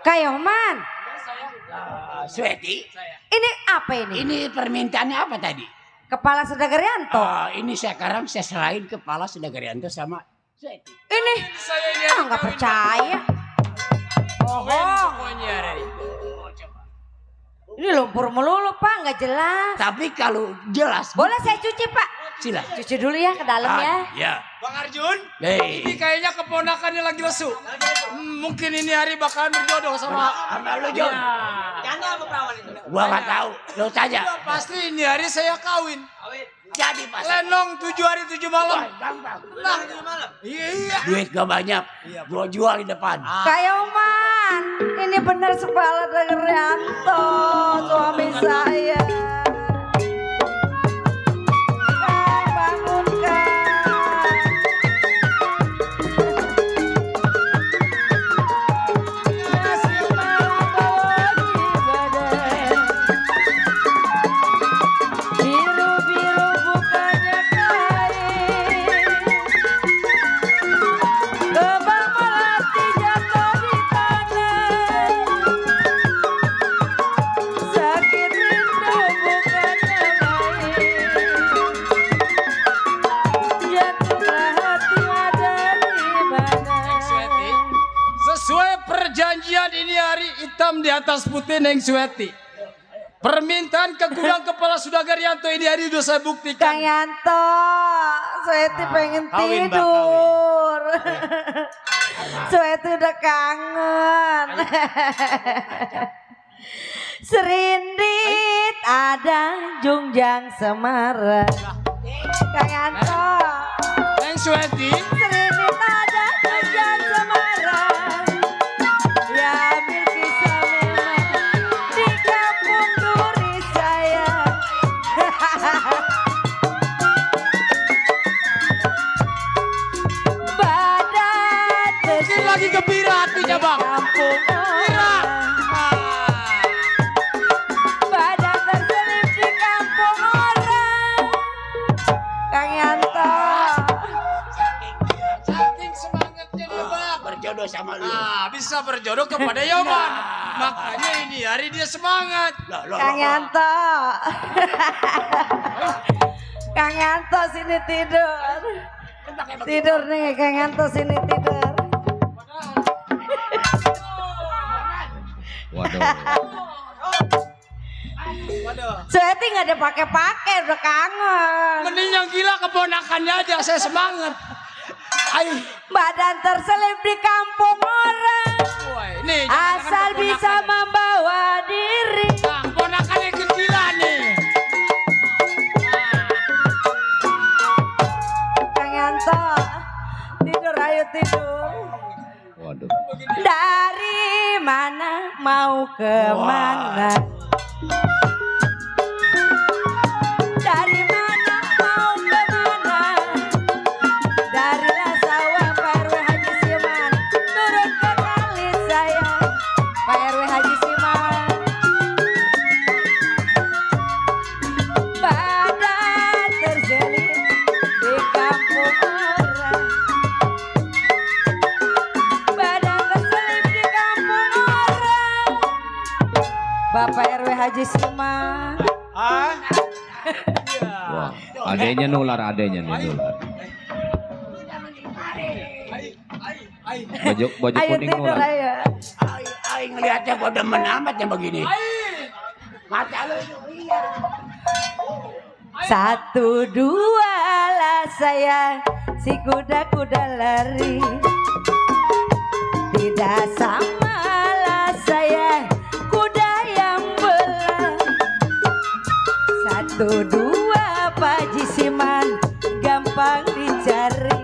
Kak Yoman. Sweti? Ini apa ini? Ini permintaannya apa tadi? Kepala Saudara Gerianto. Ini sekarang saya serahin kepala Saudara Gerianto sama Sweti. Ini. Saya ini nggak percaya. Bohong. Ini lumpur melulu Pak, nggak jelas. Tapi kalau jelas. Boleh saya cuci Pak? Sila. Cuci dulu ya ke dalam ya. Ya. Bang Arjun, Hey. ini kayaknya keponakannya lagi lesu. Mungkin ini hari bakalan berjodoh sama lu, Jon. Janda apa perawan itu? Gua nggak tahu. Lu tanya. Ya, pasti ini hari saya kawin. Jadi pas. Lenong 7 hari 7 malam. Gampang. Lah, iya. Duit gak banyak. Gua jual di depan. Kak Yoman, ini benar kepala Saudara Gerianto, suami saya. Perjanjian ini hari hitam di atas putih Neng Sweti. Permintaan ke gudang kepala Saudara Gerianto ini hari sudah saya buktikan. Kang Yanto, Sweti pengen kawin, Bang, tidur. Sueti udah kangen. Serindit ada Jungjang Semarang. Kang Yanto. Neng Sueti. Serindit ada Jungjang Semarang. Ya ambil kisah memang di kampung duri saya. Badan Mungkin lagi gembira hatinya bang. kampung orang. Badan terselip di kampung orang. Kang Yanto. Saking semangatnya dia bang. Berjodoh sama lu. Bisa berjodoh kepada Yoman. Makanya ini hari dia semangat. Kang Yanto. Kang Yanto sini tidur. Tidur nih Kang Yanto sini tidur. Waduh. Sueti nggak ada pakai-pakai udah kangen. Mending yang gila keponakannya aja saya semangat. Ayo. Badan terselip di kampung orang. Nih, asal bisa membawa diri. Nah, keponakannya gila nih. Kang Yanto tidur ayo tidur. Waduh. Dari mana mau kemana? Dari mana mau kemana? Darilah sawah Pak RW Haji Siman turun ke kali saya Pak RW Haji Siman. Badan terselip di kampung orang. Badan terselip di kampung orang. Bapak RW Haji Siman. Wah, adanya nular, adanya nih nular. Baju Ayo kuning tidur nular. ayo. Aing ngeliatnya gua demen amat yang begini. Mata lu iya. Satu dua lah saya si kuda-kuda lari. Tidak sama lah saya kuda yang belah. Satu dua Pak Haji Siman gampang dicari.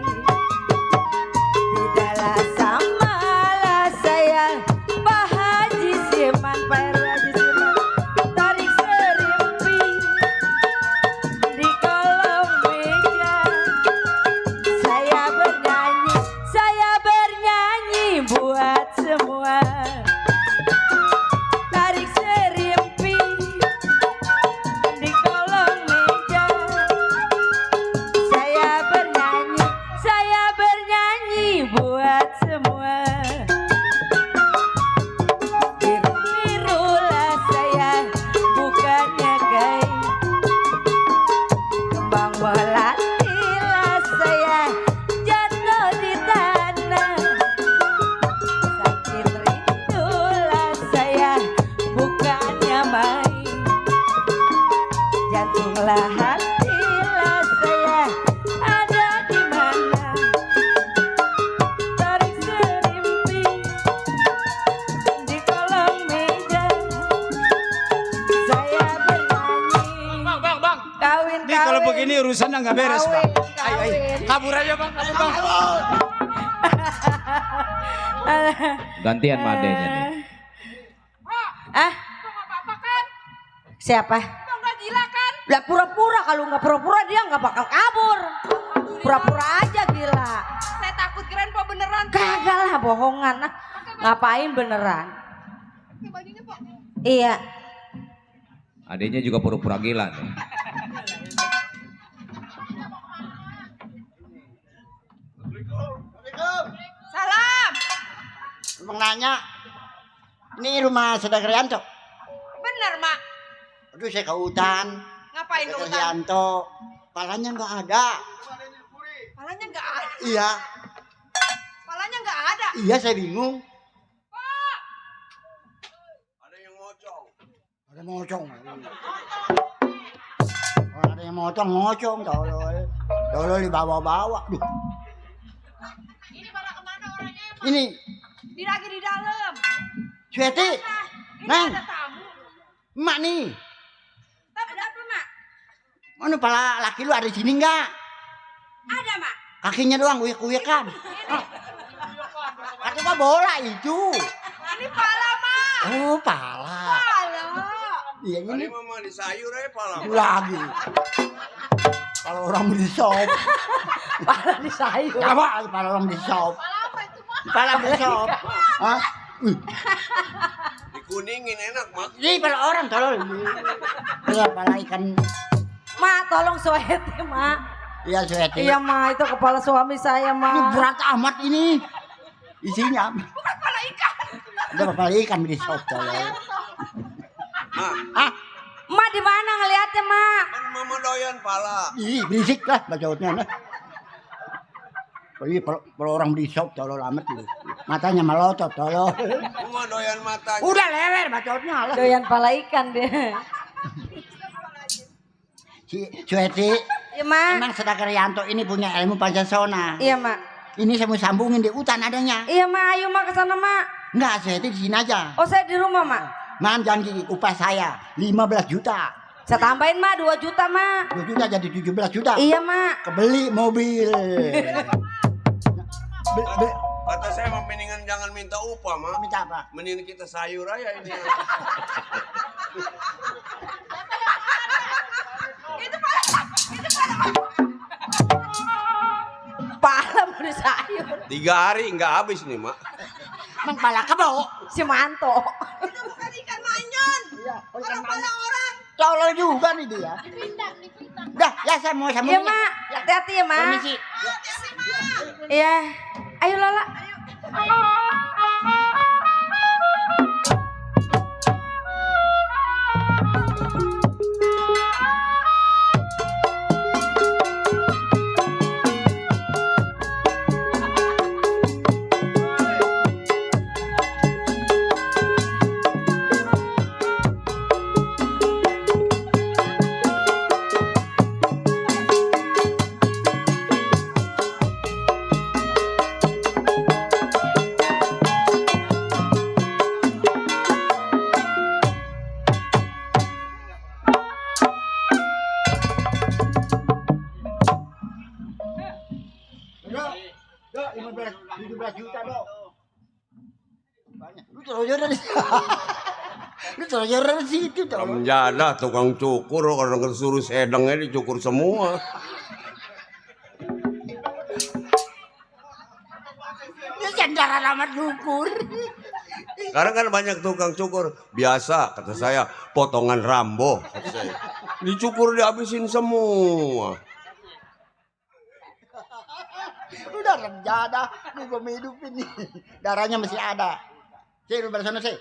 Tidaklah sama lah saya Pak Haji Siman Pak RW Haji Siman. Tarik serimpi di kolong meja. Saya bernyanyi buat semua. Tarik serimpi di kolong meja. Saya bernyanyi buat semua. Biru-birulah saya bukannya gay. Kembang melatilah saya jatuh di tanah. Sakit rindulah saya bukannya main. Jantunglah hatilah saya ada di mana. Tarik serimpi di kolong meja. Saya bernyanyi. Bang. Kawin. Nih kalau begini urusannya nggak beres bang. Ayo. Kabur aja bang, kabur bang. Gantian sama adanya nih. Ah? Siapa? Nggak gila kan? Lah pura-pura, kalau nggak pura-pura dia nggak bakal kabur. Pura-pura aja gila. Saya takut kirain Pak beneran. Kagak lah bohongan. Nah, ngapain beneran? Bajunya Pak. Iya. Adanya juga pura-pura gila nih. Salam. Bang nanya, ini rumah saudara Rianto. Bener mak. Aduh saya ke hutan. Ngapain ke Saudara hutan? Rianto, palanya nggak ada. Palanya nggak ada. Iya, Palanya nggak ada. iya saya bingung. Ada mocong. Oh, ada yang mocong, tolol dibawa-bawa. Duh. Ini Di lagi di dalam. Sweti, Ini Neng, ada tamu. emak nih. Ada apa, Mak? Mana pala laki lu ada di sini enggak? Ada, Mak. Kakinya doang uyek-uyek kan. Kaki gua bola itu. Ini pala, Mak. Oh, pala. Pala. Iya ini mama di sayur aja pala. lagi. Kalau orang beli sop, Pala di sayur. apa? Pala orang beli sop. Pala beli sop. Hah? Dikuningin enak, Mak. Ini pala orang tolong. Iya, pala ikan. Mak, tolong Sweti, Mak. Iya, Sweti. Iya, Mak, itu kepala suami saya, Ini Mak. berat amat ini. Isinya. Bukan kepala ikan. Udah kepala ikan beli sop tolong. Mak di mana ngeliatnya, Mak? Kan mama doyan pala. Ih, berisik lah bacotnya nah. Kalau orang beli sop tolol amat gitu. Matanya melotot tolol. Mama doyan matanya. Udah lewer bacotnya lah. Doyan pala ikan dia. Si Sweti, Iya, Mak. emang Sedekar Yanto ini punya ilmu Pancasona. Iya, Mak. Ini saya mau sambungin di hutan adanya. Iya, Mak. Ayo, Mak, ke sana, Mak. Enggak, Sweti di sini aja. Oh, saya di rumah, Mak. Mam janji upah saya 15 juta. Saya tambahin, Mak, 2 juta, Mak. 2 juta jadi 17 juta. Iya, Mak. Kebeli mobil. Kata saya mah mendingan jangan minta upah, Mak. Minta apa? Mendingan kita sayur aja ini. Pala mau di sayur. 3 hari nggak habis nih, Mak. Emang pala kebo. Si Manto. Itu bukan ikan manyon. Iya, Orang pala orang. tolol juga nih dia. Dah, ya saya mau sambungin. Iya, Mak. Hati-hati ya, Mak. Permisi. Iya. Ayo, Lola. Dok, 17 juta, Dok. Banyak. Lu teroyor dari Lu teroyor dari situ, Dok. Menjadah tukang cukur, orang kesuruh sedangnya dicukur semua. Ini jandaran amat cukur. Sekarang kan banyak tukang cukur. Biasa, kata saya, potongan Rambo. Kata saya. Dicukur dihabisin semua. Udah remjada, nih gue mau hidupin nih. Darahnya masih ada. Sih, lu bersono sih.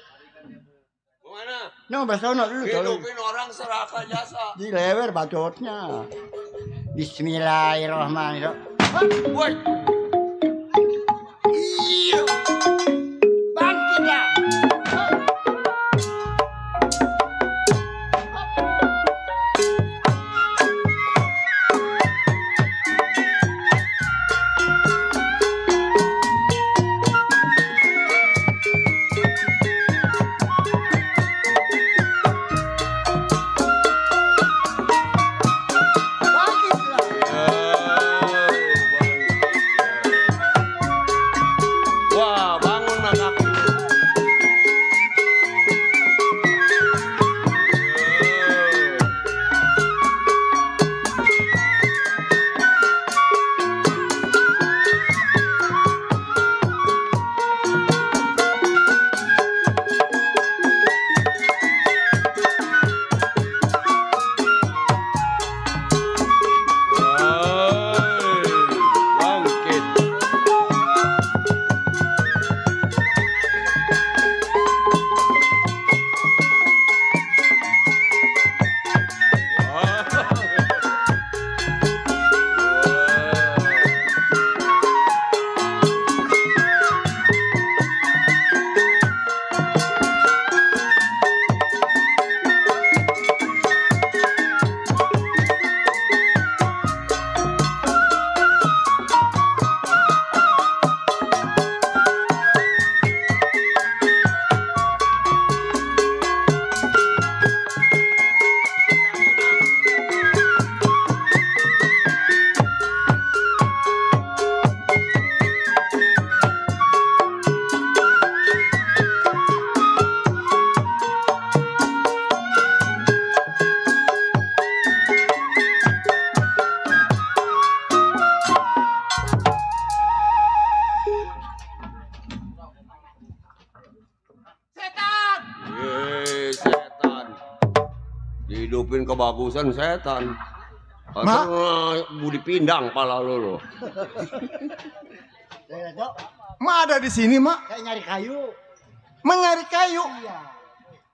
Kemana? No, bersono dulu. Hidupin orang seraka jasa. Di lewer bacotnya. Bismillahirrahmanirrahim. Woi. Iya. Bangkit lah. kebagusan setan. Atau budi pindang pala lu. Mak ada di sini, Mak. Saya nyari kayu. Mencari kayu. Iya.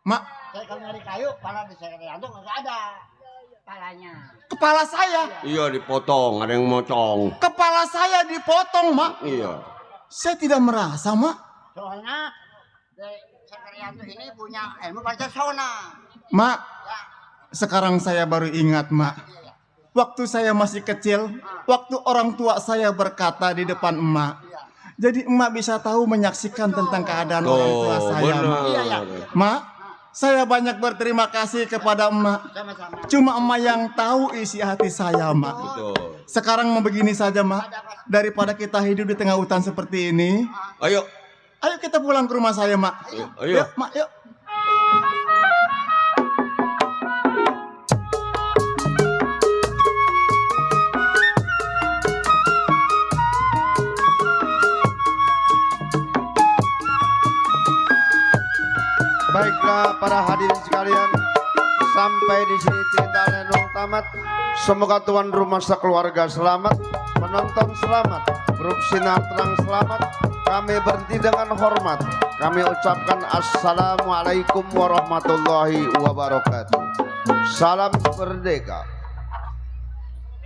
Mak, Saya kalau nyari kayu, pala di Sekarianto nggak ada palanya. kepala saya. Iya dipotong, ada yang mocong. Kepala saya dipotong, Mak. Iya. Saya tidak merasa, Mak. Soalnya Sekarianto ini punya ilmu Pancasona. Mak, sekarang saya baru ingat, Mak. Waktu saya masih kecil, waktu orang tua saya berkata di depan emak. Jadi emak bisa tahu menyaksikan tentang keadaan orang tua saya, Mak. Mak, saya banyak berterima kasih kepada emak. Cuma emak yang tahu isi hati saya, Mak. Sekarang mau begini saja, Mak. Daripada kita hidup di tengah hutan seperti ini. Ayo kita pulang ke rumah saya, Mak. Ayo. Yuk, Mak, yuk. Baiklah para hadirin sekalian, sampai di sini cerita Lenong tamat. Semoga tuan rumah sekeluarga selamat, penonton selamat, grup Sinar Terang selamat. Kami berhenti dengan hormat. Kami ucapkan assalamualaikum warahmatullahi wabarakatuh. Salam merdeka.